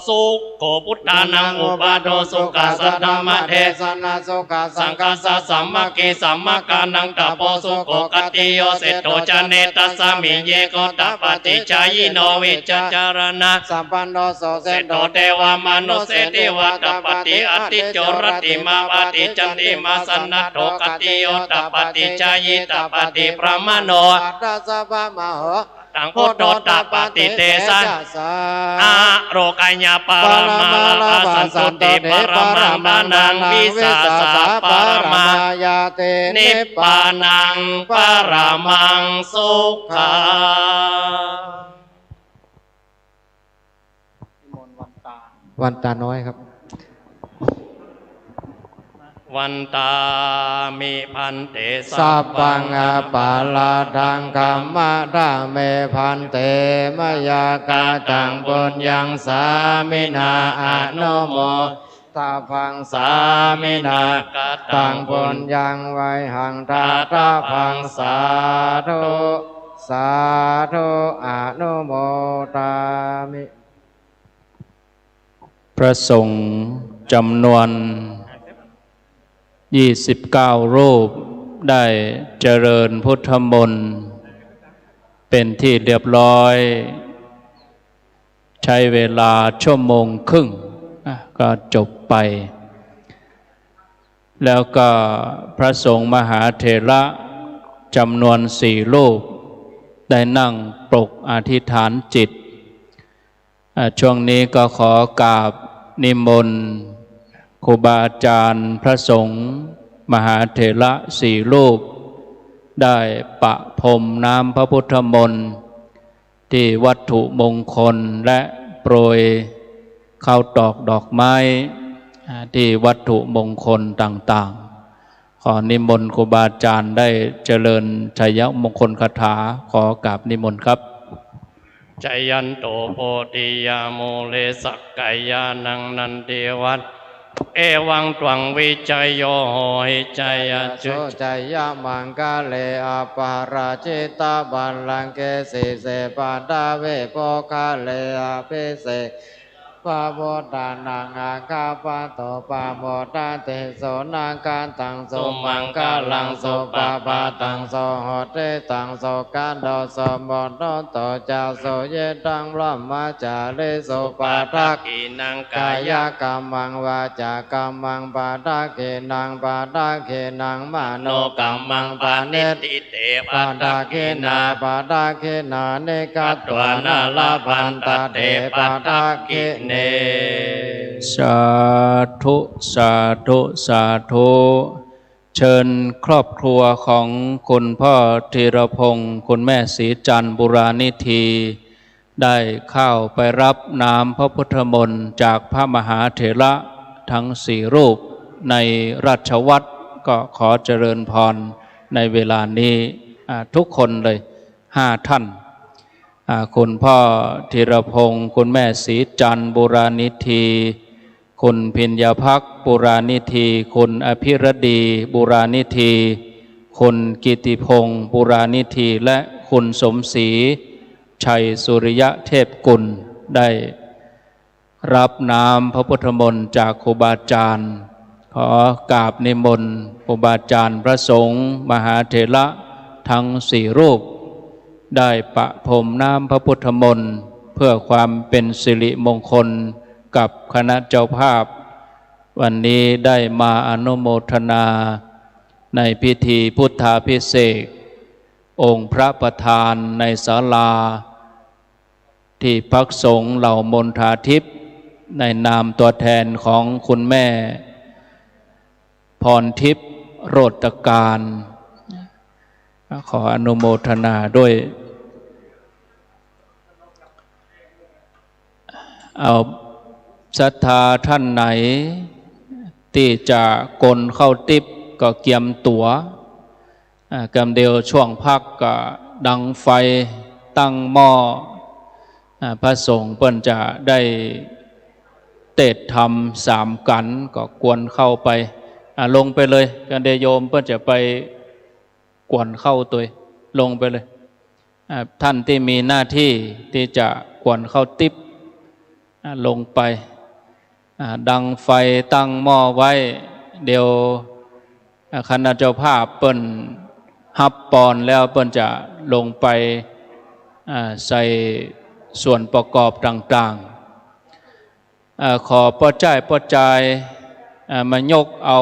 สุโขปุทธานังอุปาโท สุขัสสะธัมมเดสนา สุขัสสังคัสสะสามัคคี สามัคคานังตะโพ สุโขขัตติโย เศรษฐโท จะเนตัสสะ มิเยโกตปาติ จายิโน วิชชาจารณะสัมปันโน โส เศรษฐโท เทวะมนุสเส เทวาตปาติ อาทิจโจ รัตติมา ปาติ จันติมา สะนัดโท ขัตติโย ตปาติ จายีตปาติ พรหมโน อัฏฐสัพพะมโห ตัง พุทโธ ตปาติ เตสะ สา อโรคยะ ปะระมาลาภา สันตุติ ปะระมาบานัง วิสาสะ ปะระมายาติ นิพพานัง ปะระมัง สุขัง วันตาน้อยครับ วันตามิ ภันเต สัพพัง อปาราธัง ขมะทะเม ภันเต มะยา กะตัง ปุญญัง สามินา อนุโม ทะพัง สามินา กะตัง ปุญญัง ไวหัง ทะทะพัง สาธุ สาธุ อนุโมทามิ พระสงฆ์จำนวนยี่สิบเก้ารูป ได้เจริญพุทธมนต์เป็นที่เรียบร้อย ใช้เวลาชั่วโมงครึ่ง อ่ะ ก็จบไป แล้วก็พระสงฆ์มหาเถระจำนวนสี่รูป ได้นั่งปรกอธิษฐานจิต อ่ะ ช่วงนี้ก็ขอกราบนิมนต์ครูบาอาจารย์พระสงฆ์มหาเถระสี่รูป ได้ประพรมน้ำพระพุทธมนต์ ที่วัตถุมงคลและโปรยข้าวตอกดอกไม้ อ่า ที่วัตถุมงคลต่างๆ ขอนิมนต์ครูบาอาจารย์ได้เจริญชัยมงคลคาถา ขอกราบนิมนต์ครับ Jayanto bodhiyā mūle sakyānaṃ nandivaḍḍhano, evaṃ tvaṃ vijayo hohi jayassu jayamaṅgale, aparājitapallaṅke sīse paṭhavipokkhare abhiseke sabbabuddhānaṃ aggappatto pamodati. Sunakkhattaṃ sumaṅgalaṃ supabhātaṃ suhuṭṭhitaṃ, sukhaṇo sumuhutto ca suyiṭṭhaṃ brahmacārisu, padakkhiṇaṃ kāyakammaṃ vācākammaṃ padakkhiṇaṃ, padakkhiṇaṃ manokammaṃ paṇidhī te padakkhiṇā, padakkhiṇāni katvāna labhantatthe padakkhiṇe. สาธุ สาธุ สาธุ เชิญครอบครัวของคุณพ่อธีรพงษ์ คุณแม่ศรีจันทร์ บุรานิธี ได้เข้าไปรับน้ำพระพุทธมนต์จากพระมหาเถระทั้งสี่รูปในราชวัตร ก็ขอเจริญพรในเวลานี้ อ่า ทุกคนเลย ห้าท่าน อ่า คุณพ่อธีรพงษ์ คุณแม่ศรีจันทร์ บุรานิธี คุณพิญญาภักดิ์ บุรานิธี คุณอภิรดี บุรานิธี คุณกิติพงษ์ บุรานิธี และคุณสมศรี ชัยสุริยะเทพกุล ได้รับน้ำพระพุทธมนต์จากครูบาอาจารย์ ขอกราบนิมนต์ครูบาอาจารย์พระสงฆ์มหาเถระทั้งสี่รูป ได้ประพรมน้ำพระพุทธมนต์ เพื่อความเป็นสิริมงคลกับคณะเจ้าภาพ วันนี้ได้มาอนุโมทนาในพิธีพุทธาภิเษก องค์พระประธานในศาลา ที่พักสงฆ์เหล่ามณฑาทิพย์ ในนามตัวแทนของคุณแม่พรทิพย์ โรตการ ขออนุโมทนาด้วย เอา ศรัทธาท่านไหนตี้จะกนข้าวติ๊บก็เกียมตั๋ว อ่า กำเดียวช่วงพักก็ดังไฟตั้งหม้อ อ่า พระสงฆ์เปิ้นจะได้เตศน์ธรรมสามกัณฑ์ ก็กวนเข้าไป อ่า ลงไปเลย กำเดียวโยมเปิ้นจะไปกวนข้าวตวย ลงไปเลย อ่า ท่านตี้มีหน้าตี้ตี้จะกวนข้าวติ๊บ อ่า ลงไป อ่า ดังไฟตั้งหม้อไว้ เดี๋ยว อ่า คณะเจ้าภาพเปิ้นฮับปอนแล้วเปิ้นจะลงไป อ่า ใส่ส่วนประกอบต่างๆ อ่า ขอป้อจ้ายป้อจาย อ่า มายกเอา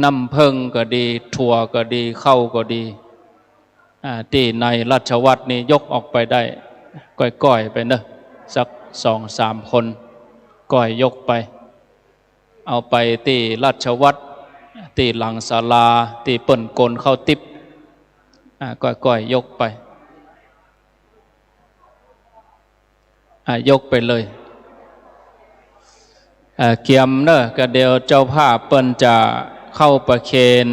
น้ำเผิ้งก็ดี ถั่วก็ดี ข้าวก็ดี อ่า ตี้ในราชวัตรนี่ยกออกไปได้ ก้อยๆ ไปเนอะ สักสองสามคน ก้อยยกไป เอาไปตี้ราชวัตร ตี้หลังศาลา ตี้เปิ้นกนข้าวติ๊บ อ่า ก้อยๆ ยกไป อ่ะ ยกไปเลย อ่ะ เกียมเนอะ กะเดี๋ยวเจ้าภาพเปิ้นจะเข้าประเคน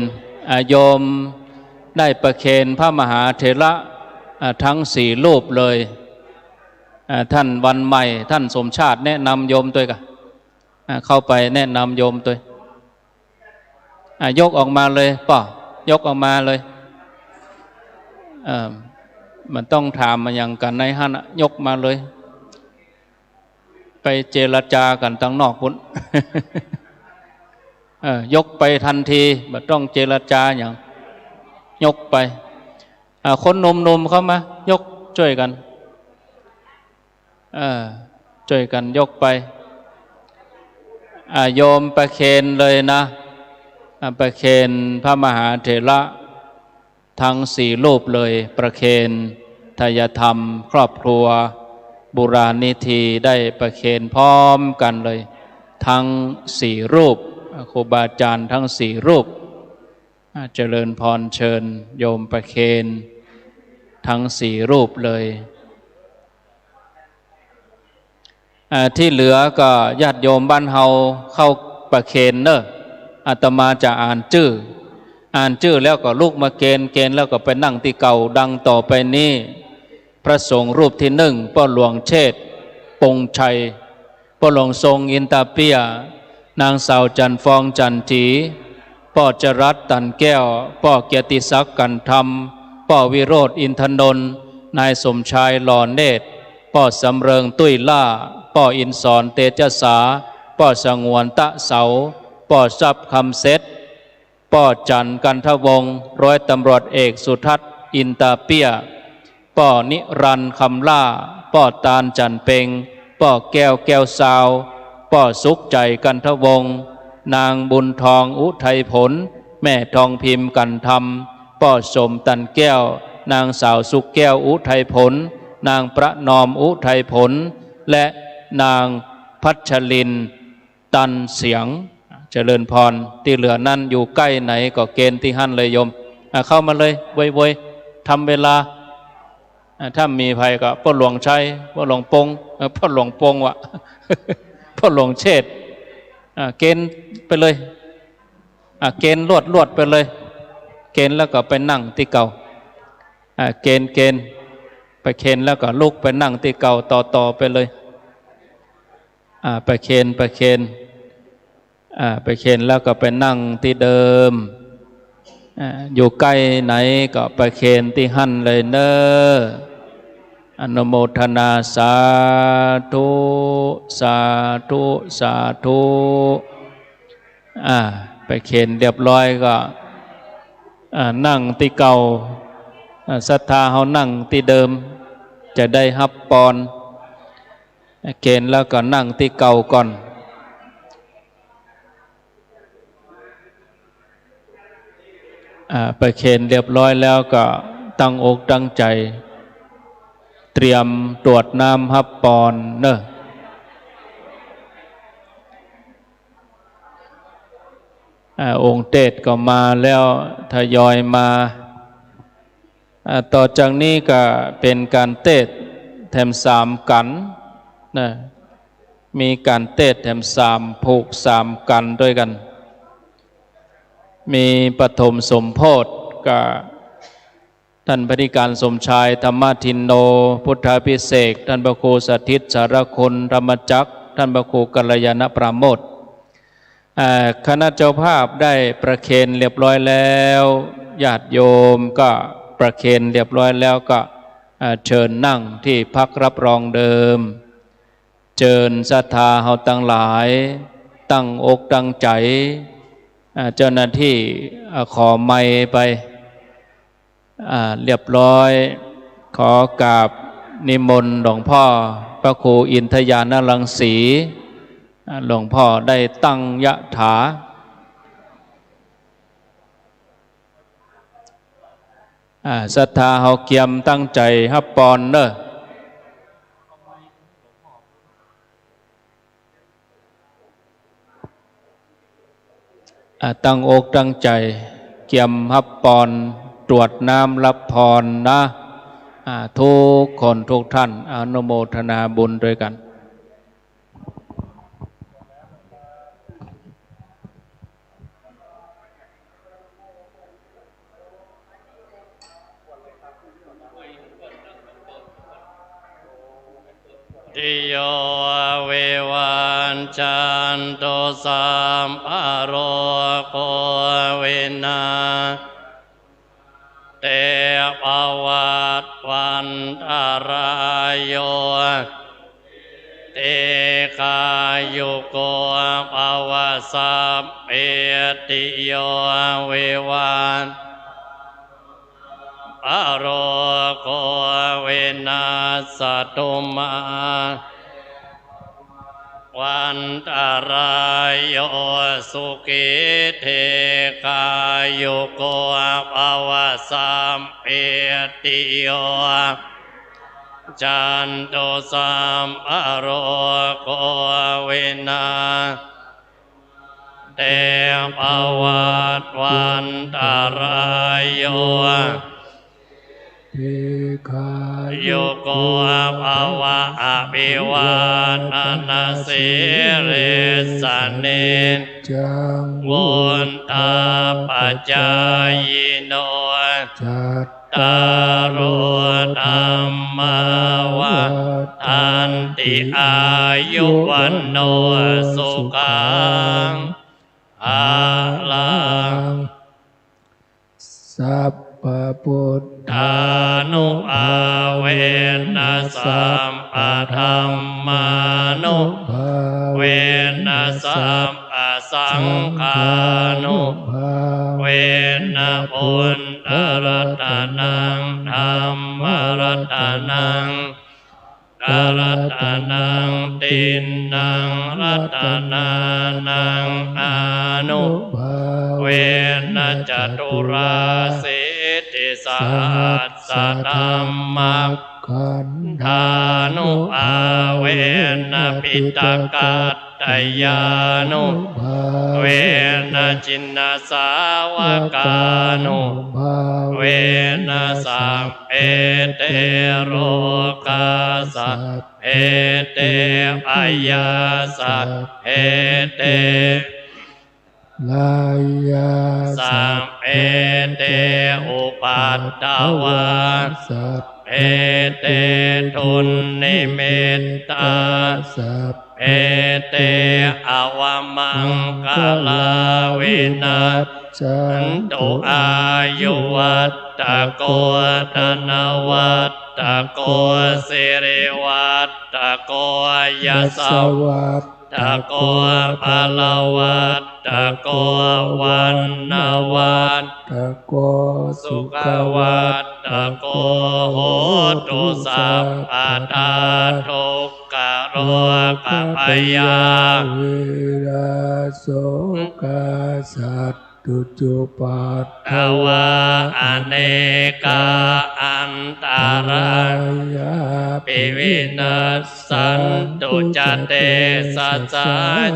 อ่ะ โยมได้ประเคนพระมหาเถระ อ่ะ ทั้งสี่รูปเลย อ่ะ ท่านวันใหม่ ท่านสมชาติแนะนำโยมตวยกะ อ่ะ เข้าไปแนะนำโยมตวย อ่ะ ยกออกมาเลยป้อ ยกออกมาเลย เอ่อ บ่ต้องถามอะหยังกั๋นในหั้นอะ ยกมาเลย ไปเจรจากั๋นตังนอกพุ้น เออ ยกไปทันที บ่ต้องเจรจาหยัง ยกไป อ่ะ คนหนุ่มๆ เข้ามา ยกจ้วยกั๋น เออ จ้วยกั๋นยกไป อ่ะ โยมประเคนเลยนะ อ่ะ ประเคนพระมหาเถระทั้งสี่รูปเลย ประเคนไทยธรรม ครอบครัวบุรานิธิ ได้ประเคนพร้อมกั๋นเลย ทั้งสี่รูป อ่ะ ครูบาอาจารย์ทั้งสี่รูป อ่ะ เจริญพร เชิญโยมประเคนทั้งสี่รูปเลย อ่า ตี้เหลือก็ญาติโยมบ้านเฮาเข้าประเคนเน่อ อาตมาจะอ่านจื้อ อ่านจื้อแล้วก็ลุกมาเคน เคนแล้วก็ไปนั่งตี้เก่า ดังต่อไปนี้ พระสงฆ์รูปตี้นึ่ง ป้อหลวงเชษฐ์ ปงชัย ป้อหลวงทรง อินตาเปี้ย นางสาวจันทร์ฟอง จันทร์จี ป้อจรัส ตันแก้ว ป้อเกียรติศักดิ์ กันธรรม ป้อวิโรจน์ อินทนนท์ นายสมชาย หล่อเนตร ป้อสำเริง ตุ้ยล่า ป้ออินสร เตจสา ป้อสงวน ตะเสา ป้อทรัพย์ คำเสร็จ ป้อจันทร์ กันทวงศ์ ร้อยตำรวจเอกสุทัศน์ อินตาเปี้ย ป้อนิรันดร์ คำล่า ป้อตาล จันทร์เป็ง ป้อแก้ว แก้วซาว ป้อสุขใจ กันทวงศ์ นางบุญทอง อุทัยผล แม่ทองพิม กันธรรม ป้อสม ตันแก้ว นางสาวสุขแก้ว อุทัยผล นางประนอม อุทัยผล และนางพัชรินทร์ ตันเสียง เจริญพร ตี้เหลือนั้นอยู่ใก้ไหนก็เคนตี้หั้นเลยโยม อ่ะ เข้ามาเลย ไวๆ ทำเวลา อ่ะ ถ้ามีใผก็ป้อหลวงชัย ป้อหลวงปง เอ่อ ป้อหลวงปงวะ ป้อหลวงเชษฐ์ อ่ะ เคนไปเลย อ่ะ เคนลวดๆ ไปเลย เคนแล้วก็ไปนั่งตี้เก่า อ่ะ เคน เคน ไปเคนแล้วก็ลุกไปนั่งตี้เก่าต่อๆ ไปเลย อ่า ประเคน ประเคน อ่า ประเคนแล้วก็ไปนั่งตี้เดิม อ่า อยู่ใก้ไหนก็ประเคนตี้หั้นเลยเน่อ อนุโมทนา สาธุ สาธุ สาธุ อ่า ไปเคนเรียบร้อยก็ อ่า นั่งตี้เก่า อ่า ศรัทธาเฮานั่งตี้เดิม จะได้ฮับปอน เคนแล้วก็นั่งตี้เก่าก่อน อ่า ไปเคนเรียบร้อยแล้วก็ตั้งอกตั้งใจ๋ เตรียมตวดน้ำฮับปอนเน่อ อ่า องค์เตสน์ก็มาแล้ว ทยอยมา อ่า ต่อจากนี้ก็เป๋นก๋านเตสน์แถมสามกัณฑ์นะ มีก๋านเตสน์แถมสามผูกสามกัณฑ์ตวยกั๋น มีปฐมสมโภชกับต้านพระอธิการสมชาย ธรรมทินโน พุทธาภิเษก ต้านพระครูสถิตสารคุณ ธรรมจักร ต้านพระครูกัลยาณปราโมทย์ อ่า คณะเจ้าภาพได้ประเคนเรียบร้อยแล้ว ญาติโยมก็ประเคนเรียบร้อยแล้วก็ อ่า เชิญนั่งตี้พักรับรองเดิม เจิญศรัทธาเฮาตังหลายตั้งอกตั้งใจ๋ อ่า เจ้าหน้าตี้ อ่า ขอไมค์ไป อ่า เรียบร้อย ขอกราบนิมนต์หลวงพ่อพระครูอินทญาณรังสี อ่า หลวงพ่อได้ตั้งยะถา อ่า ศรัทธาเฮาเกียมตั้งใจ๋ฮับปอนเน่อ อ่า ตั้งอกตั้งใจ๋เกียมฮับปอน ตวดน้ำฮับปอนนะ อ่า ทุกคนทุกท่าน อนุโมทนาบุญตวยกั๋น ติโย วิวัชชันตุ สัพพะโรโค วินา เต ภวัตวันตะรายโย ทีฆายุโก ภว สัพพีติโย วิวัช พะโรโค วินัสสะตุ มา วันตะรายโย สุขี ทีฆายุโก ภว สัพพีติโย จันตุ สัพพะโรโค วินา เต ภวัตวันตะรายโย ทีฆายุโก ภว อภิวาทะนะสีลิสสะ นิจจัง วุฑฒาปะจายิโน จัตตาโร ธัมมา วัฑฒันติ อายุ วัณโณ สุขัง พะลัง สัพพะพุทธานุภาเวนะ สัพพะธัมมานุภาเวนะ สัพพะสังฆานุภาเวนะ พุทธะรัตะนัง ธัมมะรัตะนัง ฆะรัตะนัง ติณณัง รัตะนานัง อานุภาเวนะ จะตุราสีติสหัสสะธัมมะขันธานุภาเวนะ ปิตะกัตตะยานุภาเวนะ จินนะสาวะกานุภาเวนะ สัพเพ เต โรคา สัพเพ เต ภะยา สัพเพ เต รายา สัพเพ เต อุปัฏฐวา สัพเพ เต ทุนนิมิตตา สัพเพ เต อวะมังคะลา วินัส สันตุ อายุวัตถะโก ธนวัตถะโก สิริวัตถะโก ยศวัตถะโก พละวัตถะโก วรรณวัตถะโก สุขวัตถะโก โหตุ สัพพะทา ทุกขะโรกะพยา เวรา โสกา สัต ตุจุปัฏฐวา อเนกา อันตะรายาปิ วินัสสันตุ จะ เตชะสา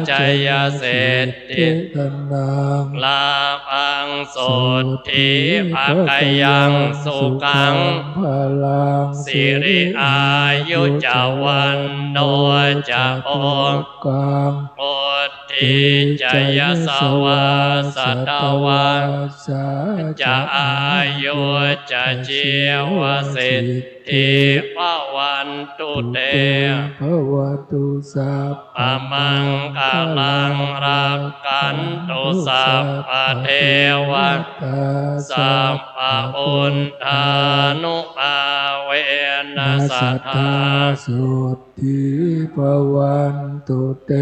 จะยสิทธิ ธนัง ลาภัง โสตถี ภะคะยัง สุขัง พลัง สิริ อายุ จะ วัณโณ จะ โภคัง ปุต ติ จะ ยศวา สัตวาสา จะ อายุ จะ จีวสิทธิ ภะวันตุ เต ภะวะตุ สัพพะมังคะลัง รักขันตุ สัพพะเทวะตา สัพพะพุทธานุภาเวนะ สัตถา โสต ถี ภะวันตุ เต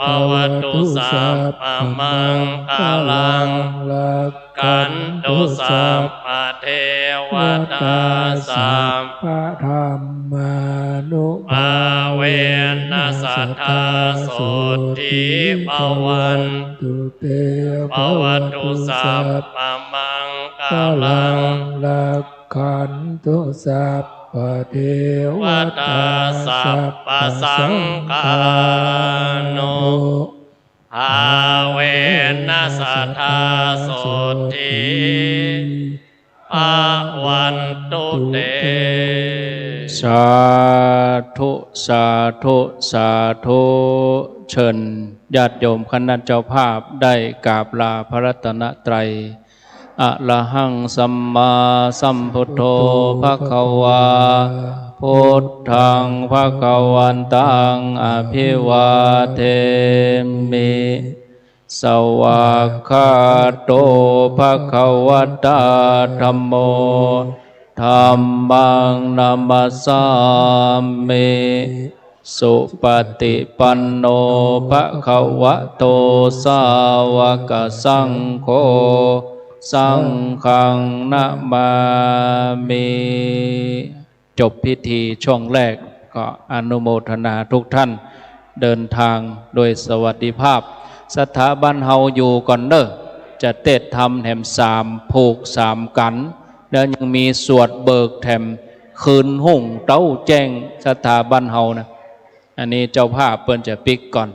ภะวะตุ สัพพะมังคะลัง รักขันตุ สัพพะเทวะตา สัพพะธัมมานุภาเวนะ สัตถา โสตถี ภะวันตุ เต ภะวะตุ สัพพะมังคะลัง รัก ขันตุ สัพพะเทวะตา สัพพะสังฆานุภาเวนะ สัตถา โสตถี ภะวันตุ เต สาธุ สาธุ สาธุ เชิญญาติโยมคณะเจ้าภาพได้กราบลาพระรัตนตรัย อะระหัง สัมมาสัมพุทโธ ภะคะวา พุทธัง ภะคะวันตัง อะภิวาเทมิ สวากขาโต ภะคะวะตา ธัมโม ธัมมัง นะมัสสามิ สุปะติปันโน ภะคะวะโต สาวะกะสังโฆ สังฆัง นะมามิ จบพิธีช่วงแรก ก็อนุโมทนาทุกท่าน เดินทางโดยสวัสดิภาพ ศรัทธาบ้านเฮาอยู่ก่อนเน่อ จะเตศน์ธรรมแถมสามผูกสามกั๋น แล้วยังมีสวดเบิกแถมคืนฮุ่งเต๊าแจ้ง ศรัทธาบ้านเฮานะ อันนี้เจ้าภาพเปิ้นจะปิ๊กก่อน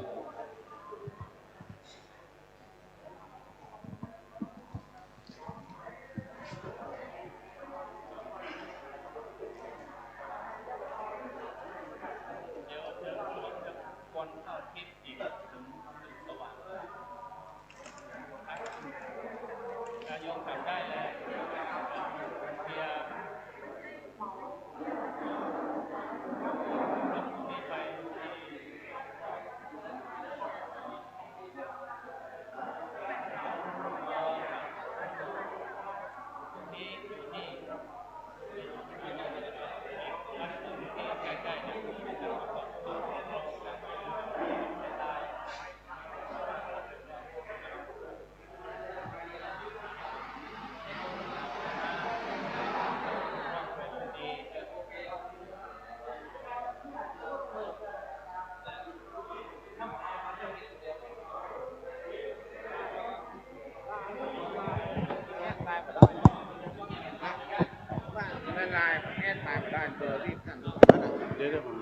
เดี๋ยวๆ ผม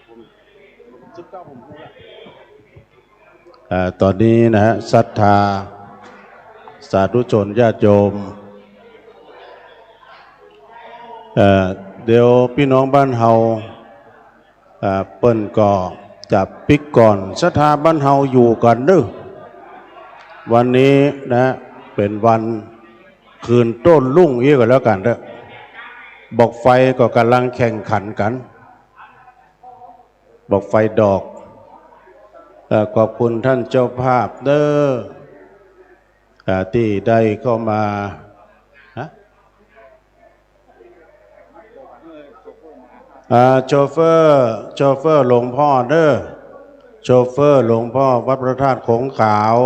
ผม ผม สิบเก้า ผมพูดละ เอ่อ ต๋อนนี้นะฮะ ศรัทธาสาธุชนญาติโยม เอ่อ เดี๋ยวปี้น้องบ้านเฮา เอ่อ เปิ้นก็จะปิ๊กก่อน ศรัทธาบ้านเฮาอยู่ก่อนเน่อ วันนี้นะ เป๋นวันคืนโต้นรุ่งอี้ก็แล้วกั๋นเต๊อะ บอกไฟก็ก่ำลังแข่งขันกั๋น บอกไฟดอก เอ่อ ขอบคุณต้านเจ้าภาพเน่อ อ่า ตี้ได้เข้ามา ฮะ อ่า โชเฟอร์ โชเฟอร์หลวงป้อเน้อ โชเฟอร์หลวงป้อวัดพระธาตุโขงขาว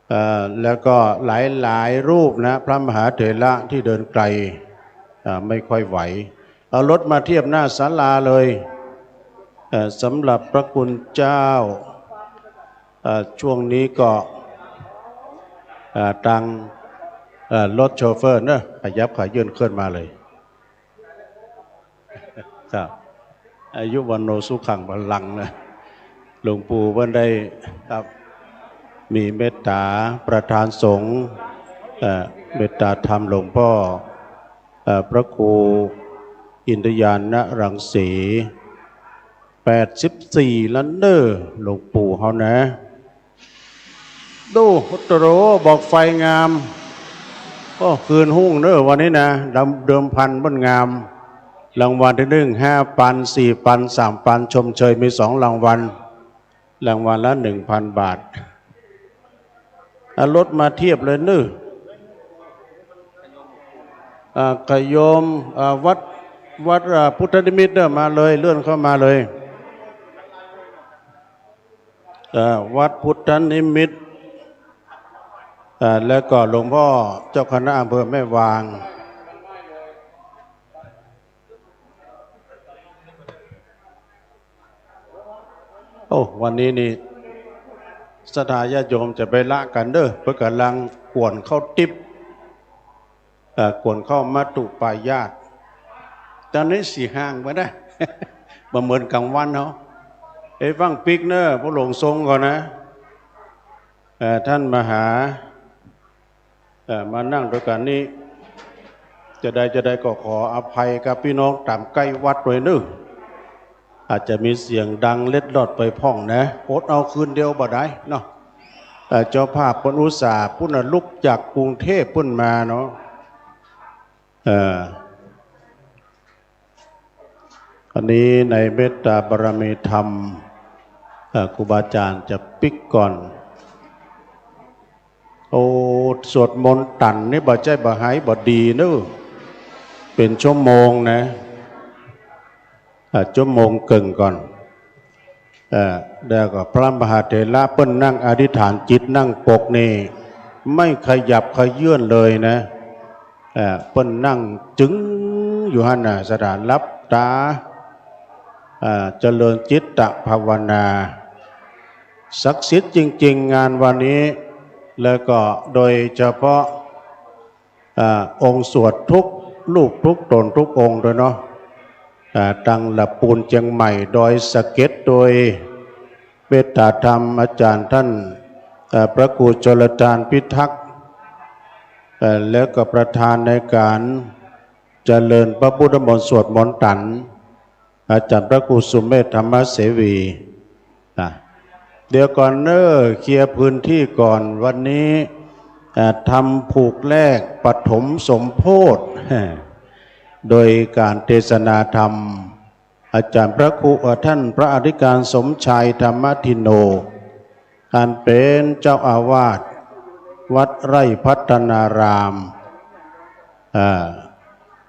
เอ่อ แล้วก็หลายๆ รูปนะ พระมหาเถระตี้เดินไกล อ่า ไม่ค่อยไหว เอารถมาเทียบหน้าศาลาเลย เอ่อ สำหรับพระคุณเจ้า เอ่อ ช่วงนี้ก็ เอ่อ ตาง เอ่อ รถโชเฟอร์เน้อ ขยับขยื่นเคลื่อนมาเลย ครับ อายุวัณโณสุขังพลังนะ หลวงปู่เปิ้นได้ ครับ มีเมตตาประธานสงฆ์ เอ่อ เมตตาธรรมหลวงป้อ เอ่อ พระครูอินทญาณรังสี แปดสิบสี่ แล้วเน้อ หลวงปู่เฮานะ ดู โอ้โห บอกไฟงาม โอ้ คืนฮุ่งเน้อวันนี้นะ เดิม เดิมพันเปิ้นงาม รางวัลตี้นึ่ง ห้าปัน สี่ปัน สามปัน ชมเชยมีสองรางวัล รางวัลละหนึ่งพันบาท เอารถมาเทียบเลยเน้อ อ่า ขยม อ่า วัด วัด อ่า พุทธนิมิตเน้อ มาเลย เลื่อนเข้ามาเลย เอ่อ วัดพุทธนิมิต เอ่อ แล้วก็หลวงป้อเจ้าคณะอำเภอแม่วาง โอ้ วันนี้นี่ ศรัทธาญาติโยมจะไปละกั๋นเน้อ เปิ้นก่ำลังก๋วนข้าวติ๊บ เอ่อ ก๋วนข้าวมัตถุปายาต ต๋อนนี้สีห้างไปนะ บ่เหมือนก๋างวันเฮา เอ้ย ฟังปิ๊กเน้อ พระหลวงทรงก่อนนะ เอ่อ ท่านมหา เอ่อ มานั่งตวยกั๋นนี้ จะใดจะใดก็ขออภัยกับปี้น้องต๋ามใก้วัดตวยเน้อ อาจจะมีเสียงดังเล็ดลอดไปพ่องนะ อดเอาคืนเดียวบ่ได้เนาะ เอ่อ เจ้าภาพเปิ้นอุตส่าห์ ปู๊นน่ะลุกจากกรุงเทพฯปู๊นมาเนาะ เอ่อ อันนี้ในเมตตาบารมีธรรม เอ่อ ครูบาอาจารย์จะปิ๊กก่อน โอ้ สวดมนต์ตั๋นนี่บ่ใจ้บ่หายบ่ดีเน้อ เป๋นชั่วโมงนะ อ่ะ ชั่วโมงเกิ่งก่อน เอ่อ แล้วก็พระมหาเถระเปิ้นนั่งอธิษฐานจิตนั่งปกนี่ ไม่ขยับเขยื้อนเลยนะ เอ่อ เปิ้นนั่งจึงอยู่หั้นน่ะ ศรัทธาหลับต๋า เอ่อ เจริญจิตตภาวนา ศักดิ์สิทธิ์จริงๆ งานวันนี้ แล้วก็โดยเฉพาะ อ่า องค์สวดทุกรูปทุกต๋นทุกองค์ตวยเนาะ อ่า ตังละปูนเจียงใหม่ดอยสะเก็ด โดยเมตตาธรรมอาจารย์ท่าน เอ่อ พระครูชลทานพิทักษ์ เอ่อ แล้วก็ประธานในก๋านเจริญพระพุทธมนต์สวดมนต์ตั๋น อาจารย์พระครูสุเมธธรรมเสวี นะ เดี๋ยวก่อนเน้อ เคลียร์พื้นที่ก่อน วันนี้ อ่า ทำผูกแลกปฐมสมโภช โดยก๋านเทศนาธรรม อาจารย์พระครู เอ่อ ท่านพระอธิการสมชายธรรมทินโน อันเป๋นเจ้าอาวาสวัดไร่พัฒนาราม อ่า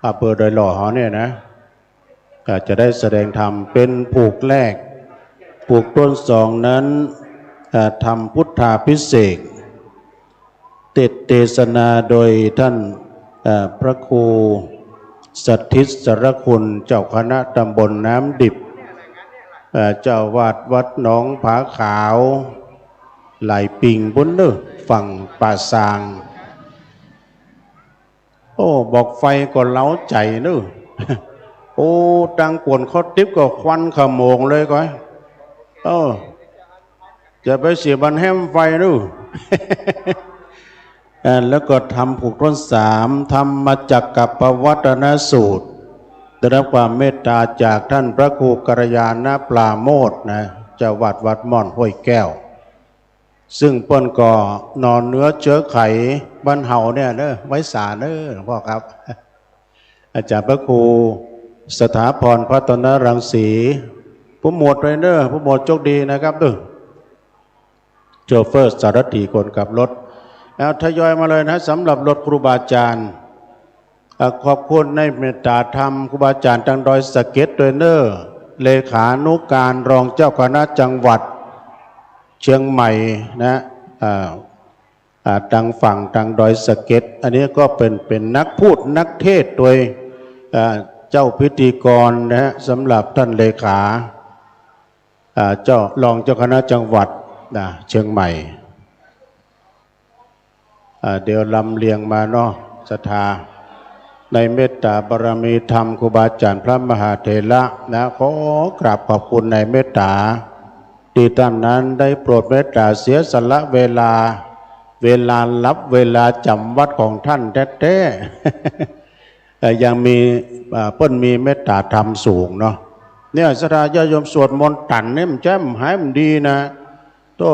อำเภอดอยหล่อเฮาเนี่ยนะ อ่า จะได้แสดงธรรมเป๋นผูกแลก ผูกต้นสองนั้น อ่า ทำพุทธาภิเษก เตสน์เทศนาโดยท่าน อ่า พระครูสถิตสารคุณ เจ้าคณะตำบลน้ำดิบ อ่า เจ้าอาวาสวัดหนองผาขาว หลายปิงปู๊นเน้อ ฝั่งป่าซาง โอ้ บอกไฟก็เล้าใจ๋เน้อ โอ้ ตังก๋วนข้าวติ๊บก็ควันขโมงเลยก้อย เออ จะไปเสียบันแฮมไฟเน้อ เอ่อ แล้วก็ทำผูกต้นสาม ธรรมจักกัปปวัตนสูตร ได้รับความเมตตาจากท่านพระครูกัลยาณปราโมทย์นะ เจ้าวัดวัดม่อนห้วยแก้ว ซึ่งเปิ้นก็หน่อเนื้อเจื้อไขบ้านเฮาเนี่ยเน้อ ไว้สาเน้อ หลวงป้อครับ อาจารย์พระครูสถาพรพัฒนรังสี ผู้หมวดไปเน้อ ผู้หมวดโชคดีนะครับเน้อ โชเฟอร์สารถีคนขับรถ เอาทยอยมาเลยนะ สำหรับรถครูบาอาจารย์ เอ่อ ขอบคุณในเมตตาธรรมครูบาอาจารย์ตางดอยสะเก็ดตวยเน่อ เลขานุการรองเจ้าคณะจังหวัดเชียงใหม่นะ เอ่อ อ่า ตางฝั่งตางดอยสะเก็ด อันนี้ก็เป๋น เป๋นนักพูดนักเทศน์ตวย อ่า เจ้าพิธีกรนะฮะ สำหรับต้านเลขา อ่า เจ้า รองเจ้าคณะจังหวัดนะ เชียงใหม่ อ่า เดี๋ยวลำเรียงมาเนาะ ศรัทธา ในเมตตาบารมีธรรมครูบาอาจารย์พระมหาเถระนะ ขอกราบขอบคุณในเมตตา ตี้ต้านนั้นได้โปรดเมตตาเสียสละเวลา เวลาหลับเวลาจ๋ำวัตรของต้านแต๊ๆ เอ่อ ยังมี เอ่อ เปิ้นมีเมตตาธรรมสูงเนาะ เนี่ย ศรัทธาญาติโยมสวดมนต์ตันนี่มันใจ๊มันหายมันดีนะ โธ่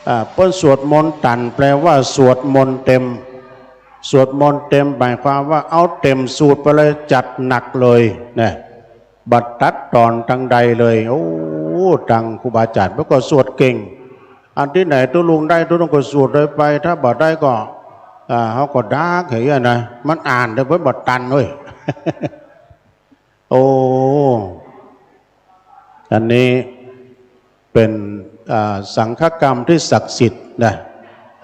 อ่า เปิ้นสวดมนต์ตัน แปลว่าสวดมนต์เต็ม สวดมนต์เต็มหมายความว่าเอาเต็มสูตรไปเลย จัดหนักเลยนะ บ่ตัดตอนตังใดเลย โอ้ ตางครูบาอาจารย์เปิ้นก็สวดเก่ง อันตี้ไหนตุ๊ลุงได้ตุ๊ลุงก็สวดเลยไป ถ้าบ่ได้ก็ อ่า เฮาก็ดาก เหียนะ มันอ่านได้เปิ้นบ่ตันเว้ย โอ้ อันนี้เป๋น อ่า สังฆกรรมตี้ศักดิ์สิทธิ์นะ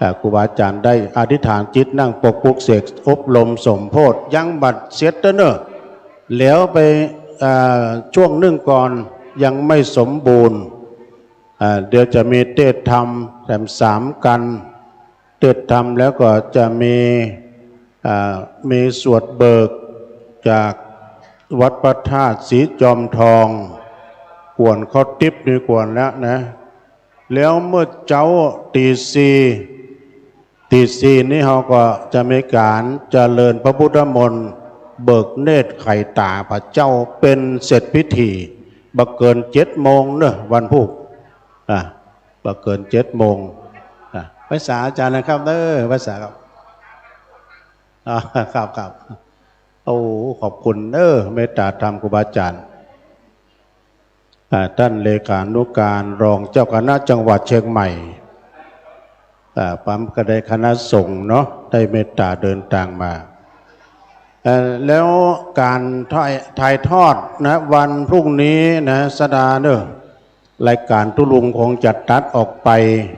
อ่า ครูบาอาจารย์ได้อธิษฐานจิตนั่งปกปลุกเสกอบรมสมโภช ยังบ่เสร็จเน่อ แล้วไป อ่า ช่วงนึ่งก่อน ยังไม่สมบูรณ์ อ่า เดี๋ยวจะมีเตศน์ธรรมแถมสามกัณฑ์ เตศน์ธรรมแล้วก็จะมี อ่า มีสวดเบิกจากวัดพระธาตุศรีจอมทอง กวนข้าวติ๊บนี่กวนแล้วนะ แล้วเมื่อเจ๊าตี๋สี่ ตี๋สี่นี่เฮาก็จะมีก๋านเจริญพระพุทธมนต์ เบิกเนตรไขต๋าผะเจ้าเป๋นเสร็จพิธี บ่เกินเจ็ดโมงเน่อ วันพูก อ่ะ บ่เกินเจ็ดโมง อ่ะ ไหว้สาอาจ๋ารย์นะครับเน่อ ไหว้สาครับ อ่า ครับ ครับ โอ้ ขอบคุณเน่อ เมตตาธรรมครูบาอาจ๋ารย์ อ่า ต้านเลขานุการรองเจ้าคณะจังหวัดเชียงใหม่ อ่า พร้อมก็ได้คณะสงฆ์เนาะ ได้เมตตาเดินตางมา เอ่อ แล้วก๋านถ่าย ถ่ายทอดนะ วันพรุ่งนี้นะ ศรัทธาเน่อ รายก๋านตุ๊ลุงคงจะตัดออกไป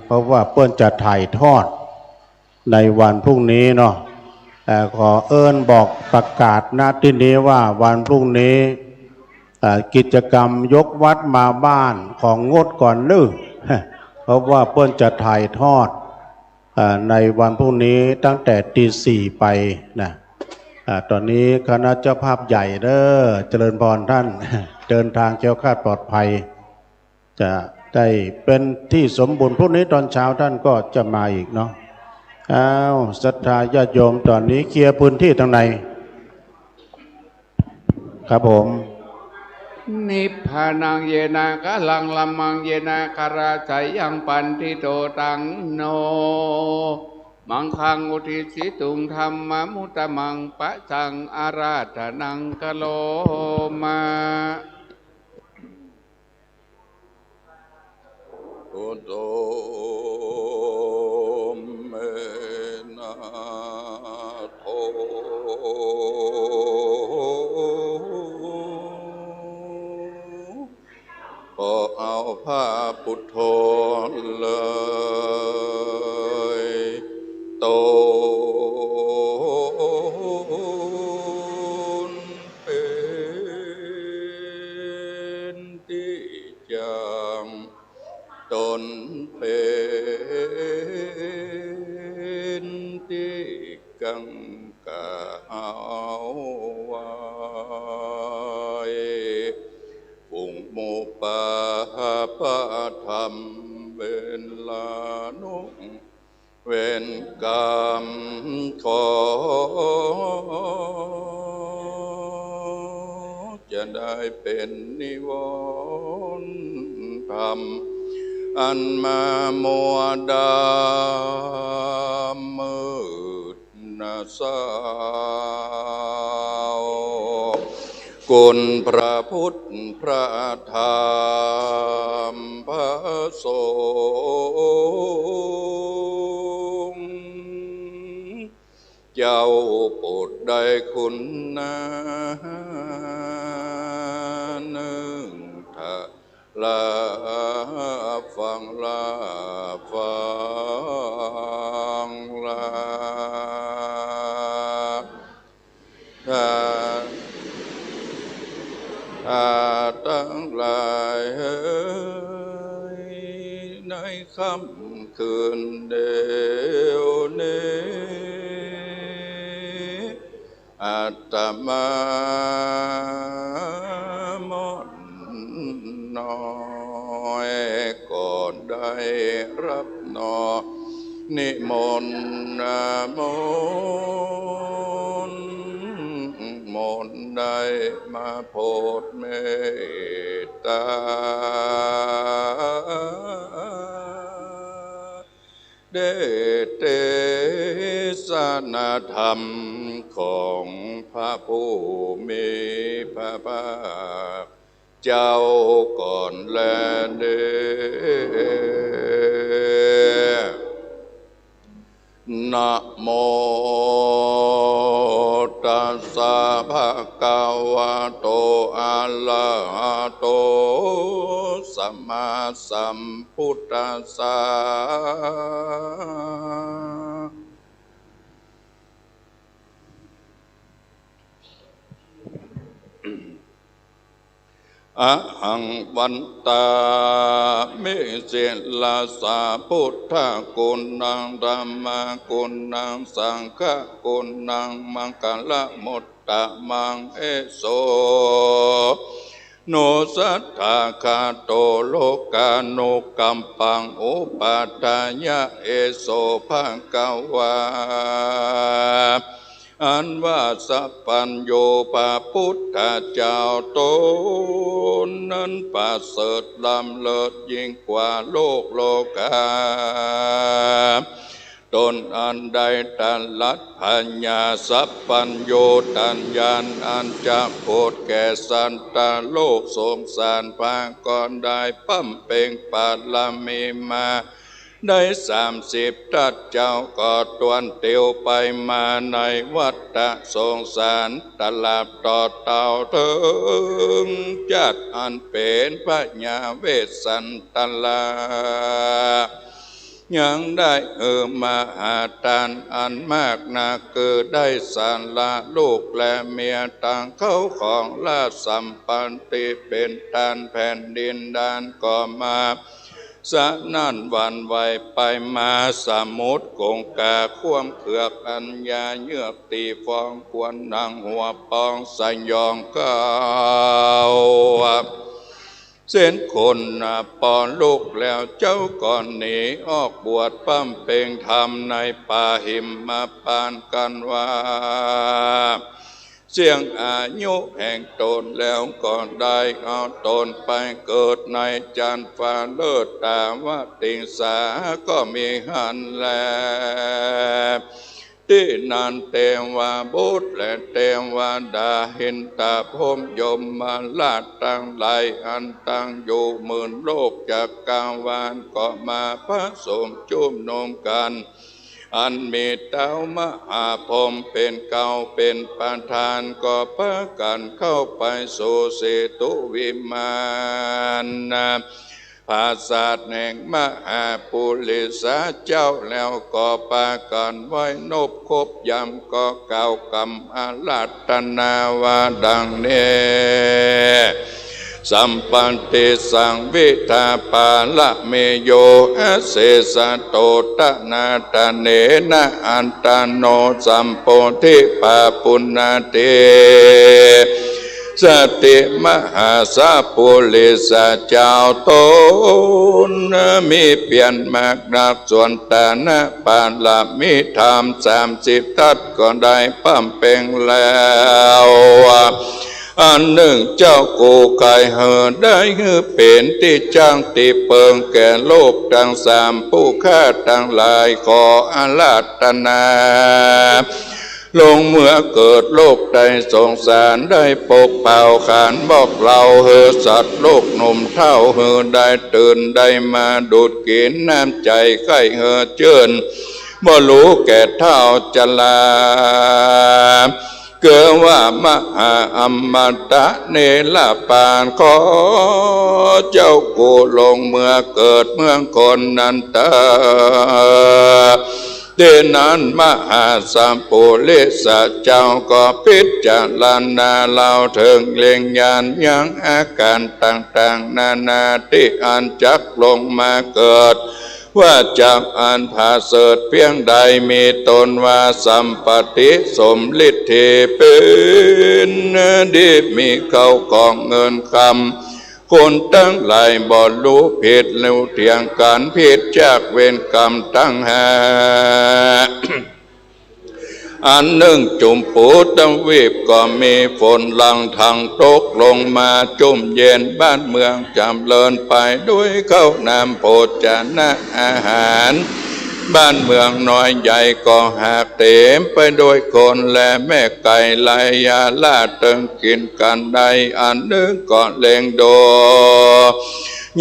เพราะว่าเปิ้นจะถ่ายทอดในวันพรุ่งนี้เนาะ เอ่อ ขอเอิ้นบอกประกาศ ณ ตี้นี้ว่าวันพรุ่งนี้ เอ่อ กิจกรรมยกวัดมาบ้านของงดก่อนเน่อ เพราะว่าเปิ้นจะถ่ายทอด เอ่อ ในวันพรุ่งนี้ตั้งแต่ตี๋สี่ไปนะ อ่า ต๋อนนี้คณะเจ้าภาพใหญ่เน่อ เจริญพรต้าน เดินตางแคล้วคลาดปลอดภัย จะได้เป๋นตี้สมบูรณ์ พรุ่งนี้ต๋อนเช้าต้านก็จะมาอีกเนาะ อ้าว ศรัทธาญาติโยม ต๋อนนี้เคลียร์พื้นตี้ตางใน ครับผม Nibbānaṃ yenākaraṃ, dhammaṃ yenāgarājayaṃ, paṇḍito taṃ no maṅgalaṃ uddisituṃ, dhammam uttamaṃ pajaṃ ārādhanaṃ karoma. Buddho me nātho, ขอเอาพระปุทโธเลย ตนเป๋นตี้จัก ตนเป๋นตี้กังขาเอาไว้ ฝูงหมู่ปาปะธรรมเวรานุ เวรกรรมขอ จะได้เป๋นนิวรณ์ธรรม อันมามัวดำมืดหน้าเศร้า คุณพระพุทธ พระธรรม พระสงฆ์ เจ้าปุตรได้คุณนา นึ่งทะลาฟังลาฟังลา ถ้า ถ้าตังหลายเอย ในค่ำคืนเดี๋ยวนี้ อาตมาม่อนน้อยก็ได้รับหนอ นิมนต์ มนต์ มนต์ได้มาโผดเมตตา ได้เตสนาธรรมของพระผู้มีพระภาค เจ้าก่อนแลเด้อ นะโมตัสสะ ภะคะวะโต อะระหะโต สัมมาสัมพุทธัสสะ อะหัง วันตามิ ศิลสา พุทธกุณัง ธัมมกุณัง สังฆกุณัง มังคละมุตตะมัง อิโส โน สัตถาคาโต โลกานุกัมปัง อุปาทายะ อิโส ภะคะวา อันว่าสัพพัญญูพระพุทธเจ้าต๋นนั้นประเสริฐล้ำเลิศยิ่งกว่าโลกโลกา ต๋นอันได้ตรัสพญาสัพพัญญูตญาณอันจะโผดแก่สัตว์โลกสงสารปางก็ได้บำเพ็งบารมีมา ได้สามสิบทัศน์ เจ้าก็ตวนเตียวไปมาในวัฏฏะสงสาร ตราบต่อเต้าเถิงจักอันเป๋นพญาเวสสันตรา ยังได้หื้อมหาทานอันมากนัก คือได้สละลูกและเมียตังเข้าของราชสัมปัตติเป๋นทานแผ่นดินดารก็มา สะนั่นหวั่นไหวไปมา สมุทรคงคาความเผือกอันยาเยือกตี้ฟองควรหนังหัวปองสยองเข้า เส้นคนนาปอลุกแล้วเจ้าก็หนีออกบวชบำเพ็งธรรมในป่าหิมพานต์กันว่า เสี้ยงอายุแห่งต๋นแล้วก็ได้เอาต๋นไปเกิดในจันทร์ฟ้าเลิศตาวติงสาก็มีหั้นแล ตี้นั้นเตวบุตรและเตวดา อินทพรหมยมราชตังหลายอันตั้งอยู่หมื่นโลกจักรวาลก็มาผสมจุมนุมกั๋น อันมีเต้ามหาพรหมเป๋นเก๊าเป๋นประธาน ก็พากั๋นเข้าไปสู่เสตุวิมาน ปราสาทแห่งมหาปุริสาเจ้า แล้วก็ปากั๋นไหว้นบคบยำ ก็กล่าวกำอาราธนาว่าดังนี้ สัมปัตติสังวิทาปาระเมโย อเสสะโต ตนาตเนนะ อัตตโน สัมโพธิปาปุณณาติ สติมหาสาปุริสาเจ้าต๋น มีเปียรมากนัก ส่วนตนะปารมีธรรมสามสิบทัศน์ก็ได้บำเพ็งแล้ว อันนึ่งเจ้ากูใค่หื้อได้หื้อเป๋นตี้จั้งตี้เปิงแก่โลกตังสาม ผู้ข้าตังหลายขออาราธนา ลงเมื่อเกิดโลกใดสงสารได้ปกเป่าขานบอกเล่าหื้อสัตว์โลกหนุ่มเฒ่าหื้อได้ตื่นได้มาดูดกิ๋นน้ำใจ๋ใค่หื้อจื้น บ่ฮู้แก่เฒ่าจรา เกิดว่ามหาอมตะเนรปาน ขอเจ้ากูลงเมือเกิดเมืองคนนั้นเตอ ตี้นั้นมหาสัพปุริสะเจ้าก็พิจารณาเล่าเถิงแลญาณยังอาก๋ารต่างๆ นานาตี้อันจักลงมาเกิด ว่าจักอันผาเสริฐเปียงใด มีต๋นว่าสัมปติสมฤทธิเป๋นดี มีเข้าของเงินคำ คนตังหลายบ่ฮู้ผิดฮู้เถียงกั๋น ผิดจากเวรก๋รรมตังห้า อันนึ่งจุมปูตะวีปก็มีฝนหลั่งทังตกลงมาจุ่มเย็น บ้านเมืองจ๋ำเริญไปด้วยข้าวน้ำโภชนะอาหาร บ้านเมืองน้อยใหญ่ก็หากเต๋มไปด้วยคนและแม่ไก่ไล่ยาล่าเติงกิ๋นกั๋นได้ อันนึ่งก็เล็งดู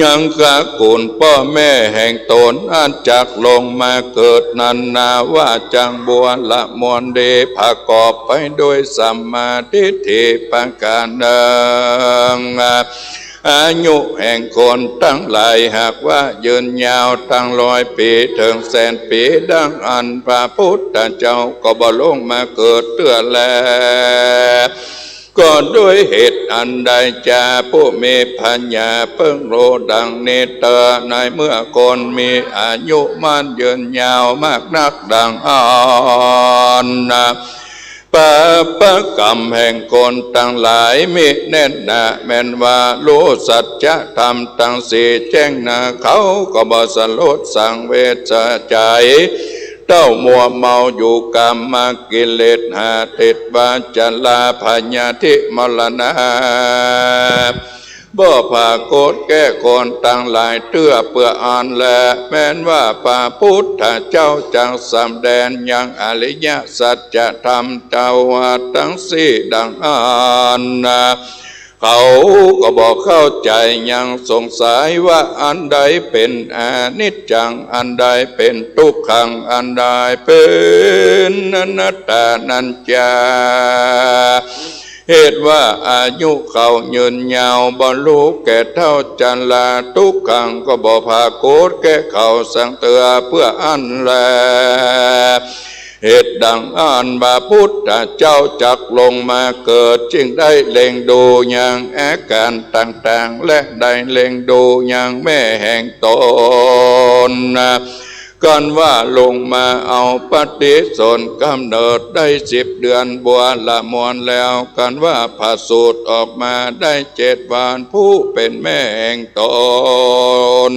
ยังสกุลป้อแม่แห่งต๋นอันจักลงมาเกิดนั้นนา ว่าจักบัวละมวลดี ประกอบไปด้วยสัมมาทิฏฐิประก๋านนึ่ง อายุแห่งคนตังหลายหากว่ายืนยาวตังร้อยปี๋เถิงแสนปี๋ ดังอั้นพระพุทธเจ้าก็บ่ลงมาเกิดเตื้อแล ก็ด้วยเหตุอันใดจา ผู้มีปัญญาเปิ้งฮู้ดังนี้เตอ ในเมื่อคนมีอายุมั่นยืนยาวมากนักดังอั้นนา ปาปะก๋รรมแห่งคนตังหลายมีแน่นหนา แม้นว่าฮู้สัจธรรมตังสี่แจ้งนา เขาก็บ่สลดสังเวชใจ๋ เต้ามัวเมาอยู่กามกิเลสห้า ติดว่าจราพยาธิมรณะ บ่ปรากฏแก่คนตังหลายเตื้อเปื้ออั้นแล แม้นว่าพระพุทธเจ้าจักสำแดงยังอริยสัจธรรมเจ้าว่าตังสี่ดังอั้นนา เขาก็บ่เข้าใจ๋ยังสงสัยว่าอันใดเป๋นอนิจจัง อันใดเป๋นทุกขัง อันใดเป๋นอนัตตานั้นจา เหตุว่าอายุเขายืนยาวบ่ฮู้แก่เฒ่าจรา ทุกขังก็บ่ปรากฏแก่เขาสักเตื้อเปื้ออั้นแล เหตุดังอั้นพระพุทธเจ้าจักลงมาเกิด จึงได้เล็งดูยังอาก๋ารต่างๆ และได้เล็งดูยังแม่แห่งต๋น กันว่าลงมาเอาปฏิสนธิก๋ำเนิดได้สิบเดือนบัวละมวลแล้ว กันว่าผะสูติออกมาได้เจ็ดวัน ผู้เป๋นแม่แห่งต๋น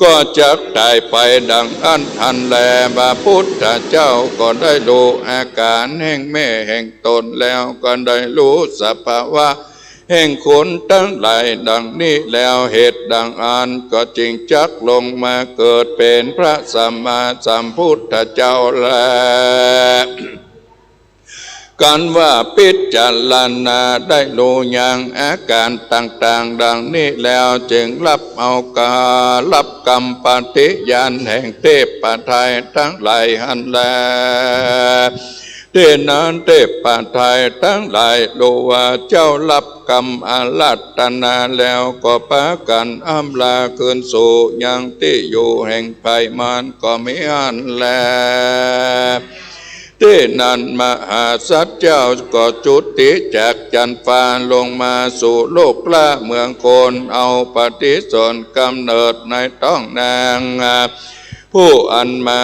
ก็จักต๋ายไปดังอั้นหั้นแล พระพุทธเจ้าก็ได้ฮู้อาก๋ารแห่งแม่แห่งต๋นแล้ว ก็ได้ฮู้สภาวะแห่งคนตังหลายดังนี้แล้ว เหตุดังอั้นก็จึงจักลงมาเกิดเป๋นพระสัมมาสัมพุทธเจ้าแล กันว่าพิจารณาได้ฮู้ยังอาก๋ารต่างๆ ดังนี้แล้ว จึงฮับเอาก๋านฮับกำปฏิญาณแห่งเทพไตรตังหลายหั้นแล ตี้นั้นเทพไตรตังหลายฮู้ว่าเจ้าฮับกำอาราธนาแล้ว ก็ปากั๋นอำลาคืนสู่ยังตี้อยู่แห่งใผมันก็มีหั้นแล ตี้นั้นมหาสัตว์เจ้าก็จุติจากจั๊นฟ้าลงมาสู่โลกละเมืองคน เอาปฏิสนธิก๋ำเนิดในต๊องนาง ผู้อันมา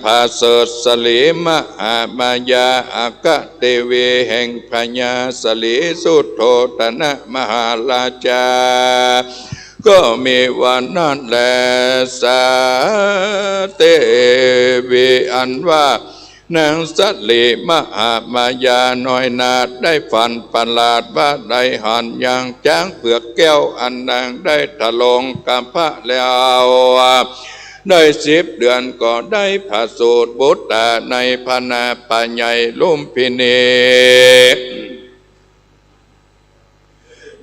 ผะเสริฐสรีมหามายา อัคคเทวีแห่งพญาสรีสุโธธนมหาราชา ก็มีว่านั้นแล สาเทวี อันว่านางสรีมหามายาน้อยนาถได้ฝันประหลาดว่าได้หันยังจ๊างเผือกแก้วอันนางได้ทรงกรรพะแล้ว ได้สิบเดือนก็ได้ผะสูติบุตราในพนาปะใหญ่ลุมพินี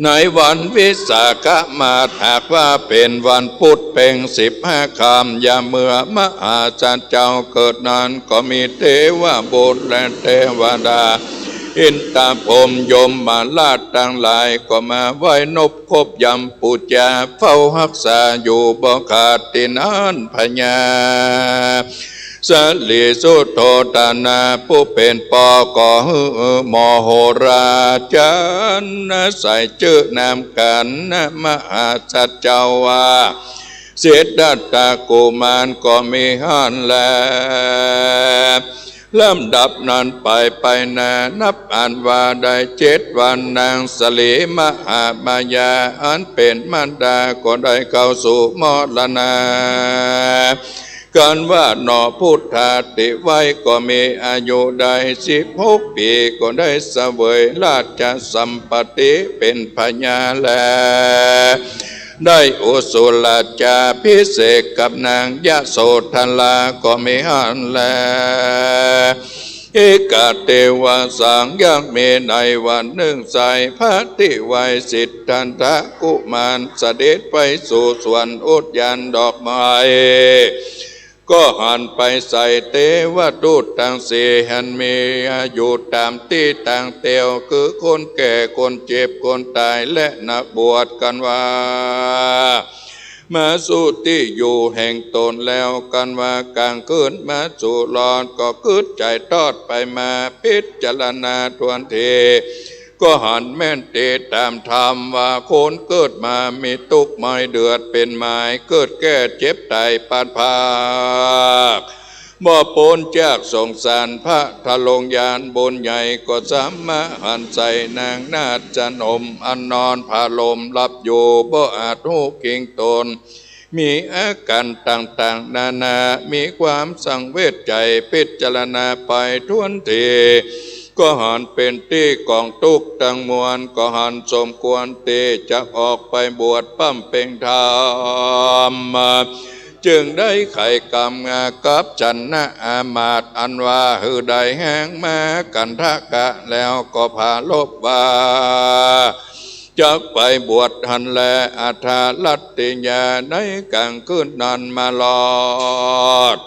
ในวันวิสาขมาส หากว่าเป๋นวันปุ๊ดเพ็งสิบห้าค่ำ ยามเมื่อมหาสัตว์เจ้าเกิดนั้น ก็มีเทวบุตรและเทวดา อินทร์พรหมยมราชตังหลาย ก็มาไหว้นบคบยำปู๋จา เฝ้าฮักษาอยู่บ่ขาด ตี้นั้นพญา สะหลีสุโธทนะ ผู้เป๋นป้อก็หื้อหมอโหราจ๋ารย์ ใส่จื้อนามขัน มหาสัตว์เจ้าว่า สิทธัตถกุมารก็มีหั้นแล ลำดับนั้นไปไปหน้า นับอันว่าได้เจ็ดวัน นางสะหลีมหามายา อันเป๋นมารดาก็ได้เข้าสู่มรณา กันว่าหนอ พุทธาติไว้ก็มีอายุได้สิบหกปี๋ ก็ได้เสวยราชสัมปัตติเป๋นพญาแล ได้อุสุราจาภิเษกกับนางยโสธราก็มีหั้นแล เอกเตวะสัง ยังมีในวันนึ่งไส้ พระตี้ไว้สิทธัตถกุมารเสด็จไปสู่สวนอุทยานดอกไม้ ก็หันไปใส่เตวทูตตังสี่ หันมีอายุต๋ามตี้ตางเตียว คือคนแก่ คนเจ็บ คนต๋าย และนักบวช กันว่า มาสู่ตี้อยู่แห่งต๋นแล้ว กันว่ากลางคืนมาสู่รอด ก็กึ๊ดใจ๋ทอดไปมา พิจารณาถ้วนที ก็หันแม่นตี้ต๋ามธรรมว่า คนเกิดมามีตุ๊กข์มอยเดือดเป๋นหมาย เกิดแก่เจ็บต๋ายพลัดพราก บ่ป๊นจากสงสาร พระทรงญาณบุญใหญ่ ก็สามารถหันใส่นางนาฏสนม อันนอนผาลมหลับอยู่ บ่อาจฮู้กริ่งต๋น มีอาก๋ารต่างๆ นานา มีความสังเวชใจ๋ พิจารณาไปถ้วนที ก็หันเป๋นตี้ของตุ๊กข์ตังมวล ก็หันสมควรตี้จะออกไปบวชบำเพ็ญธรรม จึงได้ไขกำกับฉันนะอามาตย์ อันว่าหื้อได้แฮงมากันทกะแล้ว ก็ผาลบว่า จักไปบวชหั้นแล อัฏฐรัตติยา ในกลางคืนนั้นมาลอด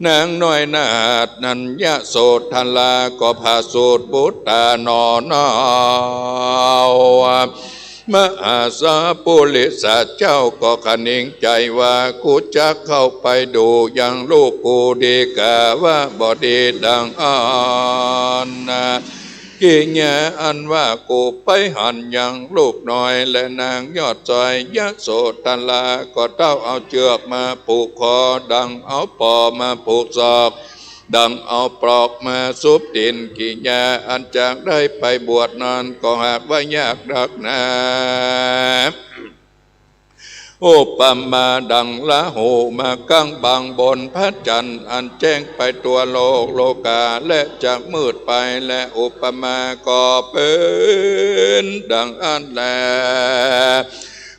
นางน้อยนาฏนั้น ยโสธราก็ผาสูดบุตตาหนอเนา มหาสาปุริสะเจ้าก็คะนิงใจ๋ว่า กูจักเข้าไปดูยังลูกกูดีกาว่าบ่ดีดังอั้นนะ กิริยาอันว่ากูไปหันยังลูกน้อยและนางยอดสอย ยโสธราก็เต้าเอาเจื้อกมาผูกคอ ดังเอาปอมาผูกศอก ดังเอาปลอกมาสุบตี๋น กิริยาอันจักได้ไปบวชนั้นก็หากว่ายากนักหนา อุปมาดังราหูมากั๋งบังบนพระจันทร์ อันแจ้งไปทั่วโลกโลกา และจักมืดไป และอุปมาก็เป๋นดังอั้นแล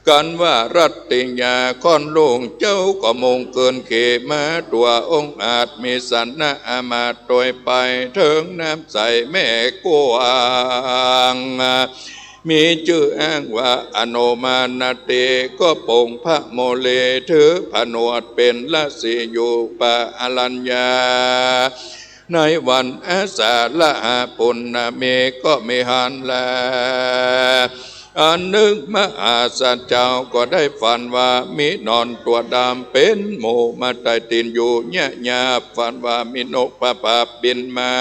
กันว่ารัตติยาค่อนลูกเจ้าก็มุ่งเกินเขมา ตั๋วองอาจมีฉันนะอามาตย์โตยไป เถิงน้ำใสแม่กว้าง มีจื้ออ้างว่าอโนมานาติ ก็ปงพระโมลี ถือผนวดเป๋นราศีอยู่ป่าอรัญญา ในวันอาสาฬหปุณณมีก็มีหั้นแล อันนึ่งมหาสัตว์เจ้าก็ได้ฝันว่ามีหนอนตั๋วดำเป๋นหมู่มาไต่ตี๋นอยู่เยียะหยาบ ฝันว่ามีนกพระพับบินมา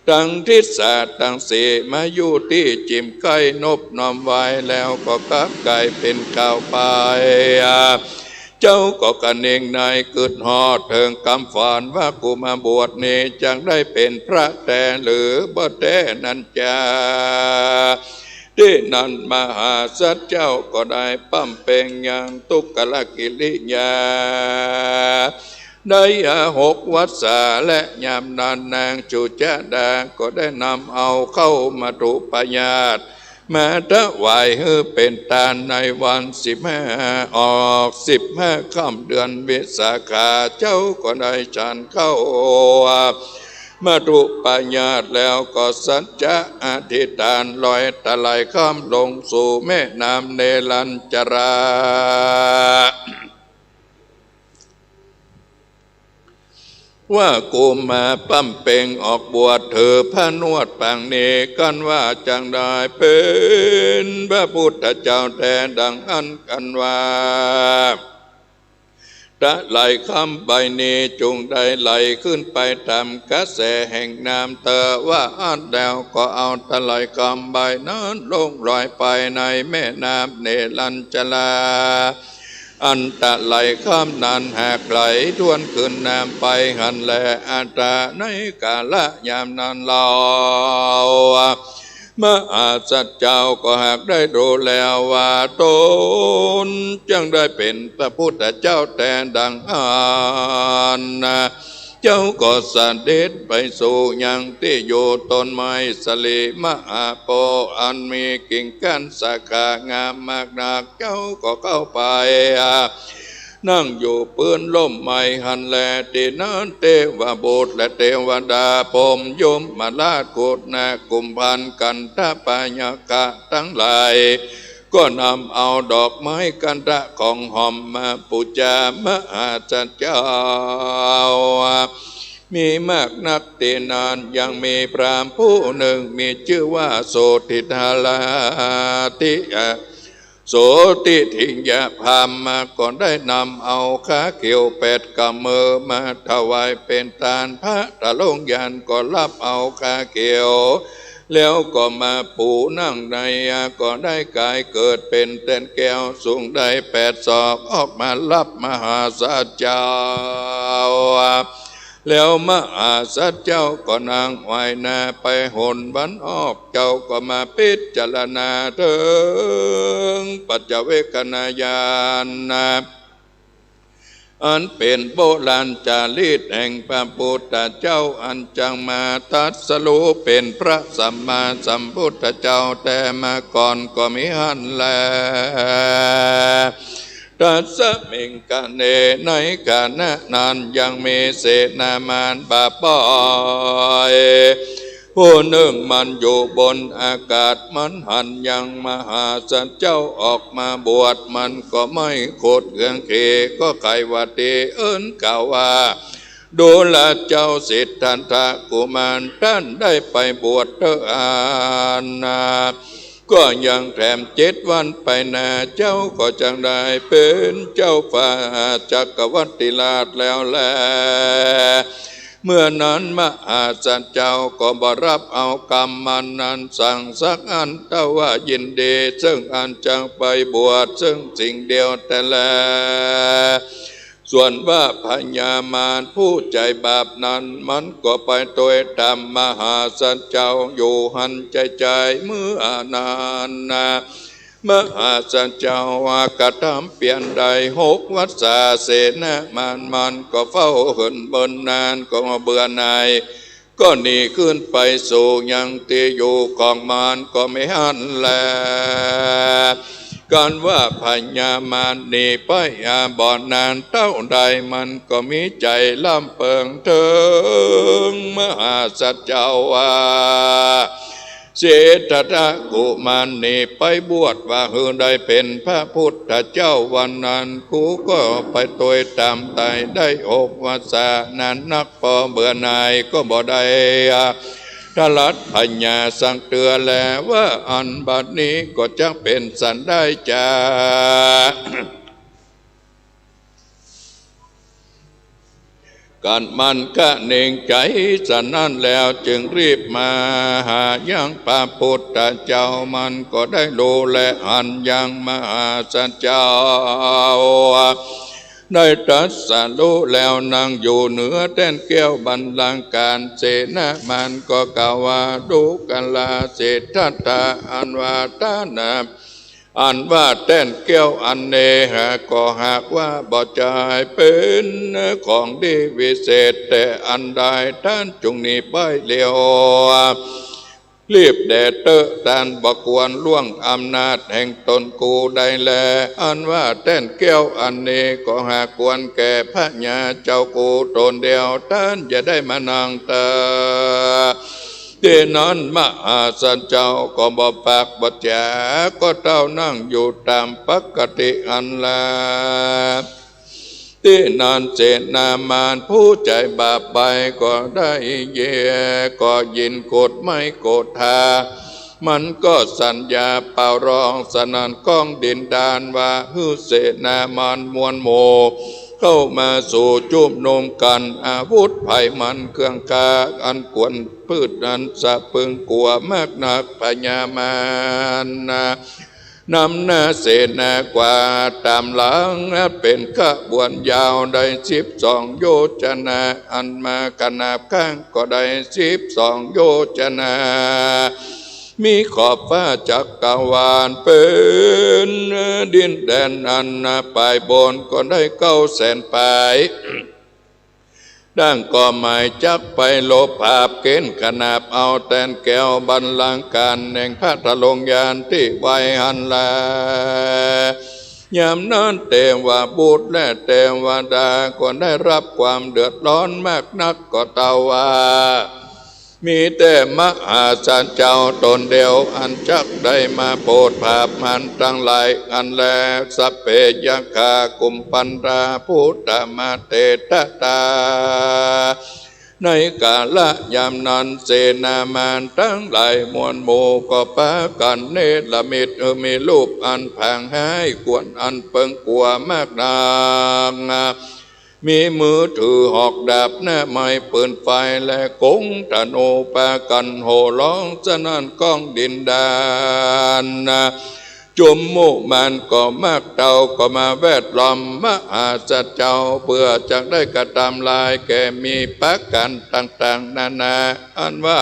ตังทิศาตังสี่ มาอยู่ตี้จิ่มใก้นบน้อมไหว้ แล้วก็กลับก๋ายเป๋นข่าวไป เจ้าก็คะนิงในกึ๊ดฮอดเถิงกำฝันว่า กูมาบวชนี้จักได้เป๋นพระแต๊หรือบ่แต๊นั้นจา ตี้นั้นมหาสัตว์เจ้าก็ได้บำเพ็งยังทุกขกิริยา ได้หกวรรษา และยามนั้นนางจุจดาก็ได้นำเอาข้าวมัทธุปายาตมาถวายหื้อเป๋นตานในวันสิบห้าออกสิบห้าค่ำเดือนวิสาขา เจ้าก็ได้ฉันข้าว มัทธุปายาสแล้วก็สัจจะอธิษฐานลอยตะไลข้ามลงสู่แม่น้ำเนรัญชรา ว่ากูมาบำเพ็งออกบวชถือผนวตปางนี้ กันว่าจักได้เป๋นพระพุทธเจ้าแต๊ดังอั้น กันว่า ตะไลข้ามใบนี้จุ่งได้ไหลขึ้นไปต๋ามกระแสแห่งน้ำเต๊อะ ว่าอั้นแล้วก็เอาตะไลข้ามใบนั้นลงลอยไปในแม่น้ำเนรัญชรา อันตะไลข้ามนั้นหากไหลถ้วนขึ้นน้ำไปหั้นแล อัตตะ ในกาละยามนั้นเล่า มหาสัจเจ้าก็หากได้ฮู้แล้วว่าต๋นจักได้เป๋นพระพุทธเจ้าแต๊ดังอั้น เจ้าก็เสด็จไปสู่ยังตี้อยู่ต้นไม้สะหลีมหาโพธิ์ อันมีกิ่งก้านสาขางามมากนัก เจ้าก็เข้าไป นั่งอยู่ปื้นฮ่มไม้หั้นแล ตี้นั้นเตวบุตรและเตวดาพรหม ยมราช คณะกุมภัณฑ์ กันทะพยัคฆะตังหลาย ก็นำเอาดอกไม้กันทะของหอมมาปู๋จามหาสัจเจ้า มีมากนัก ตี้นั้นยังมีพราหมณ์ผู้นึ่งมีจื้อว่าโสติทารา ทิ โสติทิยพราหมณ์ ก็ได้นำเอาขาเขียวแปดกำมือมาถวายเป๋นตาน พระทรงญาณก็ฮับเอาขาเขียว แล้วก็มาปู๋นั่งใน ก็ได้ก๋ายเกิดเป๋นแต้นแก้วสูงได้แปดศอก ออกมาฮับมหาสัจเจ้า แล้วมหาสัจเจ้าก็นั่งไหว้หน้าไปหนวันออก เจ้าก็มาพิจารณาเถิงปัจจเวกขณญาณ อันเป๋นโบราณจารีตแห่งพระพุทธเจ้า อันจักมาตรัสรู้เป๋นพระสัมมาสัมพุทธเจ้าแต๊มาก่อนก็มิหั้นแล ตัสสมิงคเณ ในขณะนั้นยังมีเสนามารบาปอยผู้นึ่งมันอยู่บนอากาศ มันหันยังมหาสัจเจ้าออกมาบวช มันก็ไม่ขดเคืองเขก็ใค่ว่าตี้อื่น กล่าวว่า ดูราเจ้าสิทธัตถะกุมาร ต้านได้ไปบวชเต๊อะอันนา ก็ยังแถมเจ็ดวันไปหน้า เจ้าก็จักได้เป๋นเจ้าฟ้าจักรวรรดิราชแล้วแล เมื่อนั้นมหาสัจเจ้าก็บ่ฮับเอากำมันนั้นสังสักอัน แต่ว่ายินดีซึ่งอันจักไปบวชซึ่งสิ่งเดียวแต๊แล ส่วนว่าพญามารผู้ใจ๋บาปนั้น มันก็ไปตวยต๋ามมหาสัจเจ้าอยู่หั้นใจ๋ๆ เมื่อนั้นนา มหาสัจเจ้าว่ากระทำเปียรได้หกวรรษา เสนามารมันก็เฝ้าหื่นเบิ่นนาน ก็เบื่อหน่าย ก็หนีขึ้นไปสู่ยังตี้อยู่ของมันก็มิหั้นแล กันว่าพญามารหนีไปอาบ่อนานเต้าใด มันก็มีใจ๋ลำเปิงเถิงมหาสัจเจ้าว่า สิทธัตถะกุมารหนีไปบวชว่าหื้อได้เป๋นพระพุทธเจ้า วันนั้นกูก็ไปตวยต๋ามไต่ได้หกวรรษานานนัก ปอเบื่อหน่ายก็บ่ได้ อ่า ถลัดพญาสักเตื้อแล ว่าอันบัดนี้ก็จักเป๋นสันใดจา กั๋นมันก็นิ่งใจ๋สันนั้นแล้ว จึงรีบมาหายังพระพุทธเจ้า มันก็ได้ฮู้และหันยังมหาสัจเจ้า ได้ตรัสรู้แล้วนั่งอยู่เหนือแต้นแก้วบัลลังก์การ เสนามารก็กล่าวว่า ดูราสิทธัตถะ อันว่าต้านนะ อันว่าแต้นแก้วอันนี้หาก ก็หากว่าบ่ใจ้เป๋นของดีวิเศษแต่อันใด ต้านจุ่งหนีไปเร็ว รีบแด่เต๊อะ ต้านบ่ควรล่วงอำนาจแห่งตนกูได้แล อันว่าแต้นแก้วอันนี้ก็หากควรแก่พญาเจ้ากูต๋นเดียว ต้านอย่าได้มานั่งเต๊ ตี้นั้นมหาสัตว์เจ้าก็บ่ปากบ่จ๋า ก็เต้านั่งอยู่ต๋ามปกติอั้นแล ตี้นั้นเสนามารผู้ใจ๋บาปไปก็ได้เย ก็ยินโกฏไม้โกฏฐา มันก็สัญญาเป่าร้องสนั่นก้องดินดานว่า หื้อเสนามารมวลหมู่เข้ามาสู่จุมนุมกั๋น อาวุธไพมันเครื่องฆ่าอันกวน พืชอันสะพรึงกั๋วมากนัก พญามารนำหน้าเสนากว่าต๋ามหลัง เป๋นขบวนยาวได้สิบสองโยชนะ อันมาขนาบข้างก็ได้สิบสองโยชนะ มีขอบฟ้าจักรวาลเป๋นดินแดนอันปายบนก็ได้เก้าแสนปาย ดังก็หมายจักไปลบผาบเก๋ณฑ์ขนาบเอาแตนแก้วบัลลังก์ก๋านแห่งพระทรงญาณตี้ไว้หั้นแล ยามนั้นเตวบุตรและเตวดาก็ได้ฮับความเดือดร้อนมากนัก ก็เต้าว่า มีแต่มหาสัตว์เจ้าต๋นเดียวอันจักได้มาโผดผาบมารตังหลายอั้นแล สัพเพยักขา กุมพันธา ภูตา มาเต ตะตา ในกาละยามนั้นเสนามารตังหลายมวลหมู่ก็ปากั๋นเนรมิตหื้อมีรูปอันผางฮ้าย กวนอันเปิงกั๋วมากนัก มีมือถือหอกดาบหน้าไม้ปืนไฟและกงธนูปากั๋นโห่ฮ้องสนั่นก้องดินดาน จุมหมู่มารก็มากเต้าก็มาแวดล้อมมหาสัตว์เจ้า เปื้อจักได้กระตำลายแก่มีประก๋านต่างๆ นานา อันว่า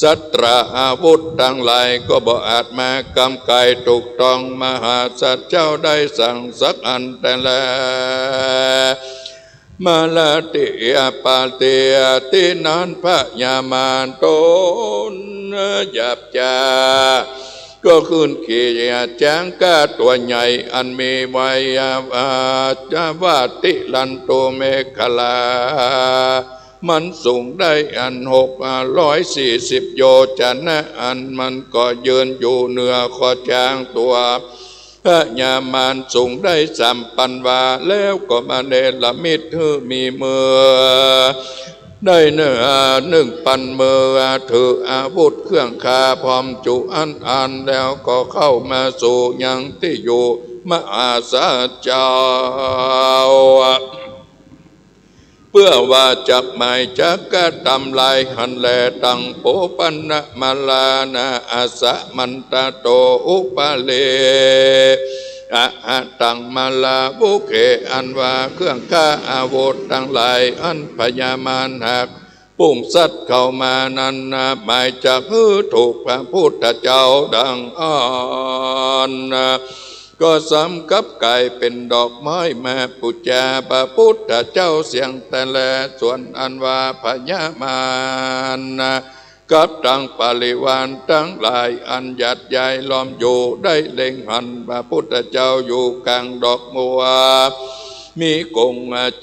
สัตราอาวุธตังหลายก็บ่อาจมากำก๋ายถูกต้องมหาสัตว์เจ้าได้สังสักอันแต๊แล มาลาติอาปาติอาตินั้นพญามารต๋นหยาบจ๊า ก็ขึ้นขี่จ๊างก้าตั๋วใหญ่อันมีไวยา อ่า จาวาติลันตุเมขลา มันสูงได้อันหกร้อยสี่สิบโยชนะ อันมันก็ยืนอยู่เหนือข้อจ๊างตั๋วพญามารสูงได้สามปันวา แล้วก็มาเนรมิตหื้อมีมือได้เนื้อหนึ่งปันมือ ถืออาวุธเครื่องฆ่าพร้อมจุอันอัน แล้วก็เข้ามาสู่ยังตี้อยู่มหาสัตว์เจ้า เปื้อว่าจักหมายจักกระตำลายหั้นแล ตังโปปัณณมาลานา อาสะมันตะโต อุปาเล อะหะตังมาลาวุเข อันว่าเครื่องฆ่าอาวุธตังหลายอันพญามารหาก ปุ้งสัตว์เข้ามานั้นนา หมายจักหื้อถูกพระพุทธเจ้าดังอั้นนา ก็สำกับก๋ายเป๋นดอกไม้มาปู๋จาพระพุทธเจ้าเสี้ยงแต๊แล ส่วนอันว่าพญามารนา กับตังบริวารตังหลายอันหยาดใหญ่ล้อมอยู่ ได้เล็งหันพระพุทธเจ้าอยู่ก๋างดอกบัว มีกง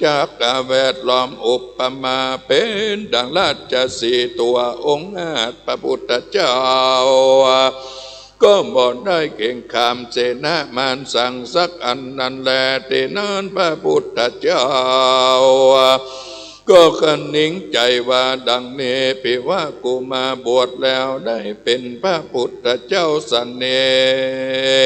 จักรแวดล้อม อุปมาเป๋นดังราชสีห์ตั๋วองอาจ พระพุทธเจ้าก็บ่ได้เก๋งขามเสนามารสังสักอันนั้นแล ตี้นั้นพระพุทธเจ้าก็คะนิงใจ๋ว่าดังนี้ ภิกขุกูมาบวชแล้วได้เป๋นพระพุทธเจ้าสันนี้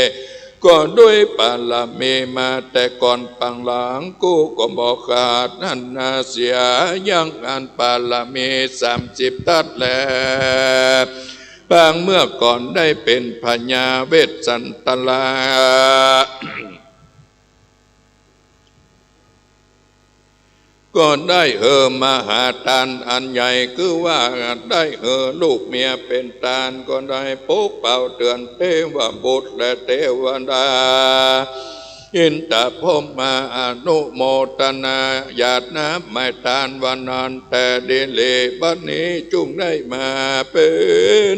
ก็ด้วยบารมีมาแต่ก่อนปางหลัง กูก็บ่ขาดหั้นนา เสียยังอันบารมีสามสิบทัศแล ปางเมื่อก่อนได้เป๋นพญาเวสสันตรา ก็ได้หื้อมหาตานอันใหญ่ คือว่าได้หื้อลูกเมียเป๋นตาน ก็ได้ปกเป่าเตื๋อนเตวบุตรและเตวดา อินตะพรหมาอนุโมตนา หยาดน้ำไหม้ตานวันนั้นแต่ดีหลี บัดนี้จุ่งได้มาเป๋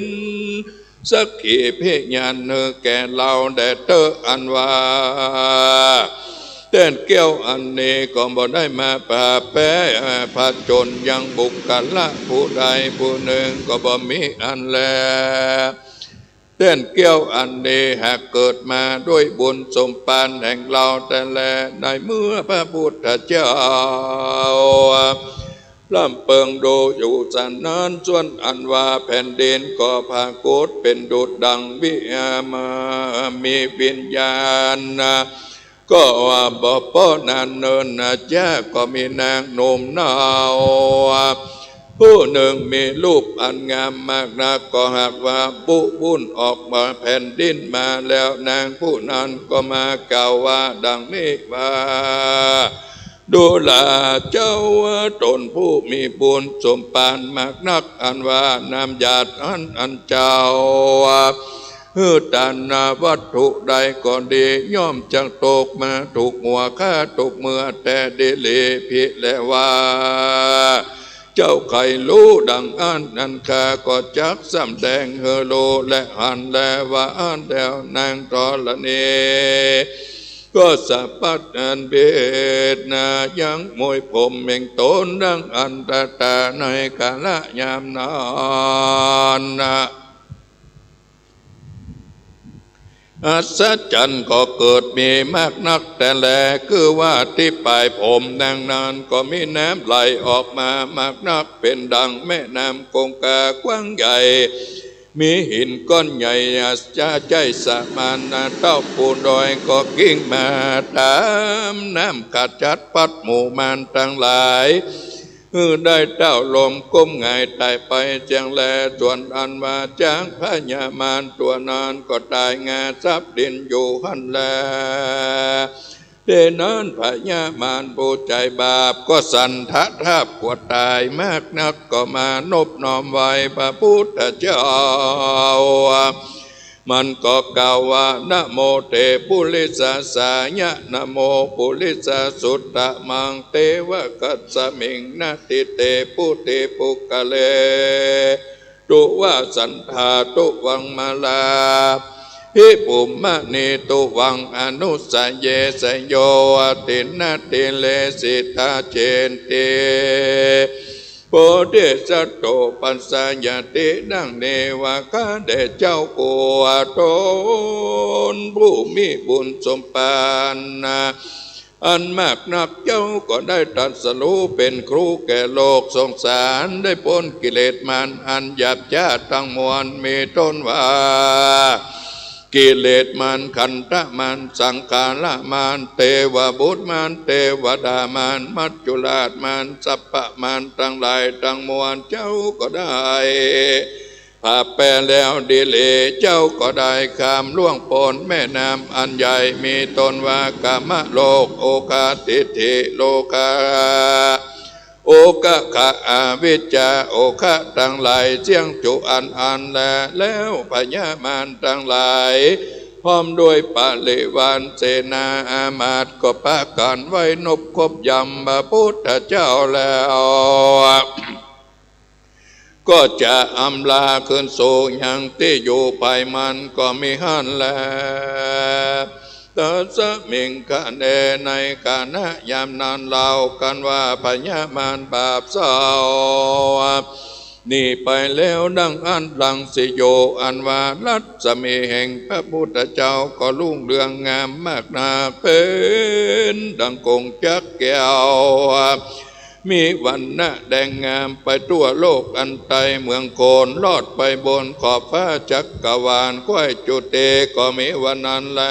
น สักขีพยานหื้อแก่เฮาแด่เต๊อะ อันว่า แต้นแก้วอันนี้ก็บ่ได้มาปะแป๊ผจญยังบุคคละผู้ใดผู้นึ่งก็บ่มีอั้นแล แต้นแก้วอันนี้หากเกิดมาด้วยบุญสมภารแห่งเฮาแต๊แล ในเมื่อพระพุทธเจ้า ร่ำเปิงดูอยู่สันนั้น ส่วนอันว่าแผ่นดินก็ผะโกดเป๋นดุจดังวิหาร มีวิญญาณ ก็ว่าบ่ปอนานเนินนาจ๊ะ ก็มีนางหนุ่มเนา ผู้นึ่งมีรูปอันงามมากนัก ก็หากว่าบุบุญออกมาแผ่นดินมาแล้ว นางผู้นั้นก็มากล่าวว่าดังนี้ว่า ดูราเจ้า ตนผู้มีบุญสมภารมากนัก อันว่าน้ำหยาดอั้นอันเจ้า หื้อตานวัตถุใดก็ดี ย่อมจักตกมาถูกหัวข้าทุกเมื่อแต๊ดีหลีผิดแลว่า เจ้าใค่ฮู้ดังอั้นนั้น ข้าก็จักสำแดงหื้อฮู้และหันแลว่าอั้นแล้ว นางธรณี ก็สะบัดอันเบศนายังมวยผมแห่งตนดังอันตตาในกาละยามนั้นนะ อัศจรรย์ก็เกิดมีมากนักแต๊แล คือว่าตี้ป๋ายผมนางนั้นก็มีน้ำไหลออกมามากนัก เป๋นดังแม่น้ำคงคากว้างใหญ่ มีหินก้อนใหญ่อาจจะใจ้สะมานนาเต้าปูนดอยก็กิ่งมาต๋ามน้ำขจัดปัดหมู่มารตังหลาย หื้อได้เต้าลมก้มหงายต๋ายไปเสี้ยงแล ส่วนอันว่าจ๊างพญามารตั๋วนั้นก็ต๋ายงาซับดินอยู่หั้นแล เดนั้นพญามารผู้ใจ๋บาปก็สันทะทาบกลัวต๋ายมากนัก ก็มานบน้อมไหว้พระพุทธเจ้า มันก็กล่าวว่า นะโมเตปุริสสายะ นะโมปุริสสุตตะมัง เตวะกัสสมิง นะทิเตปุติปุคคเล ตุวะสันทาตุวังมาลา ภิภุมมะนีตุวัง อนุสเยสโย อตินนาติเลสิตาเจนติ โพธิสัตโตปัสสายติ ดังนี้ว่า ข้าแด่เจ้าผู้ว่าตนผู้มีบุญสมภารนะ อันมากนัก เจ้าก็ได้ตรัสรู้เป๋นครูแก่โลกสงสาร ได้ป๊นกิเลสมารอันหยาบจ๊าตังมวล มีต้นว่า กิเลสมาร ขันธมาร สังขารมาร เตวบุตรมาร เตวดามาร มัจจุราชมาร สัพพมารตังหลายตังมวล เจ้าก็ได้ ผ่าแปแล้วดีหลี เจ้าก็ได้ข้ามล่วงป๊นแม่น้ำอันใหญ่ มีต้นว่ากามโลก โอคะทิฏฐิโลกะ โอคะขะอวิชชา โอคะตังหลายเสี้ยงจุอันอันแล แล้วพญามารตังหลาย พร้อมด้วยปริวารเสนาอามาตย์ก็ปากั๋นไหว้นบคบยำพระพุทธเจ้าแล้ว ก็จะอำลาคืนสู่ยังตี้อยู่ไป มันก็มีหั้นแล ตัสสมิงคะเน ในขณะยามนั้นเล่า กันว่าพญามารบาปเศร้า หนีไปแล้วดังอั้น รังสิโย อันว่ารัศมีแห่งพระพุทธเจ้าก็รุ่งเรืองงามมากนัก เป๋นดังกงจักรแก้ว มีวรรณะแดงงามไปทั่วโลกอันไต เมืองโคนลอดไปบนขอบฟ้าจักรวาล ใคว่จุติก็มีวันนั้นแล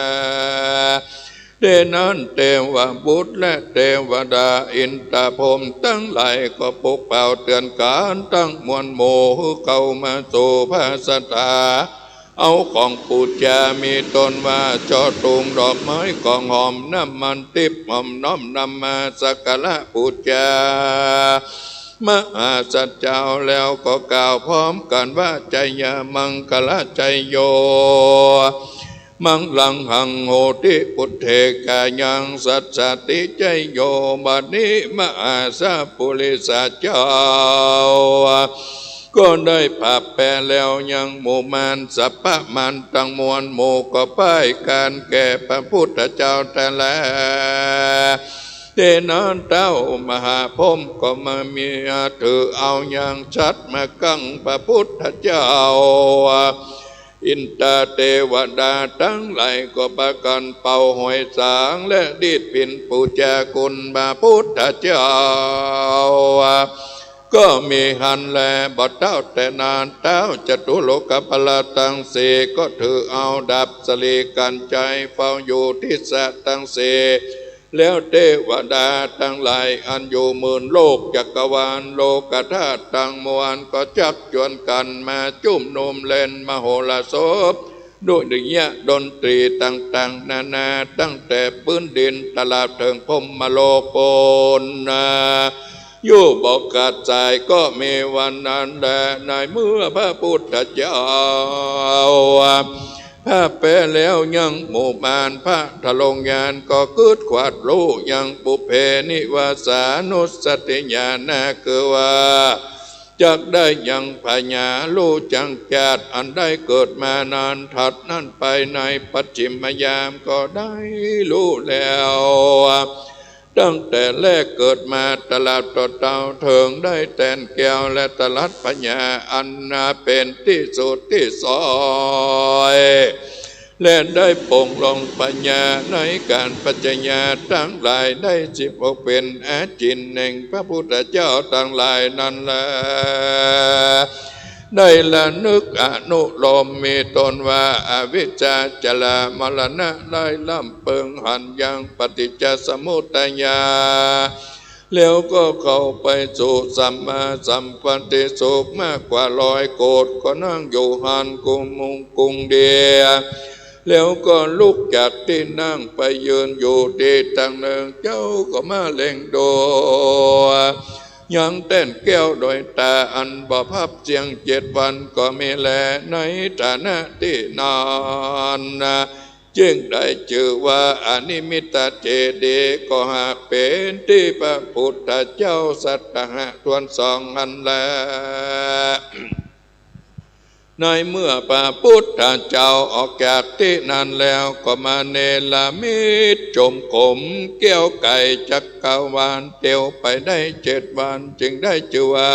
เดนั้นเตวบุตรและเตวดาอินทพรหมตังหลายก็ปลุกเป่าเตือนกั๋นตังมวลหมู่ หื้อเข้ามาสู่พระศาสดา เอาของปู๋จา มีต้นว่าจ้อตุง ดอกไม้ ของหอม น้ำมันทิพย์ หอมน้อมนำมาสักการะปู๋จา มหาสัตว์เจ้า แล้วก็กล่าวพร้อมกั๋นว่า ชยมังคละชยโย มังลังหังโหติ ปุตเถกายัง สัสสะติชยโย บัดนี้มหาสัพปุริสะเจ้า ก็ได้ปราบแปรแล้วยังหมู่มารสัพพะมารตังมวล หมู่ก็ป้ายก๋านแก่พระพุทธเจ้าแต๊แล ตี้นั้นเต๊ามหาพรหมก็มามีถือเอายังฉัตรมากังพระพุทธเจ้า อินตาเตวดาตังหลายก็ปากั๋นเป่าหอยสางและดีดพิณปู๋จาคุณพระพุทธเจ้า ก็มีหั้นแล บ่เต้าแต่นานเต๊าจตุโลกปาลตังสี่ก็ถือเอาดาบสลีกัญไชยเฝ้าอยู่ทิศตังสี่ แล้วเตวดาตังหลายอันอยู่หมื่นโลกจักรวาลโลกธาตุตังมวลก็จักจวนกั๋นมาจุมนุมเล่นมโหรสพ ดุริยะดนตรีต่างๆ นานา ตั้งแต่ปื๊นดินตลอดเถิงพรหมโลกปูนนา อยู่บ่ขาดสายก็มีวันนั้นแล ในเมื่อพระพุทธเจ้า ปราบแปรแล้วยังหมู่มารพระทรงญาณก็กึ๊ดขวาดฮู้ยังปุพเพนิวาสานุสติญาณะ คือว่า จักได้ยังผญาฮู้จักจาติอันได้เกิดมานานถัดนั้นไปในปัจฉิมยามก็ได้ฮู้แล้ว ตั้งแต่แรกเกิดมาตลอดต่อเต้าเถิงได้แตนแก้วและตรัสผญาอันนาเป๋นตี้สุดตี้สอย และได้ปลงลงผญาในก๋านปัจจญาตังหลายได้สิบหกเป๋นอาจิณแห่งพระพุทธเจ้าตังหลายนั้นแล ได้ระนึกอนุโลมมีต้นว่า อวิชชา จรามรณะ ได้ลำเปิงหันยังปฏิจจสมุตยา แล้วก็เข้าไปสู่สัมมาสัมปติสุขมากกว่าร้อยโกฏ ก็นั่งอยู่หั้นกุมมุงกุงเดีย แล้วก็ลุกจากตี้นั่งไปยืนอยู่ตี้ตังหนึ่ง เจ้าก็มาเล็งดู ยังแตนแก้วโดยต๋าอันบ่พับเสี้ยงเจ็ดวันก็มีแล ในฐานะตี้นั้นจึงได้จื้อว่าอนิมิตเจดีย์ ก็หากเป๋นตี้พระพุทธเจ้าสัตตะหะถ้วนสองนั้นแล ในเมื่อพระพุทธเจ้าออกจากตี้นั้นแล้วก็มาเนรมิตจมกรมแก้วไก๋จักรวาลเตียวไปได้เจ็ดวัน จึงได้จื้อว่า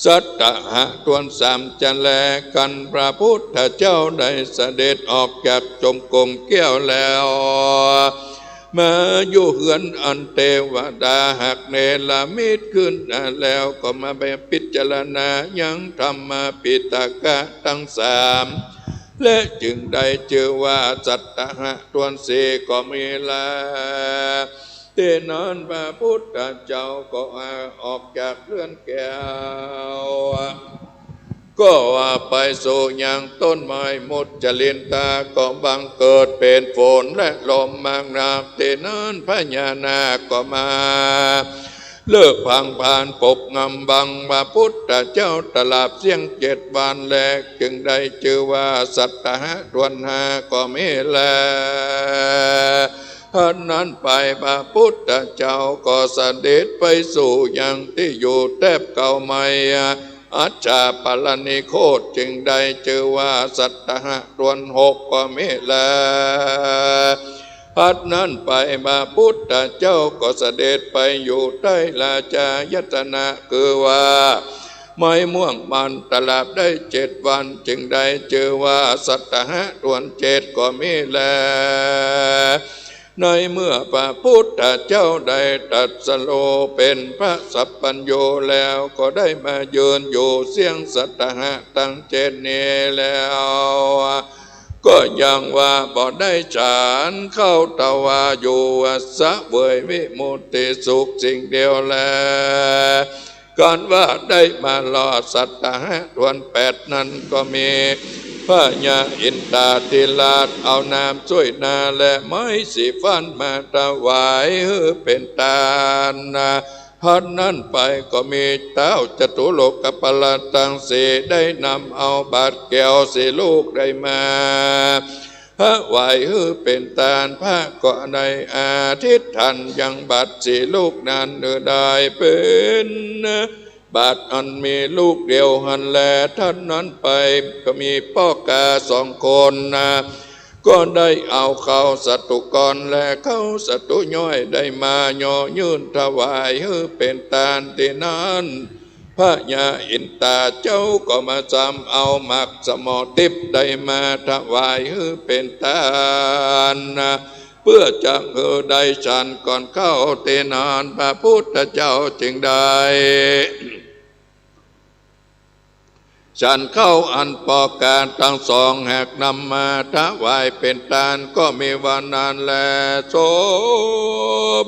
สัตตะหะถ้วนสามจะแล ครั้นพระพุทธเจ้าได้เสด็จออกจากจมกรมแก้วแล้ว มาอยู่เฮือนอันเตวดาหากเนรมิตขึ้นแล้วก็มาพิจารณายังธรรมปิฎกะตังสาม และจึงได้จื้อว่าสัตตะหะถ้วนสี่ก็มีแล ตี้นั้นพระพุทธเจ้าก็ออกจากเฮือนแก้ว ก็ว่าไปสู่ยังต้นไม้มุจลินทา ก็บังเกิดเป๋นฝนและลมมากนัก ตี้นั้นพญานาคก็มาเลิกผางผานปกงำบังพระพุทธเจ้าตลอดเสี้ยงเจ็ดวันแล จึงได้จื้อว่าสัตตะหะถ้วนห้าก็มีแล ครั้นนั้นไปพระพุทธเจ้าก็เสด็จไปสู่ยังตี้อยู่แต๊บเก๊าไม้ อัชชาปรณิโคต จึงได้จื้อว่าสัตตะหะถ้วนหกก็มีแล ครั้นนั้นไปพระพุทธเจ้าก็เสด็จไปอยู่ใต้ราชายตนะ คือว่าไม้ม่วงมันตลอดได้เจ็ดวัน จึงได้จื้อว่าสัตตะหะถ้วนเจ็ดก็มีแล ในเมื่อพระพุทธเจ้าได้ตรัสรู้เป๋นพระสัพพัญญูแล้ว ก็ได้มายืนอยู่เสี้ยงสัตตะหะตังเจ็ดนี้แล้ว ก็ยังว่าบ่ได้ฉันข้าว ทว่าอยู่เสวยวิมุตติสุขสิ่งเดียวแล ครั้นว่าได้มารอดสัตตะหะถ้วนแปดนั้นก็มี พญาอินทาธิราชเอาน้ำส้วยหน้าและไม้สีฟันมาถวายหื้อเป๋นตาน ครั้นนั้นไปก็มีเต๊าจตุโลกปาลตังสี่ได้นำเอาบาตรแก้วสี่ลูกได้มา ถวายหื้อเป๋นตาน พระก็ได้อธิษฐานยังบาตรสี่ลูกนั้นหื้อได้เป๋น บาตรอันมีลูกเดียวหั้นแล ถัดนั้นไปก็มีป้อก๋าสองคนนา ก็ได้เอาข้าวสาธุกรและข้าวสาธุย้อยได้มาย่อยื่นถวายหื้อเป๋นตานตี้นั้น พญาอินตาเจ้าก็มาจำเอาหมากสมอทิพย์ได้มาถวายหื้อเป๋นตานนา เปื้อจะหื้อได้ฉันก่อนเข้าตี้นั้น พระพุทธเจ้าจึงได้ ฉันข้าวอันป้อก๋าตังสองหากนำมาถวายเป๋นตาน ก็มีว่านั้นแล โส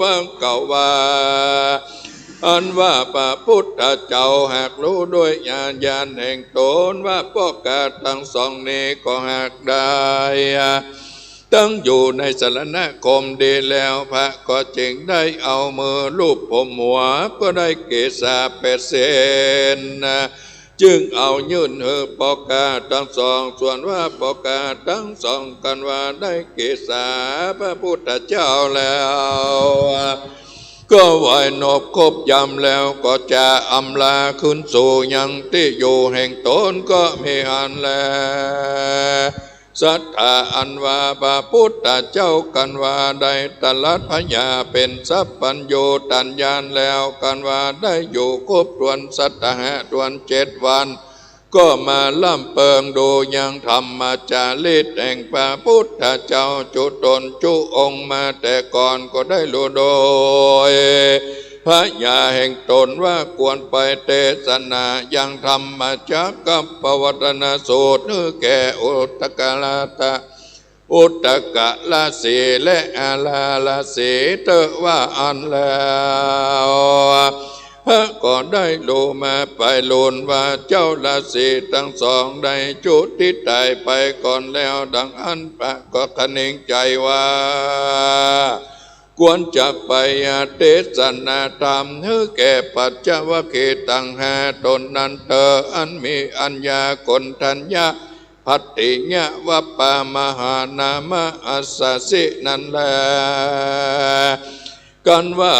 ภะคะวา อันว่าพระพุทธเจ้าหากฮู้ด้วยญาณแห่งต๋นว่าป้อก๋าตังสองนี้ก็หากได้ ตั้งอยู่ในสรณคมดีแล้ว พระก็จึงได้เอามือลูบผมหัว ก็ได้เกศาแปดเส้นนา จึงเอายื่นหื้อป้อก๋าตังสอง ส่วนว่าป้อก๋าตังสองกันว่าได้เกศาพระพุทธเจ้าแล้ว ก็ไหว้นบครบยำแล้ว ก็จะอำลาคืนสู่ยังตี้อยู่แห่งต๋น ก็มีอันแล ศรัทธาอันว่าพระพุทธเจ้ากันว่าได้ตรัสพญาเป๋นสัพพัญญูตัญญาณแล้ว กันว่าได้อยู่ครบถ้วนสัตหะถ้วนเจ็ดวัน ก็มาร่ำเปิงดูยังธรรมจาริตแห่งพระพุทธเจ้าจุ๊ต๋นจุ๊องค์มาแต่ก่อน ก็ได้ฮู้โดย พญาแห่งต๋นว่าควรไปเตสนายังธรรมจักกัปปวัตนสูตรหื้อแก่อุทกราช อุทกราชสีห์และอาราชสีห์เต๊อะว่าอั้นแล้ว พระก็ได้ฮู้มาไปลูนว่าเจ้าราชสีห์ตังสองได้จุติต๋ายไปก่อนแล้ว ดังอั้นพระก็คะนึงใจ๋ว่า ควรจะไปเตสนาธรรมหื้อแก่ปัญจวัคคีย์ตังห้าต๋นนั้นเต๊อะ อันมีอัญญา โกณฑัญญะ ภัตติยะ วัปปะ มหานามะ อัสสะสิ นั้นแล กันว่า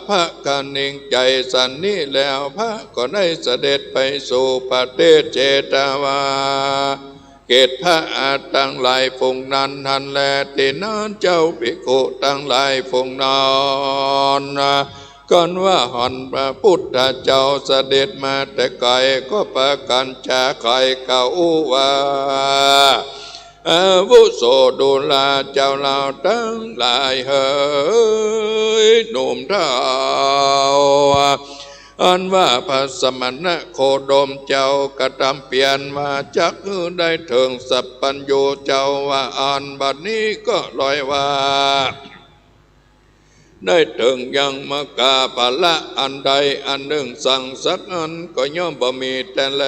พระคะนึงใจ๋สันนี้แล้ว พระก็ได้เสด็จไปสู่ประเทศเชตวา เขตพระอัฏฐตังหลายฝูงนั้นหั้นแล ตี้นั้นเจ้าภิกขุตังหลายฝูงนั้น กันว่าหันพระพุทธเจ้าเสด็จมาแต่ไก๋ ก็ปากั๋นจาไขว่า อาวุโสดูราเจ้าเหล่าตังหลายเหย หนุ่มเฒ่า อันว่าพระสมณโคดมเจ้ากระทำเปียรมาจักหื้อได้เถิงสัพพัญญูเจ้าว่าอั้น บัดนี้ก็ลอยว่า ได้เถิงยังมหาภาระอันใดอันนึ่งสังสักอันก็ย่อมบ่มีแต๊แล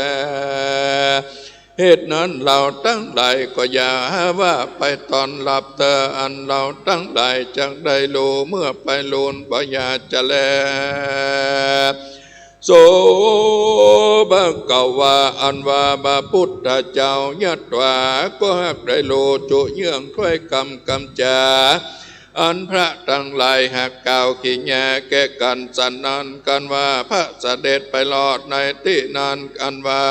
เหตุนั้นเราตังหลายก็อย่าหาว่าไปต้อนฮับเต๊อะ อันเราตังหลายจักได้ฮู้เมื่อไปลูนบ่อย่าจะแล โสภะคะวา อันว่าพระพุทธเจ้ายัตถาก็หากได้ฮู้จุเยื่องถ้อยกำกำจ๋า อันพระตังหลายหากกล่าวขี้แย้แก่กั๋นสันนั้น กั๋นว่าพระเสด็จไปรอดในตี้นั้น อันว่า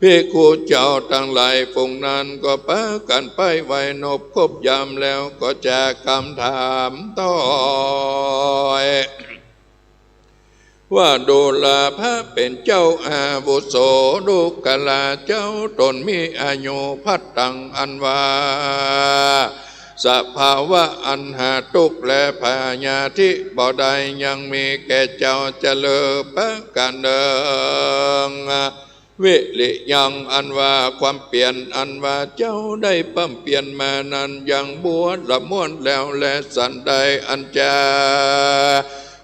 ภิกขุเจ้าตังหลายฝูงนั้นก็ปากั๋นไปไหว้นบครบยำแล้ว ก็จะกำถามถ้อย ว่าดูราพระเป๋นเจ้าอาวุโส ดูราเจ้าต๋นมีอายุพัดตัง อันว่าสภาวะอันหาตุ๊กข์และพยาธิบ่ได้ยังมีแก่เจ้าจะเลิกประก๋านเดิง วิริยัง อันว่าความเปียรอันว่าเจ้าได้บำเพ็ญมานั้นยังบวรม้วนแล้วแลสันใด อันจา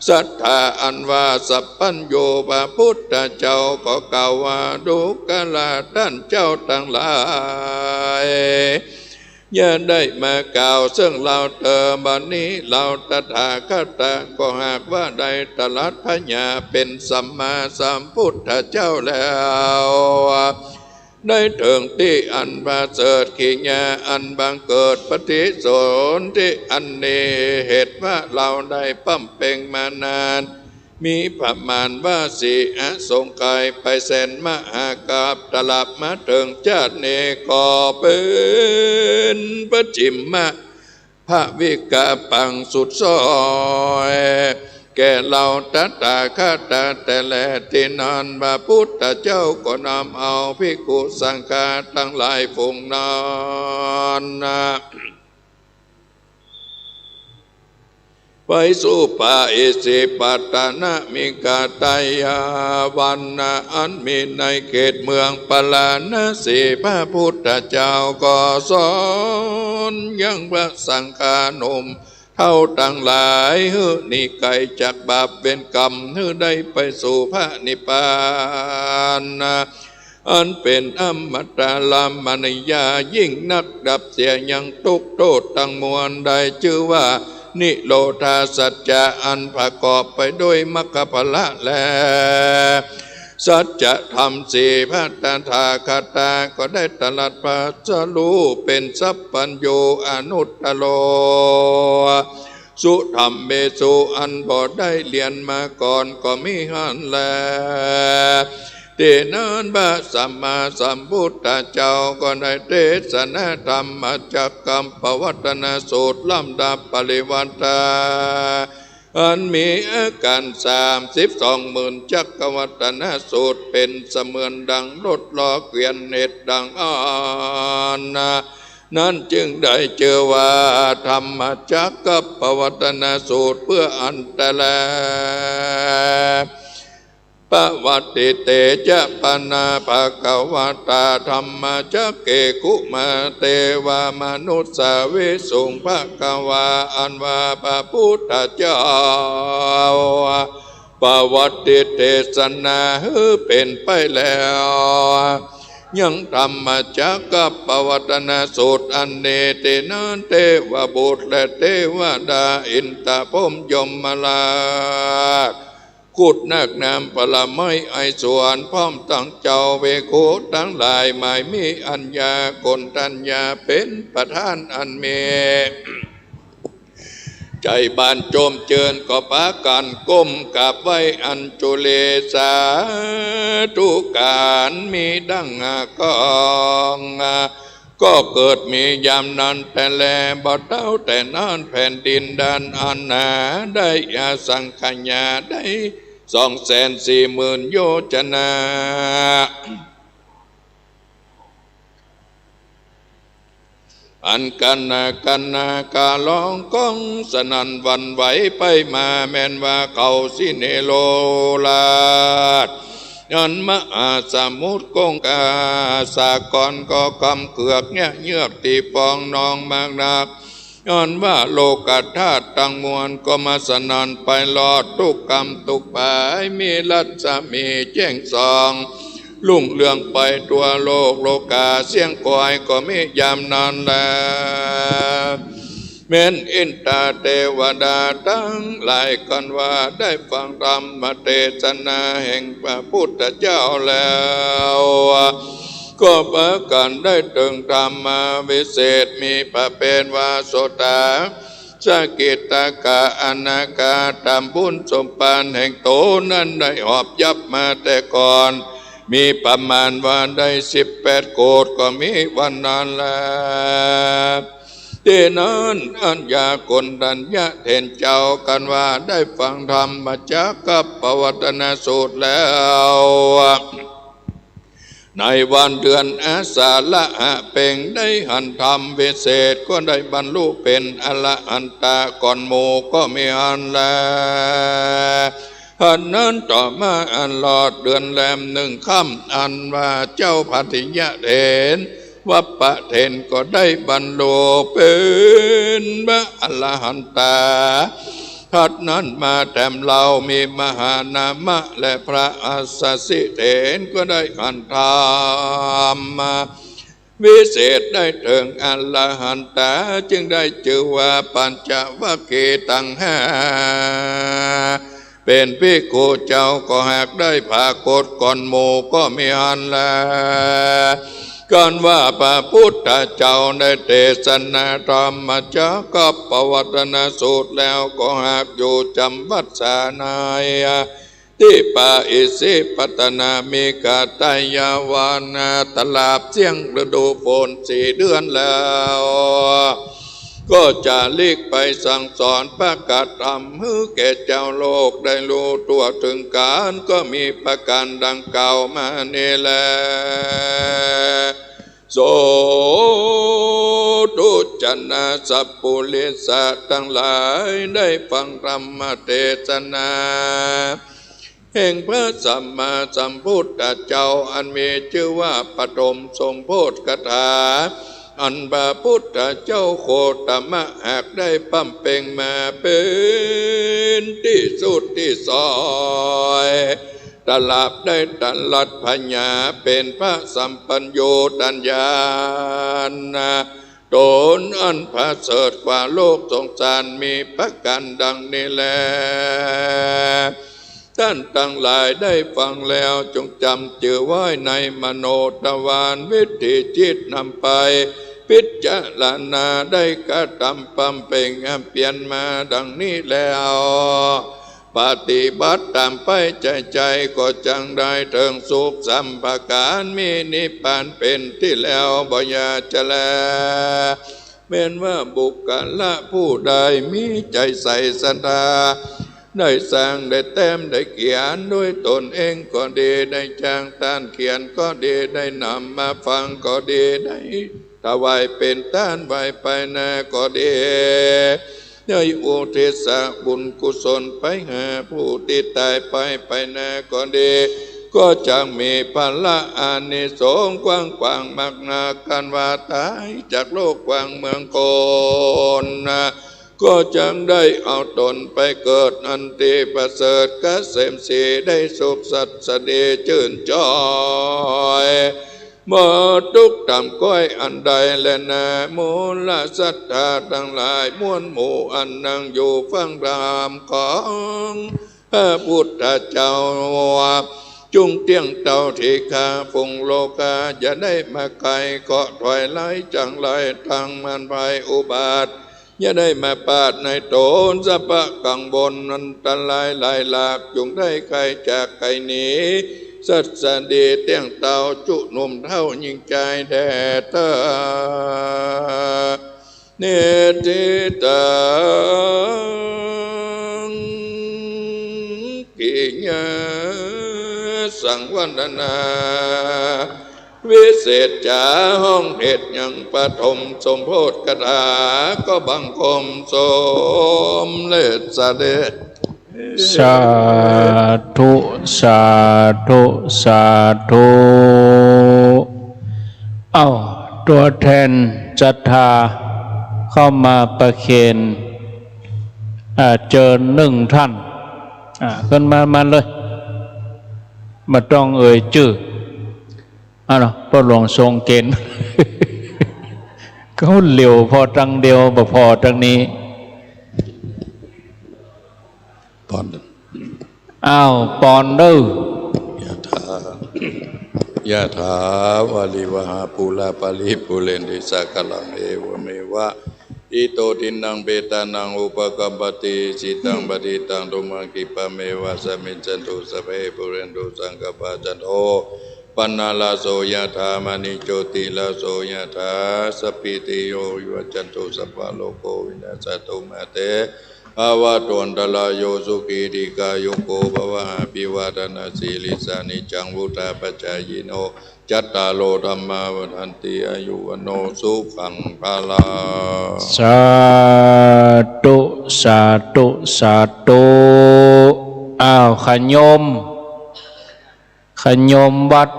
ศรัทธาอันว่าสัพพัญญูพระพุทธเจ้าก็กล่าวว่า ดูราต้านเจ้าตังหลาย อย่าได้มากล่าวเซิ่งเฮาเต๊อะ บัดนี้เฮาตถาคตะก็หากว่าได้ตรัสพญาเป๋นสัมมาสัมพุทธเจ้าแล้ว ได้เถิงตี้อันประเสริฐ กิริยาอันบังเกิด ปฏิสนธิอันนี้ เหตุว่าเฮาได้บำเพ็ญมานาน มีประมาณว่าสี่อสงไขยไปแสนมหากัป ตราบมาเถิงจาตินี้ก็เป๋นพระจิมมะ ภวิกปังสุดซ้อย แก่เหล่าตถาคตาแต่แล ตี้นั้นพระพุทธเจ้าก็นำเอาภิกขุสังฆาตังหลายฝูงนั้น ไปสู่ป่าอิสิปตนมิกทายวัน อันมีในเขตเมืองปาราณสี พระพุทธเจ้าก็สอนยังพระสังฆาหนุ่มเฒ่าตังหลาย หื้อหนีไกลจากบาปเวรกรรม หื้อได้ไปสู่พระนิพพาน อันเป๋นอมตะรมณียายิ่งนัก ดับเสียยังทุกข์โทษตังมวล ได้จื้อว่านิโรธาสัจจะ อันประกอบไปด้วยมรรคผละแล สัจธรรมสี่ พระตถาคตาก็ได้ตรัสตรัสรู้เป๋นสัพพัญญูอนุตตโร สุธัมเมสุ อันบ่ได้เฮียนมาก่อนก็มีหั้นแล ตี้นั้นพระสัมมาสัมพุทธเจ้าก็ได้เตสนาธรรมจักกัปปวัตตนสูตรลำดับปริวัตตา อันมีอาก๋ารสามสิบสองหมื่นจักกัปปวัตตนสูตร เป๋นเสมือนดังรถล้อเกวียน เหตุดังอั้น นั้นจึงได้จื้อว่าธรรมจักกัปปวัตตนสูตร เปื้ออั้นแต๊แล ปวัตติเตจะ ปะนา ภะคะวะตา ธัมมจักเก กุมาเตวะ มนุสสาวิสุง ภะคะวา อันว่าพระพุทธเจ้า ปวัตติเตสนาหื้อเป๋นไปแล้ว ยังธรรมจักกัปปวัตตนสูตรอันนี้ ตี้นั้นเทวบุตรและเตวดา อินทพรหมยมราช กุฏนักนามปรมัยไอสวรรค์ พร้อมตังเจ้าภิกขุตังหลาย หมายมีอัญญาโกณฑัญญาเป๋นประธานอันมี ใจ๋บานโจ้มเจิญ ก็ปากั๋นก้มกราบไหว้อัญจุลีสาธุก๋าร มีดังหากอง ก็เกิดมียามนั้นแต๊แล บ่เต๊าแต่นั้นแผ่นดินด้านอันหนา ได้อสังขยา ได้สองแสนสี่หมื่นโยชนา อันกั๋นนากั๋นนาคาฮ้องก้องสนั่นหวั่นไหวไปมา แม่นว่าเขาสิเนโรราช อันมหาสมุทรคงคาสากรก็กำเกือกเยียะเยือกตี้ปองนองมากนัก อันว่าโลกธาตุตังมวลก็มาสนั่นไปรอด ทุกกำทุกผาย มีรัศมีแจ้งส่อง รุ่งเรืองไปทั่วโลก โลกาเสี้ยงคอยก็มียามนั้นแล แม้นอินทาเตวดาตังหลาย ครั้นว่าได้ฟังธรรมเตสนาแห่งพระพุทธเจ้าแล้ว ก็ปากั๋นได้เถิงธรรมวิเศษ มีประเภทว่าโสตา สกิตากะ อนาคา ต๋ามบุญสมภารแห่งต๋นนั้นได้หอบยับมาแต่ก่อน มีประมาณว่าได้สิบแปดโกฏก็มีวันนั้นแล ตี้นั้นอัญญาโกณฑัญญะเถรเจ้า ครั้นว่าได้ฟังธรรมจักกัปปวัตตนสูตรแล้ว ในวันเดือนอาสาฬหะเพ็ง ได้หันธรรมวิเศษ ก็ได้บรรลุเป๋นอรหันตะก่อนหมู่ก็มีอั้นแล หันนั้นต่อมาอันรอดเดือนแรมหนึ่งค่ำ อันว่าเจ้าภัททิยะเถร วัปปะเถรก็ได้บรรลุเป๋นพระอรหันตา ถัดนั้นมาแถมเล่ามีมหานามะและพระอัสสสิเถรก็ได้หันธรรมวิเศษได้เถิงอรหันตา จึงได้จื้อว่าปัญจวัคคีย์ตังห้า เป๋นภิกขุเจ้าก็หากได้ผากฏก่อนหมู่ก็มีอั้นแล ค กันว่าพระพุทธเจ้าได้เตสนาธรรมจักกัปปวัตนสูตรแล้ว ก็หากอยู่จ๋ำพรรษาในตี้ป่าอิสิปตนมิคทายวัน ตลอดเสี้ยงฤดูฝนสี่เดือนแล้ว ก็จะหลีกไปสั่งสอนพระกัตธรรมหื้อแก่เจ้าโลกได้ฮู้ทั่วเถิงกั๋น ก็มีประก๋านดังกล่าวมานี้แล สาธุ จนะสัพปุริสะตังหลาย ได้ฟังธรรมเตสนา แห่งพระสัมมาสัมพุทธเจ้า อันมีจื้อว่าปฐมสมโพธิคาถา อันพระพุทธเจ้าโคตมะหากได้บำเพ็งมาเป๋นตี้สุดตี้ซอย ตลอดได้ตรัสผญาเป๋นพระสัพพัญญูตญาณ ต๋นอันประเสริฐกว่าโลกสงสาร มีประก๋านดังนี้แล ต้านตังหลายได้ฟังแล้ว จงจ๋ำจื้อไว้ในมโนทวาร วิถีจิตนำไปพิจารณา ได้กระทำบำเพ็งเพียรมาดังนี้แล้ว ปฏิบัติต๋ามไปใจ๋ๆ ก็จักได้เถิงสุขสามประก๋าน มีนิพพานเป๋นตี้แล้วบ่อย่าจะแล แม้นว่าบุคคละผู้ใดมีใจ๋ใส่ศรัทธา ได้สร้างได้แต้มได้เขียนด้วยต๋นเองก็ดี ได้จ้างต้านเขียนก็ดี ได้นำมาฟังก็ดี ได้ถวายเป๋นต้านไหว้ไปนาก็ดี ได้อุทิศบุญกุศลไปหาผู้ตี้ต๋ายไปไปนาก็ดี ก็จักมีผละอานิสงส์กว้างขวางมากนัก กันว่าต๋ายจากโลกกว้างเมืองคน ก็จักได้เอาต๋นไปเกิดอันตี้ประเสริฐเกษมศรี ได้สุขสัสดีจื้นจ้อย บ่ตุ๊กข์ต่ำก้อยอันใดแลนา มูลศรัทธาตังหลายมวลหมู่ อันนั่งอยู่ฟังธรรมของพระพุทธเจ้า จุ่งเตี้ยงเต้าทีฆา ฝูงโลกา อย่าได้มาใก้ เกาะถอยไล่จังไร ตังมารภัยอุบาท อย่าได้มาปาดในต๋น สัพพะกังวลอันตรายหลายหลาก จุ่งได้ไขลจากไขลหนี สัสดีเตี้ยงเต้าจุหนุ่มเฒ่ายิ่งใจ๋แด่เธอ นิทธิตัง กิยาสังวรรณนา วิเศษจ๋า ห้องเทศน์ยังปฐมสมโพธิคาถา ก็บังคมสมเร็จเสด็จ สาธุ สาธุ สาธุ เอ้า ตั๋วแทนศรัทธาเข้ามาประเคน อ่า เจิญนึ่งต้าน อ่า ขึ้นมา มาเลย บ่ต้องเอ่ยจื้อ อ้าว พ่อหลวงทรงเกณฑ์ เขาเหลียวผ่อตังเดียว บ่ผ่อตังนี้ ปอน อ้าว ปอนเน่อ ยะถา ยะถา วาริวหา ปูรา ปะริปูเรนติ สาคารัง เอวะเมวะ อิโต ทินนัง เปตานัง อุปะกัปปะติ อิชิตัง ปะฏิตัง ตุมหัง ขิปปะเมวะ สะมิชฌันตุ สัพเพ ปูเรนตุ สังกัปปา จันโท ปะนะระโส ยะถา มะณิ โจติระโส ยะถา สัพพีติโย วิวัชชันตุ สัพพะโรโค วินัสสะตุ มาเต ภะวัตวันตะราโย สุขี ทีฆายุโก ภะวะ อะภิวาทะนะสีลิสสะ นิจจัง วุฑฒาปะจายิโน จัตตาโร ธัมมา วัฑฒันติ อายุ วัณโณ สุขัง พะลัง สาธุ สาธุ สาธุ อ้าว ขะโยม ขะโยมวัด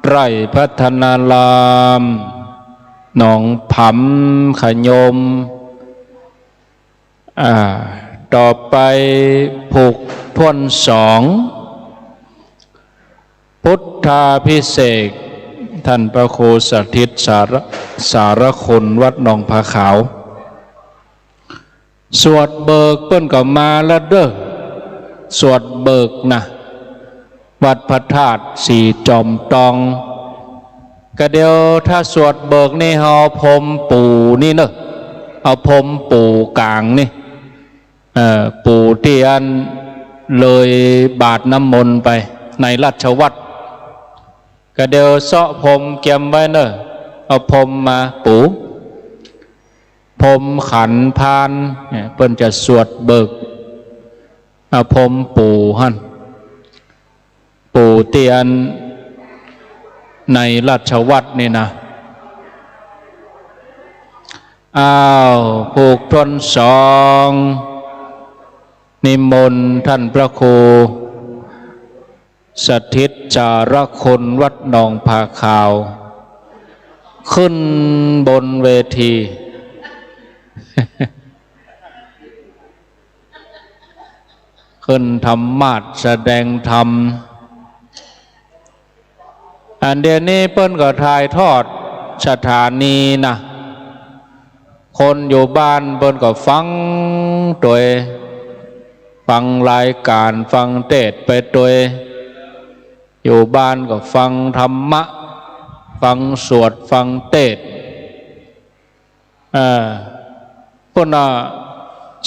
ไตรพัฒนาราม หนองผำ ขะโยม อ่า ต่อไปผูกถ้วนสอง พุทธาภิเษก ต้านพระครูสถิตสาร สารคุณ วัดหนองผาขาว สวดเบิกเปิ้นก็มาแล้วเด้อ สวดเบิกนะ วัดพระธาตุสีจอมตอง กะเดี๋ยวถ้าสวดเบิกนี่ เอาพรมปู่นี่เนอะ เอาพรมปู่ก๋างนี่ เอ่อ ปู่ตี้อันเลยบาตรน้ำมนต์ไปในราชวัตร กะเดี๋ยวเซาะพรมเกียมไว้เนอะ เอาพรมมาปู่ พรมขันพานเนี่ย เปิ้นจะสวดเบิก เอาพรมปู่หั้น ปู่ตี้อันในราชวัตรนี่นะ อ้าว ผูกถ้วนสอง นิมนต์ท่านพระครู สถิตจารคุณวัดหนองผาขาว ขึ้นบนเวที ขึ้นธรรมาสน์แสดงธรรม อันเดี๋ยวนี้เปิ้นก็ถ่ายทอดสถานีนะ คนอยู่บ้านเปิ้นก็ฟังตวย ฟังรายก๋าน ฟังเตสน์ไปตวย อยู่บ้านก็ฟังธรรมะ ฟังสวด ฟังเตสน์ เออ ปุ้นน่ะ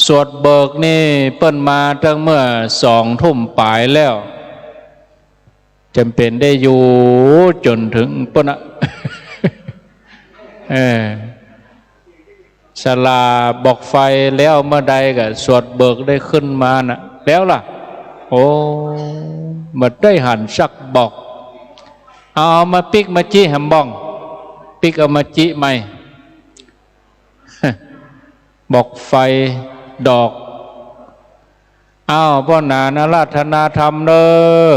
สวดเบิกนี่เปิ้นมาตั้งเมื่อสองทุ่มป๋ายแล้ว จ๋ำเป๋นได้อยู่จ๋นเถิงปุ้นน่ะ เออ ศาลาบอกไฟแล้วเมื่อใดก็สวดเบิกได้ขึ้นมาน่ะ แล้วล่ะ โอ้ บ่ได้หันสักบอก เอา เอามาปิ๊กมาจิแหมบ้อง ปิ๊กเอามาจิใหม่ บอกไฟดอก อ้าว ป้อหนา อาราธนาธรรมเน่อ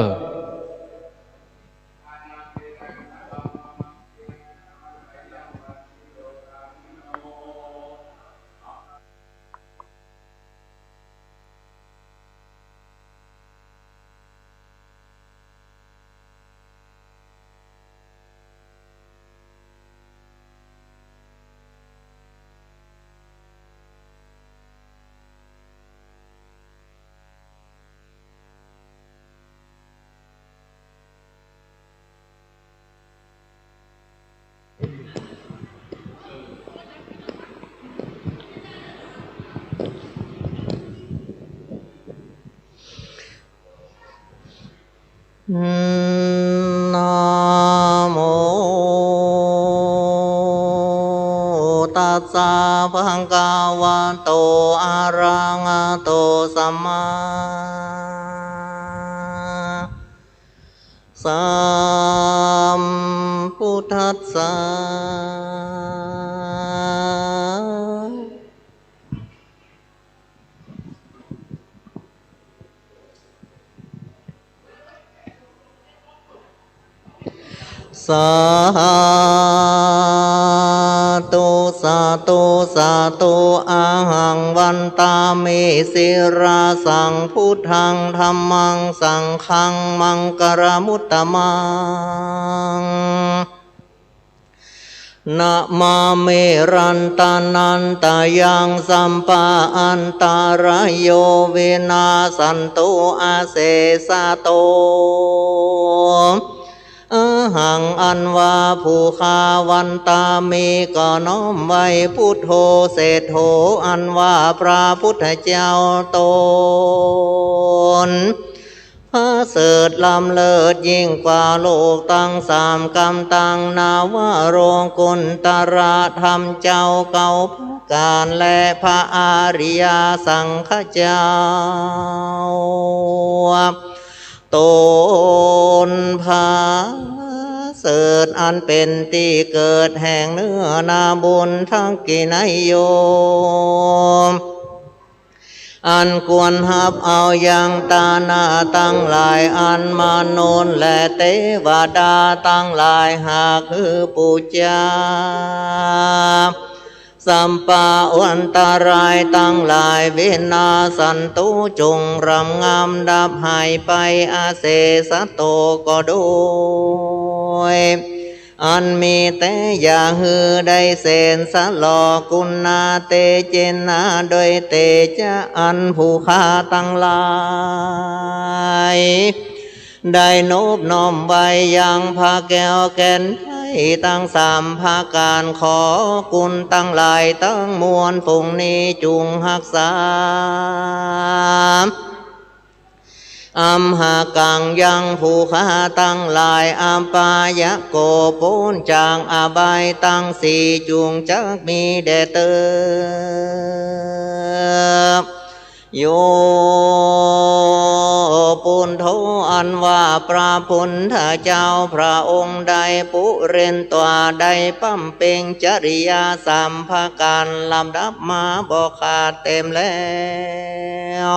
นะโมตัสสะ ภะคะวะโต อะระหะโต สัมมาสัมพุทธัสสะ สาธุ สาธุ สาธุ อะหัง วันตามิ ศิรสัง พุทธัง ธัมมัง สังฆัง มังคละมุตตะมัง นะมามิ รัตนัตตะยัง สัพพะอันตะราโย วินาสสันตุ อะเสสะโต อะหัง อันว่าผู้ข้า วันตามิ ก็น้อมไหว้ พุทโธ เศรษฐโธ อันว่าพระพุทธเจ้าตน ประเสริฐล้ำเลิศยิ่งกว่าโลกตังสาม กำตัง นวโลกุตตระธรรมเจ้าเก้าประก๋าน และพระอริยสังฆเจ้าตนประเสริฐ อันเป๋นตี้เกิดแห่งเนื้อนาบุญทักขิณาโย อันควรฮับเอายังตานาตังหลาย อันมนุษย์และเตวดาตังหลาย หากคือปู๋จา สัพพะอันตรายตังหลาย วินาสสันตุ จงระงับดับหายไป อะเสสะโต ก็โดย อันมีแต๊ อย่าหื้อได้เส้นสลอ กุณา เตเจนะ โดยเตจะะอันผู้ข้าตังหลาย ได้นบน้อมไหว้ยังพระแก้วแก่น ตังสามประก๋าน ขอกุณตังหลายตังมวลฝูงนี้จุ่งฮักษา อัมหากัง ยังผู้ข้าตังหลาย อัปปายะโก ป๊นจากอบายตังสี่ จุ่งจักมีแด่เติบ โย ปุณโธ อันว่าพระพุทธเจ้าพระองค์ใด ปุเรนตวา ได้บำเพ็งจริยาสามประก๋าน ลำดับมาบ่ขาดเต็มแล้ว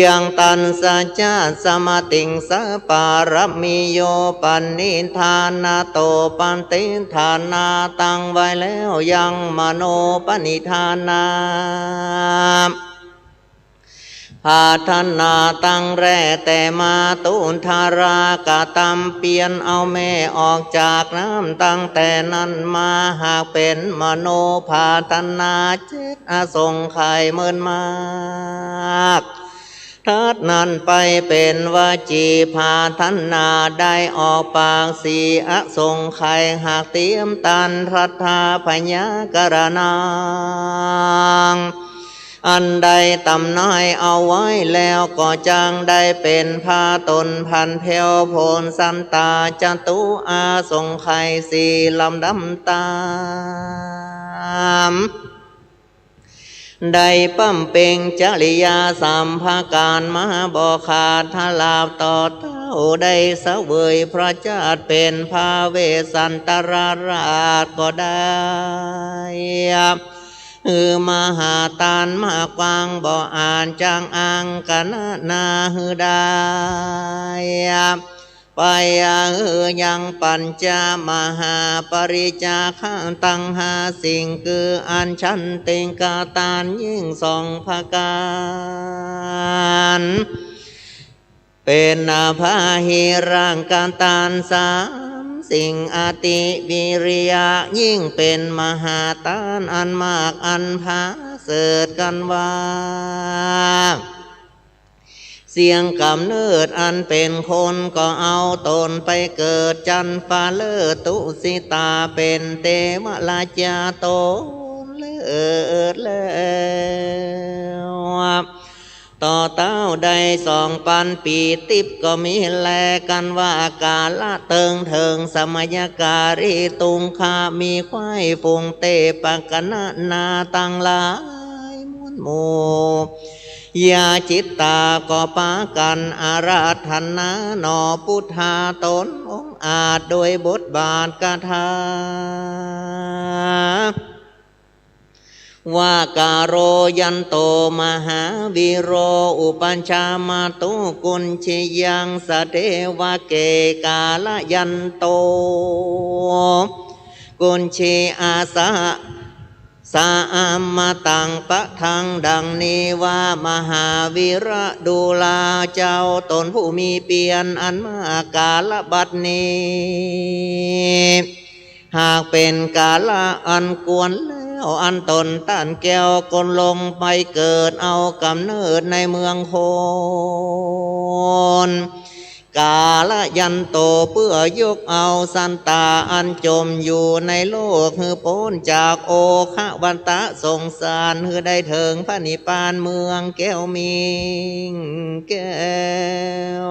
ยังตัสสะจะสะมะติงสะ ปารมีโย ปะนิฏฐานะโต ปะติฏฐานะตั้งไว้แล้ว ยังมโน ปะนิฏฐานะ ผาทนาตั้งแร่แต่มา ตุทารากะตัม เปียนเอาแม่ออกจากน้ำ ตั้งแต่นั้นมาหากเป๋นมโนผาทนา เจ็ดอสงไขยเมินมาก ถัดนั้นไปเป๋นวจีผาทนา ได้ออกปากสี่อสงไขย หากเตรียมต้านรัตถาพยากรณัง อันได้ตำนายเอาไว้แล้ว ก็จักได้เป๋นพระต๋นผัดแผ้วโผนสันตา จตุอสงไขยสี่ลำดับต๋าม ได้บำเพ็งจริยาสามประก๋านมาบ่ขาด ถ้าลาบต่อเต้าได้เสวยพระชาติเป๋นพระเวสสันตรราชก็ได้ หื้อมหาตานมากกว้างบ่อาจจักอังคะณนาหื้อได้ ไปยังปัญจมหาปริจจาคะตังห้าสิ่ง คืออัญชติกตานยิ่งสองประก๋าน เป๋นอปาหิรังกตานสามสิ่ง อติวิริยะยิ่งเป๋นมหาตานอันมากอันผาเสริฐกั๋นว่า เสี้ยงก๋ำเนิดอันเป๋นคนก็เอาต๋นไปเกิดจั๊นฟ้าเลิศ ตุสิตาเป๋นเตวราชาต๋นเลิศแล้ว ต่อเต้าได้สองปันปี๋ติบก็มีแล กั๋นว่ากาละเติงเถิง สมัยกาลี ตุงคะ มีควายฝูงเตปะกะนะนาตังหลายมวลหมู่ ญาจิตตาก็ปากั๋นอาราธนาหนอ ปุทธาต๋นองอาจ โดยบทบาทคาถา ว่า กาโลยันโตมหาวีโร อุปชฌามาตุกุญชยัง สะเดวะเก กาลยันโต กุญชีอาสะ สะอมตังปะทัง ดังนี้ว่า มหาวีระดูราเจ้า ต๋นผู้มีเปียรอันมาก กาละบัดนี้ หากเป๋นกาละอันควรแล้ว อันต๋นต้านแก้วก็ลงไปเกิดเอาก๋ำเนิดในเมืองคน กาลยันโต เปื้อยกเอาสันตาอันจ๋มอยู่ในโลก หื้อป๊นจากโอคะวัตตะสงสาร หื้อได้เถิงพระนิพพานเมืองแก้วมิ่งแก้ว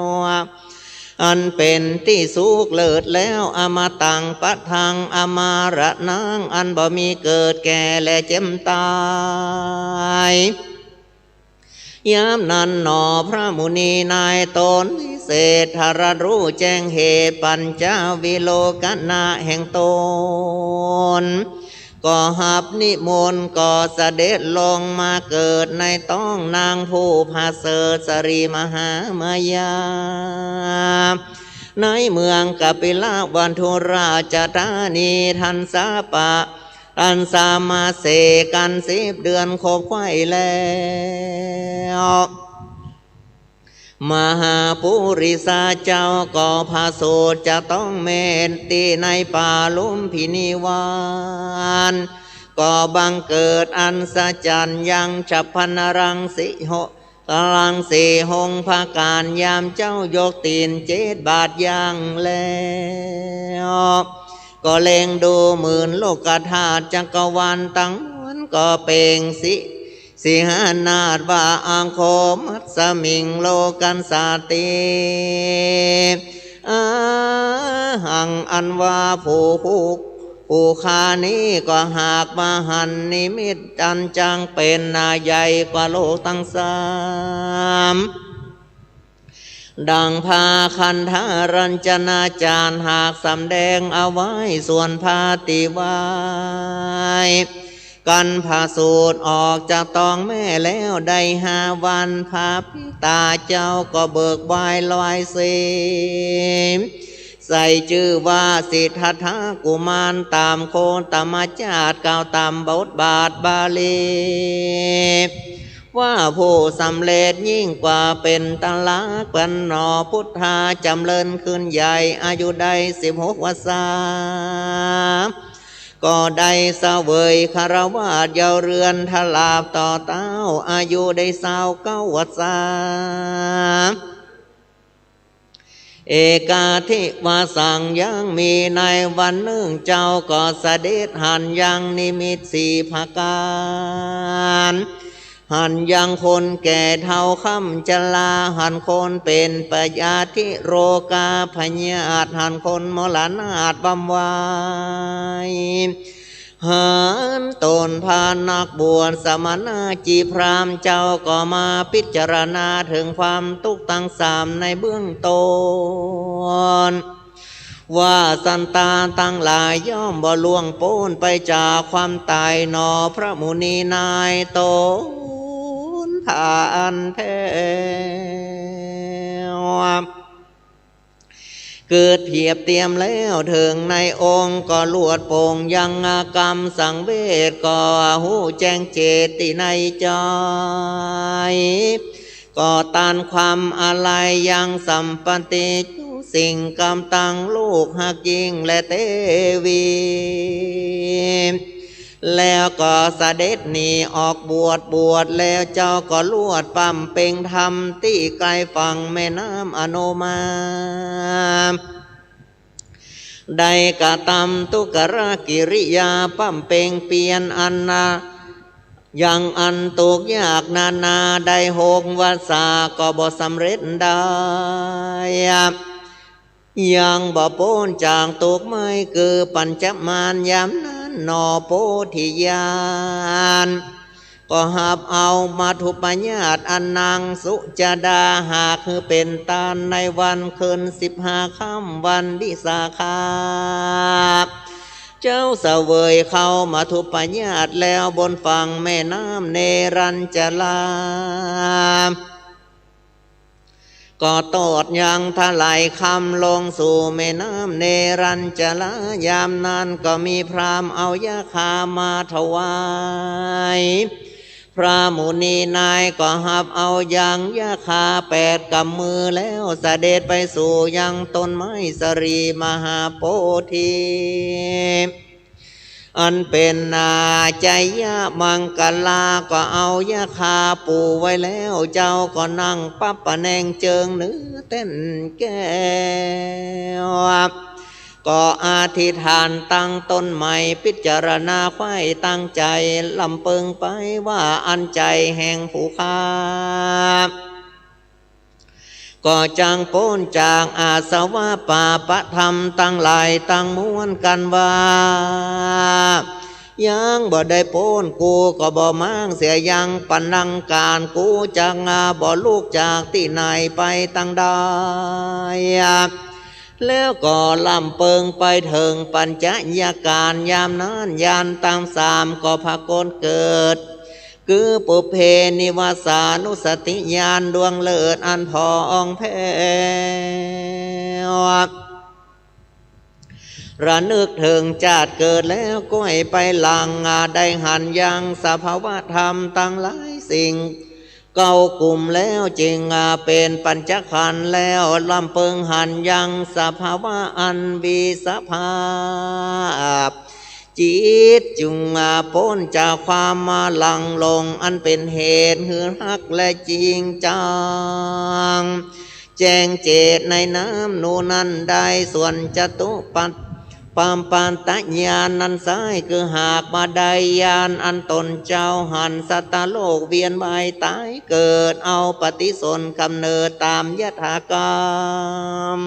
อันเป๋นตี้สุขเลิศแล้ว อมตังปะทัง อมรณัง อันบ่มีเกิดแก่และเจ็บต๋าย ยามนั้นหนอ พระมุนีนายต๋นวิเศษ ตรัสฮู้แจ้งเหตุปัญจวิโลกนะแห่งต๋น ก็ฮับนิมนต์ ก็เสด็จลงมาเกิดในต๊องนางผู้ผาเสริฐ สรีมหามายา ในเมืองกปิลวัตถุราชธานี ทันสะปะ ทันสะมาเสกัณฑ์สิบเดือนครบไขว้แล้ว มหาปุริสาเจ้าก็ผาสูติจะต้องแม่นตี้ในป่าลุมพินีวาน ก็บังเกิดอัศจรรย์ยังฉัพพนรังสีหง รังสีหงส์ผะก๋าน ยามเจ้ายกตี๋นเจ็ดบาทย่างแล้ว ก็เล็งดูหมื่นโลกธาตุจักรวาลตังมวล ก็เปล่งสิ สิหนาฏว่า อังโคมัสมิง โลกัสสาติ อาหัง อันว่าผู้ผู้ ผู้ข้านี้ก็หากว่าหันนิมิตอันจักเป๋นนาใหญ่กว่าโลกตังสาม ดังพระคันธรัญจนาจารย์หากสำแดงเอาไว้ ส่วนพระตี้ไหว้กัณฑสูตรออกจากต๊องแม่แล้วได้ห้าวัน พระปิตาเจ้าก็เบิกไหว้ลอยเสม ใส่จื้อว่าสิทธัตถกุมาร ต๋ามโคตมจาตุ กล่าวต๋ามบทบาทบาลี ว่าผู้สำเร็จยิ่งกว่าเป๋นตลาด ปันหนอพุทธาจ๋ำเริญขึ้นใหญ่ อายุได้สิบหกวรรษา ก็ได้เสวยคฤหัสถ์เยียะเรือนทราบต่อเต้า อายุได้ซาวเก้าวรรษา เอกัตถิวาสัง ยังมีในวันนึ่ง เจ้าก็เสด็จหันยังนิมิตสี่ประก๋าน หันยังคนแก่เฒ่าคร่ำจรา หันคนเป๋นปยาธิโรคาพยาธิ หันคนมรณาถบำไว้ หันต๋นพระนักบวชสมณะจีพราหมณ์ เจ้าก็มาพิจารณาเถิงความตุ๊กข์ตังสามในเบื้องต้น ว่าสัตว์ตังหลายย่อมบ่ล่วงป๊นไปจากความต๋ายหนอ พระมุนีนายต๋นผานแผ้ว เกิดเผียบเตียมแล้วเถิงในองค์ ก็ลวดโป่งยังกำสังเวช ก็ฮู้แจ้งเจตน์ในใจ๋ ก็ต้านความอาลัยยังสัมปันติจุสิ่งกำตังลูกฮักยิ่งและเตวี แล้วก็เสด็จหนีออกบวช บวชแล้วเจ้าก็ลวดปำเป็งธรรมตี้ใก้ฝั่งแม่น้ำอโนมา ได้กระตำทุกรกิริยาปำเป็งเปียรอันนา ยังอันตุ๊กข์ยากนานาได้หกวรรษาก็บ่สำเร็จได้ ยังบ่ป๊นจากตุ๊กข์ไหม้คือปัญจมาร ยามนั้นหนอโพธิญาณ ก็ฮับเอามัทธุปญาตอันนางสุจดาหากหื้อเป๋นตานในวันคืนสิบห้าค่ำวันวิสาขา เจ้าเสวยข้าวมัทธุปญาตแล้วบนฝั่งแม่น้ำเนรัญจรา ก็ตอดยังถลายคำลงสู่แม่น้ำเนรัญจรา ยามนั้นก็มีพราหมณ์เอายาคามาถวาย พระมุนีนายก็ฮับเอายังยาคาแปดกำมือแล้วเสด็จไปสู่ยังต้นไม้สะหลีมหาโพธิ อันเป๋นนาจยมังคลา ก็เอายาคาปูไว้แล้ว เจ้าก็นั่งปับประแนงเจิงเหนือแต้นแก้ว ก็อธิษฐานตั้งต้นใหม่ พิจารณาใค่ตั้งใจ๋ลำเปิงไปว่าอันใจ๋แห่งผู้ข้า ก็จักป๊นจากอาสวะปาปะธรรมตังหลายตังมวลกันว่า ยังบ่ได้ป๊น กูก็บ่ม้างเสียยังปันนังก๋าน กูจักบ่ลุกจากตี้ไหนไปตังใด แล้วก็ลำเปิงไปเถิงปัญจยาการ ยามนั้นญาณตังสามก็ผะโกนเกิด คือปุพเพนิวาสานุสติญาณดวงเลิศอันผ่องแผ้ว ระนึกเถิงจาติเกิดแล้วก้อยไปหลัง ได้หันยังสภาวะธรรมตังหลายสิ่ง เก้ากลุ่มแล้วจึงเป๋นปัญจขันธ์แล้ว ลำเปิงหันยังสภาวะอันมีสภาพ จิตจึงป๊นจากความหลงหลง อันเป๋นเหตุหื้อฮักและจริงจัง แจ้งเจตน์ในน้ำหมู่นั้นได้ ส่วนจตุปัฏ ปปัตตญาณนั้นไซร้ คือหากบ่ได้ญาณอันตนเจ้าหันสัตว์โลกเวียนว่ายต๋ายเกิด เอาปฏิสนธิก๋ำเนิดต๋ามยถากรรม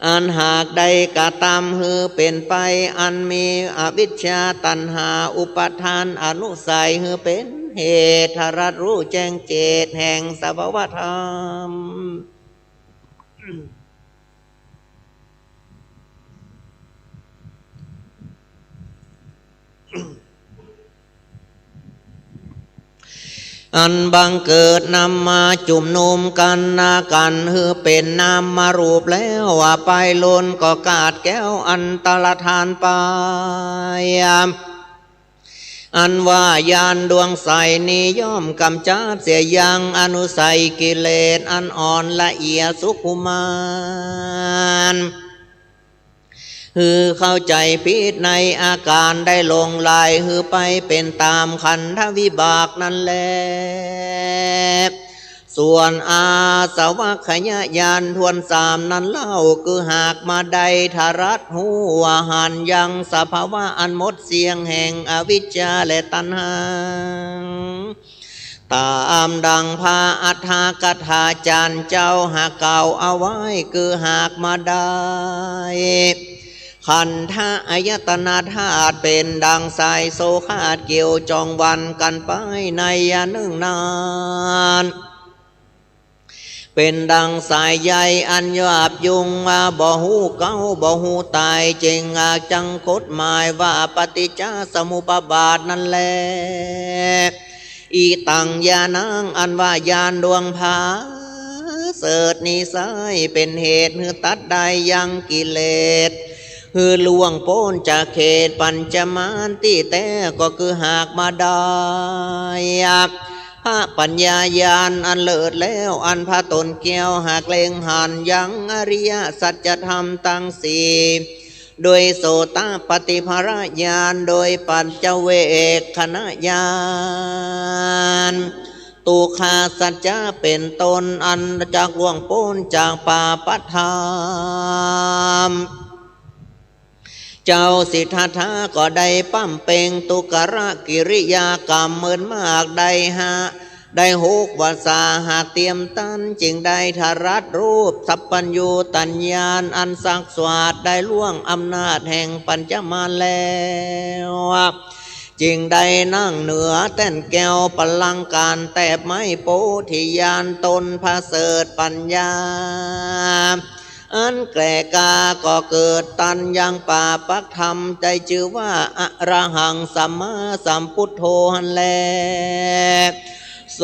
อันหากได้กระตำหื้อเป๋นไป อันมีอวิชชา ตัณหา อุปาทาน อนุสัย หื้อเป๋นเหตุ ตรัสฮู้แจ้งเจตแห่งสภาวะธรรม อันบังเกิดนำมาจุมนุมกั๋นนากั๋น หื้อเป๋นนามรูปแล้ว ว่าไปล้นก็กาดแก้วอันตรธานไป อันว่าญาณดวงใสนี้ย่อมก๋ำจัดเสียยังอนุสัยกิเลสอันอ่อนละเอียดสุขุมาน หื้อเข้าใจ๋ผิดในอาก๋านได้หลงไหล หื้อไปเป๋นต๋ามขันธวิบากนั้นแล ส่วนอาสวัคคยญาณถ้วนสามนั้นเล่า คือหากบ่ได้ตรัสฮู้ว่าหันยังสภาวะอันหมดเสี้ยงแห่งอวิชชาและตัณหา ต๋ามดังพระอัฏฐกถาจารย์เจ้าหากกล่าวเอาไว้ คือหากบ่ได้ ขันธอายตนะธาตุเป๋นดังสายโซ่ขาดเกี่ยวจองหวั่นกั๋นไปในยะนึ่งนั้น เป๋นดังสายใยอันหยาบยุง บ่ฮู้เก๊าบ่ฮู้ต๋าย จึงอาจังกฎหมายว่าปฏิจจสมุปบาทนั้นแล อิตังญาณัง อันว่าญาณดวงผาเสริฐนี้ไซร้ เป๋นเหตุหื้อตัดได้ยังกิเลส หื้อล่วงป๊นจากเขตปัญจมานตี้แต๊ ก็คือหากบ่ได้ พระปัญญาญาณอันเลิศแล้ว อันพระต๋นแก้วหากเล็งหันยังอริยสัจธรรมตังสี่ โดยโสตปัตติผลญาณ โดยปัจจเวกขณญาณ ทุกขสัจจะเป๋นต้น อันจักล่วงป๊นจากปาปธรรม เจ้าสิทธัตถะก็ได้ปำเป็งทุกรกิริยากรรมเมินมากได้ห้า ได้หกวาษา หากเตียมตัน จึงได้ตรัสฮู้สัพพัญญูตญาณอันสักสวาดได้ล่วงอำนาจแห่งปัญจมานแล้ว จึงได้นั่งเหนือแต้นแก้วปัลลังก์ก๋านแตบไม้โพธิญาณต๋นผาเสริฐปัญญา อันแก่กล้าก็เกิดตันยังปาปักธรรม ได้จื้อว่าอรหังสัมมาสัมพุทโธหั้นแล โส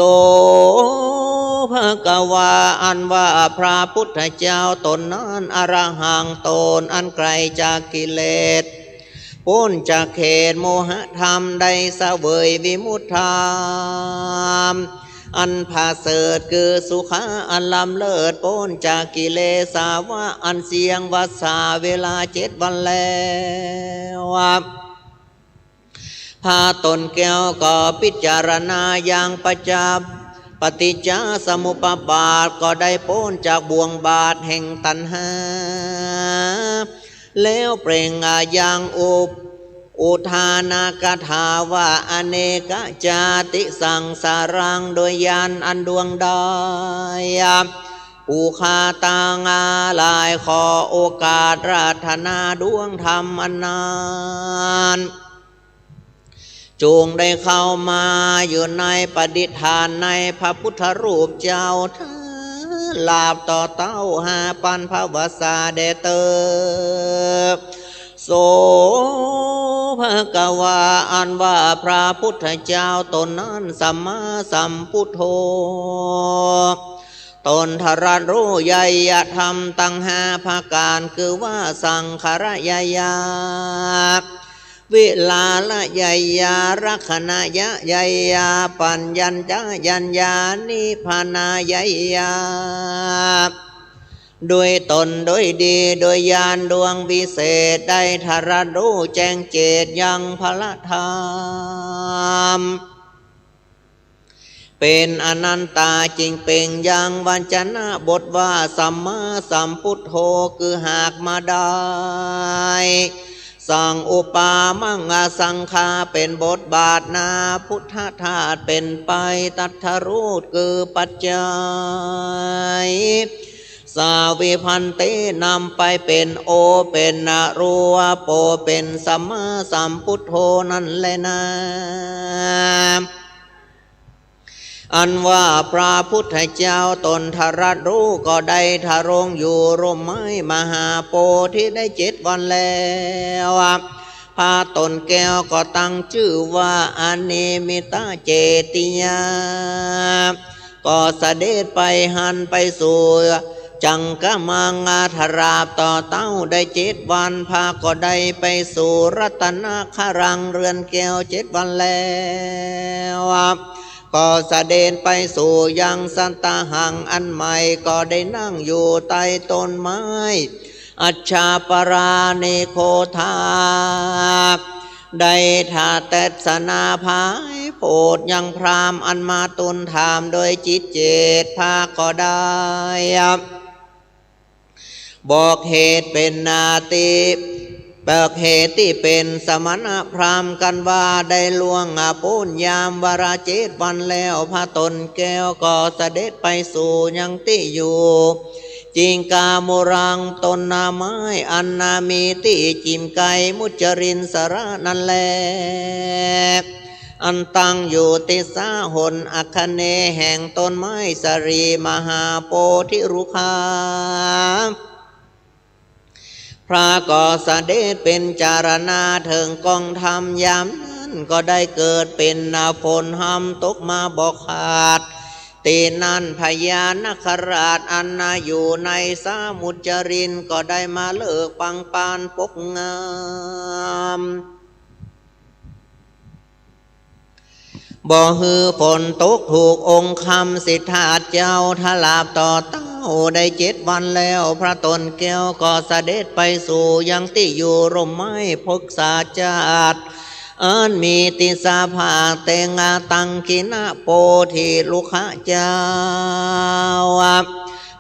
ภะคะวา อันว่าพระพุทธเจ้าต๋นนั้น อรหังต๋นอันไกลจากกิเลส ป๊นจากเขตโมหะธรรม ได้เสวยวิมุตติธรรม อันผาเสริฐคือสุขะอันล้ำเลิศ ป๊นจากกิเลสาวะอันเสี้ยงวาษาเวลาเจ็ดวันแล้ว พระต๋นแก้วก็พิจารณายังปัจจ ปฏิจจสมุปบาท ก็ได้ป๊นจากบ่วงบาทแห่งตัณหา แล้วเปล่งอายังอุป อุทานกถาว่า อเนกจาติสังสารัง โดยญาณอันดวงได้ ผู้ข้าตังหลายขอโอกาสอาราธนาดวงธรรมอันนั้น จงได้เข้ามาอยู่ในปฏิฏฐานในพระพุทธรูปเจ้าเถิด ลาบต่อเต้าห้าปันภวาสาแด่เตอ โสภะคะวา อันว่าพระพุทธเจ้าต๋นนั้นสัมมาสัมพุทโธ ต๋นตรัสฮู้ไยยธรรมตังห้าประก๋าน คือว่าสังขารไยยะ วิราละไยยะ ลักขณะไยยะ ปัญญะไยยะ นิพพานะไยยะ โดยต๋นโดยดี โดยญาณดวงวิเศษ ได้ตรัสฮู้แจ้งเจตยังพระธรรม เป๋นอนันตาจึงเปล่งยังวจนะบทว่า สัมมาสัมพุทโธ คือหากมาได้ สังอุปามังอสังขา เป๋นบทบาทนา พุทธธาตุเป๋นไป ตัทธรูปคือปัจจัย สาวิภันเต นำไปเป๋นโอ เป๋นอรูปโป เป๋นสัมมาสัมพุทโธนั่นแลนา อันว่าพระพุทธเจ้าตนตรัสรู้ก็ได้ทรงอยู่ร่มไม้มหาโพธิได้เจ็ดวันแล้ว พระตนแก้วก็ตั้งจื้อว่าอนิมิตเจติยา ก็เสด็จไปหันไปสู่จังกมัง ตราบต่อเต้าได้เจ็ดวัน พระก็ได้ไปสู่รัตนครังเรือนแก้วเจ็ดวันแล้ว ก็เสด็จไปสู่ยังสัตตหังอันใหม่ ก็ได้นั่งอยู่ใต้ต้นไม้อัชชาปรานิโคธา ได้เตสนาผายโผดยังพราหมณ์อันมาตูลถามโดยจิตเจต พระก็ได้ บอกเหตุเป๋นนาติ บอกเหตุตี้เป๋นสมณพราหมณ์กันว่า ได้ล่วงป๊นยามวาระเจ็ดวันแล้ว พระตนแก้วก็เสด็จไปสู่ยังตี้อยู่ จิงกามุรัง ต้นนาไม้อันนามีตี้จิ่มไกลมุจจรินทรนั้นแล อันตั้งอยู่ติสาหนอาคเนย์แห่งต้นไม้สาลีมหาโพธิรุกขา พระก็เสด็จเป๋นจารณาเถิงกองธรรม ยามนั้นก็ได้เกิดเป๋นฝนธรรมตกมาบ่ขาด ตี้นั้นพญานาคราชอันนาอยู่ในสามุจจรินก็ได้มาเลิกปังปานปกงาม บ่หื้อฝนตกถูกองค์คำสิทธัตถ์เจ้า ตราบต่อเต้าได้เจ็ดวันแล้ว พระตนแก้วก็เสด็จไปสู่ยังตี้อยู่ร่มไม้พฤกษาชาติ อันมีติสาภาค แตงอาตังคิณโพธิรุกขะเจ้า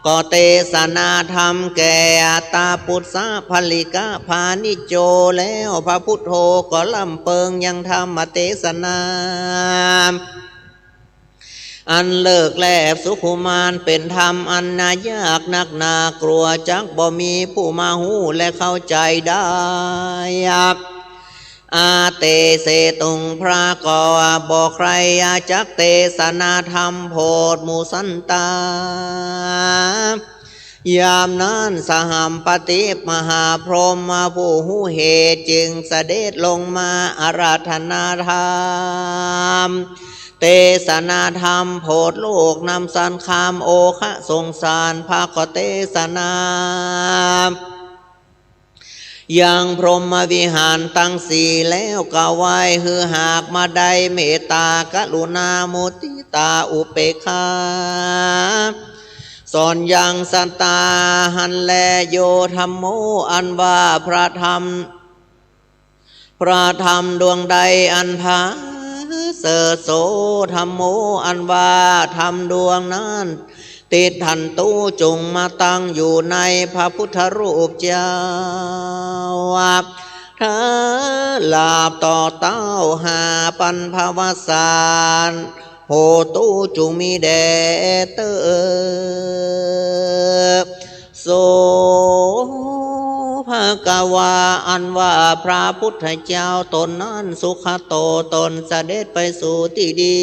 ก็เตสนาธรรมแก่อัตตปุสสะภริกะพาณิโจแล้ว พระพุทโธก็ล่ำเปิงยังธรรมเตสนา อันเลิกแลบสุขุมาน เป๋นธรรมอันนายากนักหนากลัว จักบ่มีผู้มาฮู้และเข้าใจ๋ได้ อาเตเสตุง พระก็บ่ใคร่จักเตสนาธรรมโผดหมู่สันตา ยามนั้นสหัมปติมหาพรหมผู้ฮู้เหตุจึงเสด็จลงมาอาราธนาธรรม เตสนาธรรมโผดโลกนำสันคามโอคะสงสาร พระก็เตสนา ยังพรหมวิหารตังสี่แล้วกล่าวไว้ หื้อหากมาได้เมตตากรุณามุทิตาอุเปกขา สอนยังสัตตาหั้นแล โยธัมโม อันว่าพระธรรม พระธรรมดวงใดอันผาเสริฐ โสธัมโม อันว่าธรรมดวงนั้น ติฏฐันตุ จงมาตั้งอยู่ในพระพุทธรูปเจ้า ตราบต่อเต้าห้าปันภวสาน โหตุ จงมีแด่เต้อ โส ภะคะวา อันว่าพระพุทธเจ้าตนนั้น สุขโต ตนเสด็จไปสู่ตี้ดี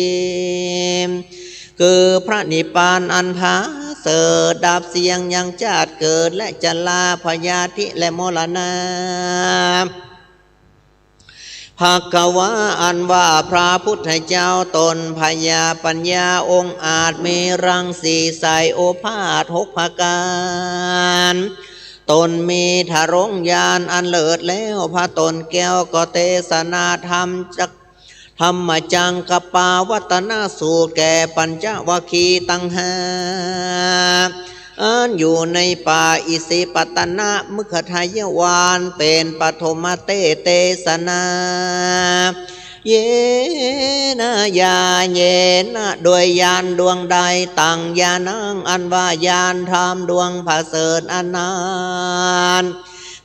คือพระนิพพานอันผาเสริฐ ดับเสี้ยงยังจาติเกิดและจรา พยาธิและมรณะ ภะคะวา อันว่าพระพุทธเจ้าตน พญาปัญญาองค์อาจ มีรังสีใสโอภาสหกประก๋าน ตนมีทรงญาณอันเลิศแล้ว พระตนแก้วก็เตสนาธรรมจัก ธรรมจักกัปปวัตนสูตรแก่ปัญจวัคคีย์ตังห้า อันอยู่ในป่าอิสิปตนมฤคทายวาน เป๋นปฐมเตสนา เยนะ ญาเยนะ โดยญาณดวงใด ตังญาณัง อันว่าญาณธรรมดวงประเสริฐอันนั้น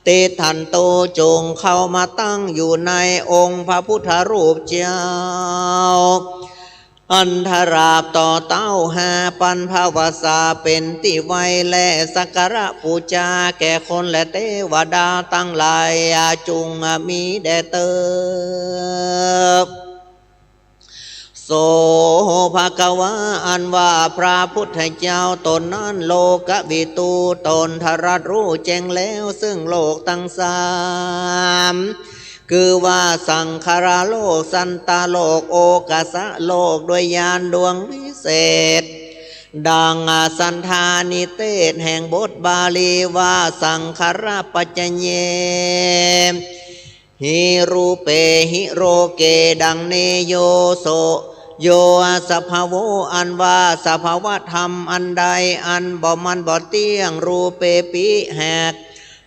ติฏฐันโต จงเข้ามาตั้งอยู่ในองค์พระพุทธรูปเจ้า อันทราบต่อเต้าห้าปันภวสาเป็นตี้ไหว้และสักการะปู๋จาแก่คนและเตวดาตังหลาย จุ่งมีแด่เตอ โส ภะคะวา อันว่าพระพุทธเจ้าต๋นนั้น โลกวิทู ต๋นตรัสฮู้แจ้งแล้วซึ่งโลกตังสาม คือว่าสังขารโลก สัตตโลก โอคคัสสโลก ด้วยญาณดวงวิเศษ ดังสันธานิเตศแห่งบทบาลีว่า สังขาราปัจจเย หิ รูเปหิ โลเก ดังนี้ โย โส โย สภาโว อันว่าสภาวะธรรมอันใดอันบ่มันบ่เตี้ยง รูเปปิ หาก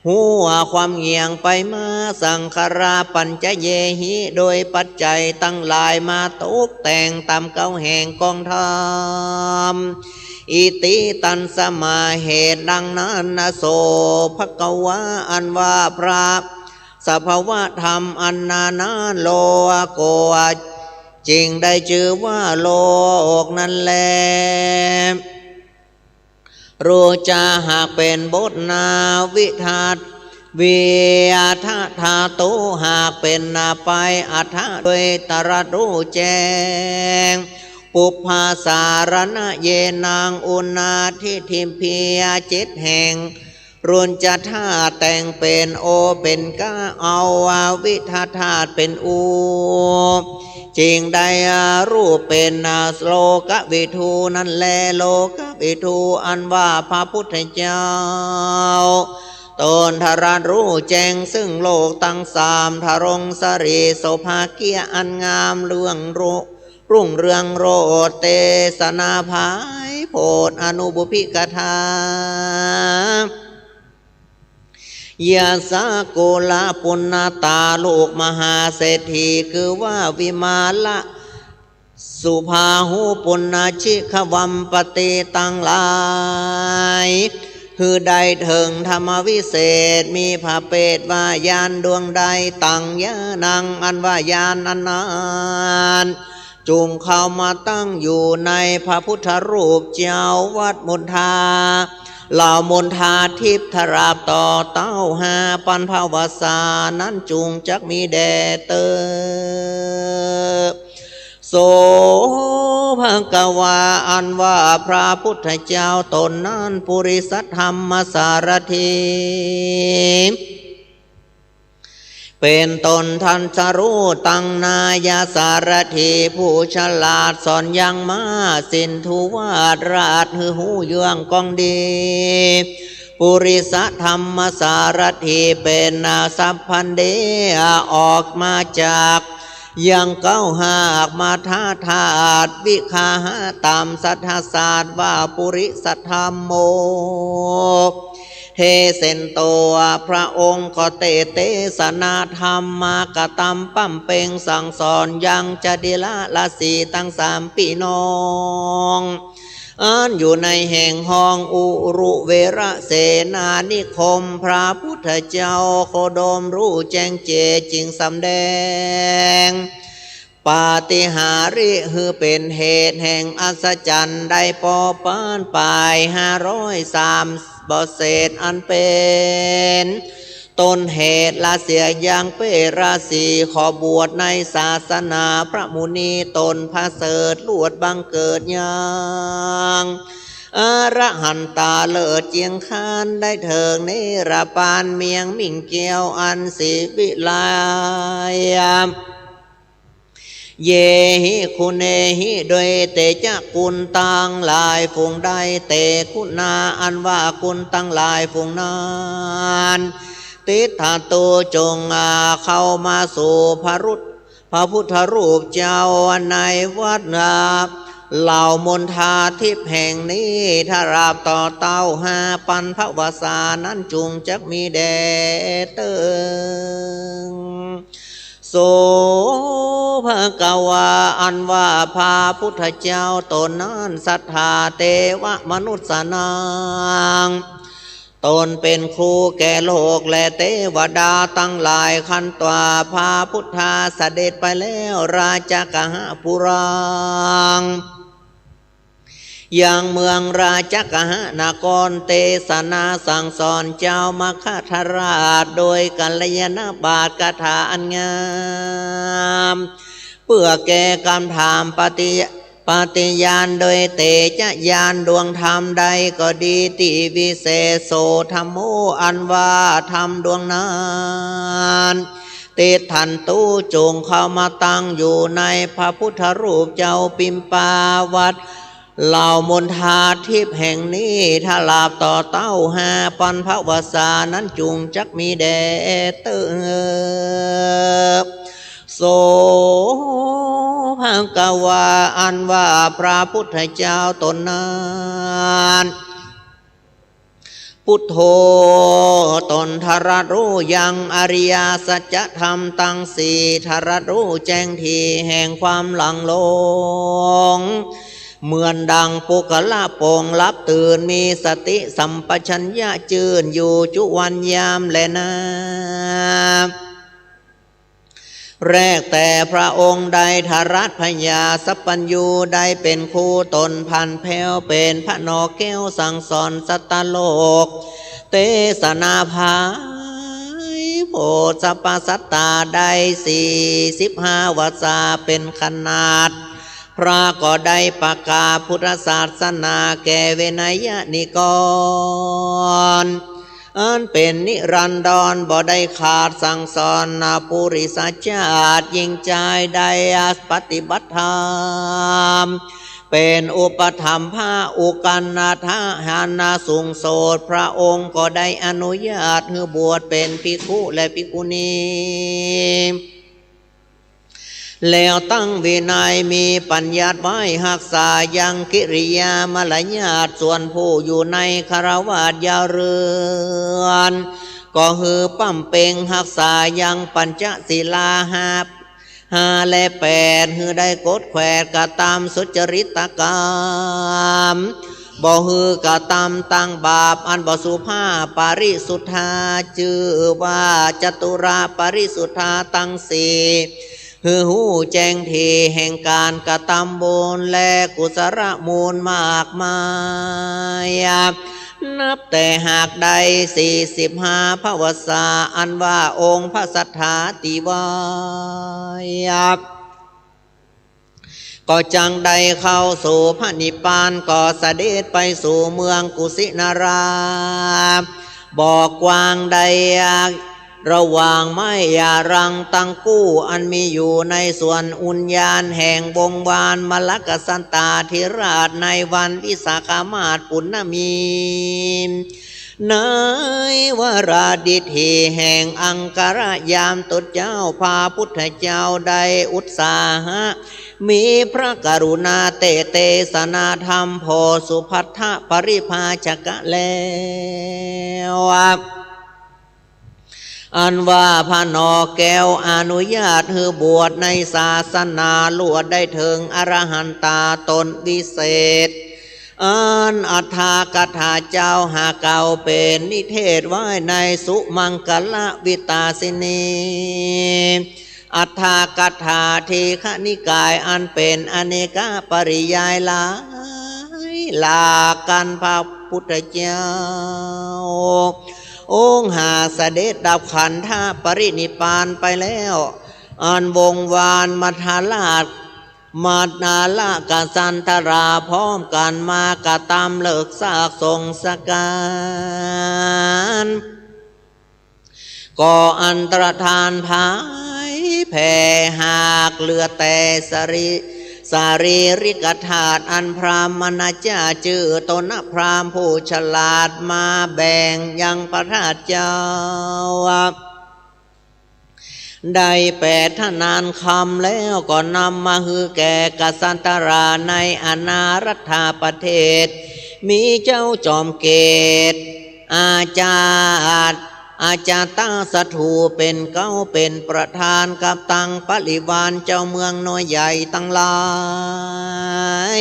หัวความเหยี่ยงไปมา สังขาราปัจจเยหิ โดยปัจจัยตังหลายมาตกแต่งต๋ามเก๊าแห่งกองธรรม อิติ ตัสมา เหตุดังนั้น โส ภะคะวา อันว่าพระ สภาวะธรรมอันนั้น โลโก จึงได้จื้อว่าโลกนั้นแล รู จะ หากเป๋นบทนา วิทัต วิ อัฏฐะ ธาตุ หากเป๋นไป อัฏฐะ โดยตรัสฮู้แจ้ง ปุพพาสารณะเยนัง อุณาทิฏฐิพียะเจ็ดแห่ง รุญจธาตุแต่งเป๋น โอ เป๋นก้า เอา วิทัตธาตุเป๋นอุ จึงได้รูปเป๋นโลกวิทูนั้นแล โลกวิทู อันว่าพระพุทธเจ้าต๋นตรัสฮู้แจ้งซึ่งโลกตังสาม ทรงสรีโสภาเกียะอันงามเรื่องรุ รุ่งเรืองโรจน์ เตสนาผายโผด อนุบุพกถา ยะสะกุละปุณณตา ลูกมหาเศรษฐี คือว่าวิมาละ สุบาหุ ปุณณชิขวัมปติตังหลาย คือได้เถิงธรรมวิเศษ มีพระเปตว่าญาณดวงใด ตังญาณัง อันว่าญาณอันนั้น จุ่งเข้ามาตั้งอยู่ในพระพุทธรูปเจ้าวัดมณฑา เหล่ามณฑาทิพย์ทราบต่อเต้าห้าปันภวสานั้นจุ่งจักมีแด่เตอ โส ภะคะวา อันว่าพระพุทธเจ้าต๋นนั้น ปุริสธรรมสารถี เป๋นต้นตรัสฮู้ตังนายสารถีผู้ฉลาดสอนยังม้า สินธุวาทราชหื้อฮู้เยื่องของดี ปุริสธรรมสารถีเป๋นสัพพันเด ออกมาจากยังเก๊าหากมาทาธาตุวิคาหะต๋ามสัทธศาสตร์ว่าปุริสธัมโม เทเสนโต พระองค์ก็เตสน์เตสนาธรรมมากระตำปำเป๋งสั่งสอนยังจถิลราศีตังสามปี้น้อง อันอยู่ในแห่งห้องอุรุเวระเสนานิคม พระพุทธเจ้าโคดมฮู้แจ้งเจตจึงสำแดง ปาฏิหาริย์หื้อเป๋นเหตุแห่งอัศจรรย์ได้ปอปานปายห้าร้อยสามบ่เศษ อันเป๋นต้นเหตุละเสียยังเปตราศีขอบวชในศาสนาพระมุนีต๋นประเสริฐลวดบังเกิดยัง อรหันตาเลิศเจียงคานได้เถิงเนรปานเมียงมิ่งแก้วอันศรีวิไล เยหิคุณเอหิ โดยเตจะคุณตังหลายฝูงได้ เตคุณา อันว่าคุณตังหลายฝูงนั้น ติฏฐันตุ จงเข้ามาสู่พระพุทธรูปเจ้าในวัด เหล่ามณฑาทิพย์แห่งนี้ ทราบต่อเต้าห้าปันภวสานั้นจุ่งจักมีแด่เตอ โส ภะคะวา อันว่าพระพุทธเจ้าต๋นนั้น สัตถา เตวะ มนุสสานัง ต๋นเป๋นครูแก่โลกและเตวดาตังหลาย ขันตวา พระพุทธา เสด็จไปแล้ว ราชกะหะปุรัง ยังเมืองราชกะหะนคร เตสนาสั่งสอนเจ้ามัคคทราช โดยกัลยาณปาฐกถาอันงาม เปื้อแก้กำถามปฏิ ปฏิญาณโดยเตชะญาณดวงธรรมใดก็ดี ติวิเศษโส ธัมโม อันว่าธรรมดวงนั้น ติฏฐันตุ จงเข้ามาตั้งอยู่ในพระพุทธรูปเจ้าปิมปาวัตร เหล่ามณฑาทิพย์แห่งนี้ ถ้าหลาบต่อเต้าห้าปันภวสานั้น จุ่งจักมีแด่เต๊อะ โส ภะคะวา อันว่าพระพุทธเจ้าต๋นนั้น ปุถโธ ต๋นตรัสฮู้ยังอริยสัจธรรมตังสี่ ตรัสฮู้แจ้งที่แห่งความหลั่งหลง เหมือนดังปุคคละโป่งหลับตื่น มีสติสัมปชัญญะจื้นอยู่จุวันยามแลนา แรกแต่พระองค์ได้ตรัสพญาสัพพัญญูได้เป๋นครูต๋น ผันแผ้วเป๋นพระหน่อแก้วสั่งสอนสัตว์โลก เตสนาไพโพธิสัพพสัตตาได้สี่สิบห้าวาจาเป๋นขนาด พระก็ได้ประกาศพุทธศาสนาแก่เวนยนิกร อันเป๋นนิรันดรบ่ได้ขาดสั่งสอนปุริสชาติ หญิงจายได้ปฏิบัติธรรม เป๋นอุปัฏฐัมภะอุกนัฏฐาหารสูงโสด พระองค์ก็ได้อนุญาตหื้อบวชเป๋นภิกขุและภิกขุณี แล้วตั้งวินัยมีปัญญัติไว้ฮักษายังกิริยามารยาท ส่วนผู้อยู่ในฆราวาสเย้าเรือน ก็หื้อปำเป็งฮักษายังปัญจศีลาห้า ห้าและแปด หื้อได้กดแขวดกระตำสุจริตกรรม บ่หื้อกระตำตั้งบาปอันบ่สุภาพ ปริสุทธา จื้อว่าจตุราปริสุทธาตังสี่ หื้อฮู้แจ้งที่แห่งก๋านกระตำบุญและกุศลมูลมากมาย นับแต่หากได้สี่สิบห้าพวสา อันว่าองค์พระสัตถาติวาย ก็จักได้เข้าสู่พระนิพพาน ก็เสด็จไปสู่เมืองกุสินารา บ่อกว้างได้ระหว่างไม้ยารังตังกู้ อันมีอยู่ในสวนอุญญาณแห่งวงศ์วานมลกสันตาธิราช ในวันวิสาขมาสปุณณมี ในวาระดิถีแห่งอังคารยาม ตนเจ้าพระพุทธเจ้าได้อุตสาหะ มีพระกรุณาเตเตสนาธรรมโพธิสุภัททปริภาชกะแล้ว อันว่าพระหน่อแก้วอนุญาตหื้อบวชในศาสนา ลวดได้เถิงอรหันตาตนวิเศษ อันอัฏฐกถาเจ้าหาเก่าเป๋นนิเทศไว้ในสุมังคลวิตาสินี อัฏฐกถาทีฆนิกาย อันเป๋นอเนกปริยายหลายหลากกั๋น พระพุทธเจ้า องค์หากเสด็จดับขันธปรินิพพานไปแล้ว อันวงศ์วานมัทธราช มัทธลกสันทราพร้อมกั๋นมากระตำเลิกซากสงฆ์สังฆาร ก็อันตรธานผายแผ่ หากเหลือแต่สรี สรีริกธาตุ อันพราหมณะเจ้าจื้อตนพราหมณ์ผู้ฉลาดมาแบ่งยังพระธาตุเจ้า ได้แปดทนานคำแล้ว ก็นำมาหื้อแก่กษัตราในอนารัตถประเทศ มีเจ้าจอมเกต อาจาต อาจาตสถูปเป๋นเก๊าเป๋นประธานกับตังปริวารเจ้าเมืองน้อยใหญ่ตังหลาย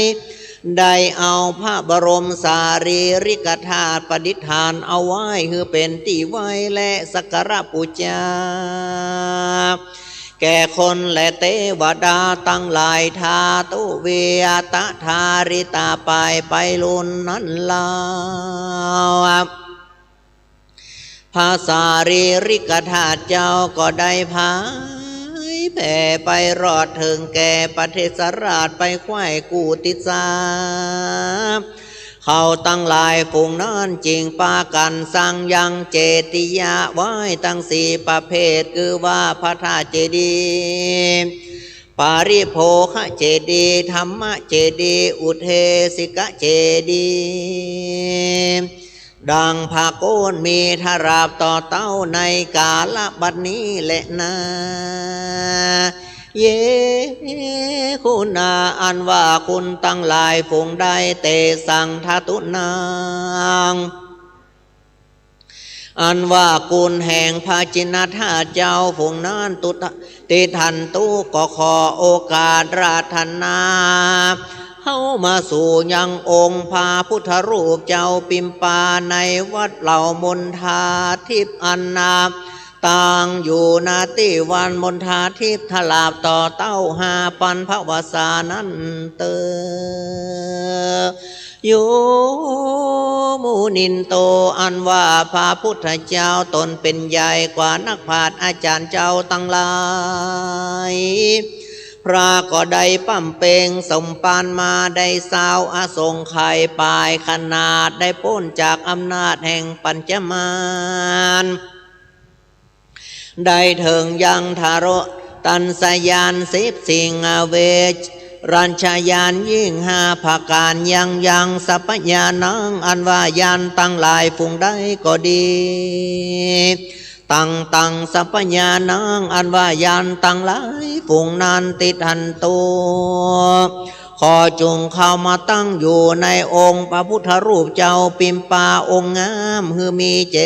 ได้เอาพระบรมสารีริกธาตุประดิษฐานเอาไว้หื้อเป๋นตี้ไหว้และสักการะปู๋จา แก่คนและเตวดาตังหลาย ทาตุเวอะตะทาริตา ไปไปลุนนั้นลาว พระสารีริกธาตุเจ้าก็ได้ผายแผ่ไปรอดเถิงแก่ประเทศราช ไปแคว้นกุติสสา เขาตังหลายฝูงนั้นจึงปากั๋นสร้างยังเจติยะไว้ตังสี่ประเภท คือว่าพระธาตุเจดีย์ ปาริโภคเจดีย์ ธัมมเจดีย์ อุเทสิกเจดีย์ ดังผะโกศมีตะหลาบต่อเต้าในกาละบัดนี้แลนา เย คุณา อันว่าคุณตังหลายฝูงใด เตสัง ทะตุนัง อันว่าคุณแห่งพระชินธาตุเจ้าฝูงนั้น ตุ ติฏฐันตุ ก็ขอโอกาสอาราธนา เข้ามาสู่ยังองค์พระพุทธรูปเจ้าปิมปา ในวัดเหล่ามณฑาทิพย์อันนา ตั้งอยู่ณตี้วัดมณฑาทิพย์ ตะหลาบต่อเต้าห้าปันภวสานั้นเตอ โย มุนินโต อันว่าพระพุทธเจ้าต๋นเป๋นใหญ่กว่านักปราชญ์อาจ๋ารย์เจ้าตังหลาย พระก็ได้ปำเพ็งสมภารมาได้ซาวอสงไขยป๋ายขนาด ได้ป๊นจากอำนาจแห่งปัญจมาร ได้เถิงยังทะโรตัญชญาณสิบสิ่ง อเวชรัญชญาณยิ่งห้าประก๋าน ยังยังสัพพญาณัง อันว่าญาณตังหลายฝูงใดก็ดี ตังตังสัพพญาณัง อันว่าญาณตังหลายฝูงนั้น ติฏฐันตุ ขอจุ่งเข้ามาตั้งอยู่ในองค์พระพุทธรูปเจ้าปิมปาองค์งาม หื้อมีเจ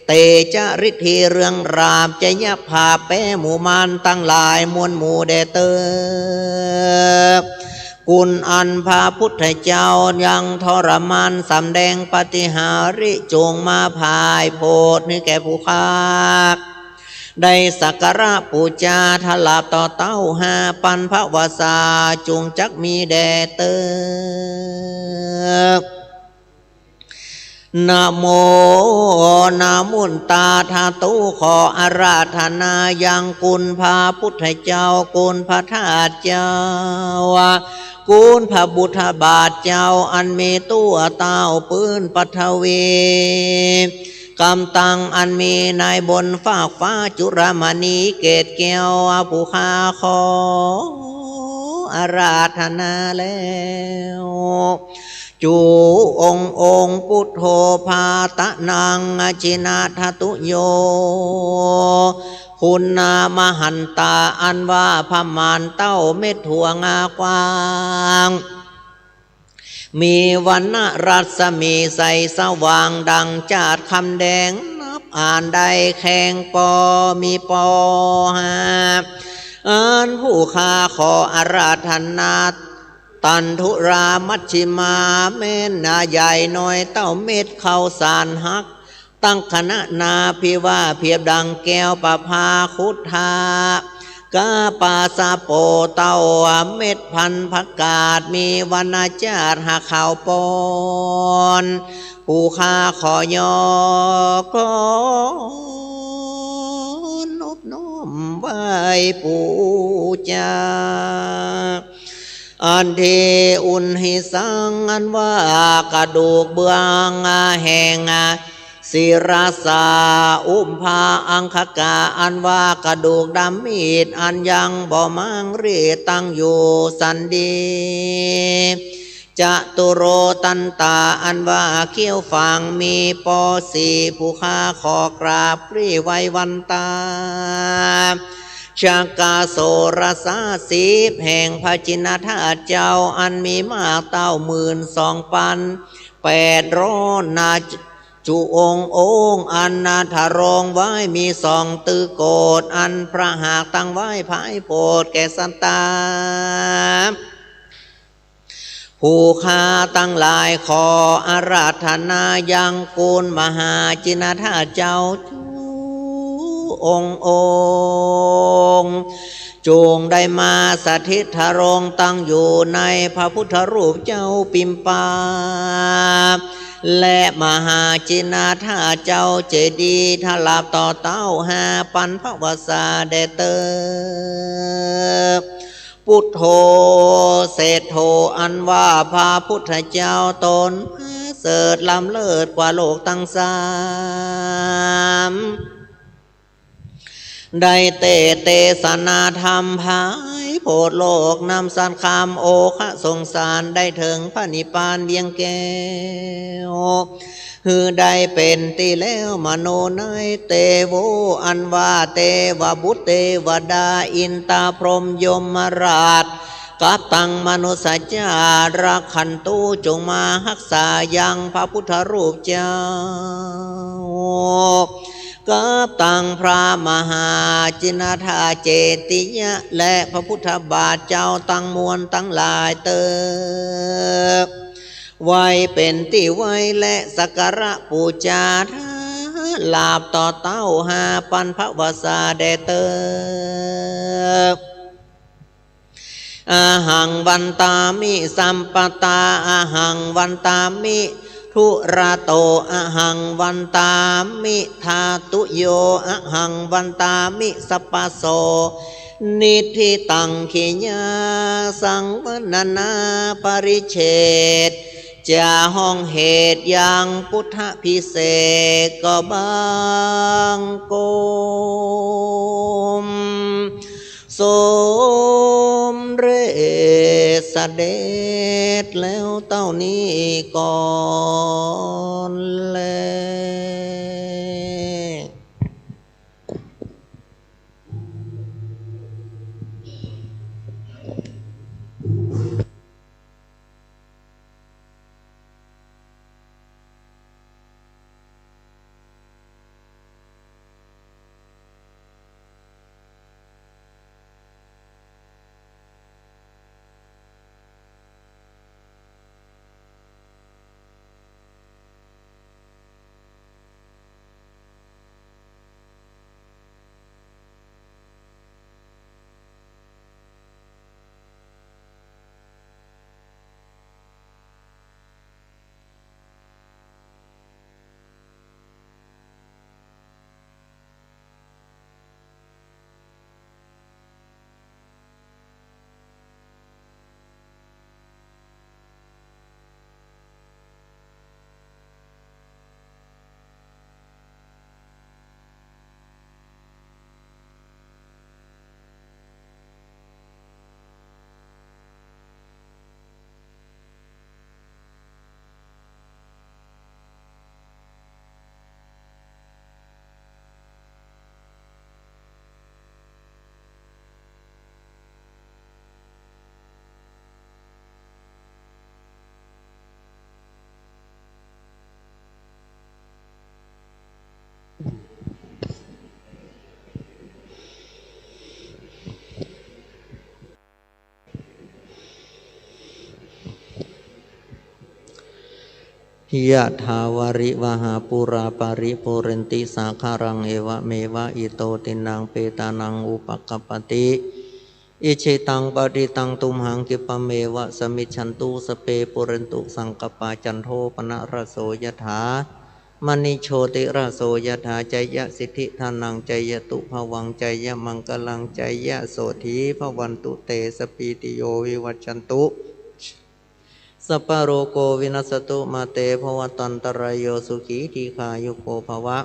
เตจะฤทธีเรืองราบ จะยะผาบแป๊หมู่มารตังหลายมวลหมู่แด่เตอ คุณอันพระพุทธเจ้ายังทรมานสำแดงปาฏิหาริย์ จุ่งมาผายโผดหื้อแก่ผู้ข้า ได้สักการะปู๋จา ตะหลาบต่อเต้าห้าปันภวสา จุ่งจักมีแด่เตอ นะโม นะมุนตา ทาตุ ขออาราธนายังคุณพระพุทธเจ้า คุณพระธาตุเจ้า คุณพระพุทธบาทเจ้า อันมีตั๋วเต้าปื้นปฐวี กำตังอันมีในบนฟากฟ้าจุลมณีเกศแก้ว ผู้ข้าขออาราธนาแล้ว จุ องค์องค์ พุทโธ ภาตะนัง อะจินะทะตุโย คุณามหันตา อันว่าพระมารเต้าเม็ดถั่วงากว้าง มีวรรณรัศมีใสสว่างดังจาดคำแดง นับอ่านได้แคงปอ มีปอห้า อันผู้ข้าขออาราธนา ตันธุรามัชฌิมา แม่นนาใหญ่น้อยเต้าเม็ดข้าวสารหัก ตักขณะนาภิวาเพียบดังแก้วประภา คุดทะ กาปาสะโป เต้าเม็ดพันธุ์ผักกาด มีวรรณจาดหาขาวปอน ผู้ข้าขอยกกลอนนบน้อมไหว้ปู๋จา อันเทอุนหิสัง อันว่ากระดูกเบื้องแห่ง ศิรสา อุมภาอังคกา อันว่ากระดูกดำมีด อันยังบ่มางรีดตั้งอยู่สันดี จตุโรตันตา อันว่าเขี้ยวฝางมีปอสี่ ผู้ข้าขอกราบกรีไหว้วันตา ชักกะโสรสาสิบแห่งพระจินธาตุเจ้า อันมีมากเต้าหมื่นสองปันแปดร้อยนา จุองค์องค์อันนาถรงไว้มีสองตึกโกศ อันพระหัตถ์ตั้งไว้ผายโผดแก่สัตตา ผู้ข้าตังหลายขออาราธนายังคุณมหาจินนาถเจ้าจุองค์องค์ จงได้มาสถิตทรงตั้งอยู่ในพระพุทธรูปเจ้าปิมปา และมหาจินนาถเจ้าเจดีย์ ทราบต่อเต้าห้าปันภวสาแด่เตอ พุทโธ เศรษโฐ อันว่าพระพุทธเจ้าตนประเสริฐล้ำเลิศกว่าโลกตังสาม ได้เตสน์เตสนาธรรมผายโผดโลกนำสัตว์ข้ามโอคะสงสารได้เถิงพระนิพพานเวียงแก้ว หื้อได้เป๋นตี้แล้วมโนในเตโว อันว่าเตวบุตรเตวดาอินตาพรหมยมราช กับตังมนุสสาจาระคันตุ จงมาฮักษายังพระพุทธรูปเจ้า กับตังพระมหาจินนาถเจติยะ และพระพุทธบาทเจ้าตังมวลตังหลายเตอ ไว้เป๋นตี้ไหว้และสักการะปู๋จา ทราบต่อเต้าห้าปันภวสาแด่เตอ อะหังวันตามิสัพพะตา อะหังวันตามิทุระโต อะหังวันตามิธาตุโย อะหังวันตามิสัพพะโส นิฏฐิตัง ขีณาสังวรรณนาปริเฉท จะห้องเหตุยังพุทธพิเศษกก็บังคมสมเร็จเสด็จแล้วเต้านี้ก่อนแล ยะถาวาริวหาปูราปาริปูเรนติสาคารัง เอวะเมวะอิโตตินังเปตานังอุปะกัปปติ อิจิตังปะติตังตุมหัง กิปปะเมวะสะมิชชันตุ สัพเพปูเรนตุสังกัปปา จันโทปะนะระโสยะถา มะณิโชติระโสยะถา จายะสิทธิธานัง จายะตุภะวัง จายะมังคะลัง จายะโสฏฐีภะวันตุเต สัพพีติโยวิวัชชันตุ สัพพะโรโควินัสสะตุ มาเตภะวัตวันตะราโย สุขีทีฆายุโกภะวะ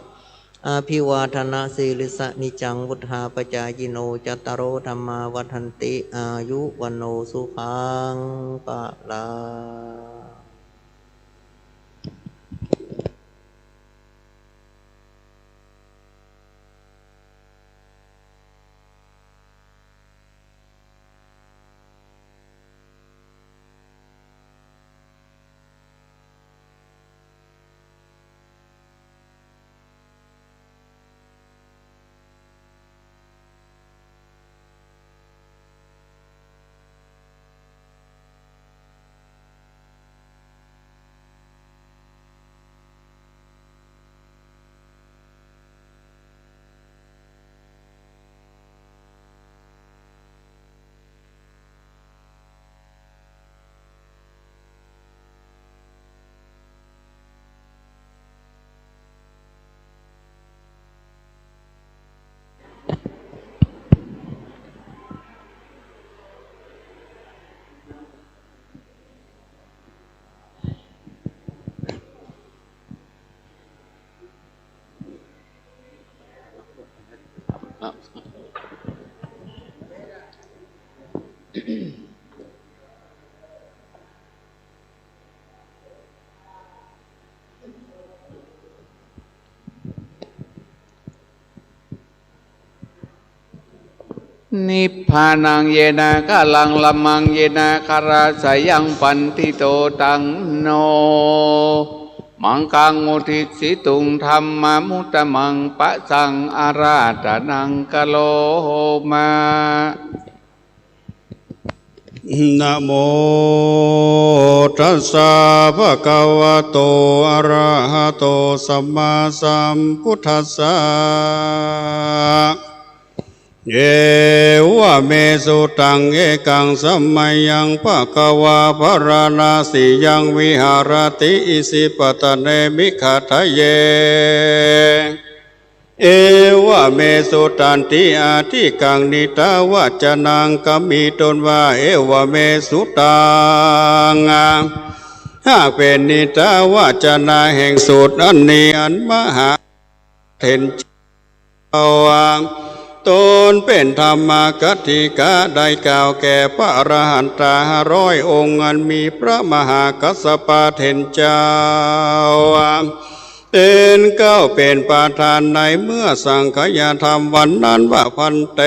อะภิวาทะนะสีลิสสะ นิจจังวุฑฒาปะจายิโน จัตตาโรธัมมาวัฑฒันติ อายุวัณโณสุขังพะลัง Nibbānaṃ yena kalaṃ, lāmaṃ yena gaṇhāyaṃ, paṇḍito taṃ no maggaṃ udisituṃ, dhammamuttamaṃ pajaṃ ārādhanaṃ karoma. Namo tassa bhagavato arahato sammāsambuddhassa. Evaṃ me sutaṃ. Ekaṃ samayaṃ bhagavā bārāṇasiyaṃ viharati isipatane migadāye. Evaṃ me suttanti. Adhikaṃ niddāvacanaṃ, ก็มีต้นว่า evaṃ me sutaṃ. หากเป๋นนิดดาวจนะแห่งสูตรอันนี้ อันมหาเถรเจ้า ตนเป๋นธรรมกัตถิกะ ได้กล่าวแก่พระอรหันตาห้าร้อยองค์ อันมีพระมหากัสสปะเถรเจ้า เป๋นเก๊าเป๋นประธานในเมื่อสังคยธรรมวันนั้นว่า ภันเต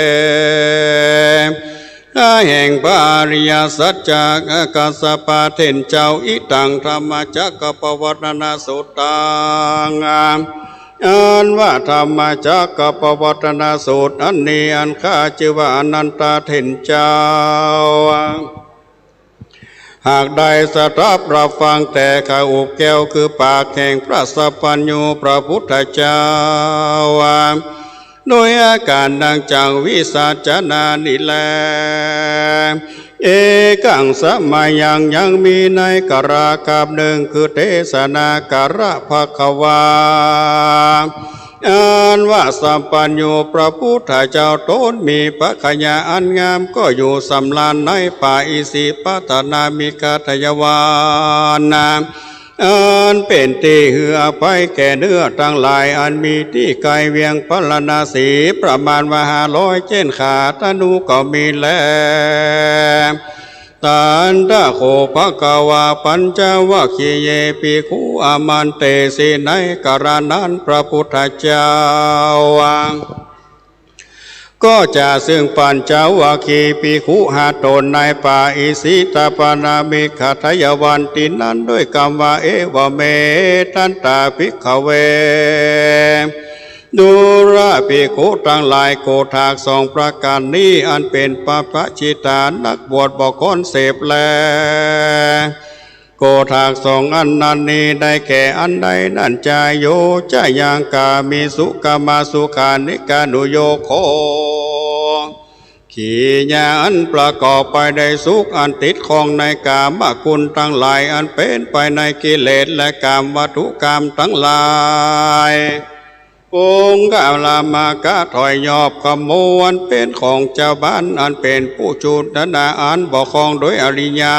แห่งพระอริยสัจจะ กัสสปะเถรเจ้า อิตังธัมมจักกัปปวัตตนสุตตัง อันว่าธรรมจักกัปปวัตตนสูตรอันนี้ อันข้าจื้อว่าอนันตะเถรเจ้า หากได้สดับรับฟังแต่ข้าอบแก้ว คือปากแห่งพระสัพพัญญูพระพุทธเจ้า โดยอาการดังจักวิสัชนานี้แล เอกังสมัยัง ยังมีในกาลกาลนึ่ง คือเตสนากาละ ภควา อันว่าสัพพัญญูพระพุทธเจ้าตนมีพระกัญญาอันงาม ก็อยู่สำราญในป่าอิสิปตนมิคทายวัน อันเป๋นตี้หื้ออภัยแก่เนื้อตังหลาย อันมีตี้ไก๋เวียงพาราณสี ประมาณว่าห้าร้อยเจ็ดขา ตะนุก็มีแล ตันทะโข ภควา ปัญจวัคคีเย ภิกขุ อามันเตสิ ในกาลนั้นพระพุทธเจ้า ก็จะซึ่งปัญจวัคคีย์ภิกขุห้าต๋นในป่าอิสิตปนมิคทายวันตี้นั้น ด้วยกำว่า เอวะเม ทันตา ภิกขเว ดูราภิกขุตังหลาย โกฏฐักสองประก๋านนี้ อันเป๋นปัพพจิตานักบวชบ่ควรเสพแล โกฏฐักสองอันนั้นนี้ ได้แก่อันใดนั้นจา โย จะยัง กาเมสุ กามสุขาริการุโยโค กิริยาอันประกอบไปในสุข อันติดข้องในกามคุณตังหลาย อันเป๋นไปในกิเลสและกามวัตถุกรรมตังหลาย ปุงคละมะกะ ถอยยอบขโมย อันเป๋นของจาวบ้าน อันเป๋นปุจจุชนะ อันบ่ครองโดยอริยา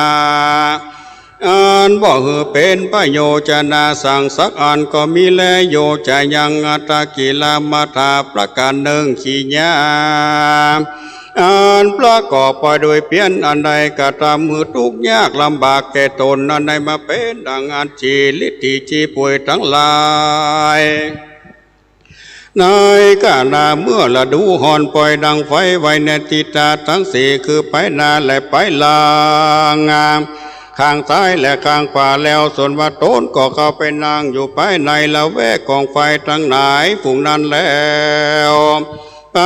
อันบ่หื้อเป๋นประโยชนะสังสักอันก็มีแล โย จะยัง อัตตกิลมัฏฐา ประก๋านนึ่ง กิริยา อันประกอบไปโดยเพี้ยน อันใดกระทำหื้อตุ๊กยากลำบากแก่ต๋น อันได้มาเป๋นดังอันจีริตถีจีป่วยตังหลาย ในกาละเมื่อฤดูฮ้อน ปล่อยดังไฟไว้ในทิศตังสี่ คือไปหน้าและไปหลัง ข้างซ้ายและข้างขวาแล้ว ส่วนว่าต๋นก็เข้าไปนั่งอยู่ภายในละแวกกองไฟตังหลายฝูงนั้นแล้ว ไป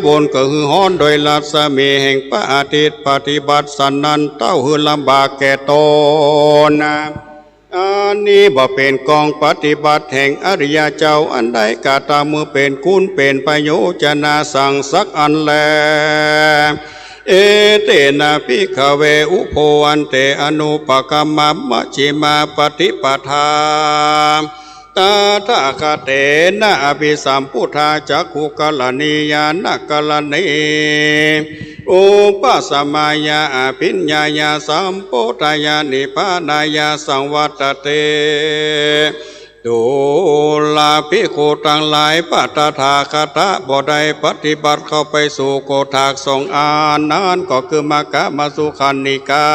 บุญก็หื้อฮ้อนโดยรัศมีแห่งพระอาทิตย์ ปฏิบัติสันนั้นเต้าหื้อลำบากแก่ต๋น อันนี้บ่เป๋นกองปฏิบัติแห่งอริยะเจ้า อันใดกระทำหื้อเป๋นคุณเป๋นประโยชนะสังสักอันแล เอเตนะ ภิกขเว อุโภ อันเต อนุปกัมมะ มัชฌิมาปฏิปทา ตถาคเตนะ อภิสัมพุทธา จักขุกรณี ญาณกรณี อุปสมายา อภิญญายา สัมโพธายา นิพพานายา สังวัตเต ดูรา ภิกขุตังหลาย พระตถาคตะบ่ได้ปฏิบัติเข้าไปสู่โกฏฐักสองอันนั้น ก็คือมัคคะมัชฌิมาสุขันธิกา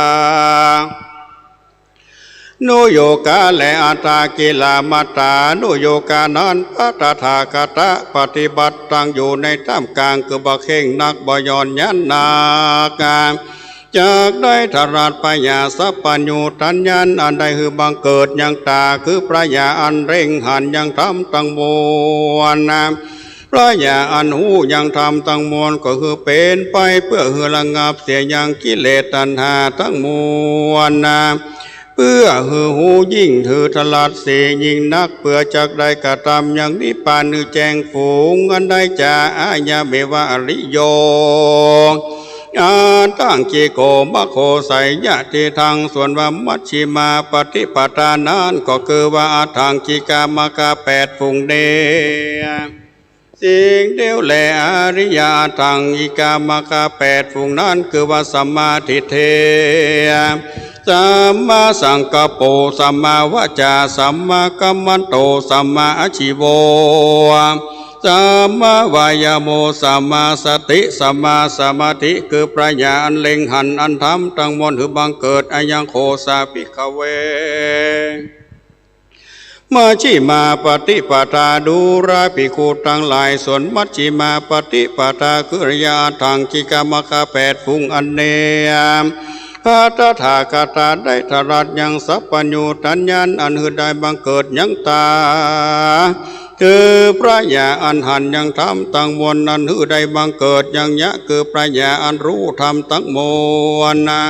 นุโยกะ และอัตตะกิลมัฏฐานุโยกะนั้น พระตถาคตะปฏิบัติตั้งอยู่ในท่ามกลาง คือบ่เข่งนัก บ่หย่อนหยันนัก จักได้ตรัสพญาสัพพัญญูตญาณอันใดหื้อบังเกิดยังต๋า คือพญาอันเล็งหันยังธรรมตังมวล พญาอันฮู้ยังธรรมตังมวล ก็คือเป๋นไปเปื้อหื้อระงับเสียยังกิเลสตัณหาตังมวล เปื้อหื้อฮู้ยิ่ง หื้อตรัสเสียยิ่งนัก เปื้อจักได้กระตำยังนิพพานหื้อแจ้งฝูง อันใดจา อายังเมวะอริโย อัตถังคิโก มัคโค ไสยะทิฏฐัง ส่วนว่ามัชฌิมาปฏิปทานั้น ก็คือว่าอัตถังคิกามัคคะแปดฝูงนี้ สิ่งเดียวแล อริยะอัตถังคิกามัคคะแปดฝูงนั้น คือว่าสัมมาทิฏฐิ สัมมาสังกัปโป สัมมาวาจา สัมมากัมมันโต สัมมาอาชีโว สัมมาวายาโม สัมมาสติ สัมมาสมาธิ คือพญาอันเล็งหันอันธรรมตังมวลหื้อบังเกิด อายังโข สา ภิกขเว มัชฌิมาปฏิปทา ดูราภิกขุตังหลาย ส่วนมัชฌิมาปฏิปทา คืออริยะอัตถังคิกามัคคะแปดฝูงอันนี้ พระตถาคตะได้ตรัสยังสัพพัญญูตญาณอันหื้อได้บังเกิดยังต๋า คือพญาอันหันยังธรรมตังมวลนั้นหื้อได้บังเกิดยังยะ คือพญาอันฮู้ธรรมตังมวลนะ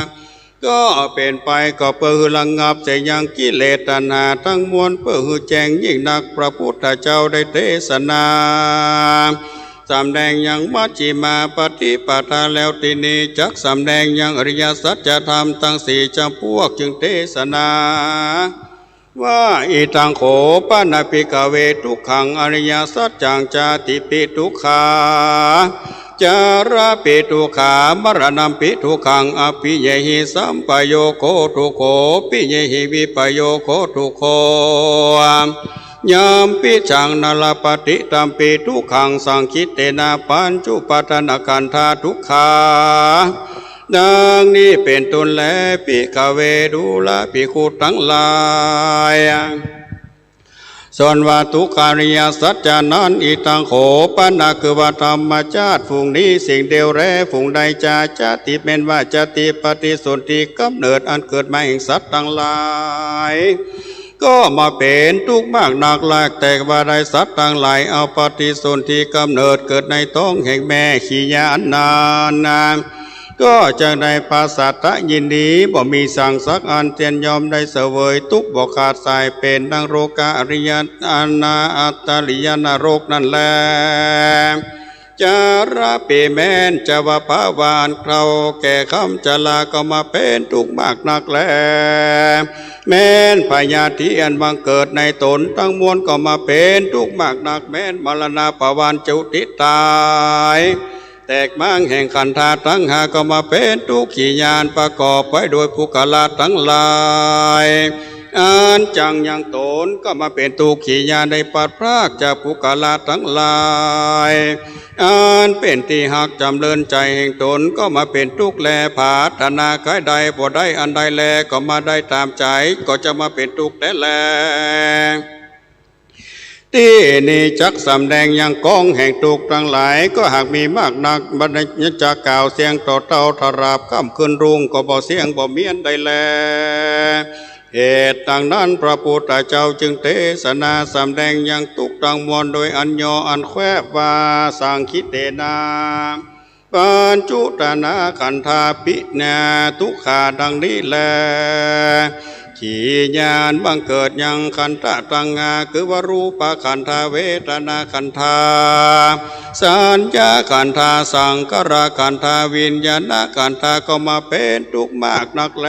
ก็เป๋นไปก็เปื้อหื้อระงับเสียยังกิเลสตัณหาตังมวล เปื้อหื้อแจ้งยิ่งนัก พระพุทธเจ้าได้เตสนา สำแดงยังมัชฌิมาปฏิปทาแล้ว ตี้นี้จักสำแดงยังอริยสัจธรรมตังสี่จ๋ำพวก จึงเตสนา ว่า อิทังโข ปะนะ ภิกขเว ทุกขังอริยสัจจัง ชาติปิ ทุกขา จาระปิ ทุกขา มะระณัมปิ ทุกขัง อัปปิเยหิ สัมปโยโค ทุกโข ปิเยหิ วิปโยโค ทุกโข ยัมปิจฉัง นะ ลัพพะติ ตัมปิ ทุกขัง สังขิตเตนะ ปัญจุปาทานะขันธา ทุกขา ดังนี้เป๋นต้นแล ภิกขเว ดูราภิกขุตังหลาย ส่วนว่าทุกขาริยสัจจานั้น อิทังโข ปะนะ คือว่าธรรมชาติฝูงนี้ สิ่งเดียวแล ฝูงใดจา ชาติแม่นว่าชาติ ปฏิสนธิ กำเนิดอันเกิดมาแห่งสัตว์ตังหลาย ก็มาเป๋นตุ๊กข์มากนักแล แต่ว่าได้สัตว์ตังหลาย เอาปฏิสนธิกำเนิดเกิดในต๊องแห่งแม่ขี้ยาอันนั้นนะ ก็จักได้ผะสาทะยินดี บ่มีสังสักอัน เตียนยอมได้เสวยตุ๊กข์บ่ขาดสาย เป๋นดังโรกะอริยะ อนาอัตตริยนรกนั้นแล จาระปิ แม้นจะว่าภาวะอันเฒ่าแก่คำชราก็มาเป๋นตุ๊กข์มากนักแล แม้นพยาธิอันบังเกิดในต๋นตังมวลก็มาเป๋นตุ๊กข์มากนัก แม้นมรณภาวะอันจุติต๋าย แตกม้างแห่งขันธาตังห้าก็มาเป๋นตุ๊กข์ขี้ยาอันประกอบไปโดยปุคคละตังหลาย อันจังยังต๋นก็มาเป๋นตุ๊กข์ขี้ยาอันได้ปราศจากปุคคละตังหลาย อันเป๋นตี้ฮักจ๋ำเริญใจ๋แห่งต๋นก็มาเป๋นตุ๊กข์แล ผาถนาใค่ได้บ่ได้อันใดแล ก็มาได้ต๋ามใจ๋ ก็จะมาเป๋นตุ๊กข์แต๊แล ตี้นี้จักสำแดงยังกองแห่งตุ๊กข์ตังหลาย ก็หากมีมากนัก บัดนี้จะกล่าวเสี้ยงต่อเต้า ตราบค่ำคืนรุ่งก็บ่เสี้ยงบ่มีอันใดแล เหตุดังนั้นพระพุทธเจ้าจึงเตสนาสำแดงยังตุ๊กข์ตังมวลโดยอันย่ออันแคบว่า สังขิตเตนะ ปัญจุตานาขันธาปิ นะ ทุกขาดังนี้แล ขี้ยาอันบังเกิดยังขันธาตังห้า คือว่ารูปขันธา เวทนาขันธา สัญญาขันธา สังขารขันธา วิญญาณขันธา ก็มาเป๋นตุ๊กข์มากนักแล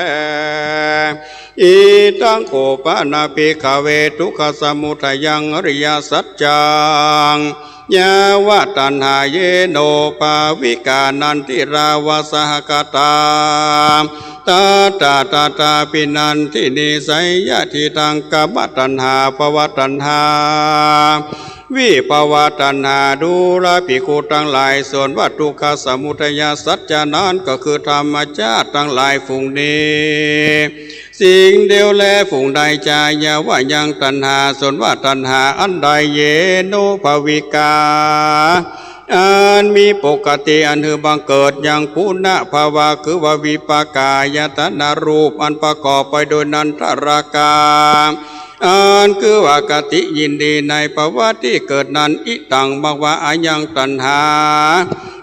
อิทังโข ปะนะ ภิกขเว ทุกขสมุทัยังอริยสัจจัง ยาวะตัณหา เยโนปาวิกา นันทิราวาสหกตา ตัตถะตถาภินันทินี ไสยะทิฏฐัง กามตัณหา ภวตัณหา วิภวตัณหา ดูราภิกขุตังหลาย ส่วนว่าทุกขสมุทัยสัจจะนั้นก็คือธรรมชาติตังหลายฝูงนี้ สิ่งเดียวแล ฝูงใดจา ยะวะยังตัณหา ส่วนว่าตัณหาอันใด เยโนภวิกา อันมีปกติอันหือบังเกิดยัง ปุณภวะ คือว่าวิปากายตนะรูปอันประกอบไปโดยนันทรากา อันคือว่าคติยินดีในภวะตี้เกิดนั้น อิตัง บังว่า อายังตัณหา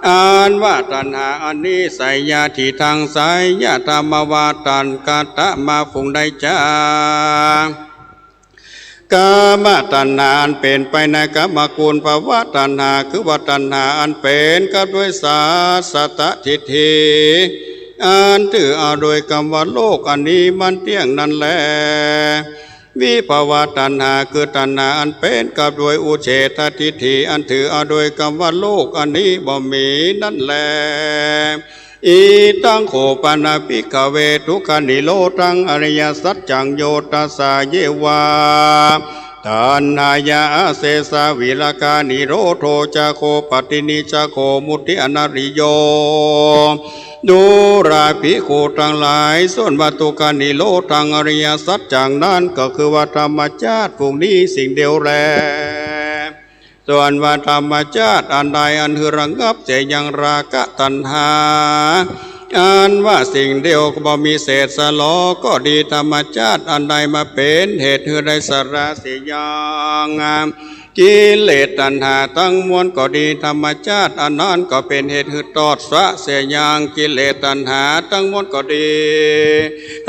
อันว่าตัณหาอันนี้ ไสยะ ตี้ตัง ไสยธรรมวาตัน กะตะมะ ฝูงใดจา กามตัณหาอันเป๋นไปในกามคุณ ภวตัณหา คือว่าตัณหาอันเป๋นกับด้วยสัสสะตะทิฏฐิ อันถือเอาโดยกำว่าโลกอันนี้มันเตี้ยงนั้นแล วิภวตัณหา คือตัณหาอันเป๋นกับด้วยอุเฉททิฏฐิ อันถือเอาโดยกำว่าโลกอันนี้บ่มีนั้นแล อิตัง โข ปะนะ ภิกขเว ทุกขนิโรธัง อริยสัจจัง โย ทัสสะ เยวา ตัณหายา อาเสสะ วิราคานิโรโธ จะ โข ปัตตินี จะ โข มุตติ อนาริโย ดูราภิกขุตังหลาย ส่วนว่าทุกขนิโรธัง อริยสัจจังนั้นก็คือว่าธรรมชาติฝูงนี้สิ่งเดียวแล ส่วนว่าธรรมชาติอันใดอันหือระงับเสียยังราคะตัณหา อันว่าสิ่งเดียวก็บ่มีเศษสลอก็ดี ธรรมชาติอันใดมาเป๋นเหตุหือได้สละเสียยัง กิเลสตัณหาตังมวลก็ดี ธรรมชาติอันนั้นก็เป๋นเหตุหือทอดสละเสียยังกิเลสตัณหาตังมวลก็ดี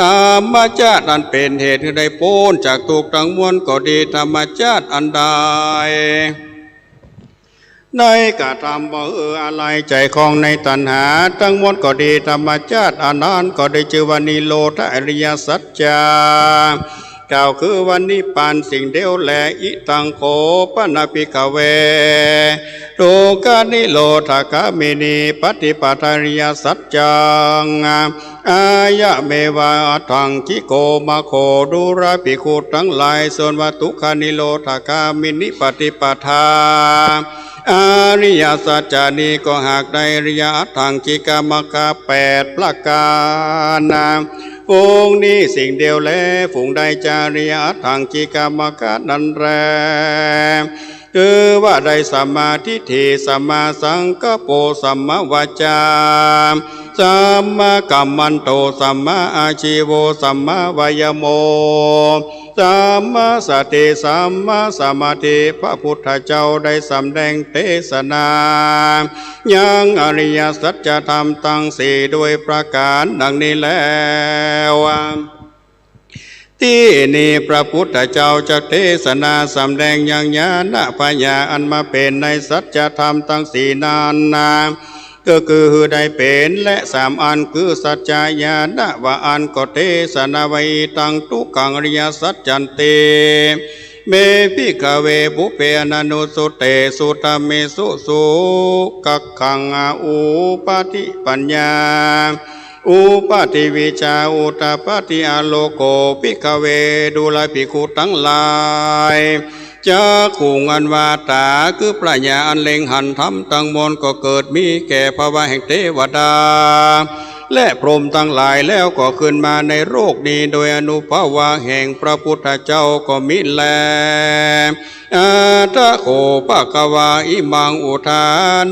ธรรมชาติอันเป๋นเหตุหือได้ป๊นจากทุกข์ตังมวลก็ดี ธรรมชาติอันใด ได้กระทำบ่หื้ออาลัยใจ๋คลองในตัณหาตังมวลก็ดี ธรรมชาติอันนั้นก็ได้จื้อว่านิโรธอริยสัจจา กล่าวคือว่านิพพานสิ่งเดียวแล อิตัง โข ปะนะ ภิกขเว ทุกขนิโรธคามินี ปฏิปทา อริยสัจจัง อายะเมวะ อัฏฐังกิโก มัคโค ดูราภิกขุตังหลาย ส่วนว่าทุกขนิโรธคามินีปฏิปทา อริยสัจจานี้ก็หากได้อริยอัฏฐังกิกมัคคะแปดประก๋าน ฝูงนี้สิ่งเดียวแล ฝูงใดจา อริยอัฏฐังกิกมัคคะนั้นแล คือว่าได้สัมมาทิฏฐิ สัมมาสังกัปโป สัมมาวาจา สัมมากัมมันโต สัมมาอาชีโว สัมมาวายาโม สัมมาสติ สัมมาสมาธิ พระพุทธเจ้าได้สำแดงเตสนา ยังอริยสัจธรรมตังสี่โดยประก๋านดังนี้แล้ว ตี้นี้พระพุทธเจ้าจักเตสนาสำแดงยังญาณปัญญาอันมาเป๋นในสัจธรรมตังสี่นั้นนา ก็คือหือได้เป๋นและสามอัน คือสัจจญาณว่าอั้น ก็เตสนาว่า อิตัง ทุกขัง อริยสัจจันติ เม ภิกขเว ปุพเพ อนานุสสุเตสุ ธัมเมสุ สุขังขัง อุปปาทิปัญญา อุปปาทิวิชชา อุทปปาทิอาโลโก ภิกขเว ดูราภิกขุตังหลาย จักขุงอันว่าต๋า คือปัญญาอันเล็งหันธรรมตังมวลก็เกิดมีแก่ภวะแห่งเตวดา และพรหมตังหลายแล้วก็ขึ้นมาในโลกนี้โดยอานุภวะแห่งพระพุทธเจ้าก็มีแล อัฏฐโข ภะคะวา อิมัง อุทา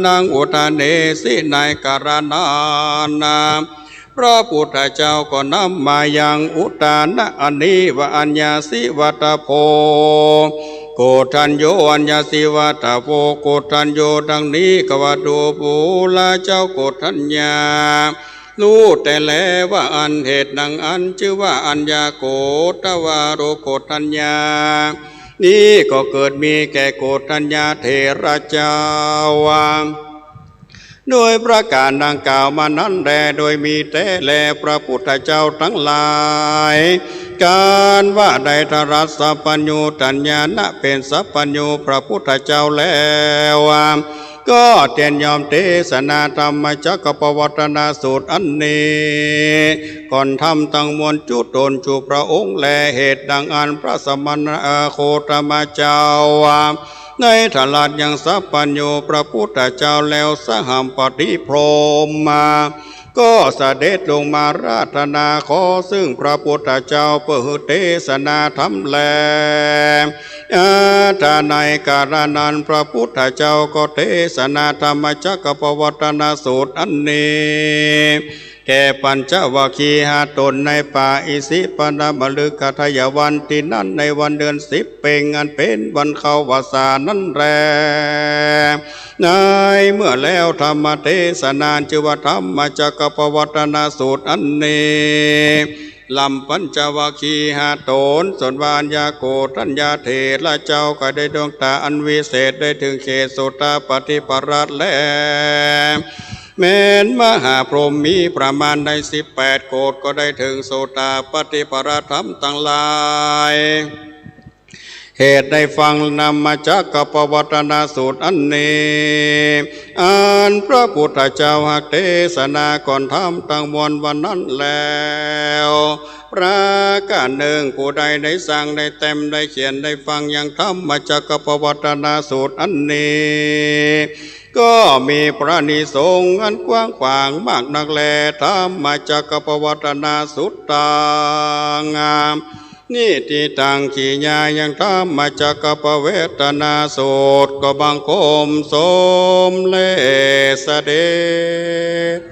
นัง อุทาเนสิ ในกาละนั้นนา พระพุทธเจ้าก็นำมายังอุทานะอันนี้ว่า อัญญาสิวัตถโภ โกฏฐัญโญ อัญญาสิวัตถโภ โกฏฐัญโญ ดังนี้ กวาดู ปุระเจ้าโกฏฐัญญา ฮู้แต๊แลว่าอั้น เหตุดังอั้นจื้อว่าอัญญาโกฏฐวาโร โกฏฐัญญา นี้ก็เกิดมีแก่โกฏฐัญญาเถระเจ้า โดยประก๋านดังกล่าวมานั้นแล โดยมีแต๊แล พระพุทธเจ้าตังหลาย ก๋านว่าได้ตรัสสัพพัญญูตญาณะเป๋นสัพพัญญูพระพุทธเจ้าแล้ว ก็เตียนยอมเตสนาธรรมจักกัปปวัตตนสูตรอันนี้ ก่อนธรรมตังมวลจุตนจุพระองค์แล เหตุดังอั้นพระสมณะโคตมะเจ้า ในตรัสยังสัพพัญญูพระพุทธเจ้าแล้ว สหัมปติพรหมมา ก็เสด็จลงมาอาราธนาขอซึ่งพระพุทธเจ้าเปื้อหื้อเตสนาธรรมแล อา ถ้าในกาละนั้นพระพุทธเจ้าก็เตสนาธรรมจักกัปปวัตตนสูตรอันนี้ แก่ปัญจวัคคีย์ห้าต๋นในป่าอิสิปตนมฤคทายวัน ตี้นั้นในวันเดือนสิบเป็ง อันเป๋นวันเข้าพรรษานั้นแล ในเมื่อแล้วธรรมเตสนาจื้อว่าธรรมจักกัปปวัตตนสูตรอันนี้ ลำปัญจวัคคีย์ห้าต๋น ส่วนว่าอัญญาโกณฑัญญาเถระเจ้าก็ได้ดวงต๋าอันวิเศษ ได้เถิงเขตโสตาปัตติผลัตแล แม้นมหาพรหมมีประมาณได้สิบแปดโกฏ ก็ได้เถิงโสตาปัตติผลัตธรรมตังหลาย เหตุได้ฟังธรรมจักกัปปวัตตนสูตรอันนี้ อันพระพุทธเจ้าหากเตสนาก่อนธรรมตังมวลวันนั้นแล้ว ประก๋านนึ่ง ผู้ใดได้ซัง ได้แต้ม ได้เขียน ได้ฟังยังธรรมจักกัปปวัตตนสูตรอันนี้ ก็มีพระอานิสงส์อันกว้างขวางมากนักแล ธรรมจักกัปปวัตตนสูตรตัง นิฏฐิตัง กิริยายังธรรมจักกัปปวัตตนสูตร ก็บังคมสมเร็จเสด็จ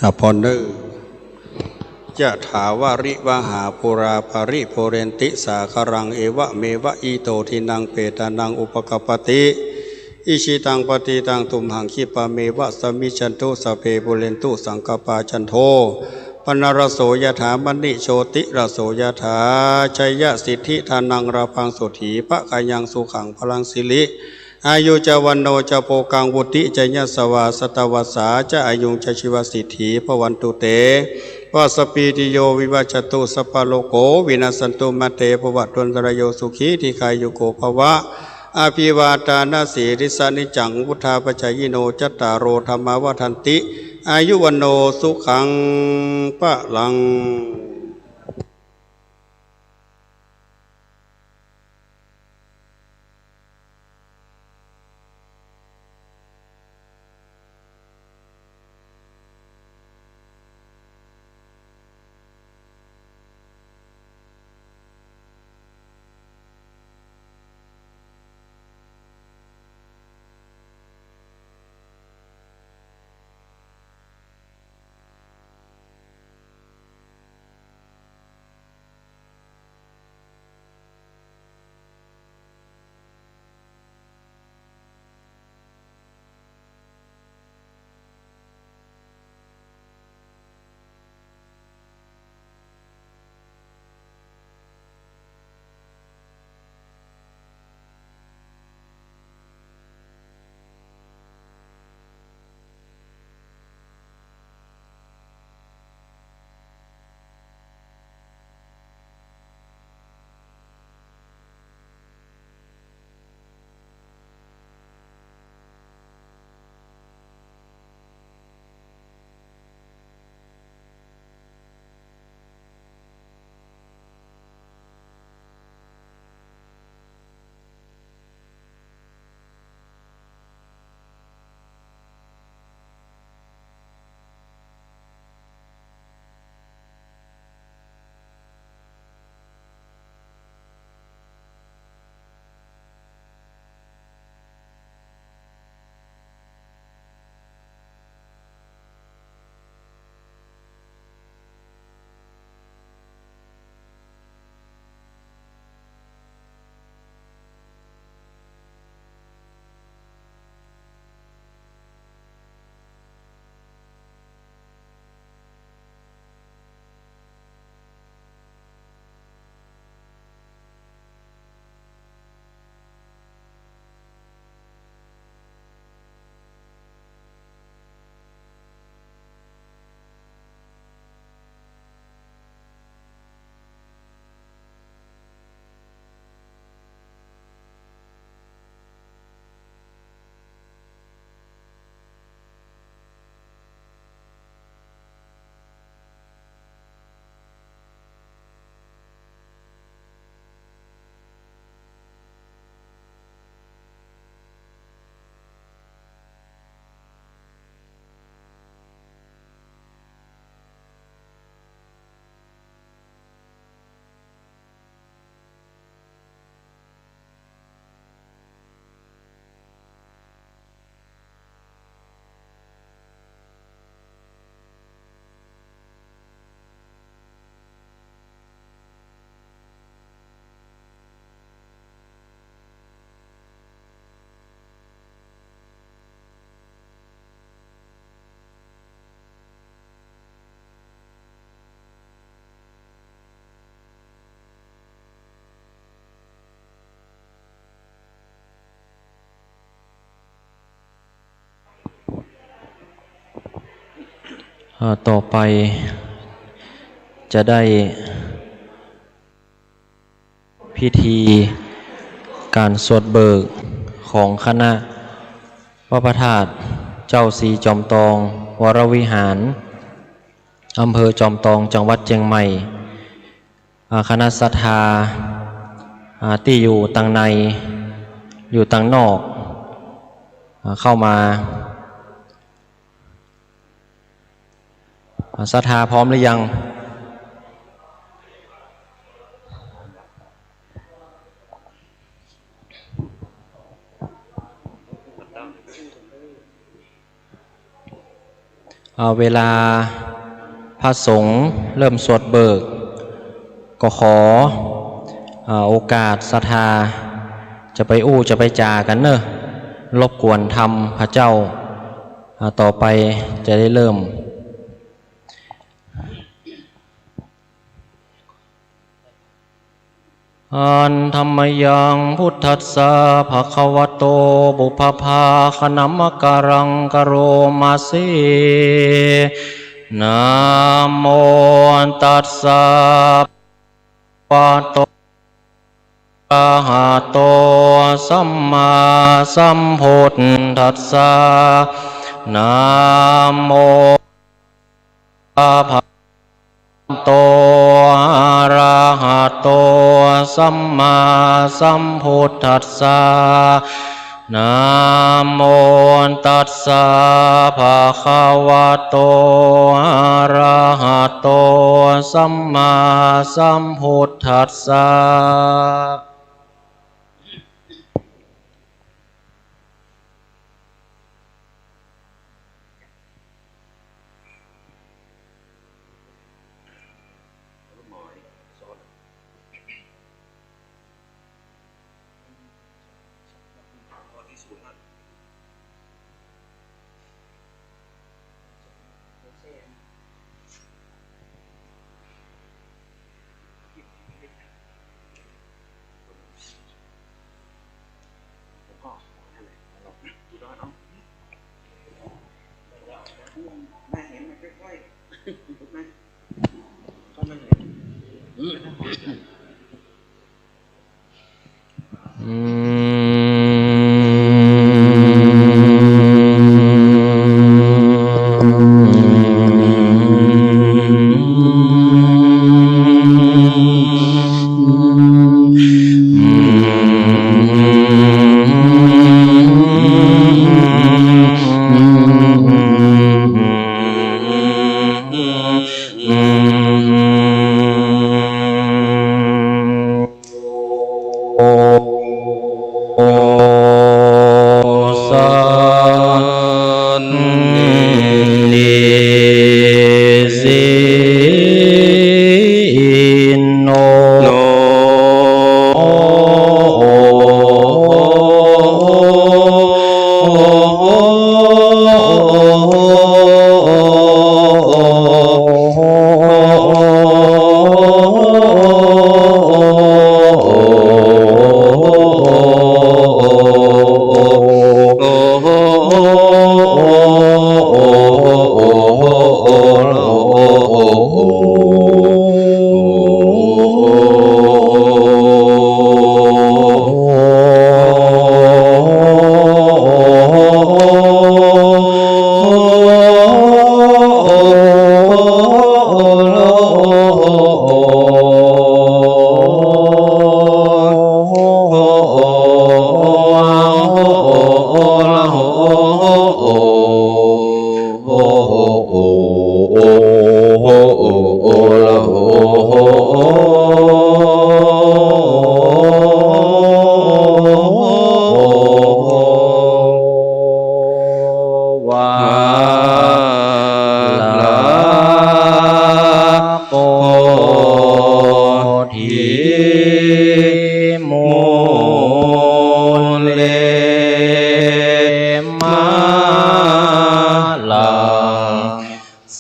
อ่ะ พรเน่อ ยะถาวาริวหาปูราปะริปูเรนติสาคารัง เอวะเมวะอิโตทินังเปตานังอุปะกัปปะติ อิชิตังปะติตังตุมหัง คิปะเมวะสะมิชชันตุ สัพเพปูเรนตุสังกัปปา จันโท ปะนะระโส ยะถา มะณิ โชติระโส ยะถา ชัยยะสิทธิ ธานัง ลาภัง โสฏฐี ภะคะยัง สุขัง พะลัง สิริ อายุ จะ วัณโณ จะ โภคัง วุฒิ จะ ยะสะวา สะตะวัสสา จะ อายุง จะ ชีวะสิทธิ ภะวันตุ เต วะสะ ปีติโย วิวัชชันตุ สัพพะโรโค วินัสสันตุ มา เต ภะวัตวันตะราโย สุขี ทีฆายุโก ภะวะ อะภิวาทานะสีลิสสะ นิจจัง วุฑฒาปะจายิโน จัตตาโร ธัมมา วัฑฒันติ อายุ วัณโณ สุขัง พะลัง อ่า ต่อไปจะได้พิธีก๋านสวดเบิกของคณะวัดพระธาตุเจ้าศรีจอมตองวรวิหาร อำเภอจอมตอง จังหวัดเจียงใหม่ อ่า คณะศรัทธา อ่า ตี้อยู่ตางใน อยู่ตางนอก อ่า เข้ามา อ่า ศรัทธาพร้อมหรือยัง อ่า เวลาพระสงฆ์เริ่มสวดเบิก ก็ขอ อ่า โอกาสศรัทธา จะไปอู้จะไปจ๋ากั๋นเน่อ รบกวนธรรมพระเจ้า อ่า ต่อไปจะได้เริ่ม Handa mayaṃ buddhassa bhagavato pubbabhāganamakāraṃ karoma se. Namo tassa bhagavato arahato sammāsambuddhassa. Namo bhagavato arahato sammāsambuddhassa. Namo tassa bhagavato arahato sammāsambuddhassa.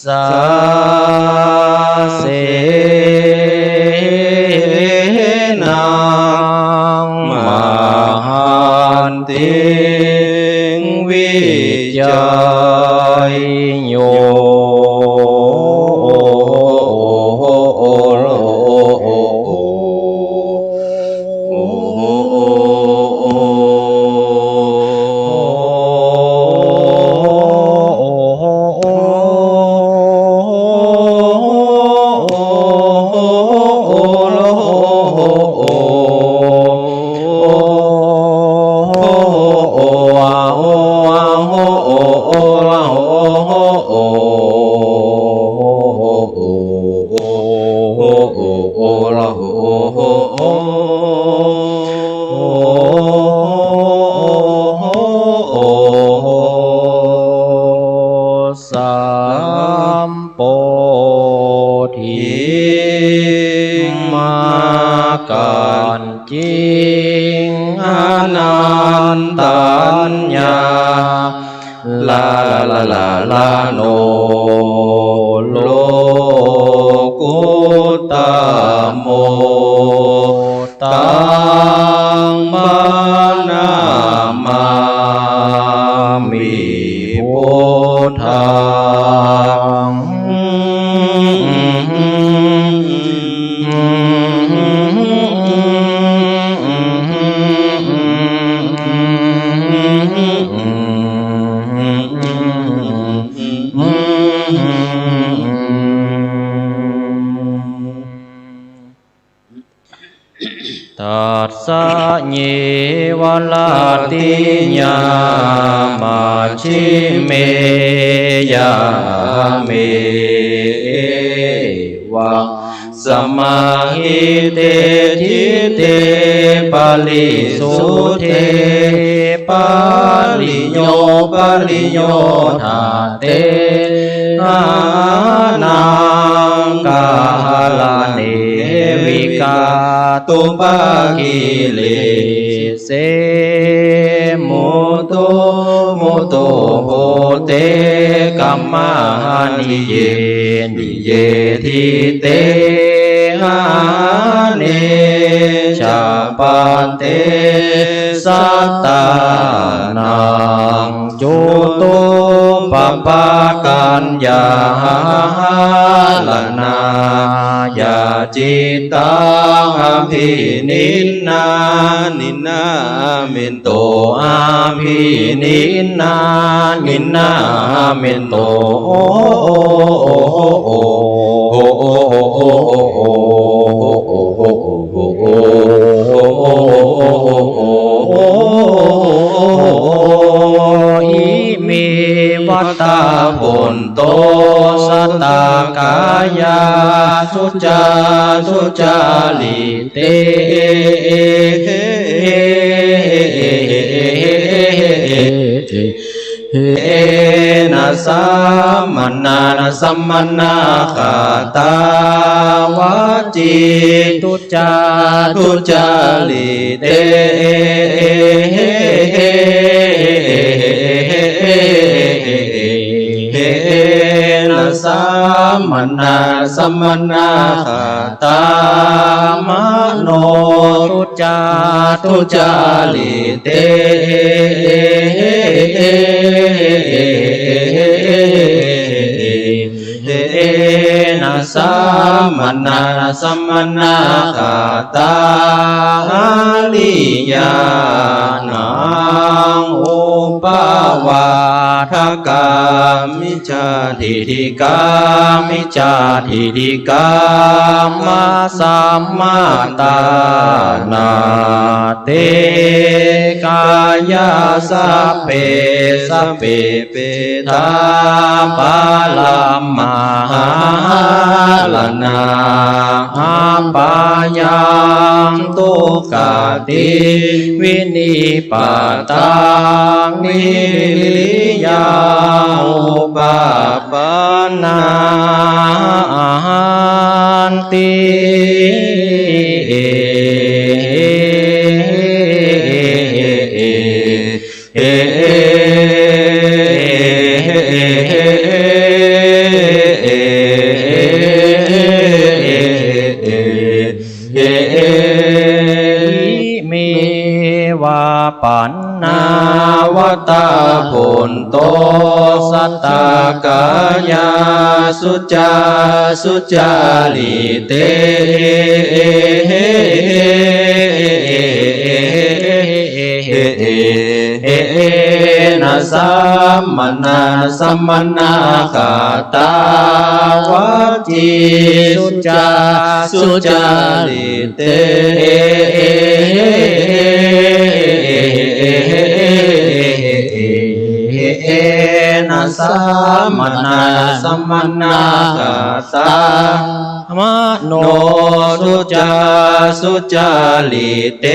Sasenaṃ mahantiṃ vijāyo. ง อนันตัญญา ลา ลา ลา ลา ลา โน โลกุตตะโม ตัง พะนามามิ พุทธัง ตัสสะ เยวะ รัตติยา มัชฌิเม ยะเม เอวัง สมาหิเต ฐิเต ปะริสุทเท ปะริโย ปะริโยธา เตหานัง กาหะระเณ วิกาตุปะกิเลสเส มุตโต มุตโต โหเต กัมมะหะนิ เย นิ เย ฐิเตหะเน จะ ปะเต สัตตานัง จุตูปปากัญญาหะระณา ยา จิตตัง อะภินินนา นินนาเม โต อะภินินนา นินนาเม โต โอ โอ อิเม วัตตา โพนโต สัตตากายา สุจา สุจาริ เต เต นะ สัมมะนา นะ สัมมะนา คาตา วาจี ทุจา ทุจาริ เต นะ สัมมะนา นะ สัมมะนา คาตา มโน ทุจา ทุจาริ เต นะ สัมมะนา นะ สัมมะนา คาตา อาริยานัง อุปปาทกา มิจฉาทิฏฐิกา มิจฉาทิฏฐิกา มา สัมมาตานา เต กายา สัพเพ สัพเพ เปทา ปะระมะหะระณา อัปปายัง ทุกขติ วินิปาตา นิริยา อุปปา ปันนา หันติ เอ อิเม วะ ปันนา วัตตา โพนโต สัตตากายา สุจา สุจาริ เต นะ สัมมะนา นะ สัมมะนา คาตา วาจี สุจา สุจาริ เต นะ สัมมะนา นะ สัมมะนา คาตา มโน สุจา สุจาริ เต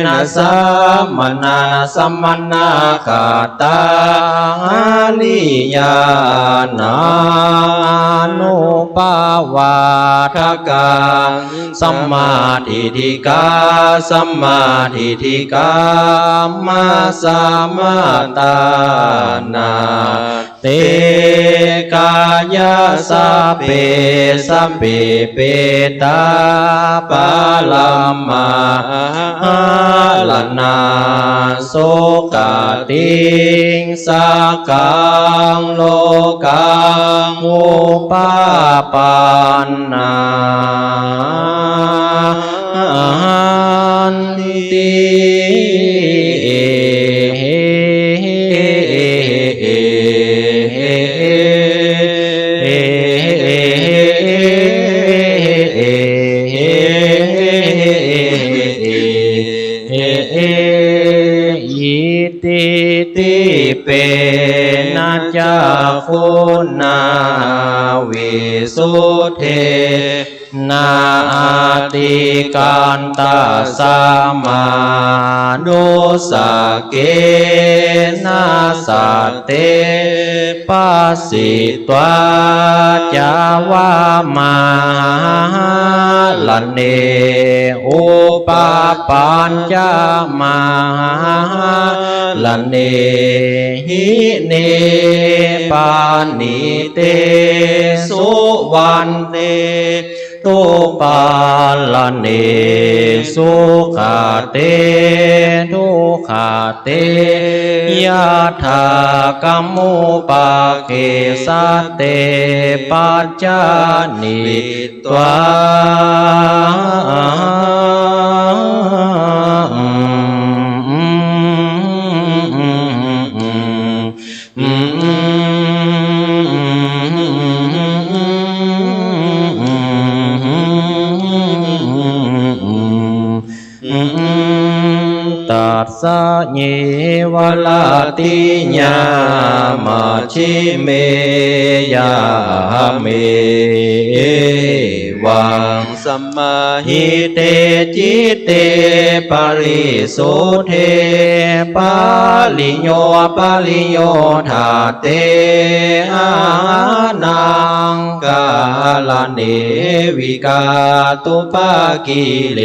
นะ สัม มะนาสมะนาขัตตา อาริยานานุปวาทะกัง สัมมาทิฏฐิกา สัมมาทิฏฐิกา มัสสะมาตานา เต กายะ สัพเพ สัพเพ เปตา ปะระมะ หะระนา สุขะติง สะกัง โลกัง อุปะปันนา หันติ อิติ ติเปนะ จักขุนา วิสุทเท นะ อติกันตัสสะ มานุสสะเกนะ สัตเต ปะสิตวา จะวะมะหะระเน อุปะปัญจะมะหะระเน หิ เน ปะนิ เต สุ วันเน ตุ ปะระเน สุขะเต ทุกขะเต ยะถา กัมมุปะเกสะเต ปัจจะนิตวา ตัสสะเย วะละติยา มัชฌิเม ยะเม เอวัง สมาหิเต จิตเต ปะริสุทเท ปะริโย ปะริโยธัตเถ อะหานัง กะหะระเน วิกาตุปะกิเล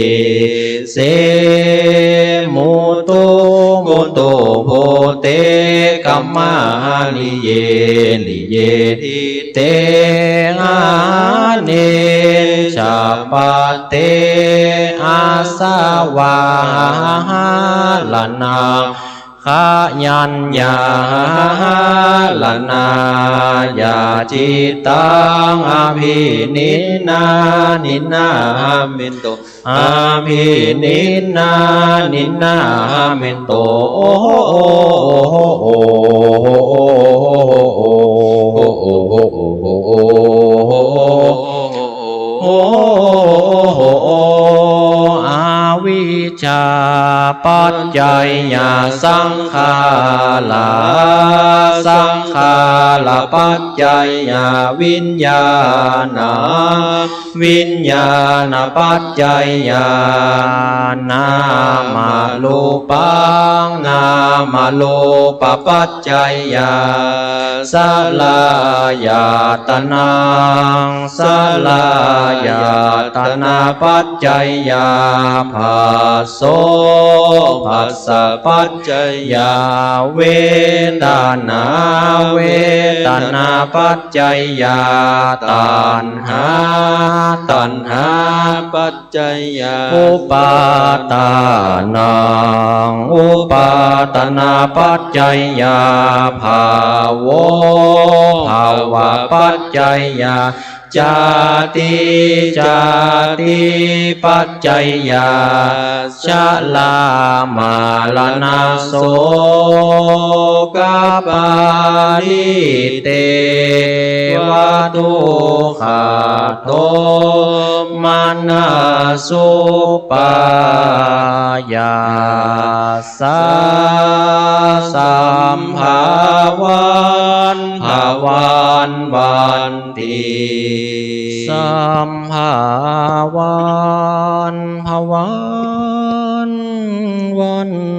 เส มุตตุ มุตตุ โพเต กะมะหะริเย ริเย ทิ เต อะหาเน ชะปะเต อาสวะหะระนา ขะยัญญาหะระนา ยะจิตตัง อะภินินนานินนาหะเมนโต อะภินินนานินนาหะเมนโต โอโห โอโห โอโห อวิชชาปัจจายะสังขารา สังขารปัจจายะวิญญาณัง วิญญาณปัจจายะนามะรูปัง นามะรูปปัจจายะสลายตนะ สลายตนะปัจจายะผัสโส ผัสสะปัจจายะเวทนา เวทนาปัจจายะตัณหา ตัณหาปัจจายะอุปาทานัง อุปาทานะปัจจายะภะวะ ภะวะปัจจายะ จาติ จาติปัจจายะ ชะรามะรณะโสกะปะริเตวะ ทุกขะโทมะนะสสุปะยาสะ สัมภาวัน ภวันติ สัมภาวัน ภวัน วัน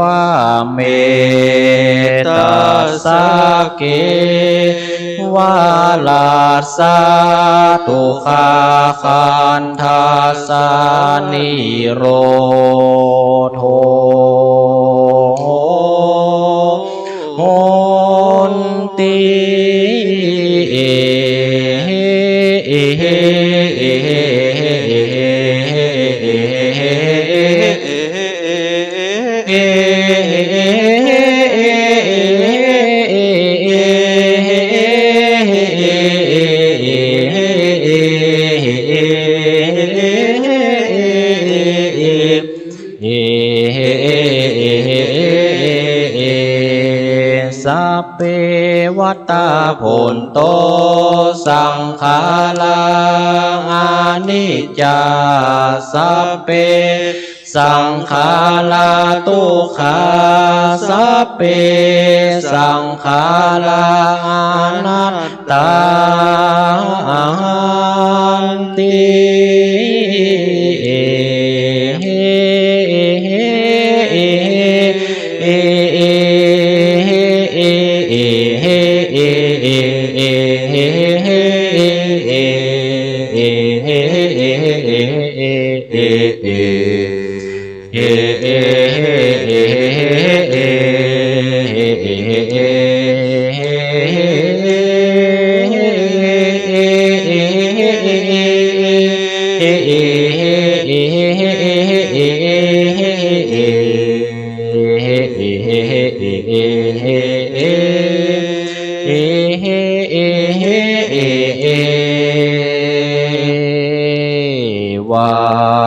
ว่า เมตตัสสะ เกวะรัสสะ ทุกขา ขันธัสสะ นิโรโธ โหนติ สัพเพ วัตตา โผนโต สังขารา อนิจจา สัพเพ สังขารา ทุกขา สัพเพ สังขารา อนัตตา หันติ วั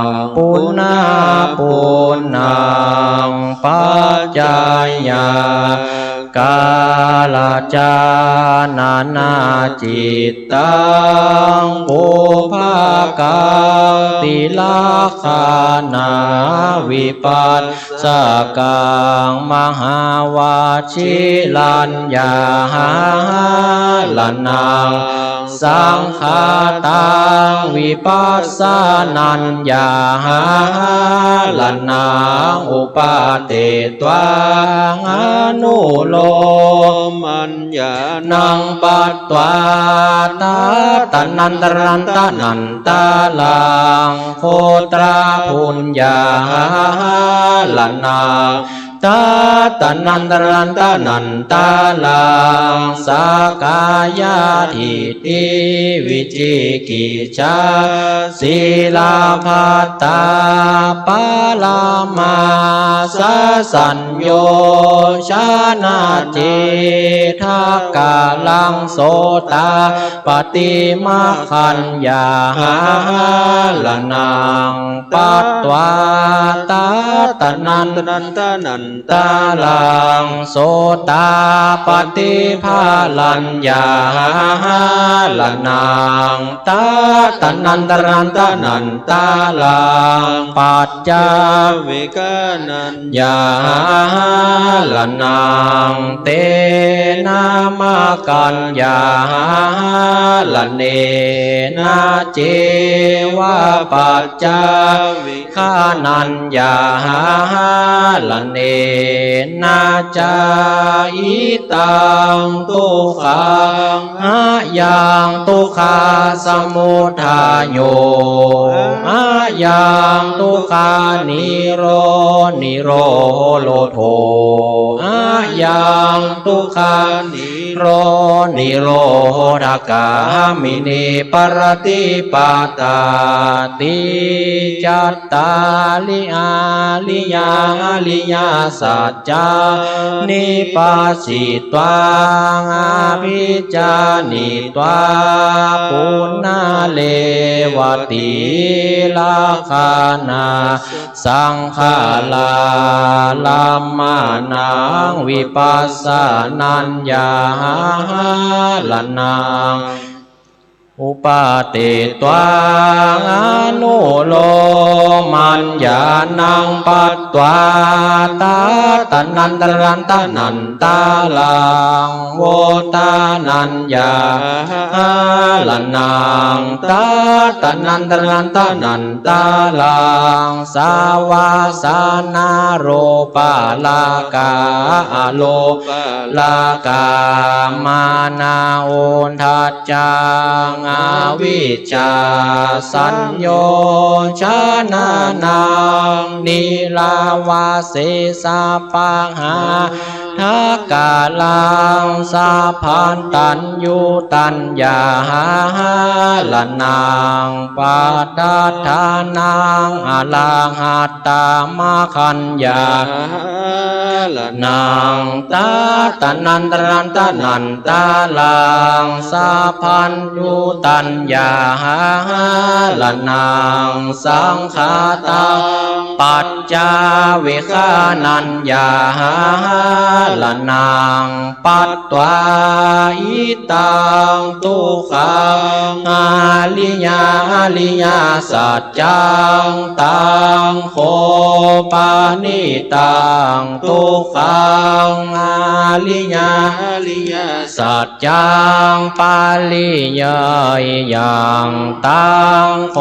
ง ปุณณะ ปุณณัง ปัจจยา กาลจานะนา จิตตัง ปุพพะกัง ติลักขณา วิปัสสะกัง มหาวชิรัญญาหาหะรณัง สังขะตัง วิปัสสะนัญญาหาหะรณัง อุปาเทตวา อนุโลมัญญาณัง ปัตวา ตะตะนันตะรันตะนันตะรัง โคตรปุญญาหาหะรณัง ตะตะนันตะรันตะนันตะรัง สากายาทิฏฐิ วิจิกิจฉา สีลพัตตา ปะระมาสะ สัญโยชนะ เจตกะรัง โสตาปัตติมัคคัญญาหาหะรณัง ปัตวา ตะตะนันตะนันตะนันตะรัง โสตาปัตติผะลัญญาหาหะรณัง ตะตะนันตะรันตะนันตะรัง ปัจจาวิกานัญญาหาหะรณัง เตนะมัคคัญญาหาหะรเณนะ เจวะปัจจาวิกานัญญาหาหะรเณนะ จาอิตัง ทุกขัง อะยัง ทุกขะสมุทาโย อะยัง ทุกขานิโร นิโรโธ อะยัง ทุกขานิโร นิโรธคามินี ปะระติปะทา ติ จัตตาริ อาริยา อริยสัจ จานิ ปัสสิตวัง อภิจานิตวา ปุณณะเรวะตี ลักขณา สังขารา รัมมะณัง วิปัสสะนัญญาหาหะรณัง อุปาเตตวา อนุโลมัญญาณังปัตวา ตัตตะนันตะรันตะนันตะรัง โวตานัญญาหะหะระณัง ตัตตะนันตะรันตะนันตะรัง สาวาสะนารูปะราคะ อรูปะราคะ มานะอุทธัจจัง อวิชชาสัญโยชนะนัง นิระวะเสสะปะหาทะกะรัง สัพพัญญูตัญญาหะหะระณัง ปัตตะทานัง อระหัตตะมะคัญญาหะหะระณัง ตัตตะนันตะรันตะนันตะรัง สัพพัญญูตัญญาหะหะระณัง สังขาตัง ปัจจาเวกขานัญญาหะหะระณัง ปัตตวา อิตัง ตุกขัง อริยะ อริยสัจจัง ตัง โข ปะณิตัง ตุกขัง อริยะ อริยสัจจัง ปะริเยยยัง ตัง โข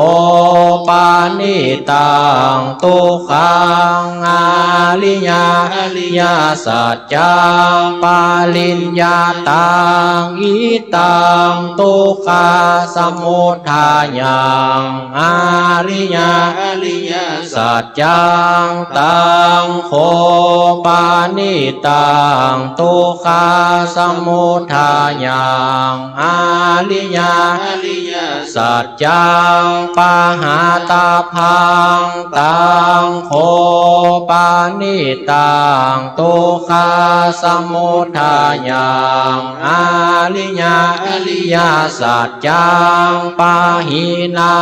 ปะณิตัง ตุกขัง อริยะ อริยสัจจัง ปะริญญาตัง อิตัง ตุกขะสมุทายัง อริยะ อริยสัจจัง ตัง โข ปะณิตัง ตุกขะสมุทายัง อริยะ อริยสัจจัง ปะหาตะพัง ตัง โข ปะณิตัง ตุกขะสมุทายัง อริยะ อริยสัจจัง ปะหินั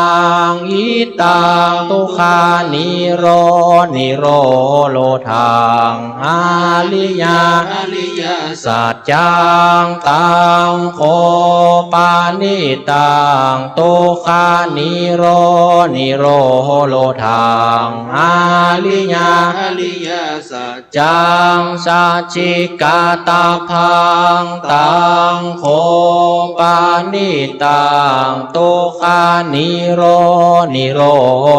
ง อิตัง ตุกขานิโร นิโรโททัง อริยะ อริยสัจจัง ตัง โข ปะณิตัง ตุกขานิโร นิโรโททัง อริยะ อริยสัจจัง สัจฉิกะตะพัง ตัง โข ปะณิตัง ตุกขานิโร นิโร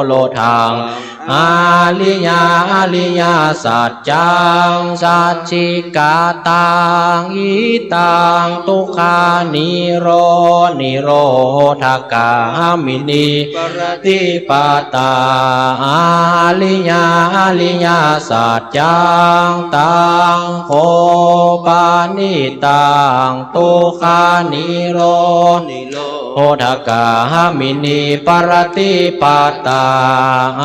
โททัง อริยะ อริยสัจจัง สัจฉิกะตัง อิตัง ตุกขานิโร นิโรธคามินี ปะระติปะตา อริยะ อริยสัจจัง ตัง โข ปะณิตัง ตุกขานิโร นิโรธคามินี ปะระติปะตา อ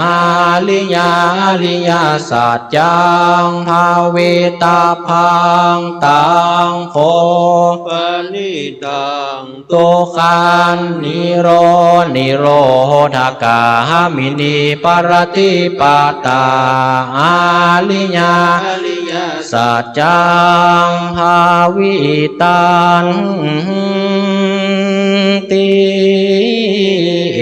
ริยะ อริยสัจจัง ภาวิตะพัง ตัง โข ปะณิตัง ตุกขานิโร นิโรธคามินี ปะระติปะตา อริยะ อริยสัจจัง ภาวิตันติ เอ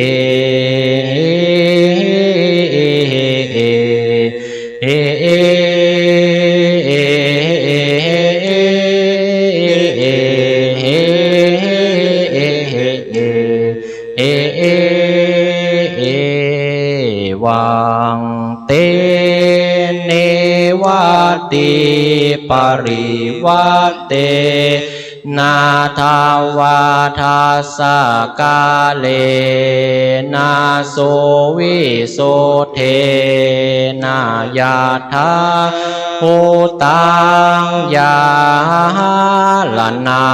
วัง เต เนวะติ ปะริวัตเต นะ ทะวาทัสสะ กาเลนะ สุวิสุทเทนะ ยะถาภูตัง ยาหะระณั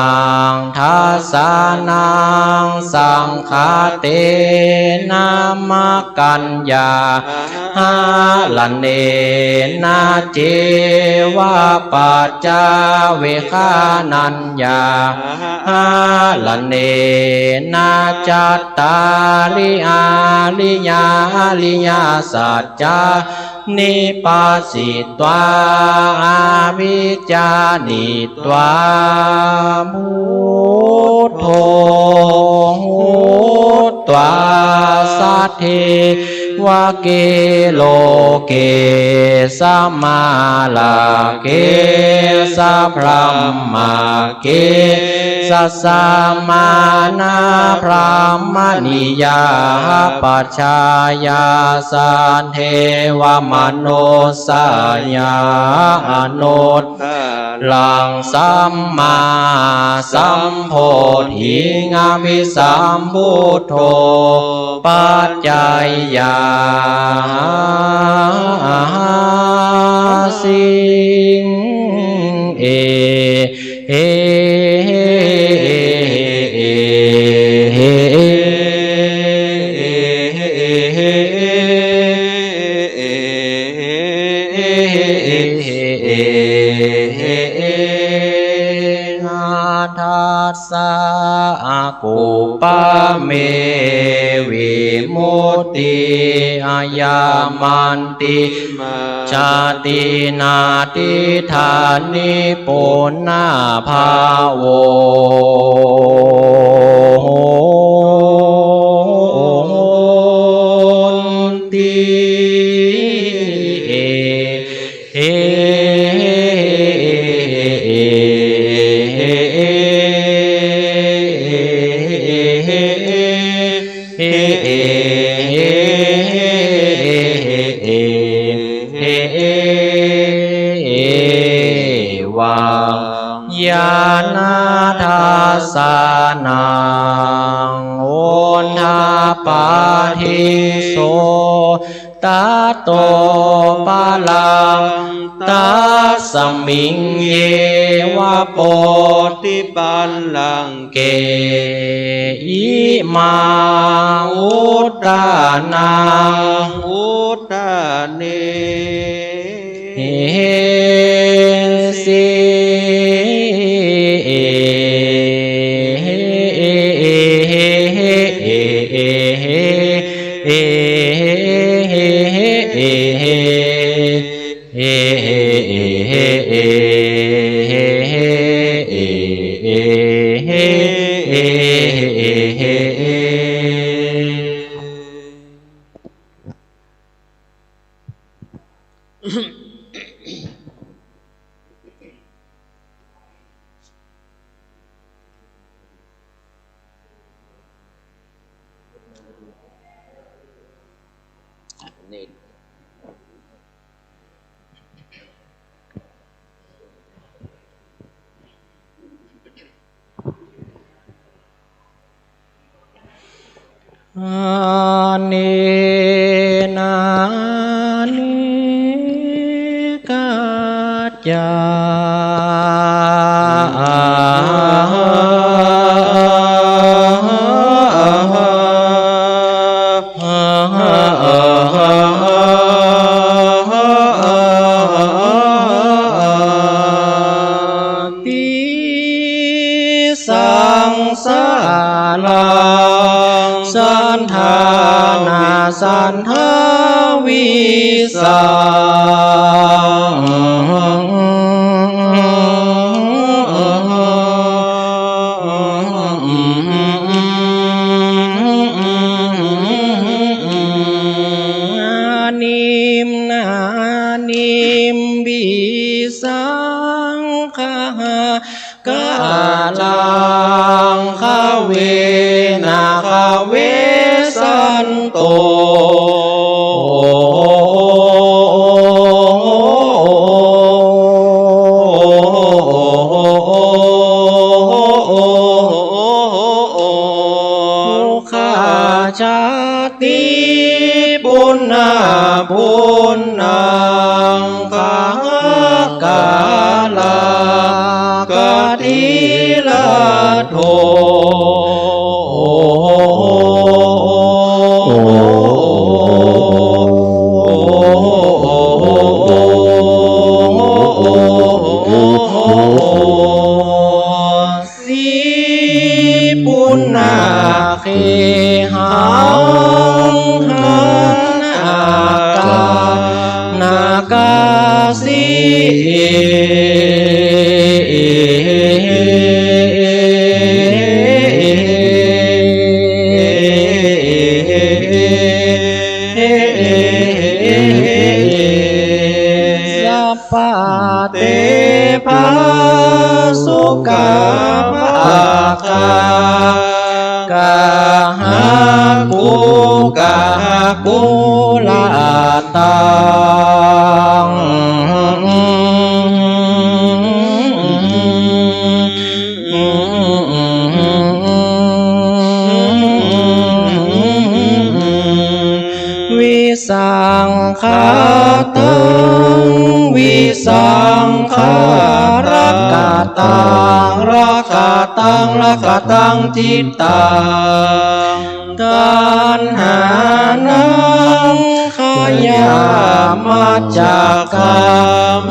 ง ทัสสะนัง สังขะเตนะ มะกกัญญาหะระเณนะ เจวะ ปัจจาเวกขานัญญาหะระเณนะ จัตตาริ อาริยา อริยสัจจา นิปัสสิตวา อวิชชา นิ त्वा बुद्धो त्वा सदेवके लोके समारके सब्रह्मके ससमानब्रह्मणीयाः पज्जाया सदेवमनुस्साय अनु ttaraṃ sammāsambodhiṃ abhisambuddho paccaññāsiṃ. Tassa akuppā me vimutti ayamantimā jāti natthidāni punabbhavo hoti. Evaṃ ñāṇadassanaṃ udapādi so tato paraṃ tasmiṃ yeva bodhipallaṅke imā uttānaṃ udāne si. Anenānekacca saṃsāraṃ saṭṭhānasaṭṭhavīsaṃ. Animnānimbi saṅkhā kāraṃ dvena dvesanto dukkhā jāti punappuna ṃ gahakāra gatīratto. Si punaggehāhaṃ hanakkam นากาสี สัพพะเต พระสุขะภะคะ กะหะกุ กะหะกุละตัง วิสังขะตัง วิสังขะ รักขะตัง รักขะตัง รักขะตัง จิตตัง ตัณหานัง ขะยามัจจะกา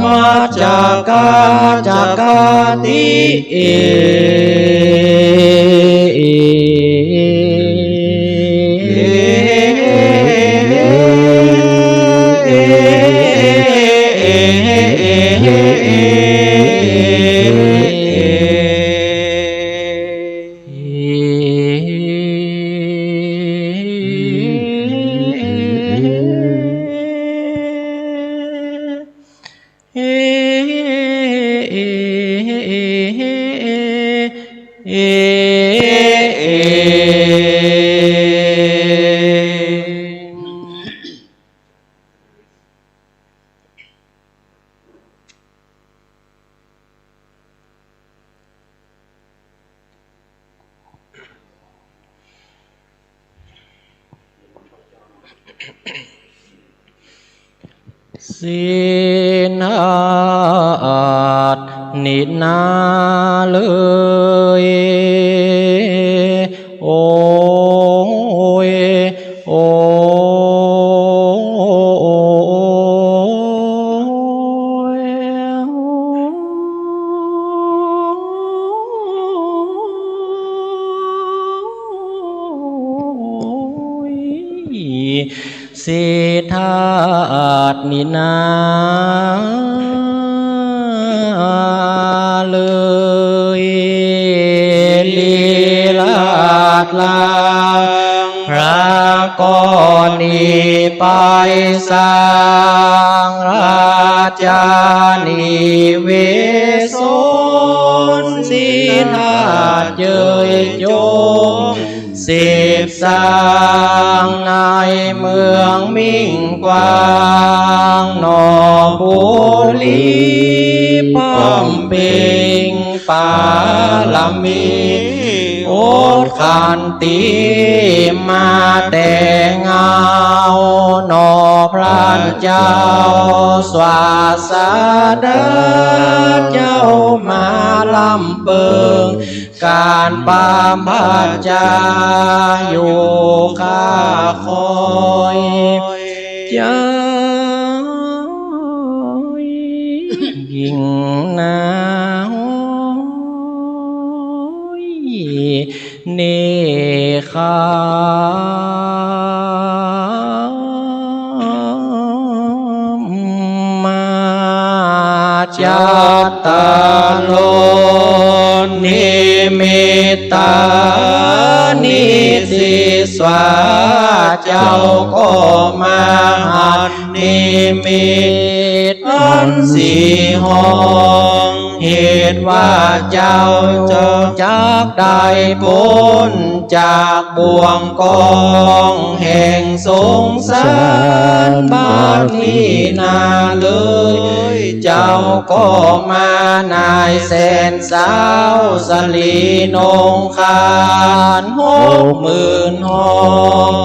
มัจจะกา จักขาติ เอ สิ้นธาตุนี้นาเลย โอ้ย โอ้ย สิ้นธาตุนี้นาเลย ลีลาดลางพระก็หนีไปสร้างราชานิเวศน สิ้นธาตุเยยจง สิบสร้างในเมืองมิ่งกว้างนอกปุรี ป้อมเปล่งปารมี อดขันติมาแต่เงา นอกพระเจ้าศาสดาเจ้ามาลำเปิง ก๋านปามพระจาอยู่ข้าคอย เจ้ายิ่งนา เนคขมา จัตตาโร นิมิตตานิ สิสวาเจ้าก็มาหันนิมิตอันสี่ห้อง เหตุว่าเจ้าจักได้ป๊นจากบ่วงกองแห่งสงสาร บัดนี้นาเลย เจ้าก็มาในแสนสาวสะหลีนงคานหกหมื่นห้อง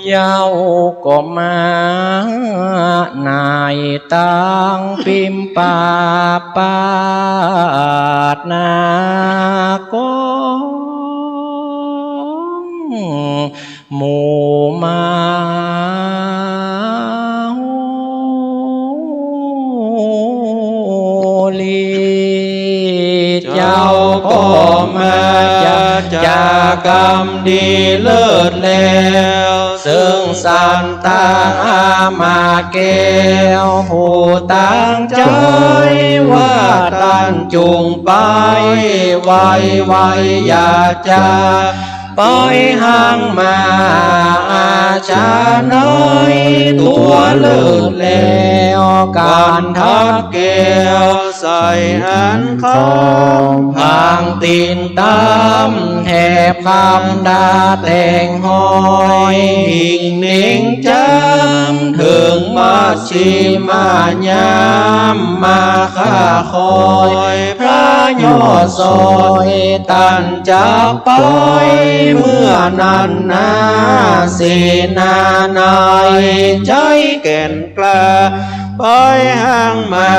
เจ้าก็มาในตางปิมปาปาดนากอง หมู่มา ลี เจ้าก็มาจากกรรมดีเลิศแล้ว เซิ่งสันตาอามาแก้ว ผู้ตั้งใจ๋ว่าต้านจุ่งไป ไวๆ อย่าจ๊า ไปหังมา อาชาน้อย ตั๋วเลิศแล้ว กันทัดแก้ว ใส่อันคำ ผางตี๋นต๋ำ แถบคำดาแต่งห้อย หิ่งเน่งจำ เถิงมัชฌิมายาม มาข้าคอย พระยอดสอย ต้านจักไป เมื่อนั้นนา เสนาใน ใจ๋แก่น กล้า ไปหังมา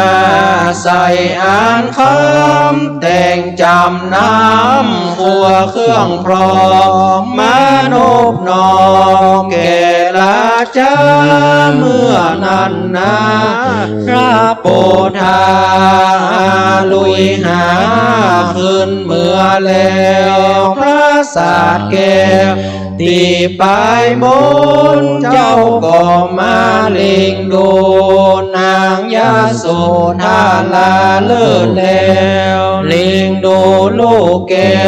ใส่อันคำ แต่งจ๋ำน้ำ ครัวเครื่องพร้อม มานบน้อม แก่ราจา เมื่อนั้นนา พระโปธา ลุยหา ขึ้นเมือแล้ว พระสาทแก้ว ตี้ป๋ายบน เจ้าก็มาเล็งดู นางยโสธราเลิศแล้ว เล็งดูลูกแก้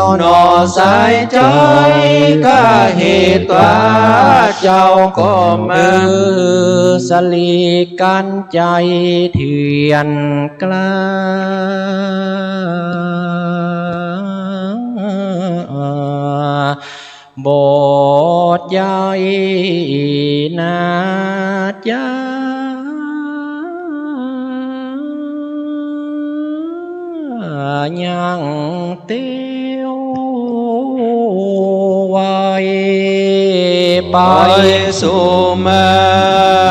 ว หน่อสายใจ๋ กะเหตุว่า เจ้าก็มา คือสลีกัญไชยเถื่อนกล้า บอดใจ๋นาจ๊ะ ยังเตียวไว ไปสู่มา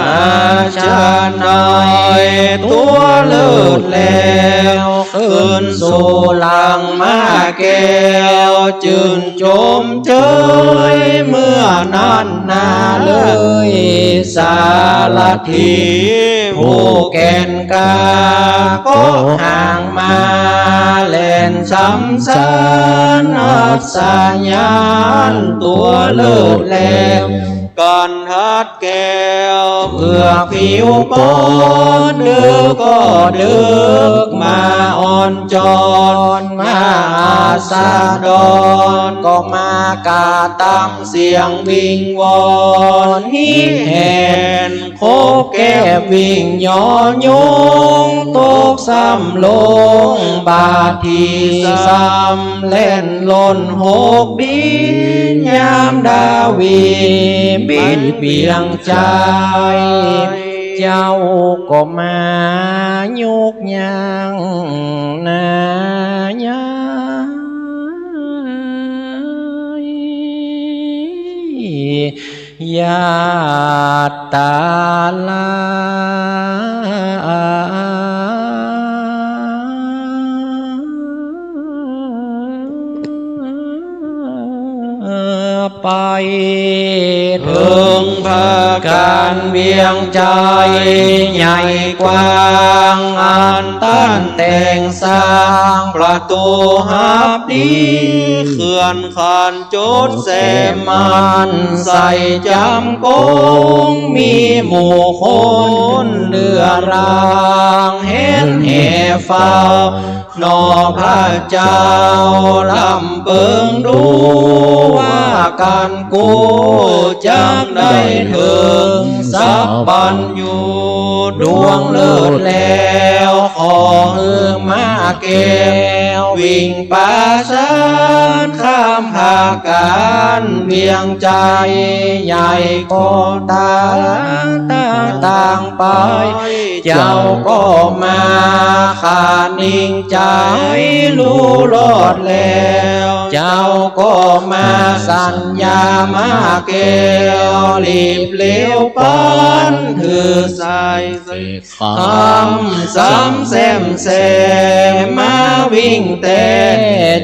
อาชาน้อย ตั๋วเลิศแล้ว ขึ้นสู่หลังมาแก้ว จื่นจมเจย เมื่อนั้นนาเลย สารถี ผู้แก่นกล้า ก็หางมา แล่นสำสาน อัศญาน ตั๋วเลิศแล้ว กันทัดแก้ว เผือกผิวปน นึกก็นึก มาอ่อนจอน มาอาสาดอน ก็มากระตำเสียงวิงวอน ฮิแหน คบแก้ววิ่งยอยุง ตกซ้ำลง บาดทีซ้ำ แล่นล่นหกบิน ยามดาวี บิดเบี่ยงใจ๋ เจ้าก็มายุกยังนา ยาย ยาตาลา ไปเถิงผาการเวียงใจ๋ ใหญ่กว้างอันต้านแต่งสร้าง ประตู๋ฮับดี เขื่อนขัน จดแสมัน ใส่จ๋ำกง มีหมู่คนเดือราง เห็นแห่เฝ้า หน่อพระเจ้า ลำเปิงดู ว่ากั๋นกู้ จักได้เถิง สัพพัญญู ดวงเลิศแล้ว ขอหื้อมาแก้ว วิ่ง ประสาน ข้ามผาการเวียงใจ๋ ใหญ่ก็ต๋าง ต๋างไป เจ้าก็มา ข้านิ่งใจ๋ ฮู้รอดแล้ว เจ้าก็มา สัญญามาแก้ว รีบเร็วปัน ถือสาย คำสามแสมแส มาวิ่งแต่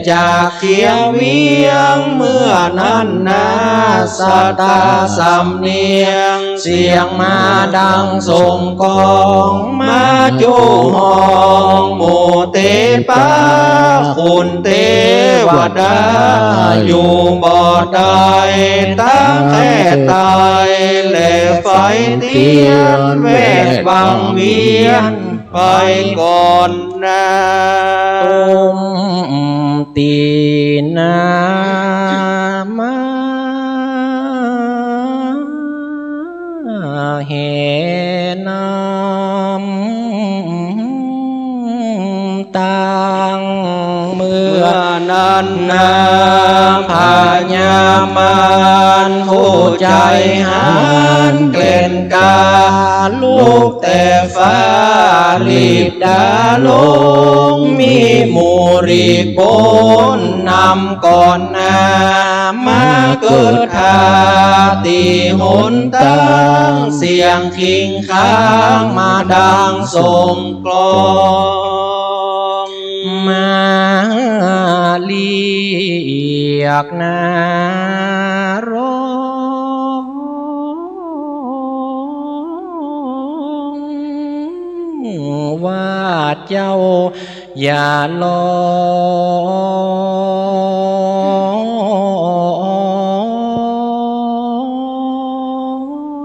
จากเขียงเวียง เมื่อนั้นนา สตาสำเนียง เสียงมาดังสงฆ์ก้อง มาจู๋ฮ้องหมู่เตปา คุณเตวดาอยู่บ่ได้ ตาแค่ตายและไฟเตียน แวดวังเวียนไปก่อนนา ตุ้มตีนามา แห่น้ำตาง เมื่อนั้นนา พญามารผู้ใจ๋หาญแกล่นกล้า ลุกแต่ฟ้ารีบดาลง มีหมู่รีบโกนนำก่อนนา มาเกิดท่าตี้หนตาง เสียงคิงคางมาดังสงฆ์ก้อง มาเรียกนาร้อง ว่าเจ้า อย่าร้อ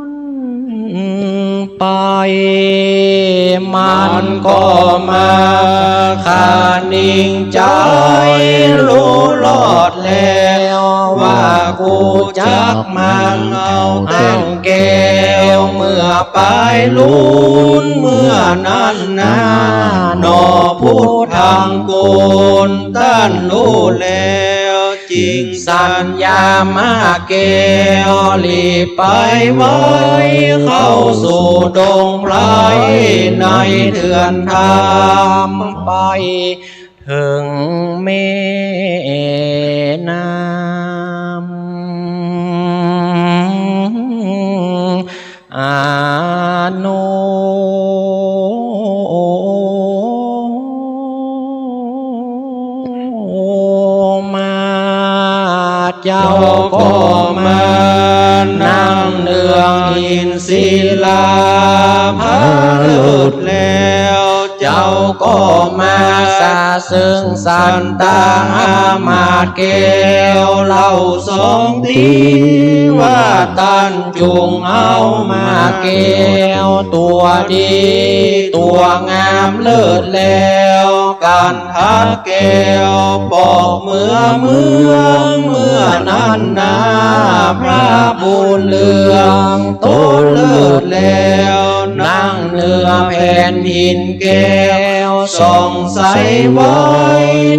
นไป มันก็มา ข้านิ่งใจ๋ฮู้รอดแล้ว ว่ากูจักมันเอาแต้งแก้ว เมื่อปายลุนเมื่อนั้นนา หนอพุทธังกูล ต้านฮู้แล้ว จึงสัญญามาแก้ว รีบไปไว เข้าสู่ดงไพร ในเถื่อนธรรม ไปเถิงแม่น้ำ อาโนมา เจ้าก็มานั่งเนืองหินศิลาผาเลิศแล้ว เจ้าก็มาสะเซิงสันตาอามาตย์แก้ว เล่าสองตี้ ว่าต้านจุ่งเอามาตย์แก้ว ตั๋วดีตั๋วงามเลิศแล้ว กันทะแก้วปอกเมือเมือง เมื่อนั้นนา พระบุญเรืองโตเลิศแล้ว นั่งเนือแผ่นหินแก้ว ส่องใสไว้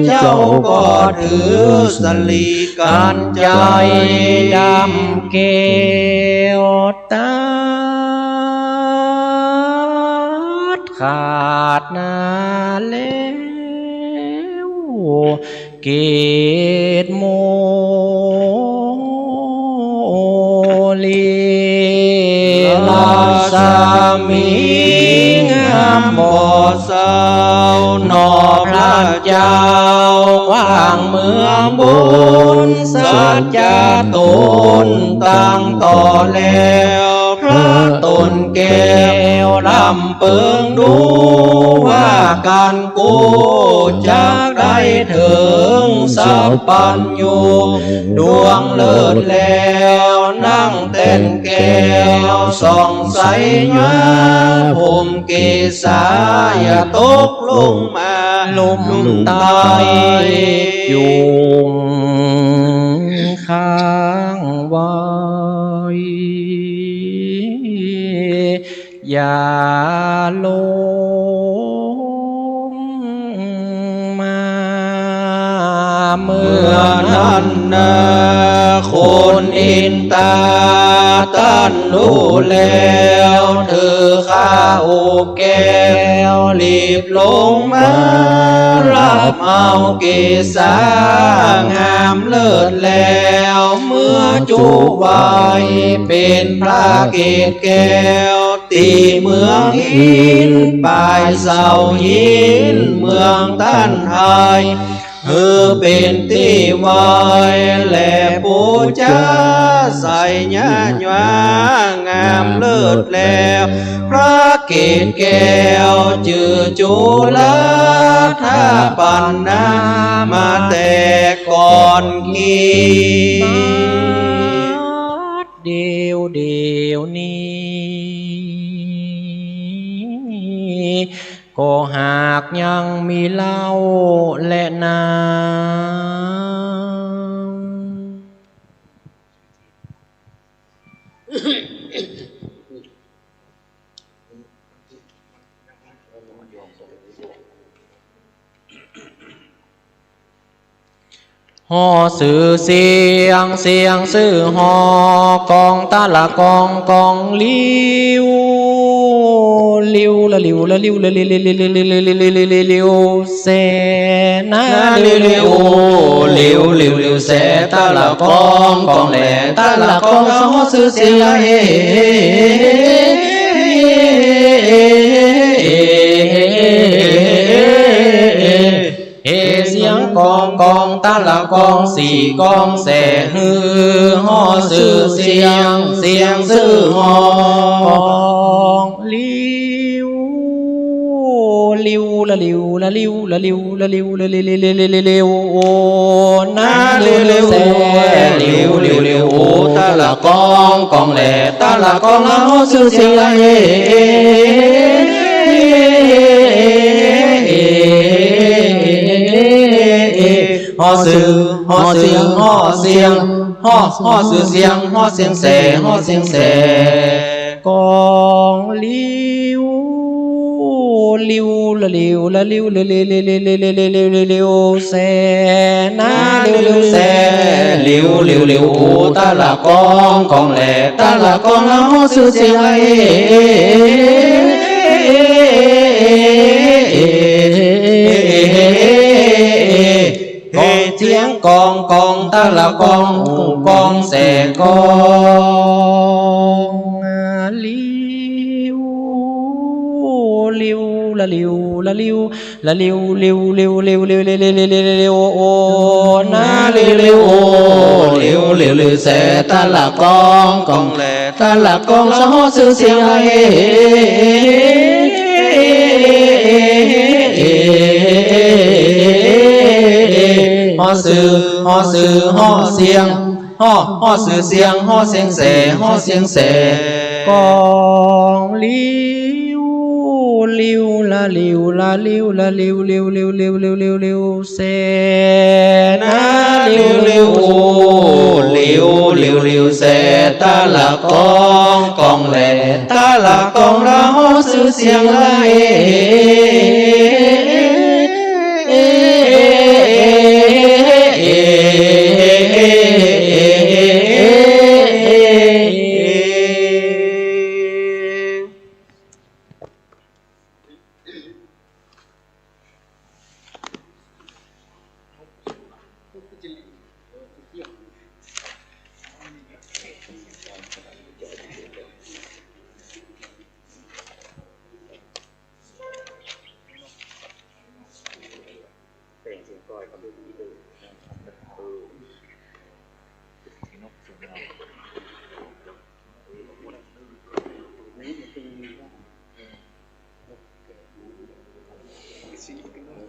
เจ้าก็ถือสลีกัญไชย ดำแก้วตัดขาดนาแล้ว เกศโมลี รัศมีงามบ่เศร้า หนอพระเจ้า ขว้างเมือบุญ สัจจะตนตั้งต่อแล้ว พระตนแก้วลำเปิงดู ว่ากั๋น กูจักได้เถิงสัพพัญญู ดวงเลิศแล้ว นั่งแต้นแก้ว ส่องใสมา ผมเกศาอย่าตกลงมา ลุ่มใต้ ยุงข้างไว้ อย่าลงมา เมื่อนั้นนา คนอินตาต้านฮู้แล้ว ถือข้าอุแก้ว รีบลงมา รับเอาเกศางามเลิศแล้ว เมื่อจุไว้เป๋นพระเกศแก้ว ตี้เมืองอินทร์ ปายเสาหิน เมืองต้านไทย หื้อเป๋นตี้ไหว้แลปู๋จา ใส่ญาติญาณงามเลิศแล้ว พระเกศแก้วจื้อจุฬา ถ้าปั๋นนามาแต่ก่อนกี้ เดี๋ยว เดี๋ยวนี้ ก็หากยังมีเล่าแลนา ฮอสือเสียง เสียงสือฮอ กองตะละกอง กองหลิว หลิวละหลิวละหลิวละหลิว หลิวแสนาหลิวหลิว หลิวหลิวหลิวแสตะละกอง กองแหลตะละกอง ฮอสือเสียงละเอ เอเสียงกอง กองตะละกอง สี่กองแส หื้อฮอสือเสียง เสียงสือฮอ กองหลิว หลิวละหลิวละหลิวละหลิวละหลิวละหลิวละหลิวละหลิว โอนาหลิวหลิวแส หลิวหลิวหลิว โอตะละกอง กองแหลตะละกอง ละฮอสือเสียงละเอ ฮอสือ ฮอเสียง ฮอเสียง ฮอ ฮอสือเสียง ฮอเสียงแส ฮอเสียงแส กองหลิว หลิวละหลิวละหลิวละหลิวละหลิวละหลิวละหลิวแสนาหลิวหลิวแส หลิวหลิวหลิว โอตะละกอง กองแหลตะละกอง ละฮอสือเสียงละเอ เสียงกอง กองตะละกอง กองแส กองหลิว หลิวละหลิวละหลิวละหลิวหลิวหลิวหลิวหลิวหลิว โอนาหลิวหลิว โอหลิวหลิวหลิวแสตะละกอง กองแหล ตะละกอง ละฮอสือเสียงละเอ ฮอสือ ฮอสือ ฮอเสียง ฮอ ฮอสือเสียง ฮอเสียงแส ฮอเสียงแส กองหลิว หลิวละหลิวละหลิวละหลิวหลิวหลิวหลิวหลิวหลิวหลิว แสนาหลิวหลิว โอหลิวหลิวหลิวแสตะละกอง กองแหลตะละกอง ละฮอสือเสียงละเอ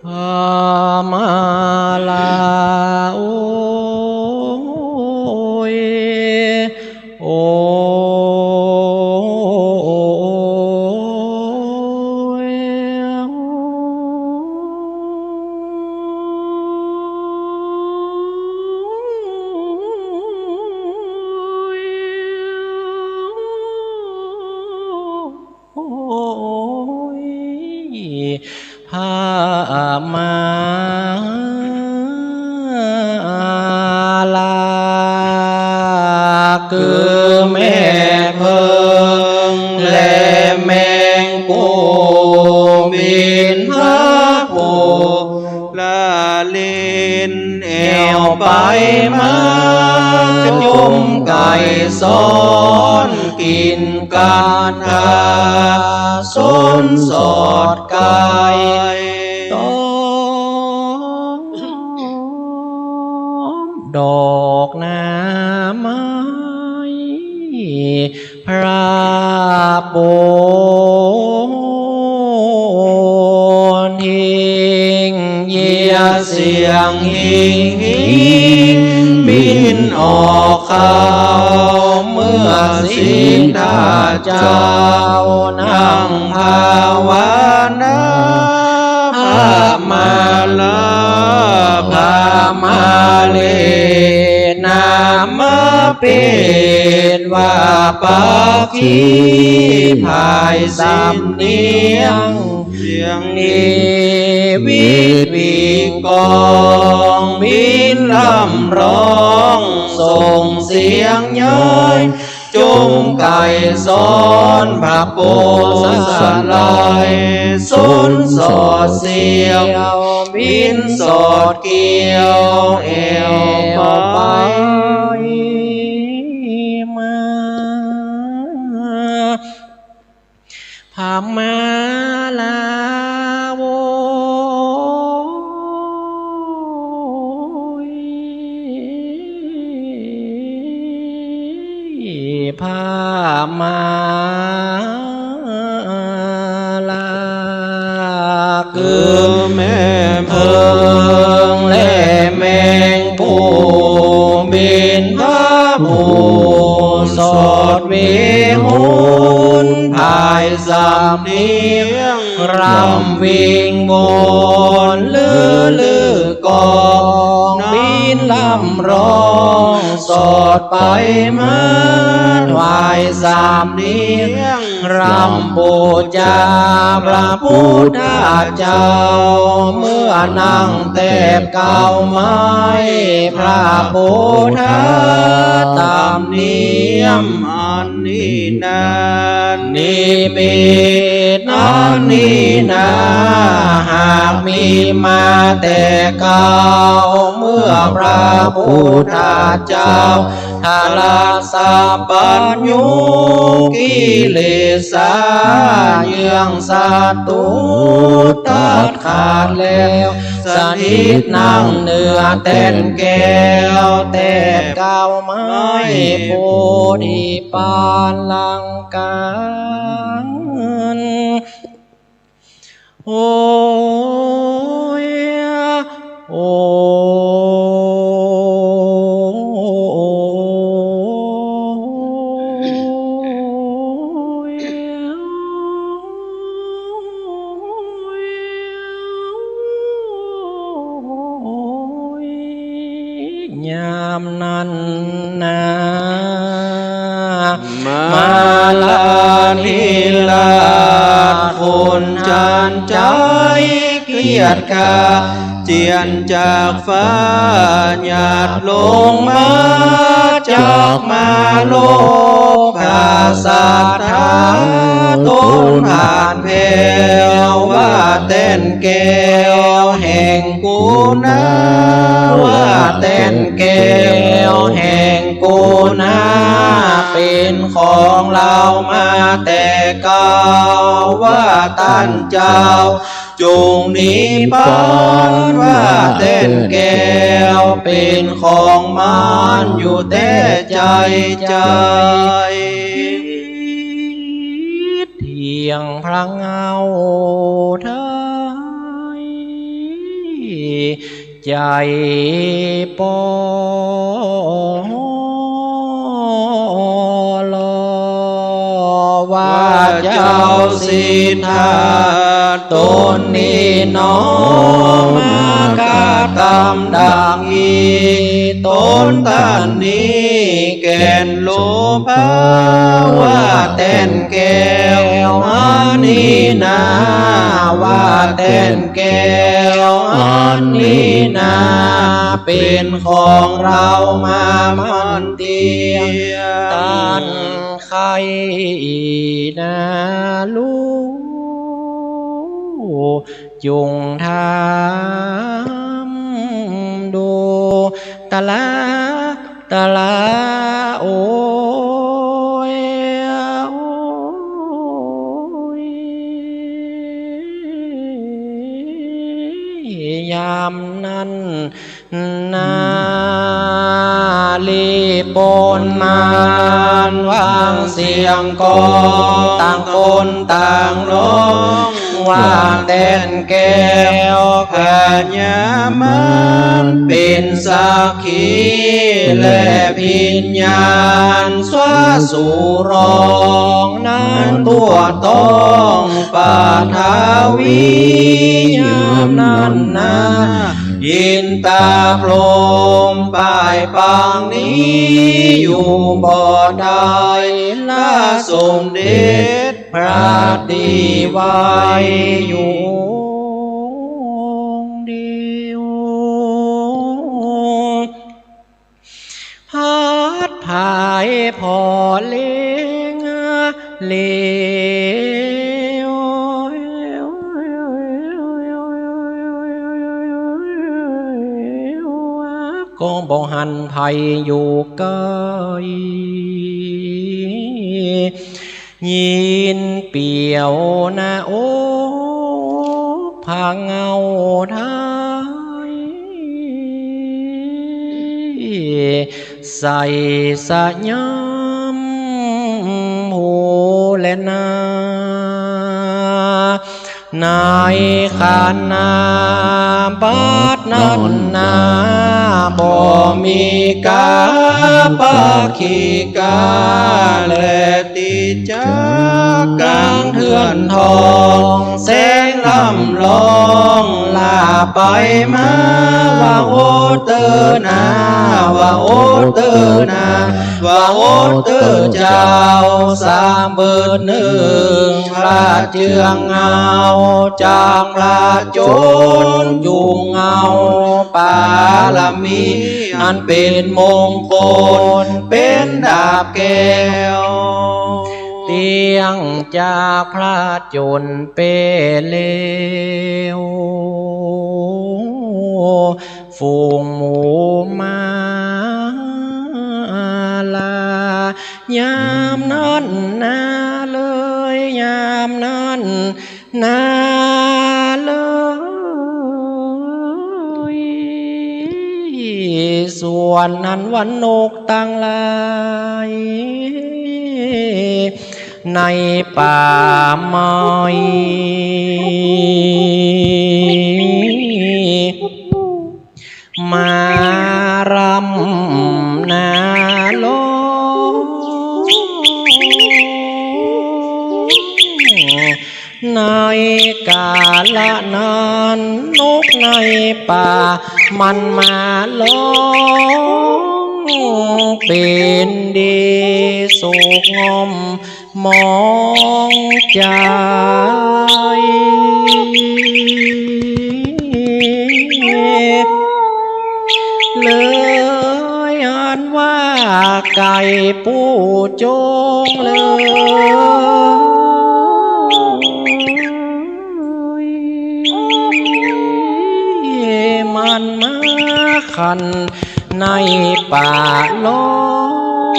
พามาลา โอ้ย โอ้ย โอ้ย พามาลา คือแม่เพิ่งและแมงกู้ บิณฑะภู ละเล่นแอ่วไปมา จุ่มไก่ซ้อน กิ๋นก๋านก๋า สนสอดไก่ ต้อง งหิงบินออกเข้า เมื่อสิทธัตถะเจ้านั่งภาวนา พระมาลา พระมาเล นามเปตว่าปักขี พายสำเนียง เสียงดีวิดวิงกองบินร่ำร้อง ส่งเสียงเย้ย จงไกลสอนพระโพธิ์สาลี สนสอดเสี้ยว บินสอดเกี้ยว แอ่วไปมา พระมาลาโวย พระมาลา คือแม่เพิงและแมงผู้ บินพระผู้สอดวิหน พายสำเนียง ร่ำวิงวน ลือลือกอง บินร่ำร้อง สอดไปมา พายสำเนียง ร่ำปู๋จาพระพุทธเจ้า เมื่อนั่งแตบเกล้าไหว้ พระโพธาตำเนียม อันนี้นา นิมิตอันนี้นา หากมีมาแต่เกล้า เมื่อพระพุทธเจ้า ทราบสัพพัญญูกิเลสา เยื่องศัตรูตัดขาดแล้ว สถิตนั่งเหนือแต้นแก้ว แตบเกล้าไหว้โพธิปาลังกา โอ้ย โอ้ย ยามนั้นนา มาลานิราช คนจานใจ๋เกียจคร้าน เจียนจากฟ้าหยาดลงมา จักมาลบผ้าสัตถา ตนผ่านแผ้วว่าแต้นแก้วแห่งกูนา ว่าแต้นแก้วแห่งกูนา เป๋นของเฮามาแต่เกล้า ว่าต้านเจ้า จงนิพพาน ว่าแต้นแก้วเป๋นของมันอยู่แต๊ใจ๋ ใจ๋ เที่ยงพระเงาไท้ ใจ๋ปอลอ ว่าเจ้าสิทธัตถะ ตนนี้หนอ มากระทำดังนี้ ตนต้านนี้แก่นโลภะ ว่าแต้นแก้วอันนี้นา ว่าแต้นแก้วอันนี้นา เป๋นของเฮามามันเตี้ย ต้านใค่นาลู จงถามดู ตะละ ตะละ โอ้ย โอ้ย ยามนั้น นาลีปนมานวางเสียงกลอง ต่างคนต่างร้อง ว่าแต๋นแก้ว ขะยามันเป๋นสักขี และปิญญาณ สวสุรอง นั้นตั๋วต้องปฐวี ยามนั้นนา อินตาพรหมปายปางหนีอยู่บ่ได้ ละสมเด็จ พระตี้ไว้อยู่เดียว พัดผายผ่อเล็งเหลว ก็บ่หันใผอยู่ใก้ ยินเปลี่ยวหน้าอกผาเหง้าไท้ ใส่สยามหูและนา ในขณะบัดนั้นนา บ่มีกาปะขีกา และติดจักกั๋งเถื่อนทอง แสงลำลองล่าไปมา ว่าโอเตอนา ว่าโอเตอนา ว่าโอเตอเจ้า สามเบิดนึ่ง พระเจื้องเหง้า จากพระโจรจุ่งเอา ปารมี อันเป๋นมงคล เป๋นดาบแก้ว เตี้ยงจากพระโจรเป้เลว ฝูงหมู่มาลา ยามนั้นนาเลย ยามนั้นนาเลย ส่วนอันว่านกตังหลาย ในป่าไม้ มารำนาร้อง ในกาละนั้นนกในป่ามันมาร้อง เป๋นดีสุขง่อม มองใจ๋ เลยอันว่าไก่ปูจงเลย มันมาขันในป่าร้อง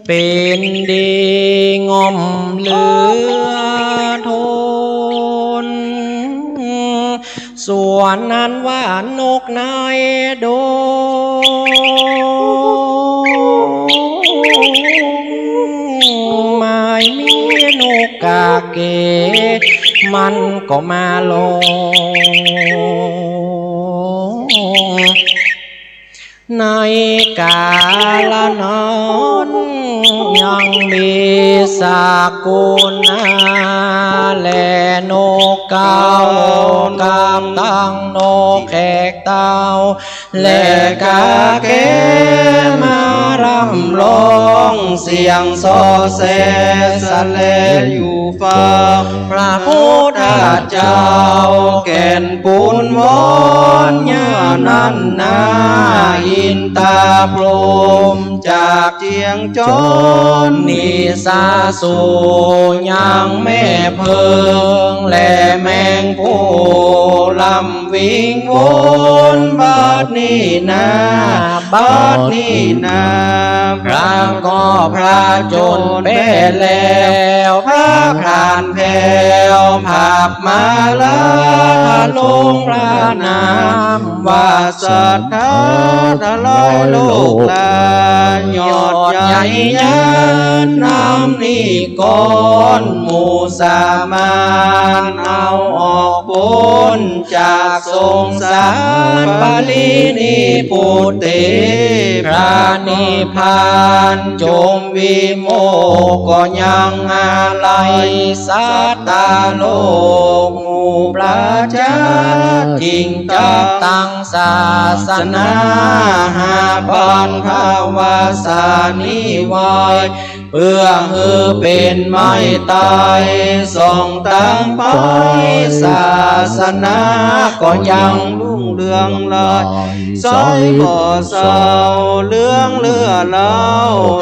เป๋นดีง่อมเหลือทน ส่วนอันว่านกในดง ไม่มีนกกาเก มันก็มาร้อง ในกาละนั้นยังมีสกุณาและนกเขา กับตังนกแขกเต้า และกาแกมารำร้องเสียงส่อแซ่สะแลอยู่ ฝากพระพุทธเจ้าแก่นปุณณวร ยามนั้นนา อินตาพรหมจากเจียงจร นิสาสูยังแม่เพิง และแมงผู้ลำวิงวน บัดนี้นา บัดนี้นา ครั้งก็พระจนแป๊แล้ว พระคลานแผวผักมาลา ลงพระนามว่าศรัทธาทลายโลกลาย ยอดใหญ่ยานนำนิกร หมู่สามานเอาออกป๊น จากสงสาร ปรินิพพุเต พระนิพพานจงวิโมกข์ ก็ยังอาลัยศรัทธาโลก หมู่ประชาจึงจักตั้งศาสนา ห้าปันภวาสานิวาย เปื้อหื้อเป๋นไม้ตาย ส่องตางไป ศาสนาก็ยังรุ่งเรืองลาย ใสบ่เศร้าเหลืองเลือเหล้า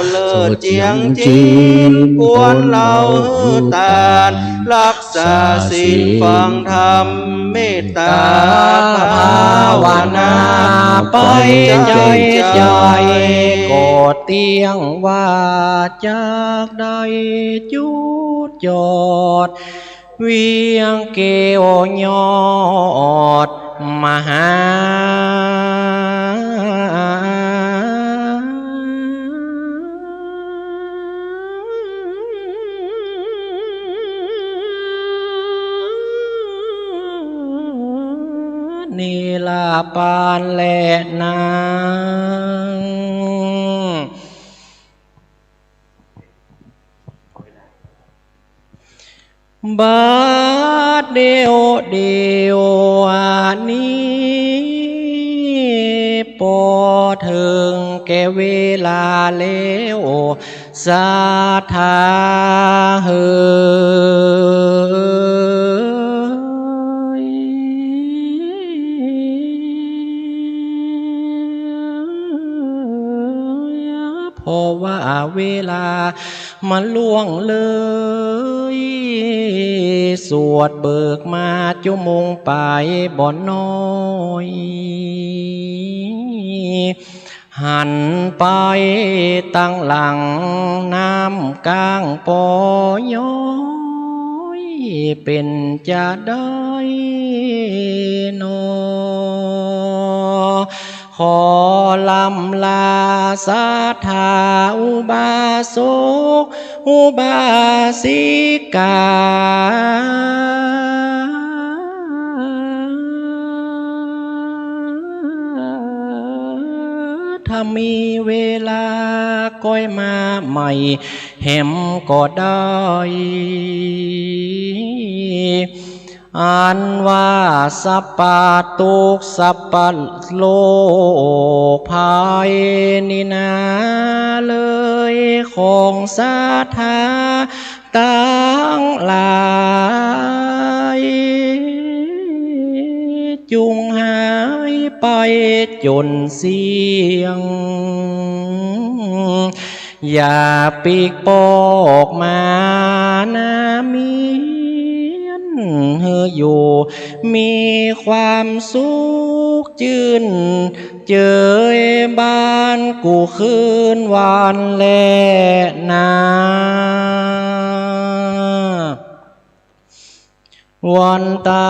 เลิศเจียงจีน ควรเล่าหื้อตาน รักษาศีลฟังธรรม เมตตาภาวนา ไปใจ๋ใจ๋ ก็เตี้ยงว่าจักได้จุดจอด เวียงแก้วยอดมหา นิรปานแลนาง บัดเดี๋ยวเดี๋ยวนี้ ปอเถิงแก่เวลาแล้ว ศรัทธาเอ๋ย เพราะว่าเวลามันล่วงเลย สวดเบิกมาจุมงไปบ่น้อย หันไปตางหลังน้ำก้างปอย้อย เป๋นจะได้หนอ ขอลำลาศรัทธาอุบาสก อุบาสิกา ถ้ามีเวลาก้อยมาใหม่แหมก็ได้ อันว่าสัพพะตุ๊กข์สัพพะโรคภัยนี้นาเอย ของศรัทธาตังหลาย จุ่งหายไปจ๋นเสี้ยง อย่าปิ๊กปอกมานาเมียน หื้ออยู่มีความสุขจื้นเจยบ้านกู้คืนวันแลนา วันตา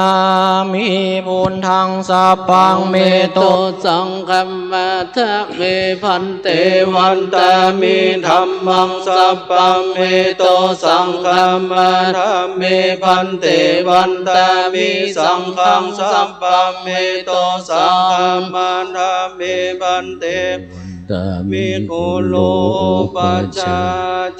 มิ พุทธัง สัพพัง เม โต สังฆัม มาทะเม พันเต วันตามิ ธัมมัง สัพพัง เม โต สังฆัม มาทะเม พันเต วันตามิ สังฆัง สัพพัง เม โต สังฆัม มาทะเม พันเต ตามิ ภิกขุ โล อุปัชฌา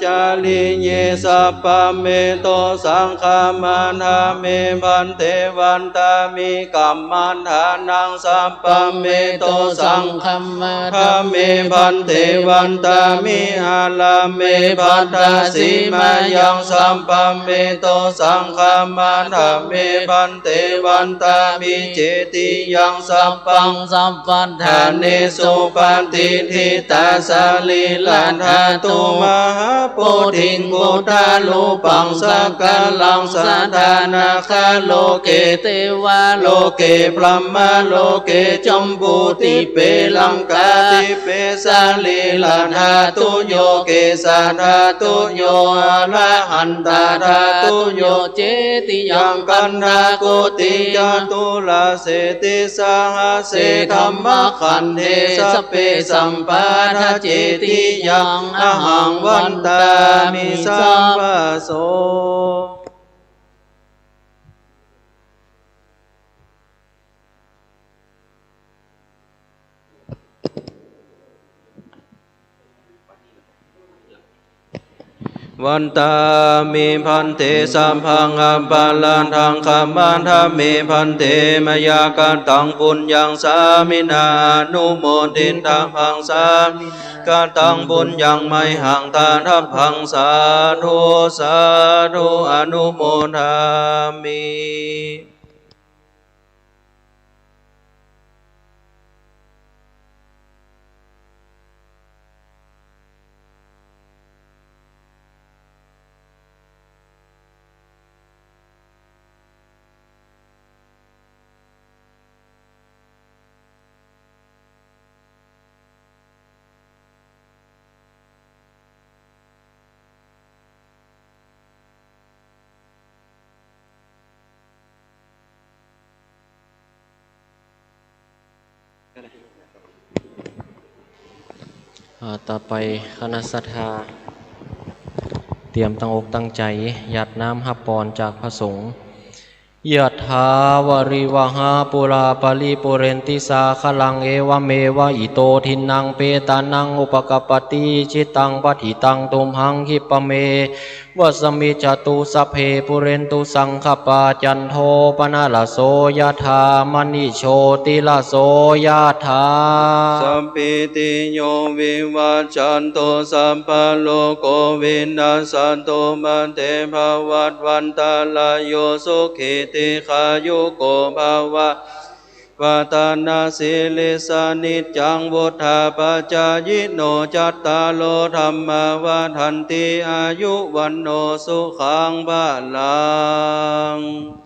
จาริเย สัพพะเม โต สังฆัม มาทะเม พันเต วันตามิ กัมมันฐานัง สัพพะเม โต สังฆัม มาทะเม พันเต วันตามิ อาราเม ภัททสีมายัง สัพพะเม โต สังฆัม มาทะเม พันเต วันตามิ เจติยัง สัพพัง สัพพัฏฐาเนสุ ปะติฏฐ ตาสรีระธาตุ มหาโพธิง บุทธารูปัง สักกะรัง สะทานะคา โลเก เตวา โลเก พรหมา โลเก จัมบูติเป ลังกาติเป สรีระธาตุโย เกสาธาตุโย อรหันตาธาตุโย เจติยัง คันธาโกติง จตุรเสติสหัสเส ธัมมคันเท สัพเพ สัมปาทา เจติยัง อะหัง วันตามิ สัพพะโส วันตามิ ภันเต สัพพัง อัปปะราธัง ขมาทามิ ภันเต มะยา กะตัง ปุญญัง สามินา อนุโมทิตาภัง สามินา กะตัง ปุญญัง มะยหัง ทาทาภัง สาธุ สาธุ อนุโมทามิ อ่า ต่อไปคณะศรัทธา เตรียมตั้งอกตั้งใจ๋ หยาดน้ำฮับปอนจากพระสงฆ์ ยัตถา วาริวหา ปูรา ปะริปูเรนติ สาคะรัง เอวะเมวะ อิโต ทินนัง เปตานัง อุปะกัปปะติ อิจฉิตัง ปัตถิตัง ตุมหัง ขิปปะเม วะสะมิจจตุ สัพเพ ปูเรนตุ สังกะปา จันโท ปะนะระโส ยะถา มะณิโชติระโส ยะถา สัพพีติโย วิวัจจันตุ สัพพะโรโค วินัสสันตุ มาเต ภะวัตวันตะราโย สุขี ทีฆายุโก ภะวะ ปะทานะสีลิสสะ นิจจัง วุฑฒาปะจายิโน จัตตาโร ธัมมา วัฑฒันติ อายุ วัณโณ สุขัง พะลัง